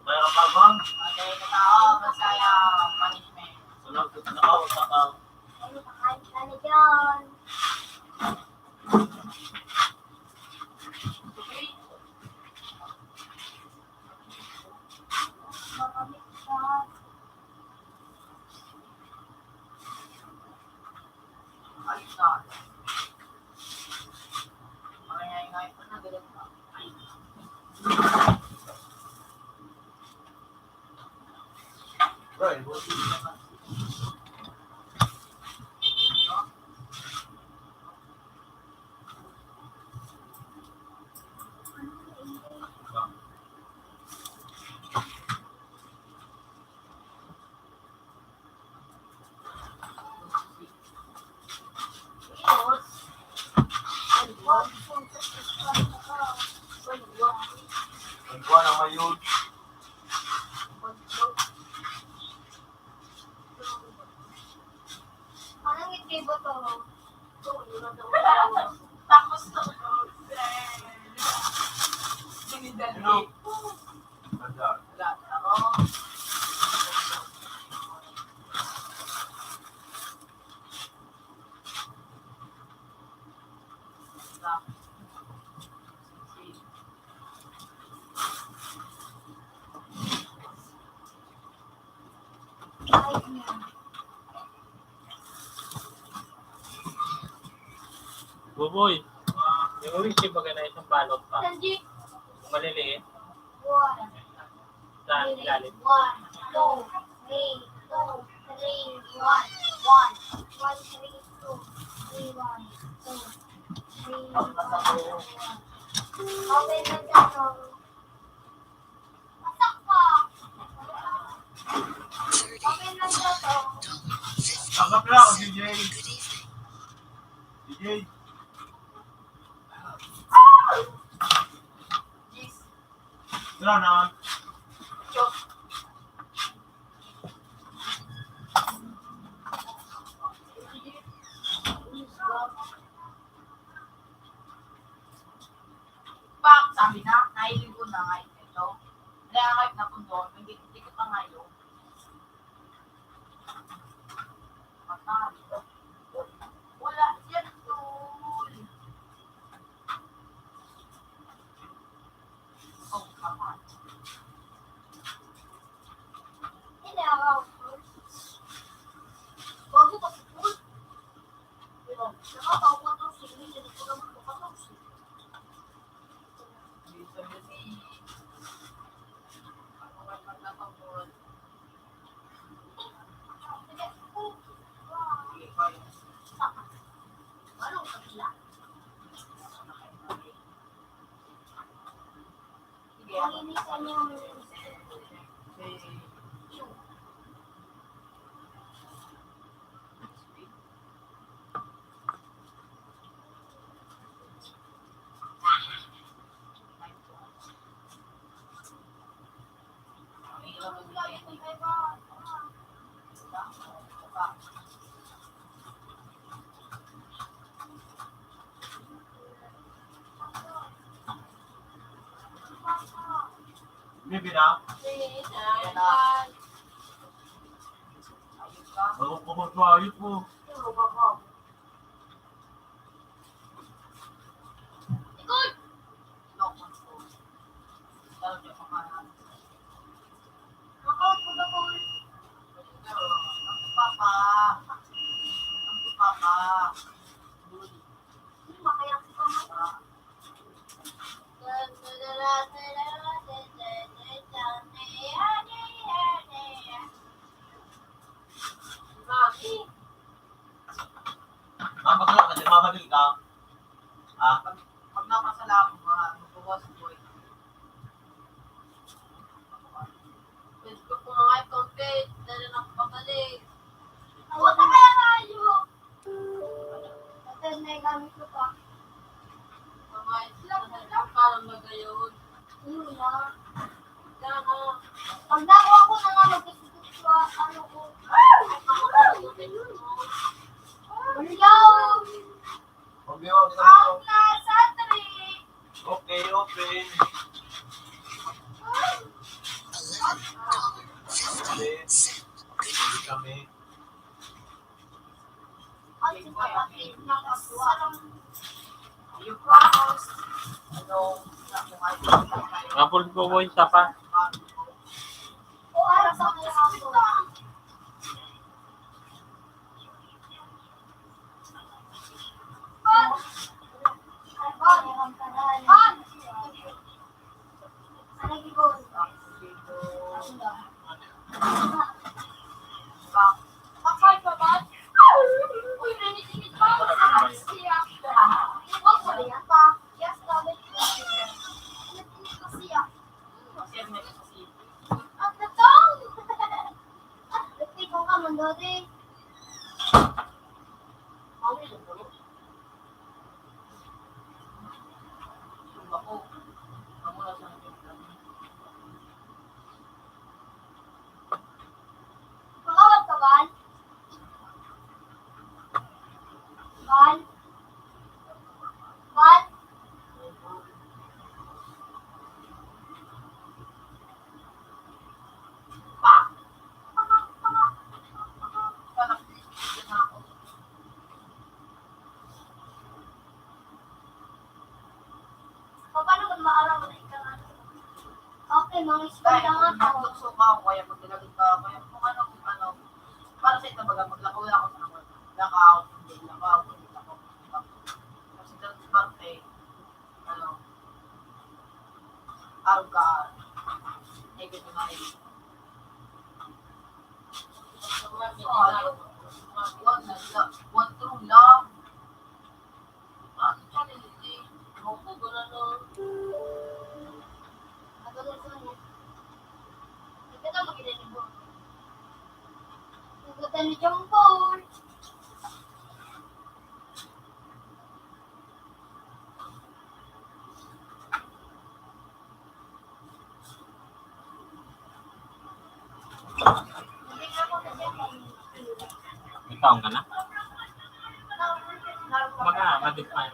Meron pa, Bang? Okay, totoo, masaya, punishment. Sunod, totoo, totoo. Ay, makain ka na dyan. Makamit ka. Ano ngayon? Tapos to. Ano? Wala. Buboy, yung orange, baga na isang balot pa. Sanji. Maliliit. Buwan. Sa ilalim. One, two, three, two, three, one, one, one, three, two, three, one, two, three, one, one. Open na siya, no? Pasak pa. Open na siya, no? Tama pala ako, D J. D J. Wala na. Pak, sabi na, nahiling ko na nga ito. Kaya kahit na kung doon, hindi, hindi ko pa ngayon. Wala siya, tol. Bibi na? Bago ko magsuayot mo. Ikot! Papa. Papa. Mami. Mabagla ka, di mabagla ka. Ah. Pag, pag napasalamat mo, ah, magbawas mo eh. Facebook ko nga ito, Pete. Dali na ako pabalik. Puta kaya tayo. Ito na yung gamit ko pa. Mga itlog, parang magayon. Yun na. Yan, oh. Pag nakuha ko na nga, magkasugot ko, ah, ano ko. Ay, ano ba? Ano yun? Ano yun? Pag-iwan kita dito. Ang nasa tree. Okay, okay. Okay. Hindi kami. Ang kapatid na kaswang. Apple po, boy, isa pa. O, ara sa mga apple. At natong! At natong ka, Mandodi. Mami, ano? Yung ako, amo na sa akin. Kaya kung magtukso ka, o kaya magdalagan ka, o kaya kung ano, kung ano, para sa ito, baga, maglakaw-lakaw sa mga, lakaw, lakaw, lakaw. Kasi sa parte, ano, araw ka, negative na yun. One, one true love. May taon ka na? Baka, ma-define.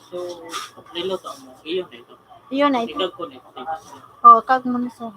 So, niluto mo, iyo na ito. Iyo na ito. Ikaw ko na ito. Oh, kag mo na sa.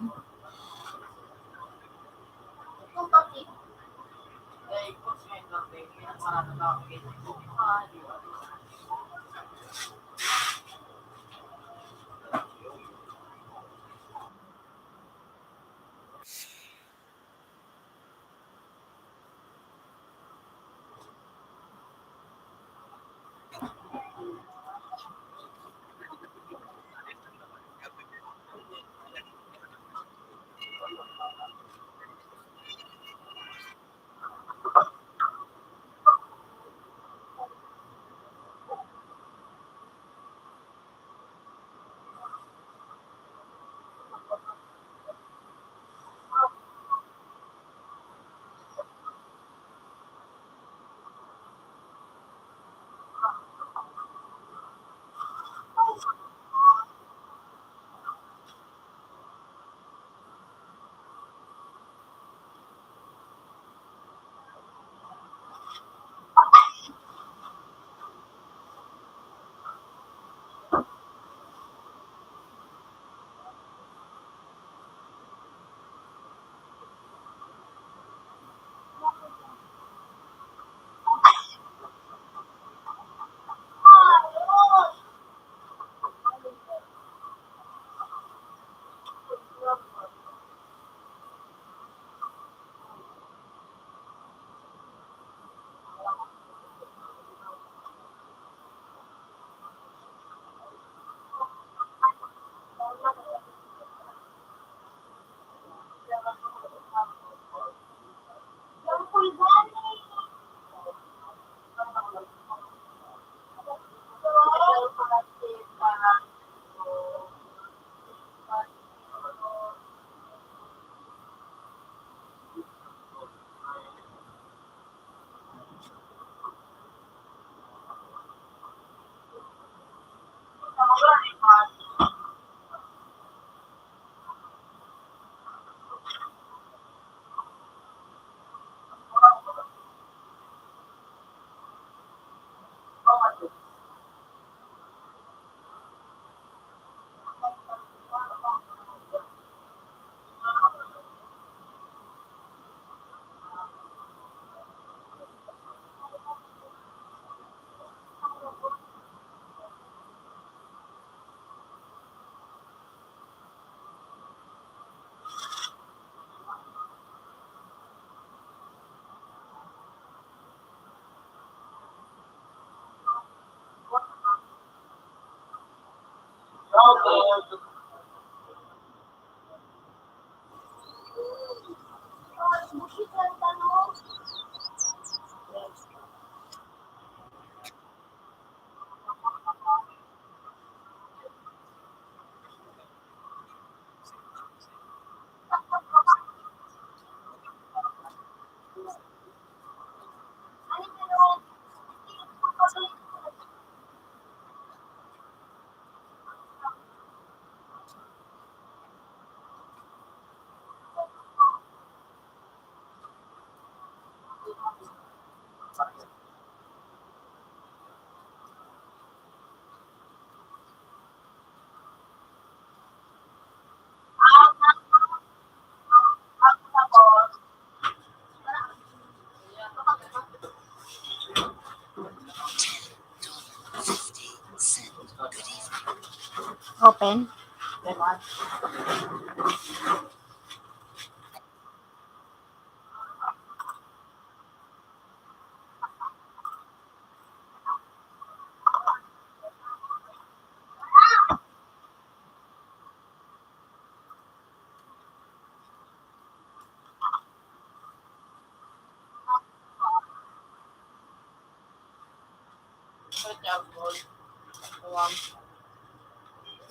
Ten?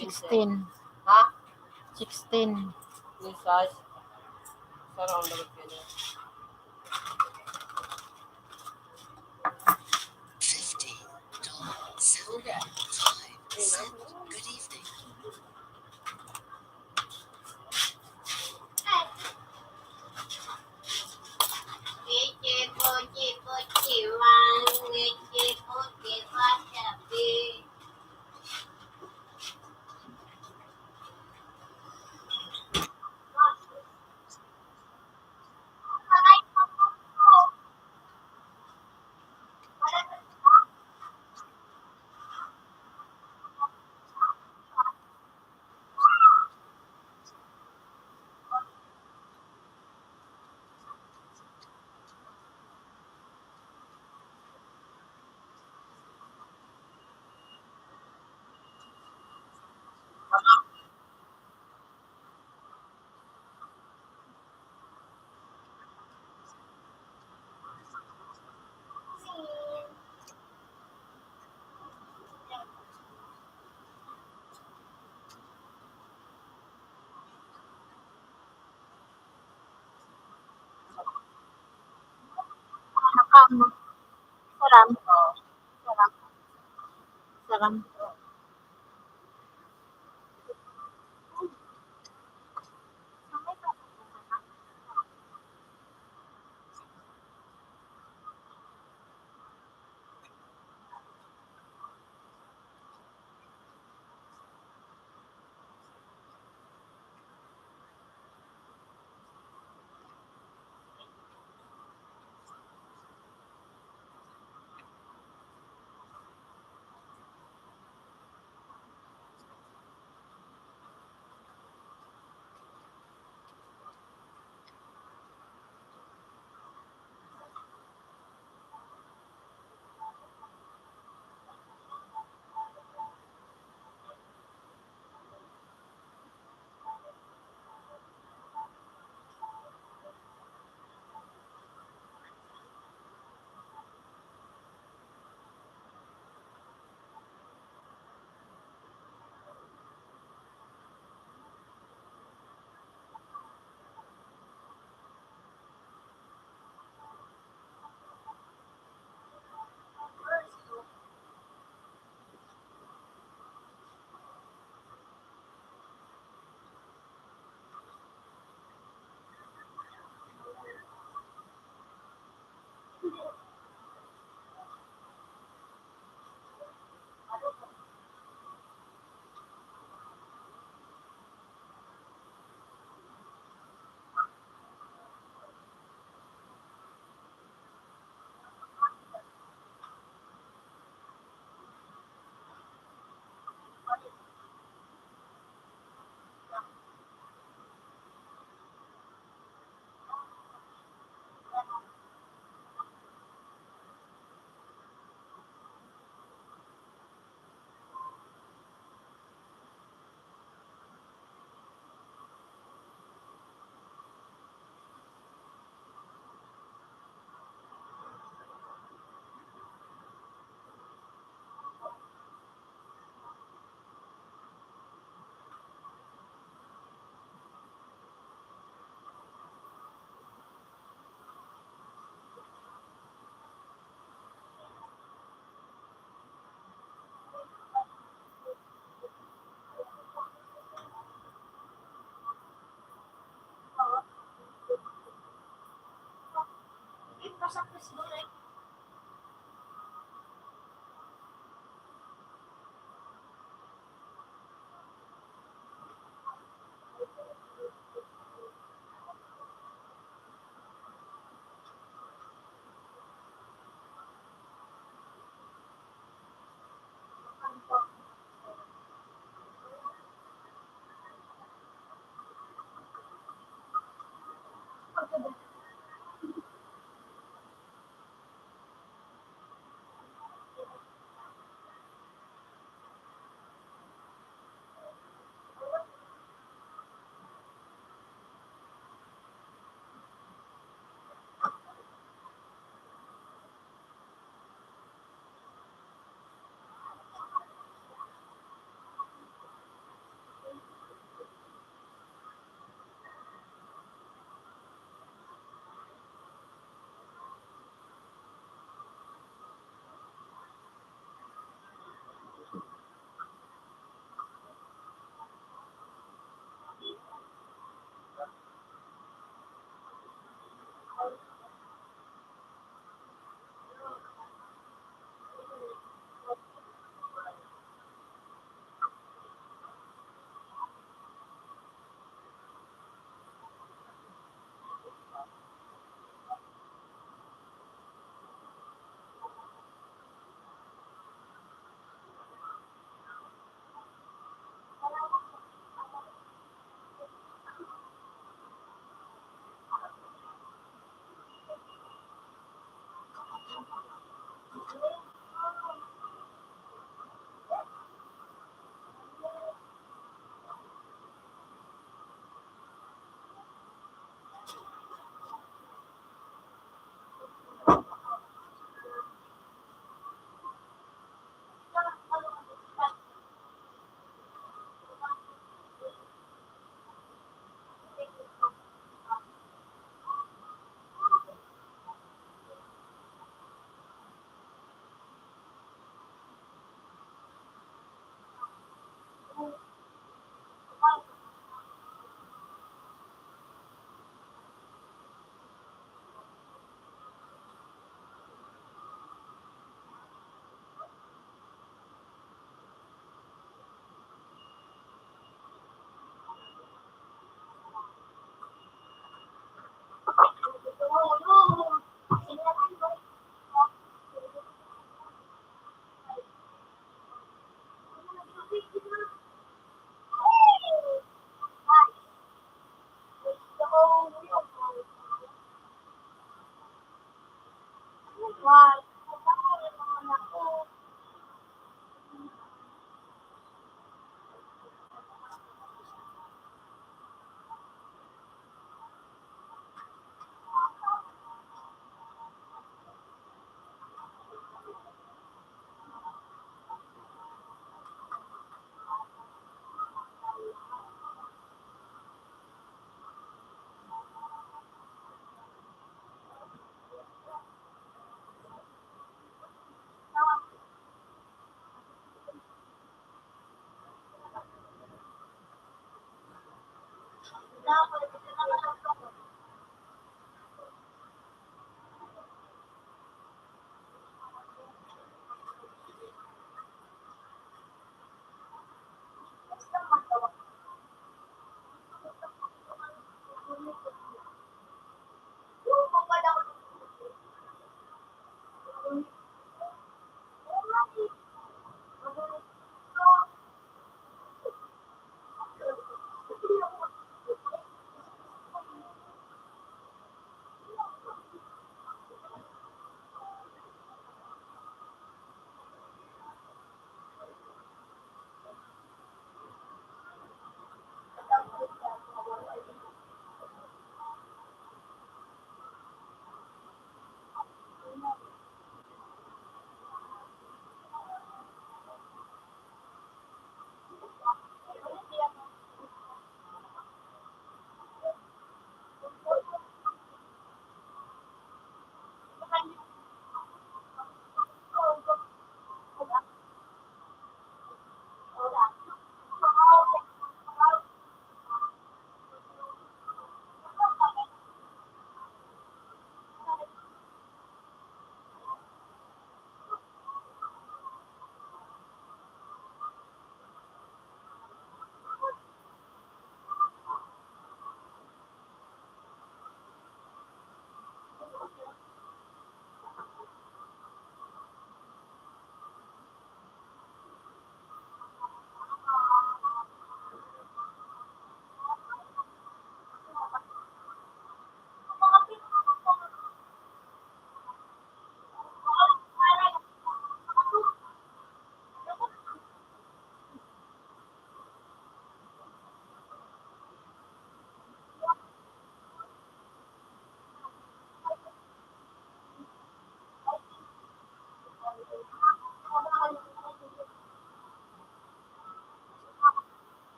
Sixteen. Ha? Sixteen. Yung size. Sarang dapat yun. Fifty dollars, seventy-five cents. Good evening. Nakam. Saram. Saram. Saram.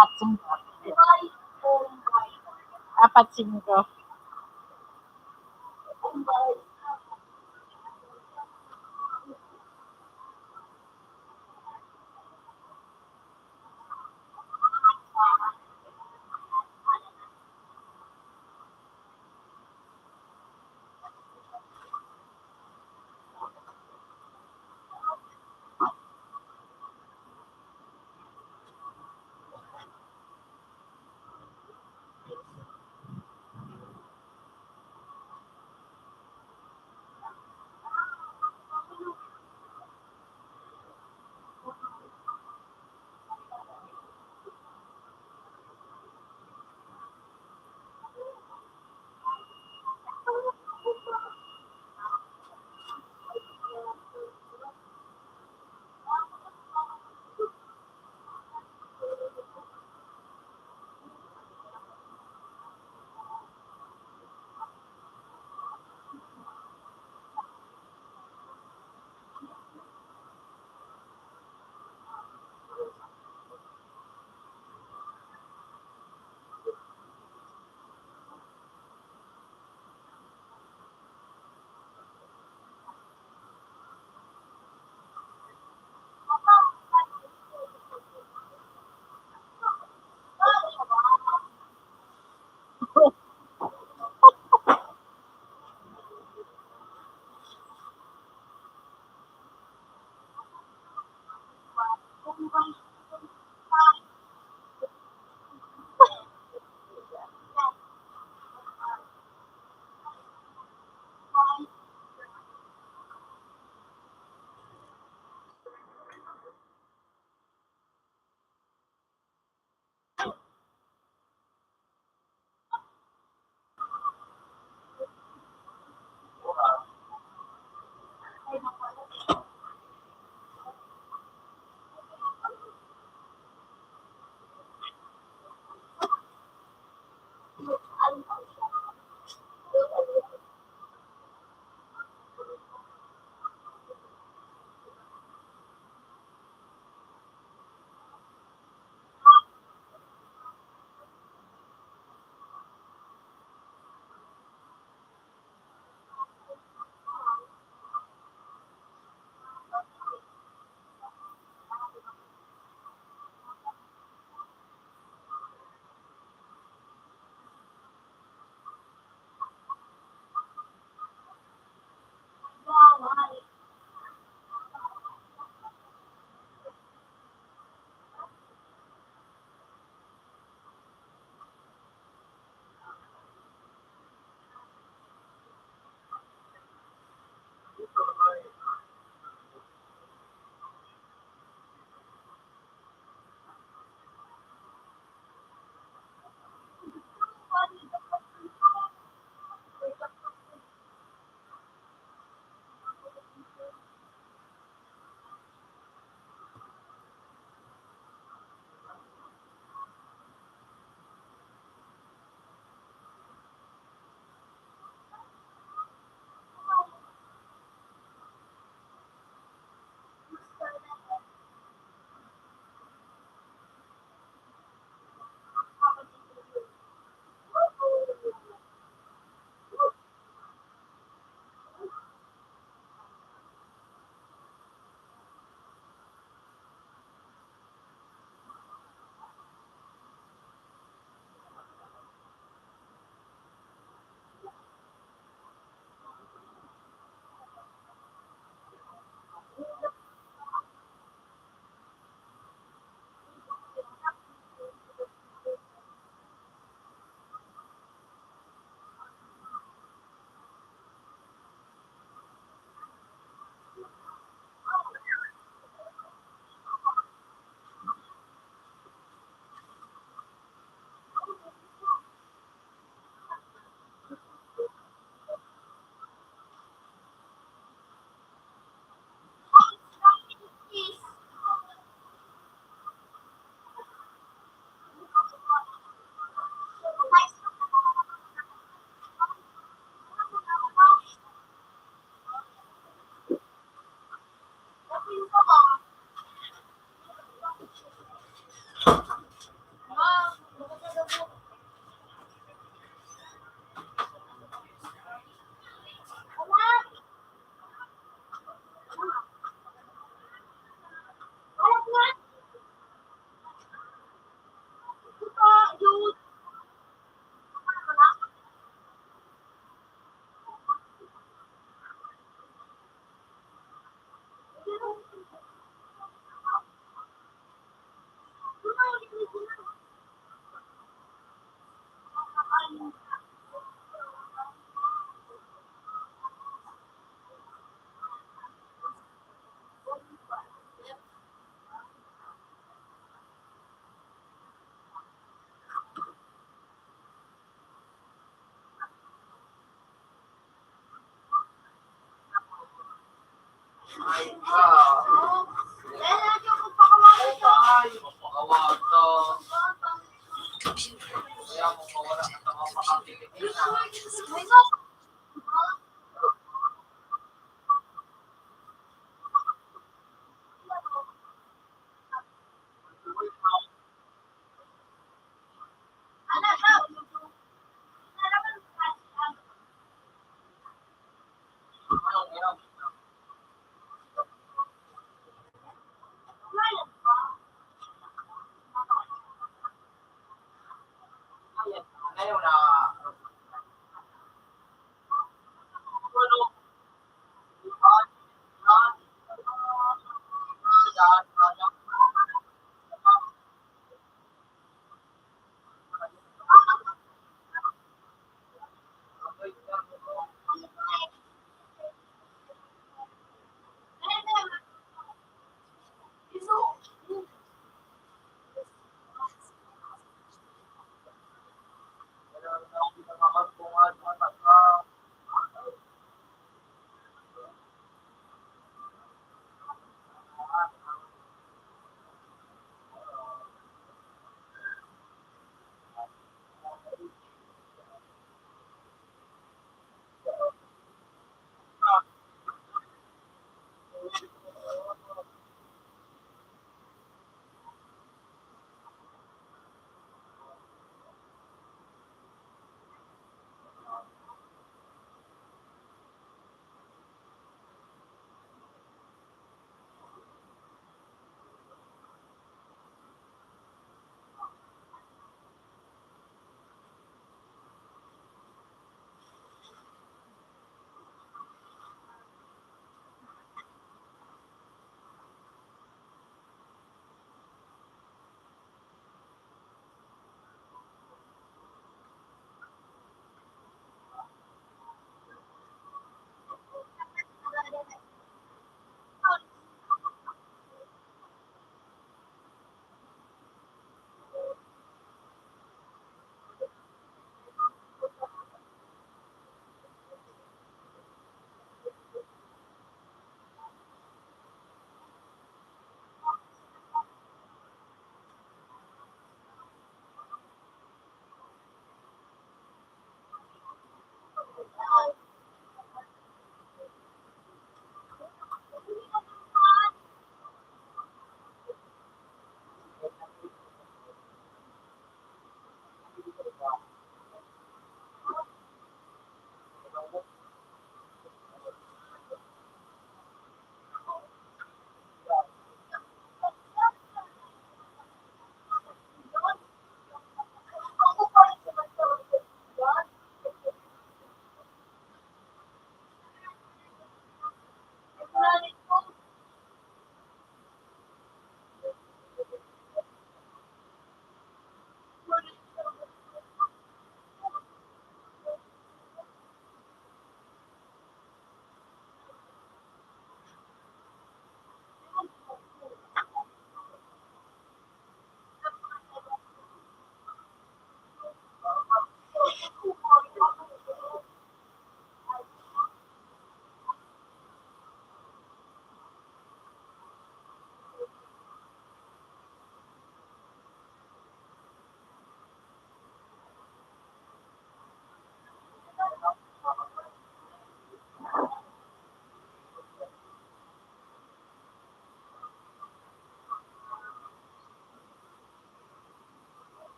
Apat singko. Apat singko.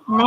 Ne?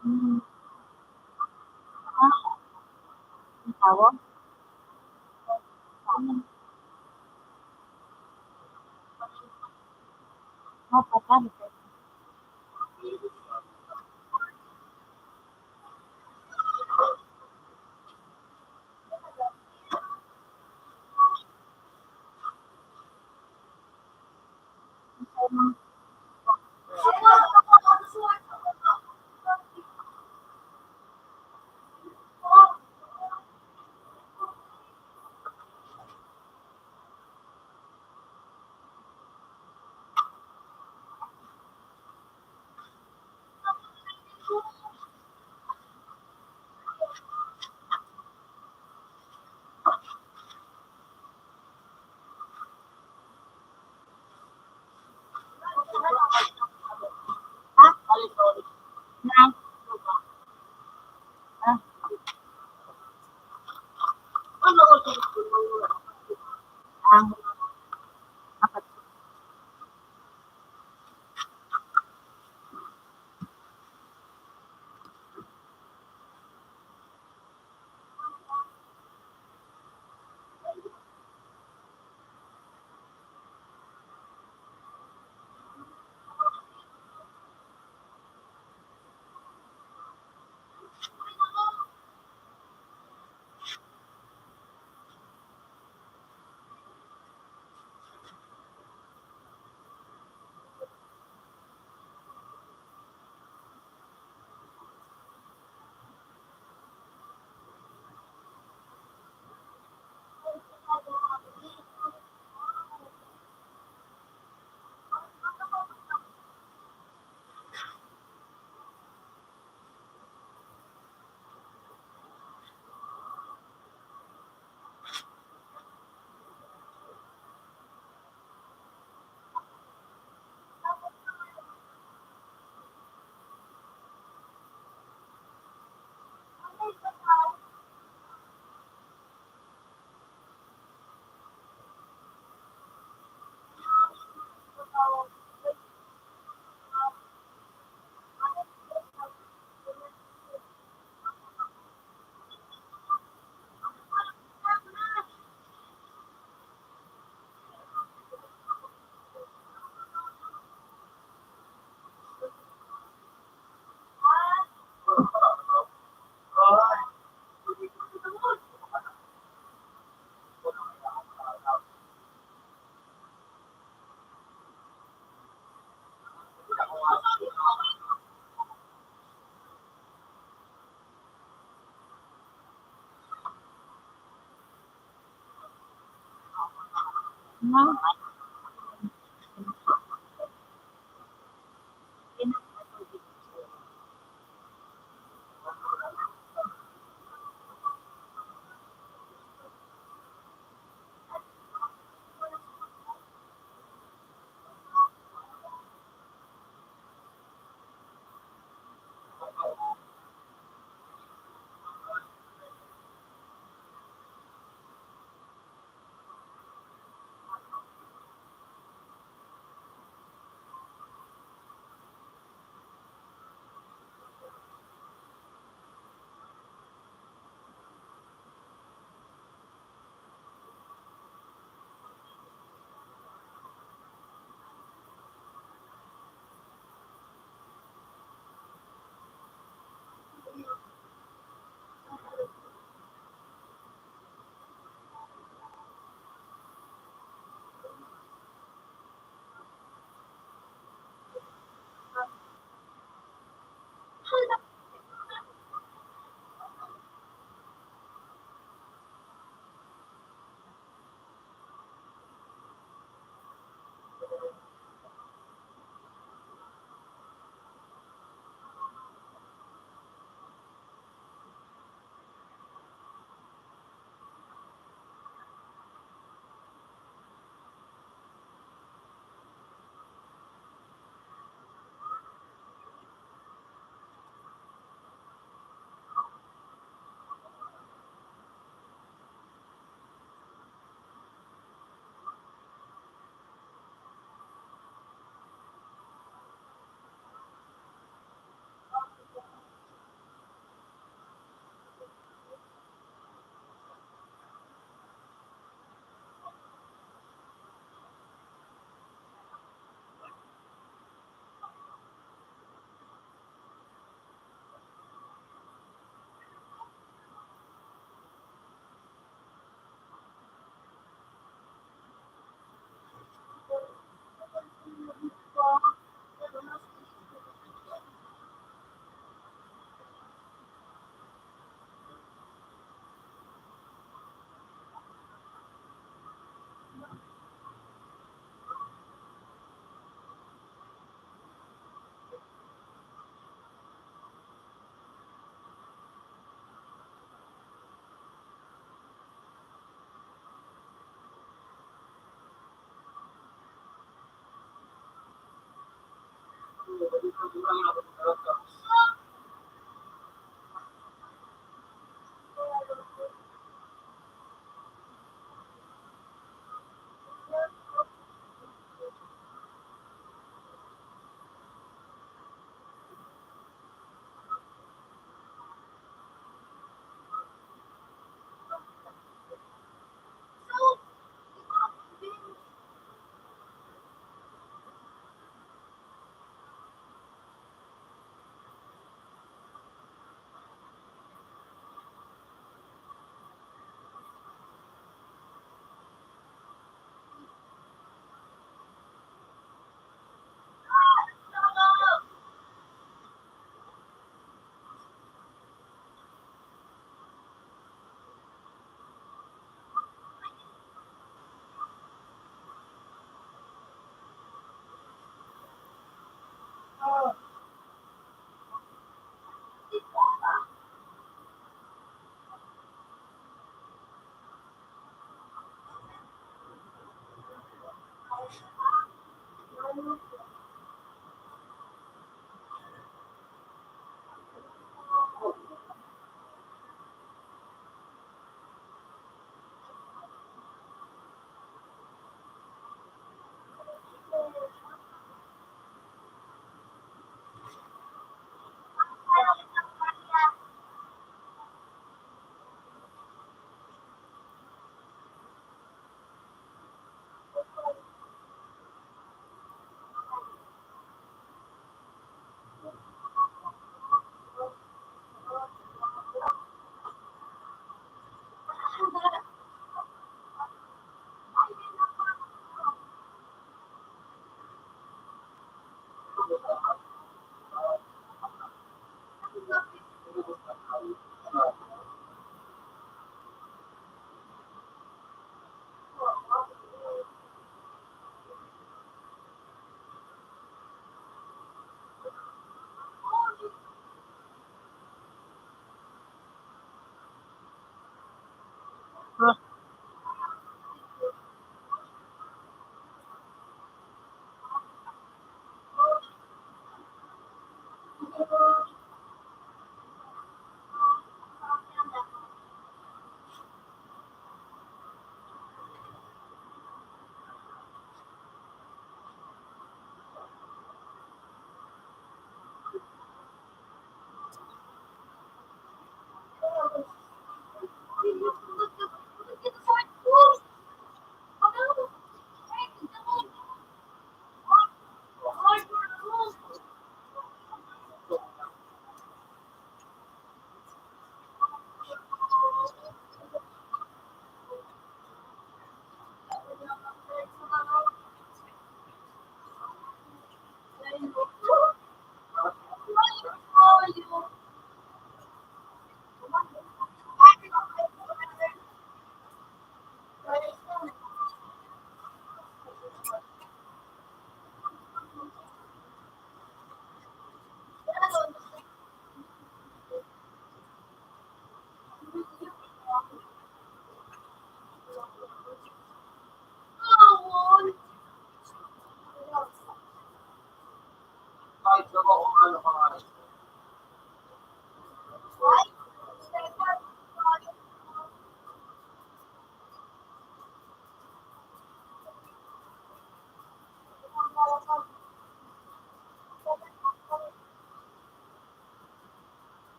Hmm. Ah, ang tawag? Ano? Mapatay.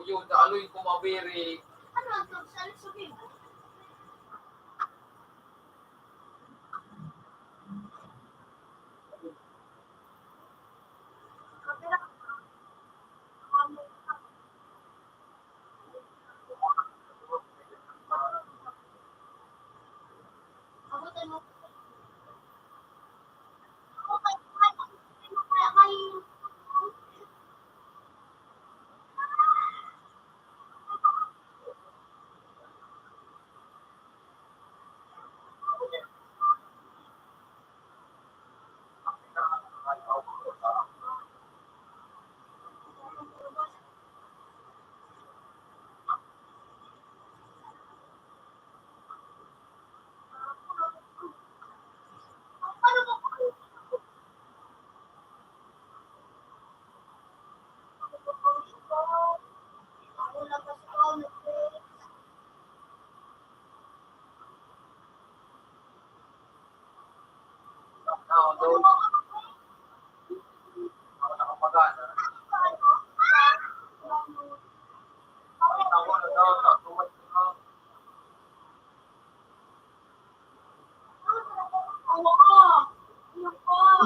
Uyo, daloy ko mabiri.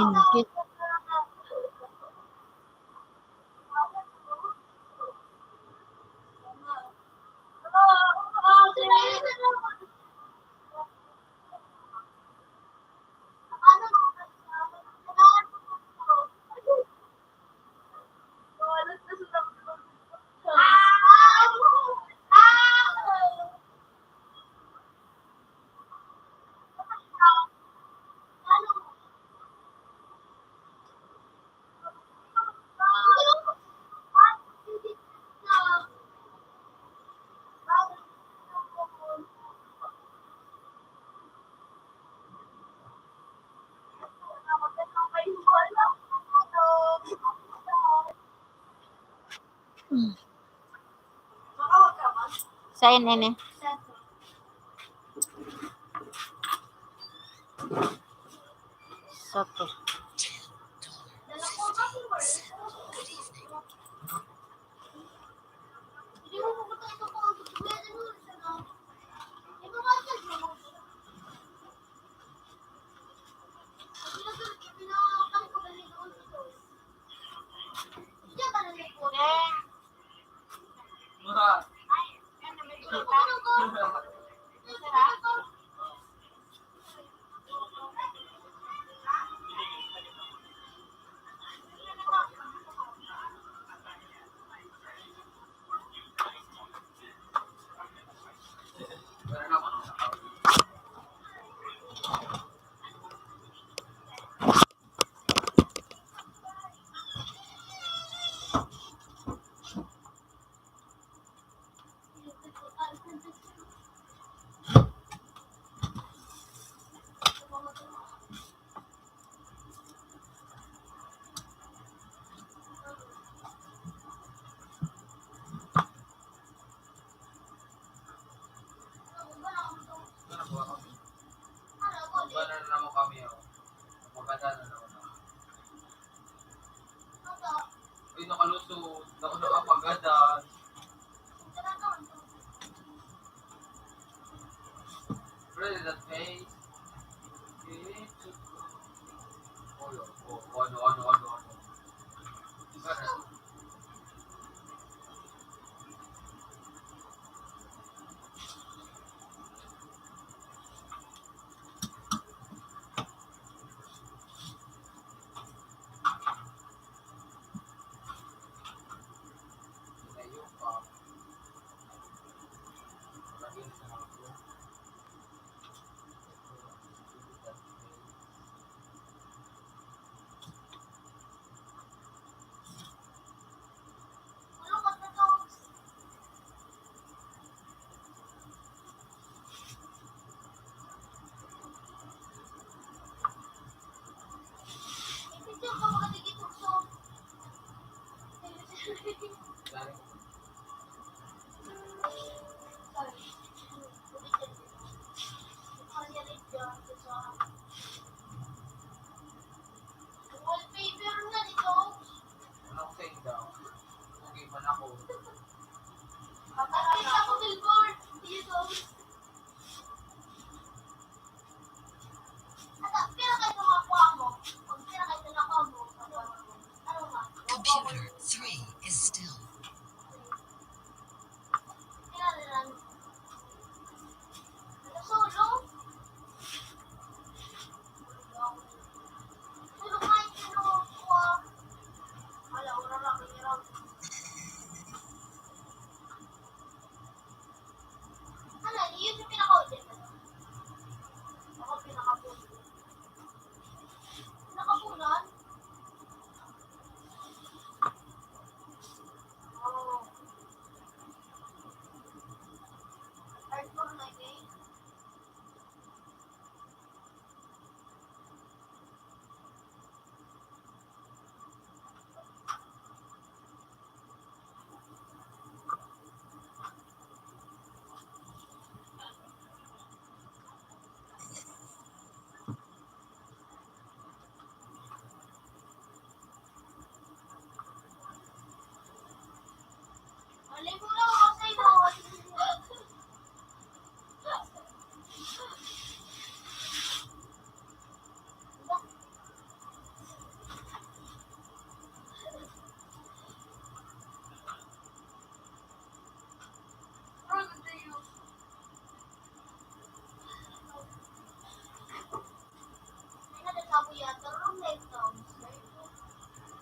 Ingkit. Sain ini. Soto. Magkano na naman kami, oh. Magkano na naman. Uy, nakalusot. Ako nakapagadan. Really, that face? Oh, oh, ano, ano, ano, ano? Wallpaper na dito. Ano ko sa inyo daw? Okay man ako. Matagal ako billboard. Dito. Ata, pira kayo nakakuha mo? Pag pira kayo nakakuha mo, ano ba? Computer three is still. Pira na lang. Ano, solo? Solo nga yung kinuha ko, ah. Wala, wala lang, wala lang. Ano, yun yung pinaka-audience, ano? Ako pinaka-audience. Nakapunan?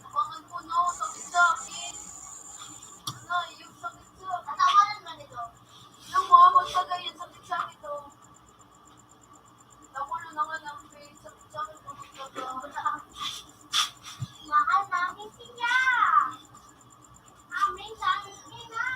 Abangan ko, no, sakit-sakit. Nay, yung sakit sa... Katawanan man ito. Yung mga magtagay, yung sakit-sakit, oh. Nakulo na nga ng pain, sakit-sakit na magtagay. Mahal namin siya. Amin, sabi niya.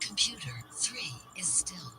Computer three is still.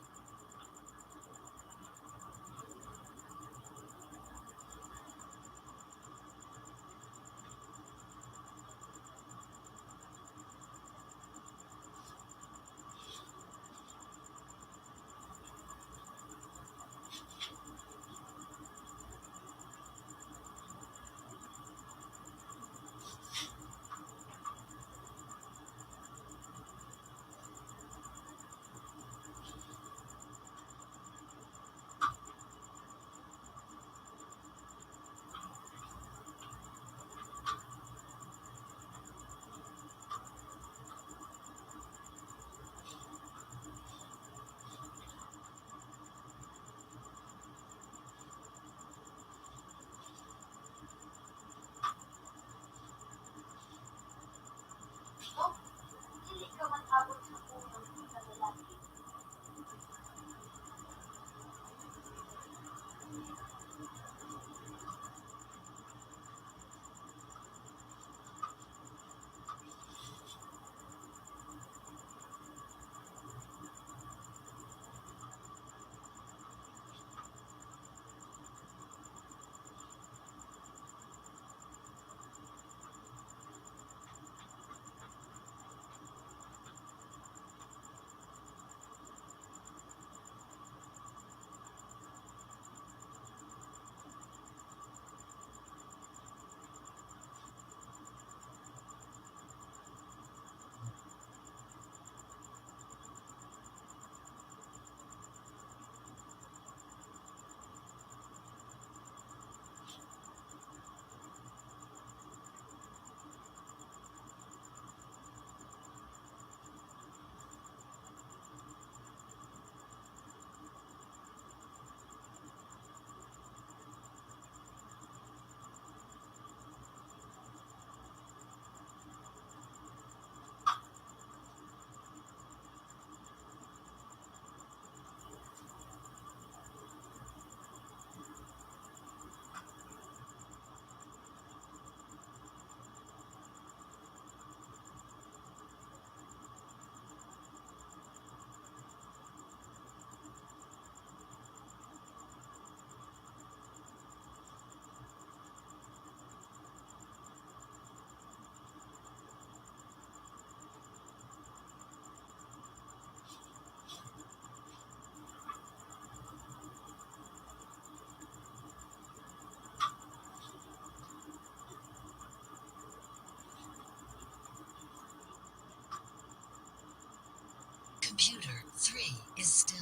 is still.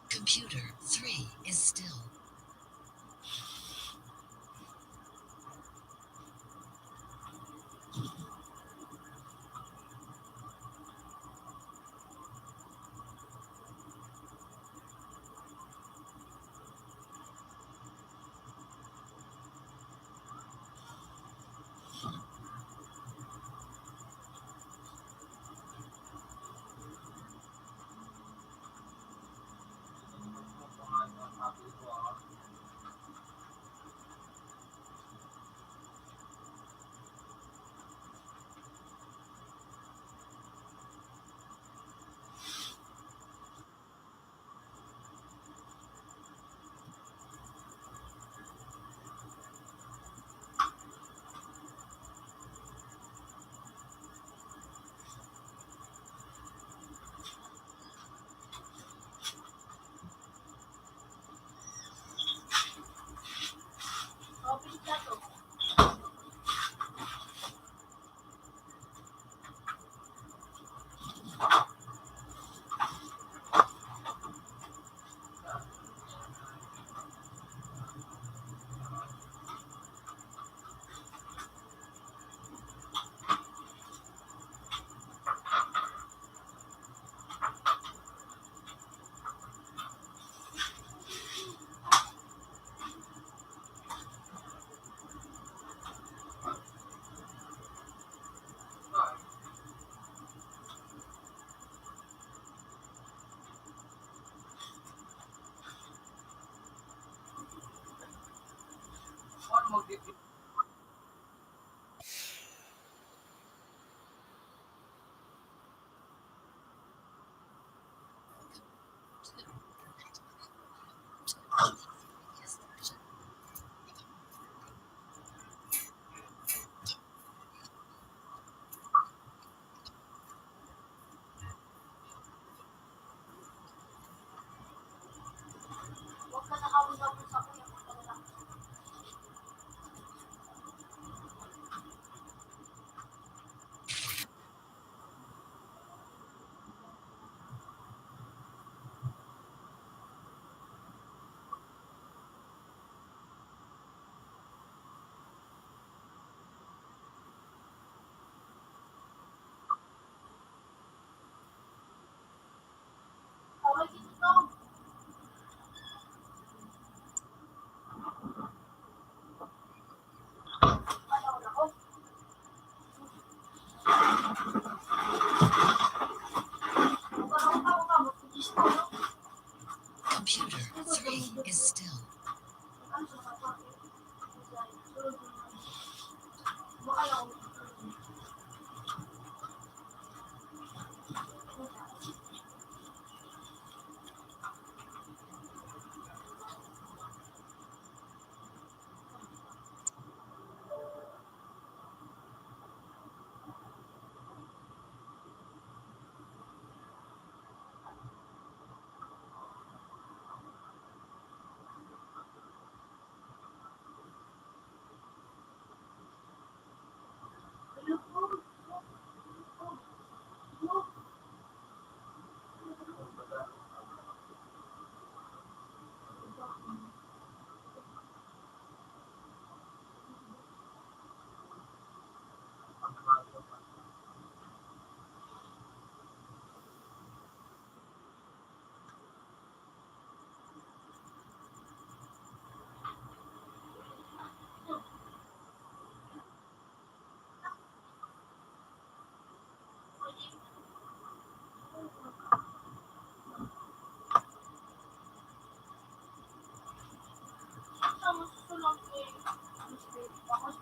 Computer three is still.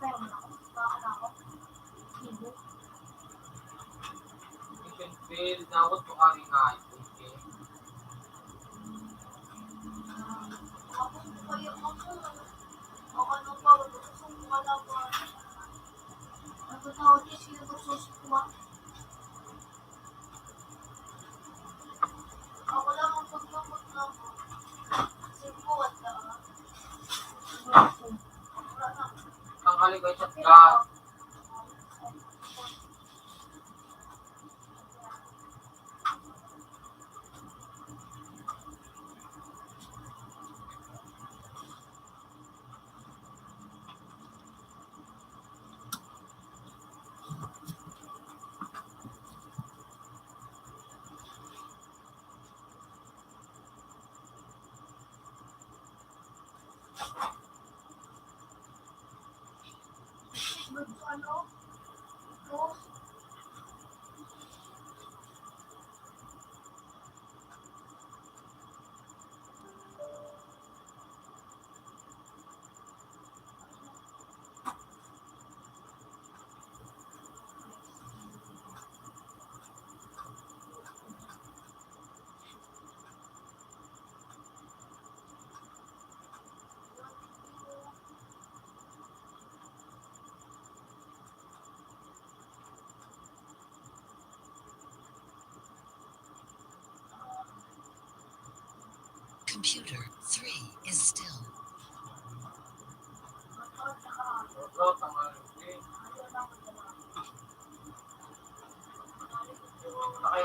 Mission field, dapat po kami nga, okay. Ang haligay sa God. Computer three is still. Ay,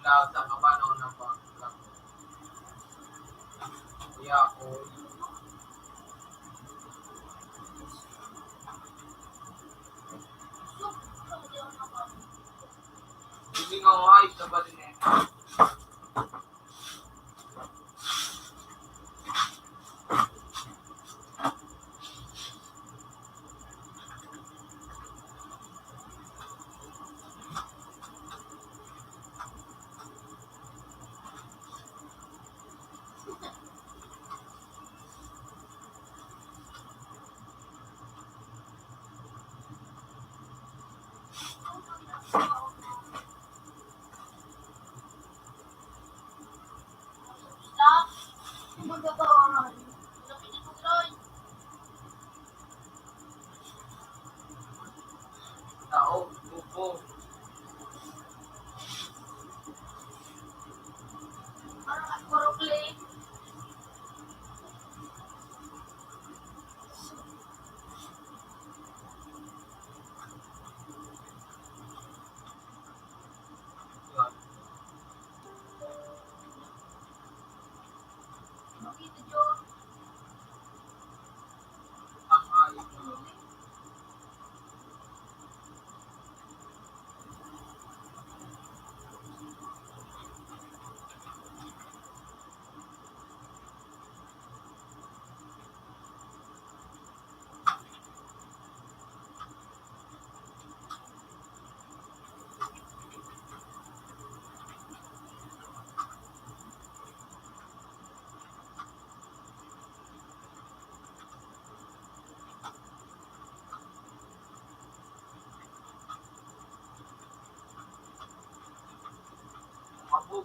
plaza ka ba, no, na pag-, ya, o. Hindi nga, ay, sa ba din eh?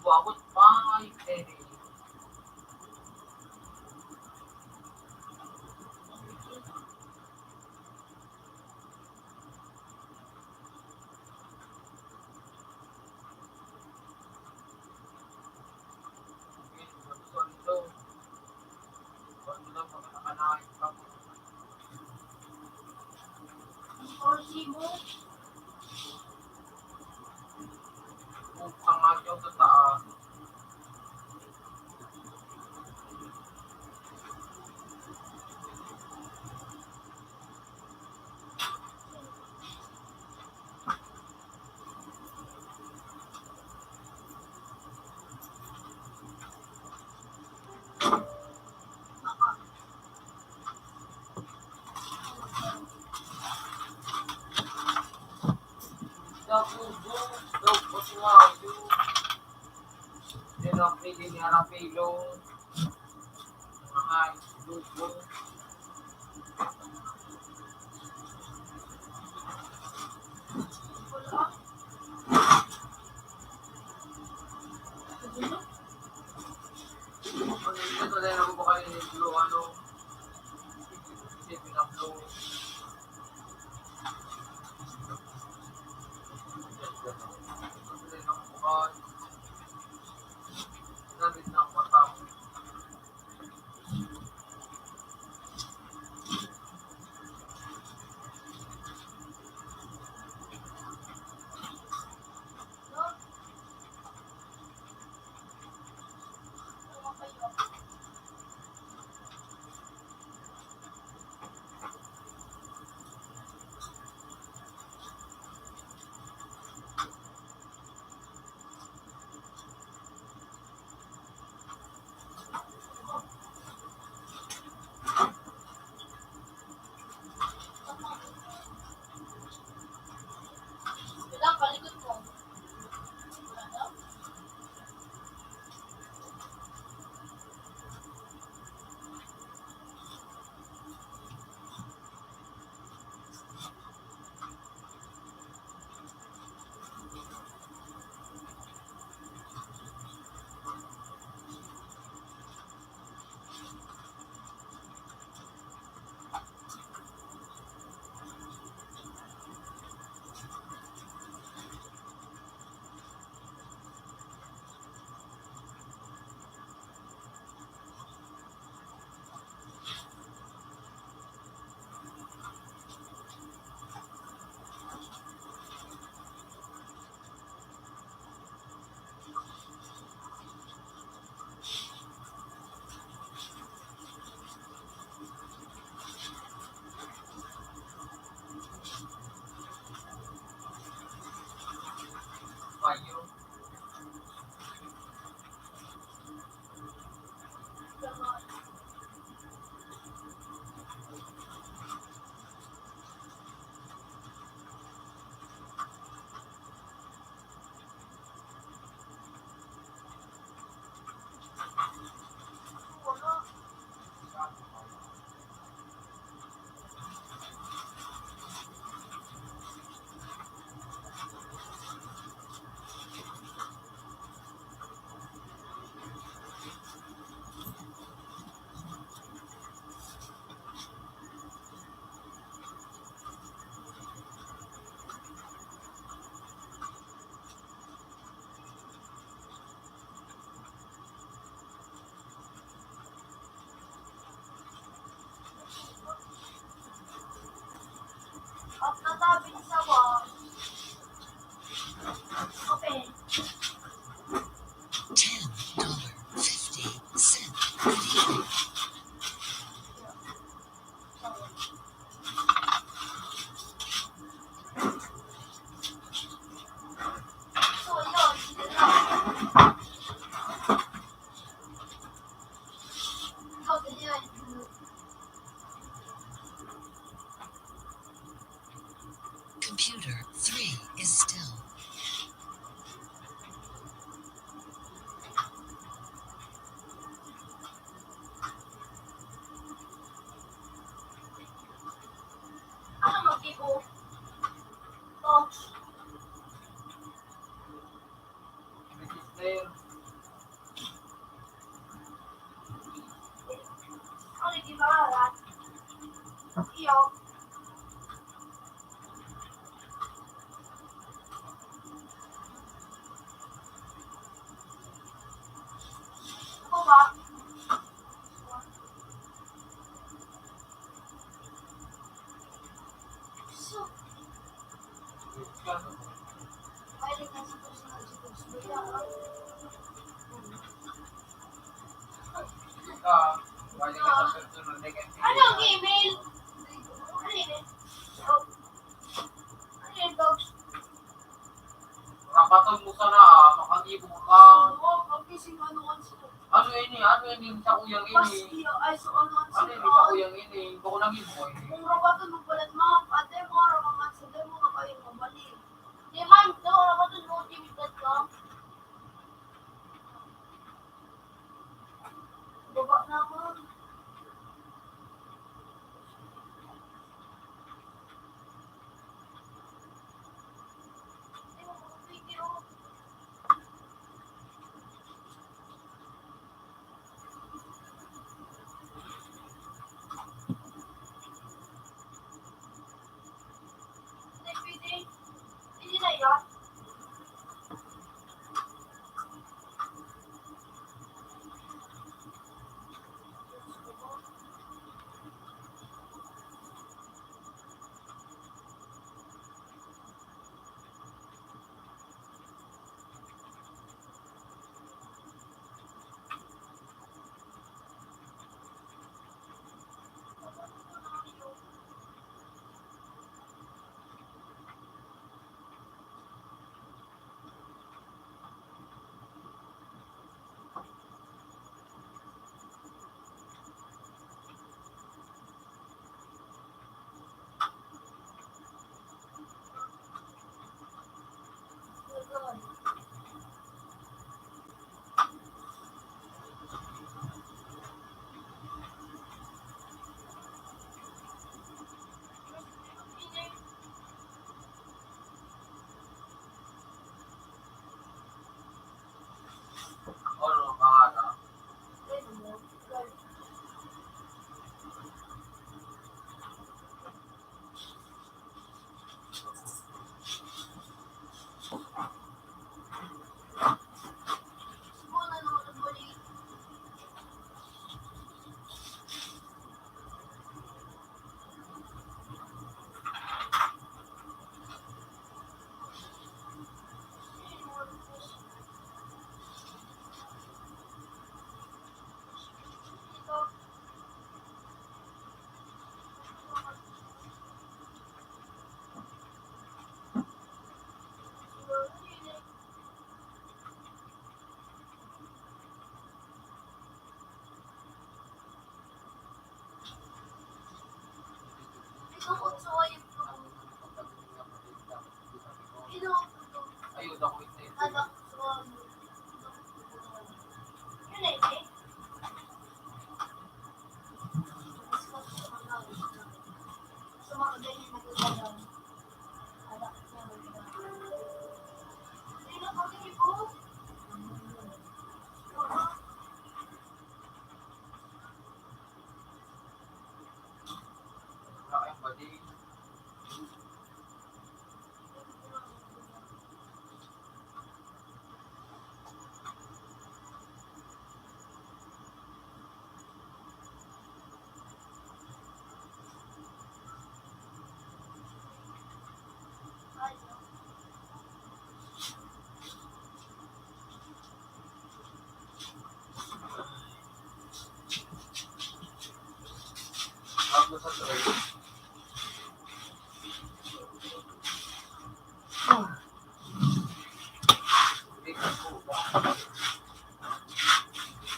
Abot pa, ay, eh. Ang resibo. Utang nga dyan sa taas. Dagugo, daw, pati nga yun. Yan ang pili ni Arapilo. Mga dugo. Ano yun? Wala na po kayo ni Blue, ano? Kasi pinablo. Ten dollar fifty cent. Computer three is still. Ano, mag-ibo? Touch. Ano ang email? Ano email? Oh. Ano yung dogs? Rapaton mo sana, ah, makagibo ka. Oo, pag gising, ano, ano sila? Ano ini? Ano ini? Sa uyang ini? Pas, iya, ay, so, ano, ano Ano sila? Ini sa uyang ini? Bako nang ibo ini. Kung rapaton mo pala, mga ate, mga ramangan sila, mga kayo, mabali. Di man, ito, rapaton mo, timid ka. Baba naman. Hindi na yan.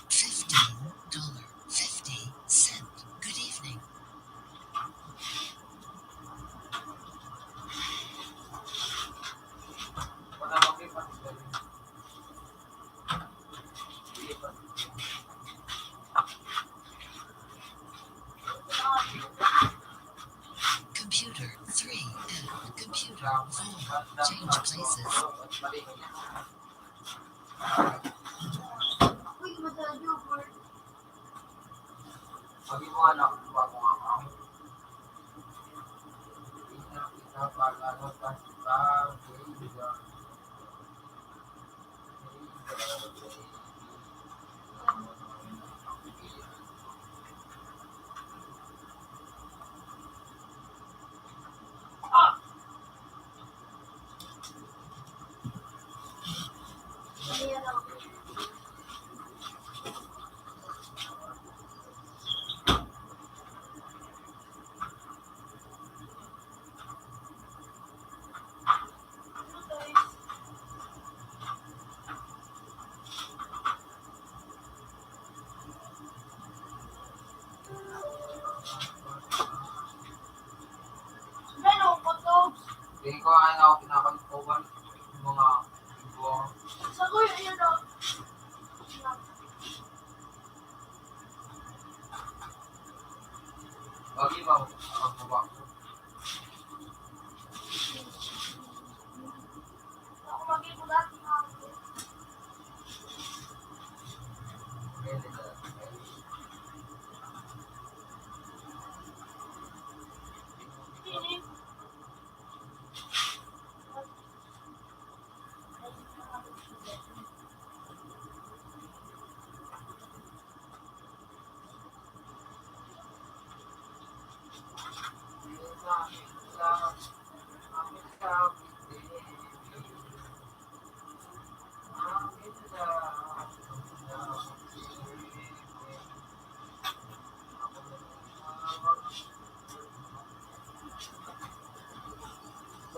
Fifteen dollar fifty cent. Good evening. Computer three and computer four. Change places.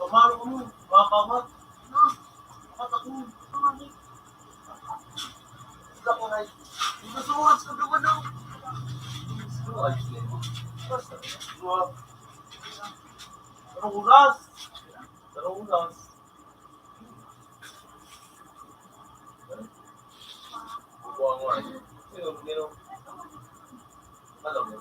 Mamalo kamo, mga kawat. Apat ako. Wala ko na. Gusto ko mas kagawa na. Gusto ko alis na yun. Basta, gusto ko. Anong oras? Anong oras? Buang, buang. Sino, sino? Alam mo?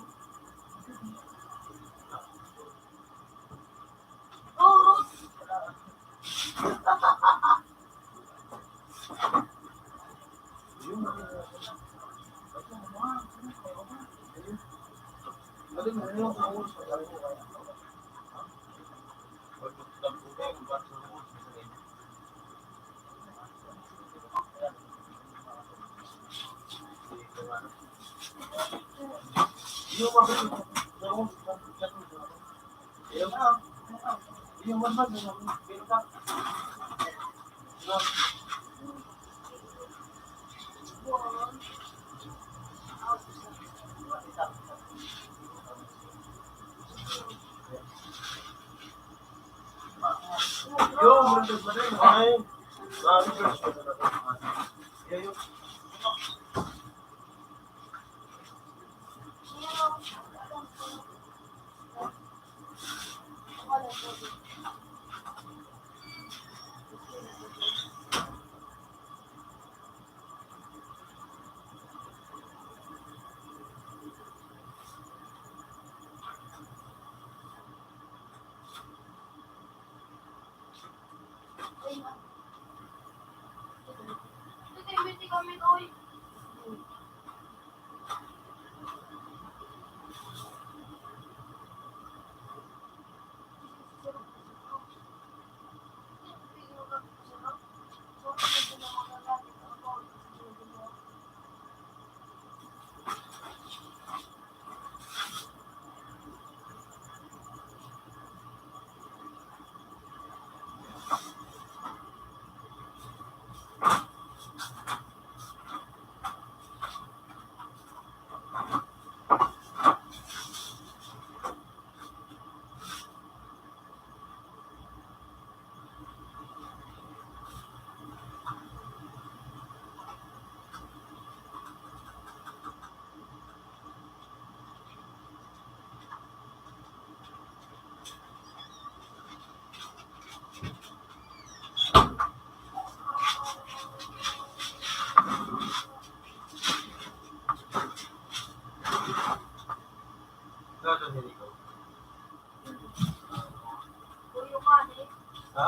Ha?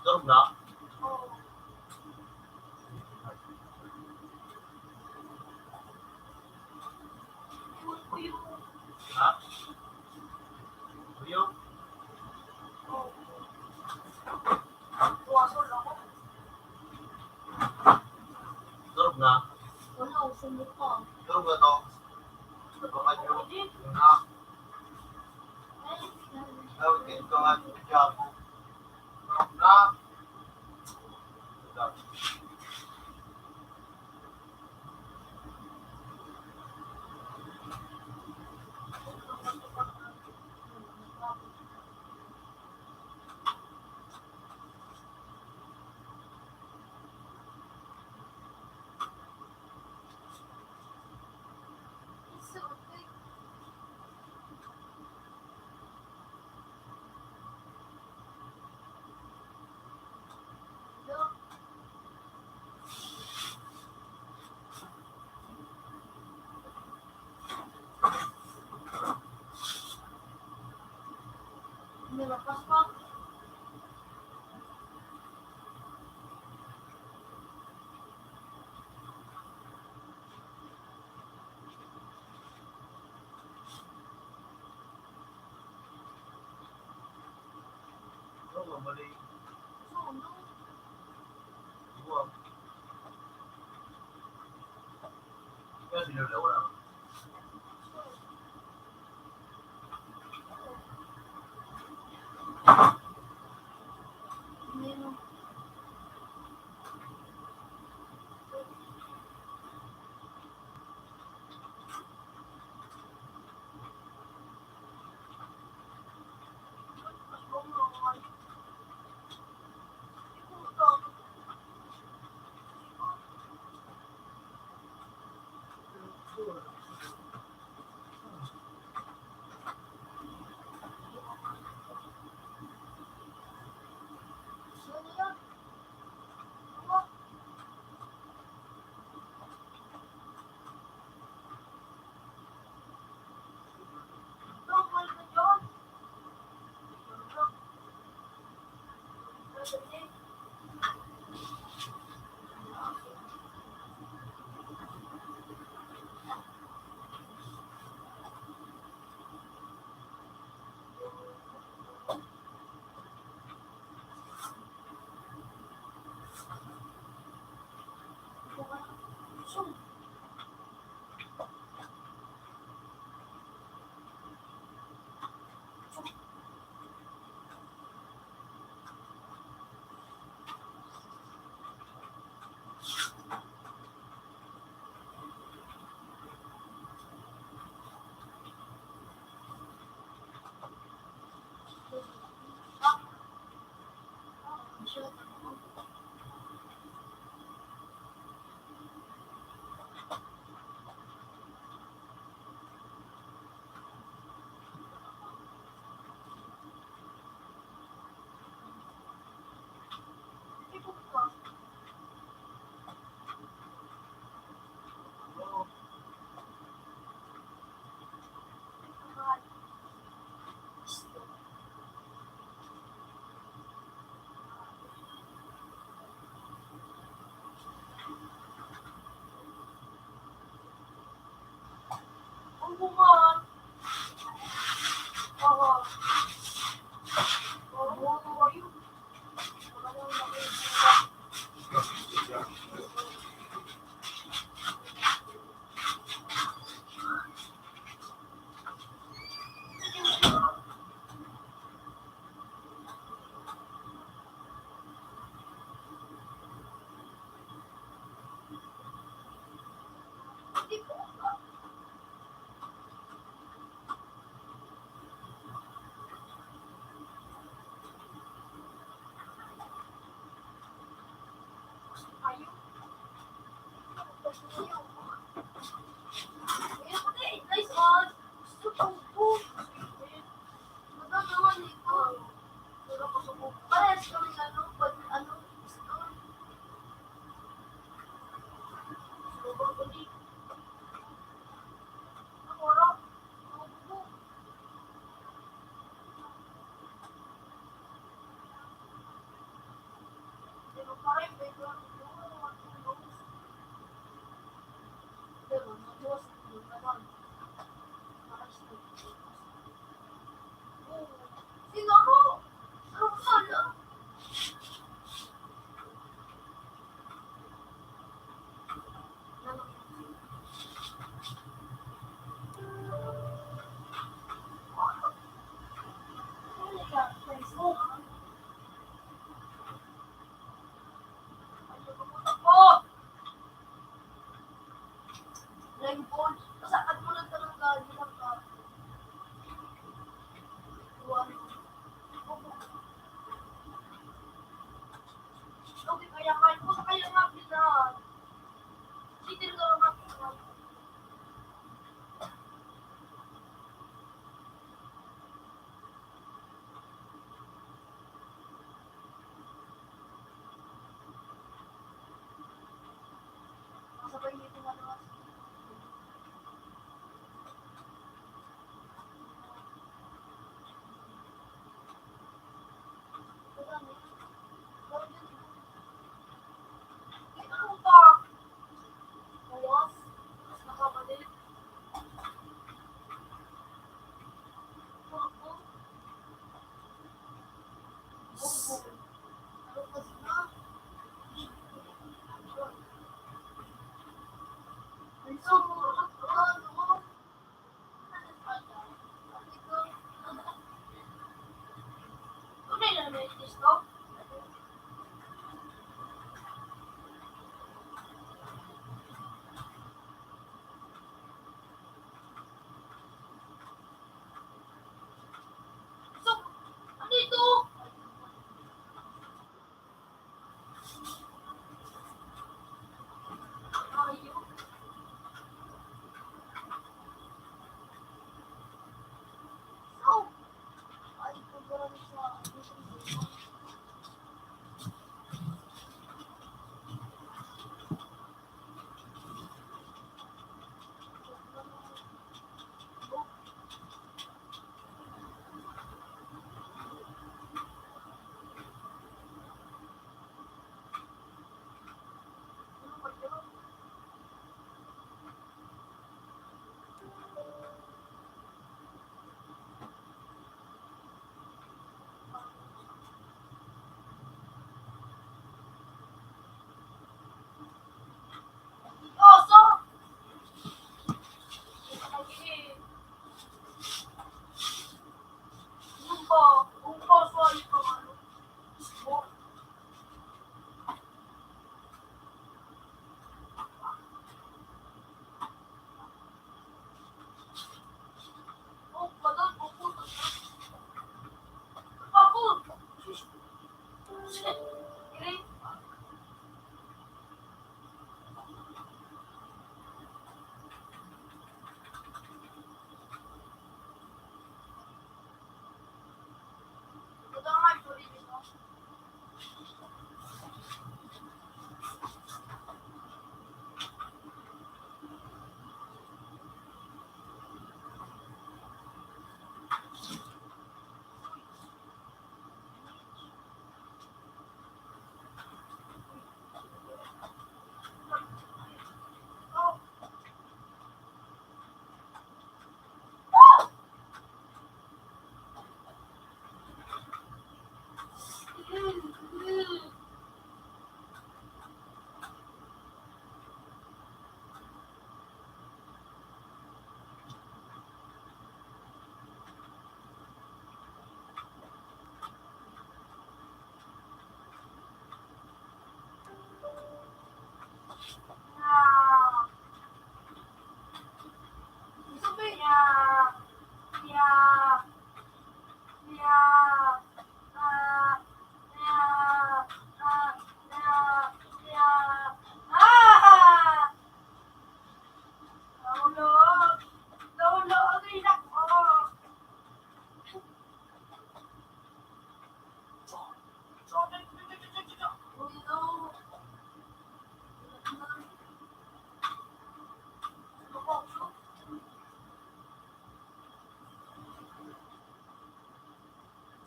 Tulog na? Ha? Tuyo? Tulog na? Tulog na to? Tulog na? Tulog na?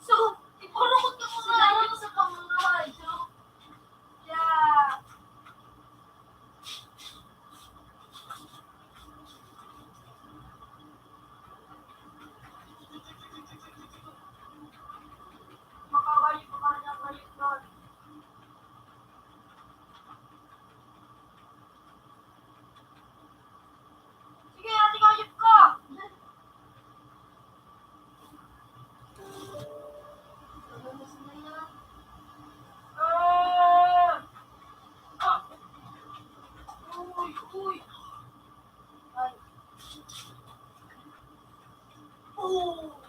So, ipurukot ka mo na sa pangangaway, so, yeah. Sige, ate, kayod ka! Ah! Ah! Uy, uy! Ay. Oh!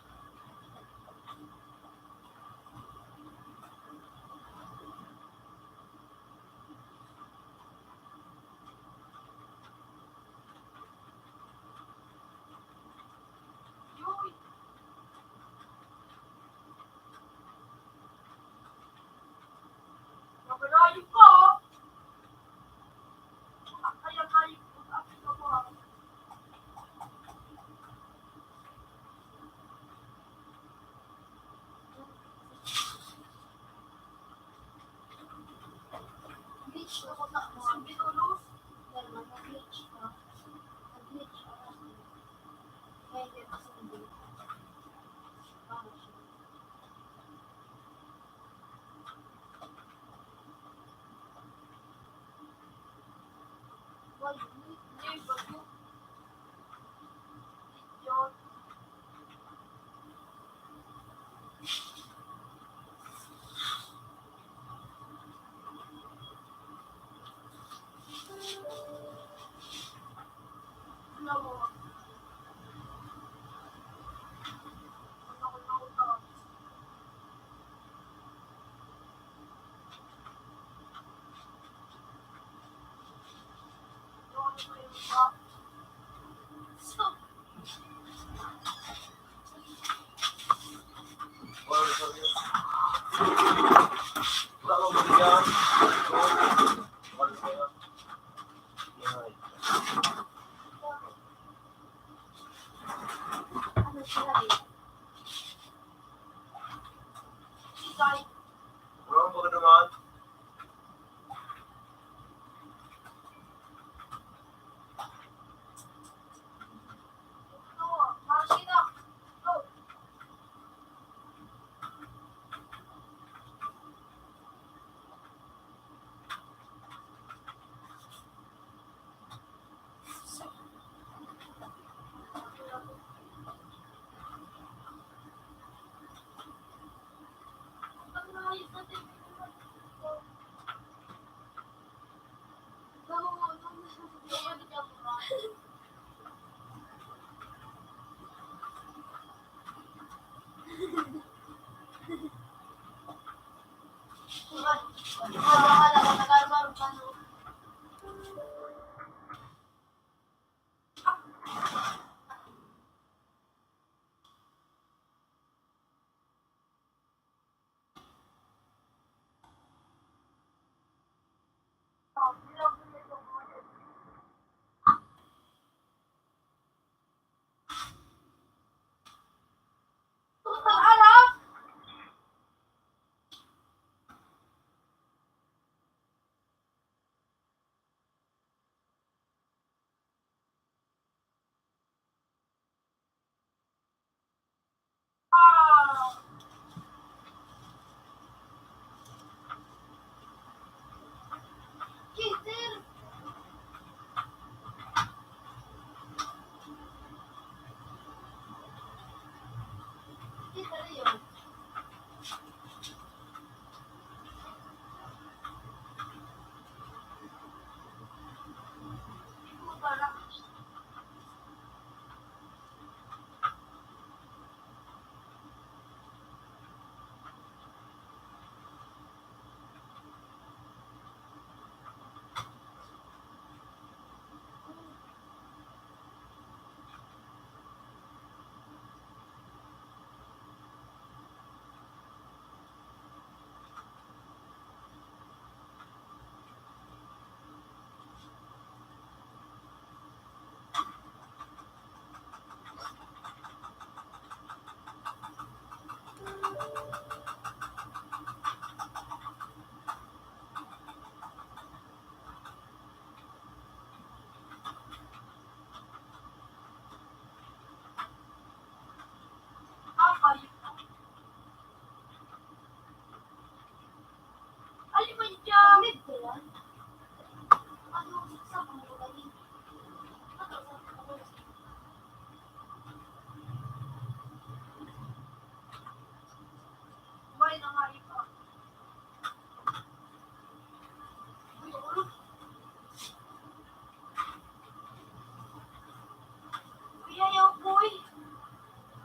Uy, ayaw, Koy.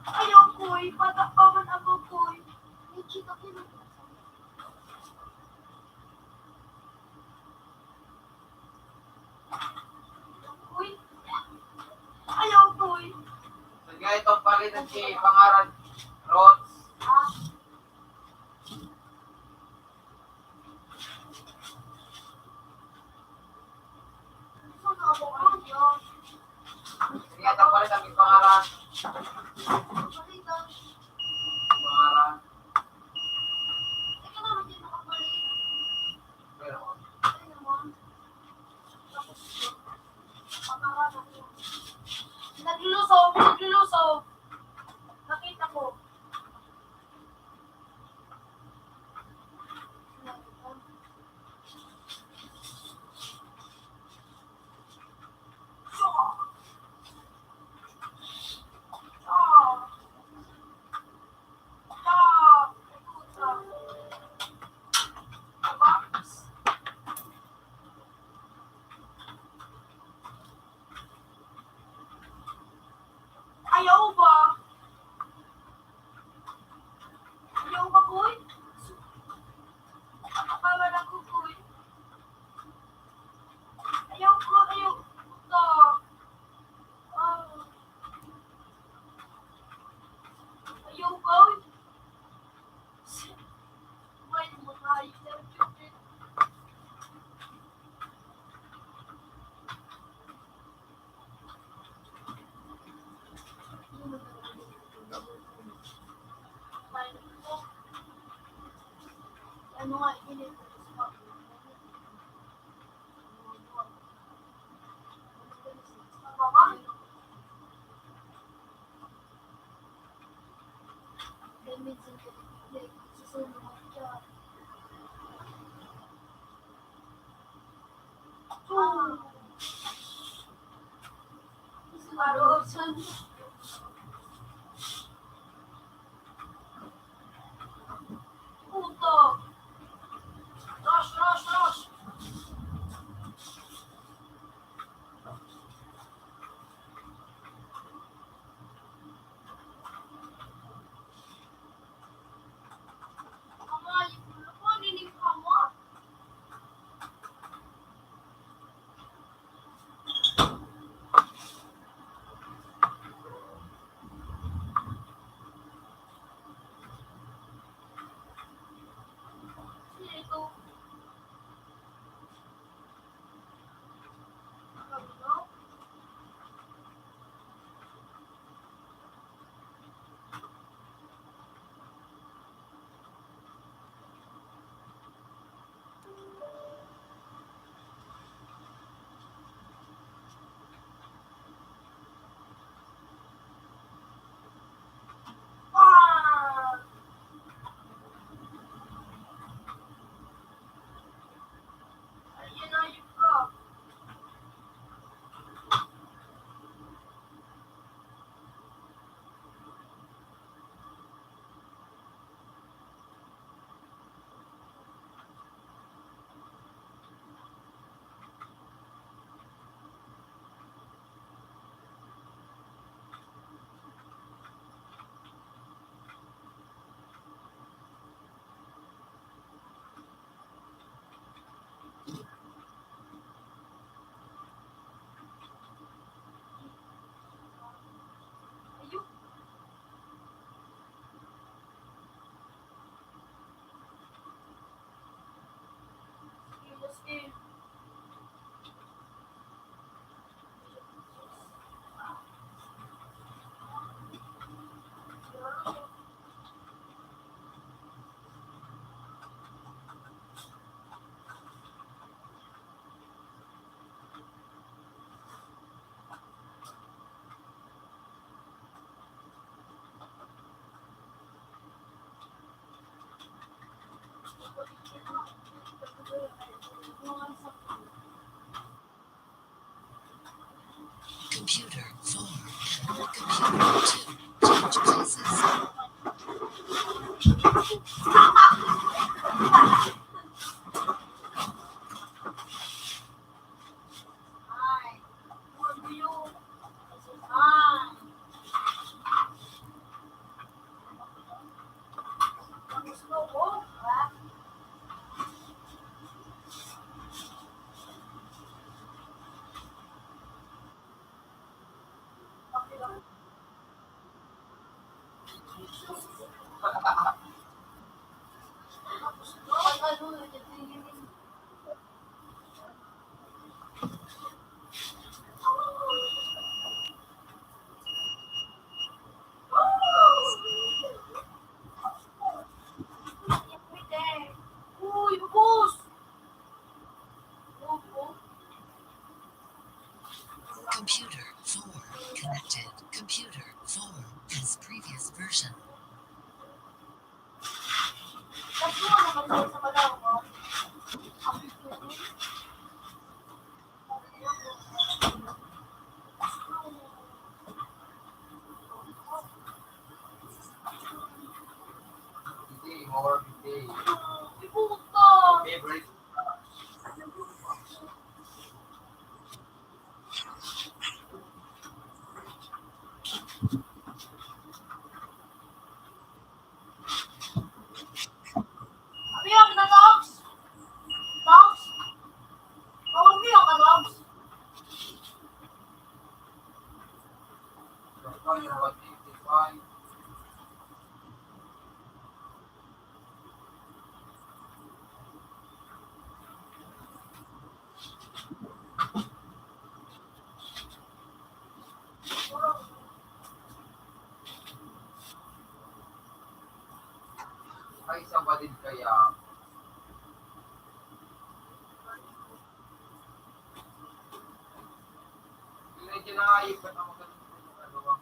Ayaw, Koy. Bata pa man ako, Koy. May chika ko na. Uy. Ayaw, Koy. Sige, itong palitan si Pangaran Rods. Ah. Sige, ito pa rin ang pangalan. Pangalan. Naglulusaw, naglulusaw. Nakita ko. Ayaw ba? Ayaw ba, Koy? Nakakawala ko, Koy. Ayaw ko, ayaw ko. Ah. Ayaw, Koy. May mga ayaw. Puto. Rush, rush, rush. Mga ipon ko, nining hawa. Computer four. Computer two. Change places. Computer four connected. Computer four has previous version. Ay, sa badid kaya. Medyo naayos ka na magandang ano.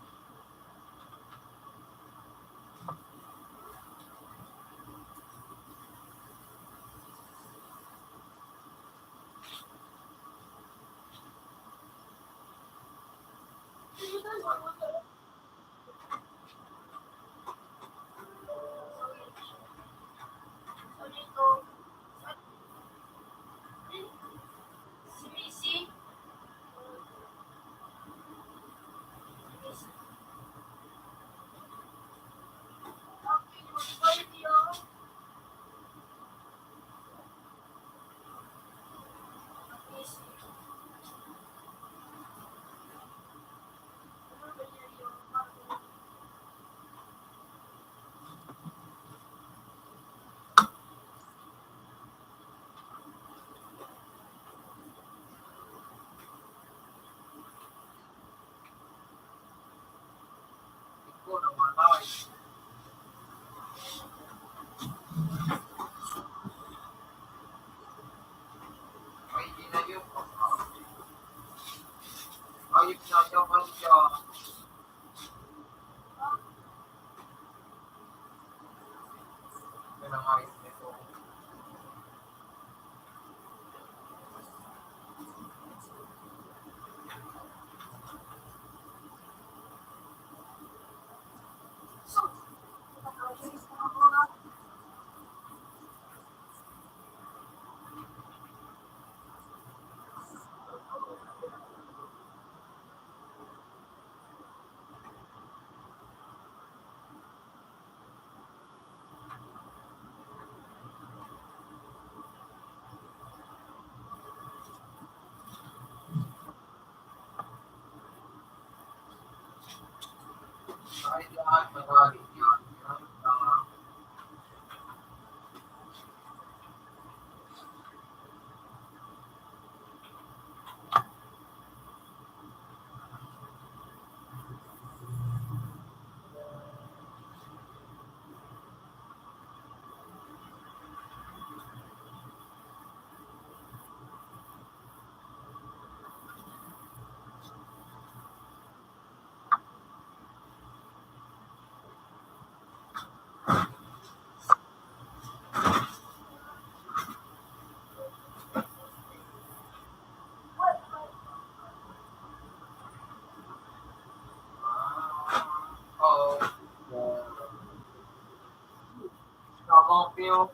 Pero,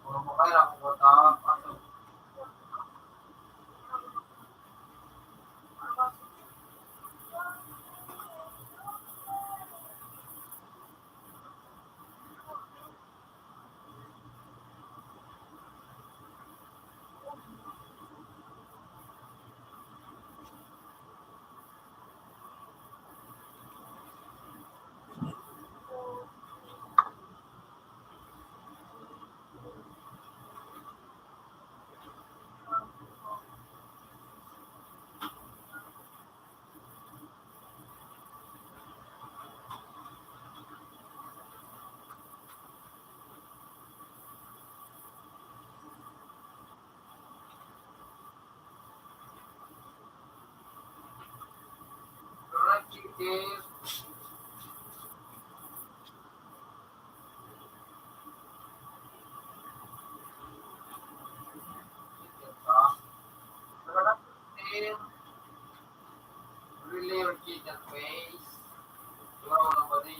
kung makaya, kung wata, ano, Really, Orchid and Face. Wow, nobody.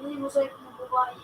Ini mo sa mga babae.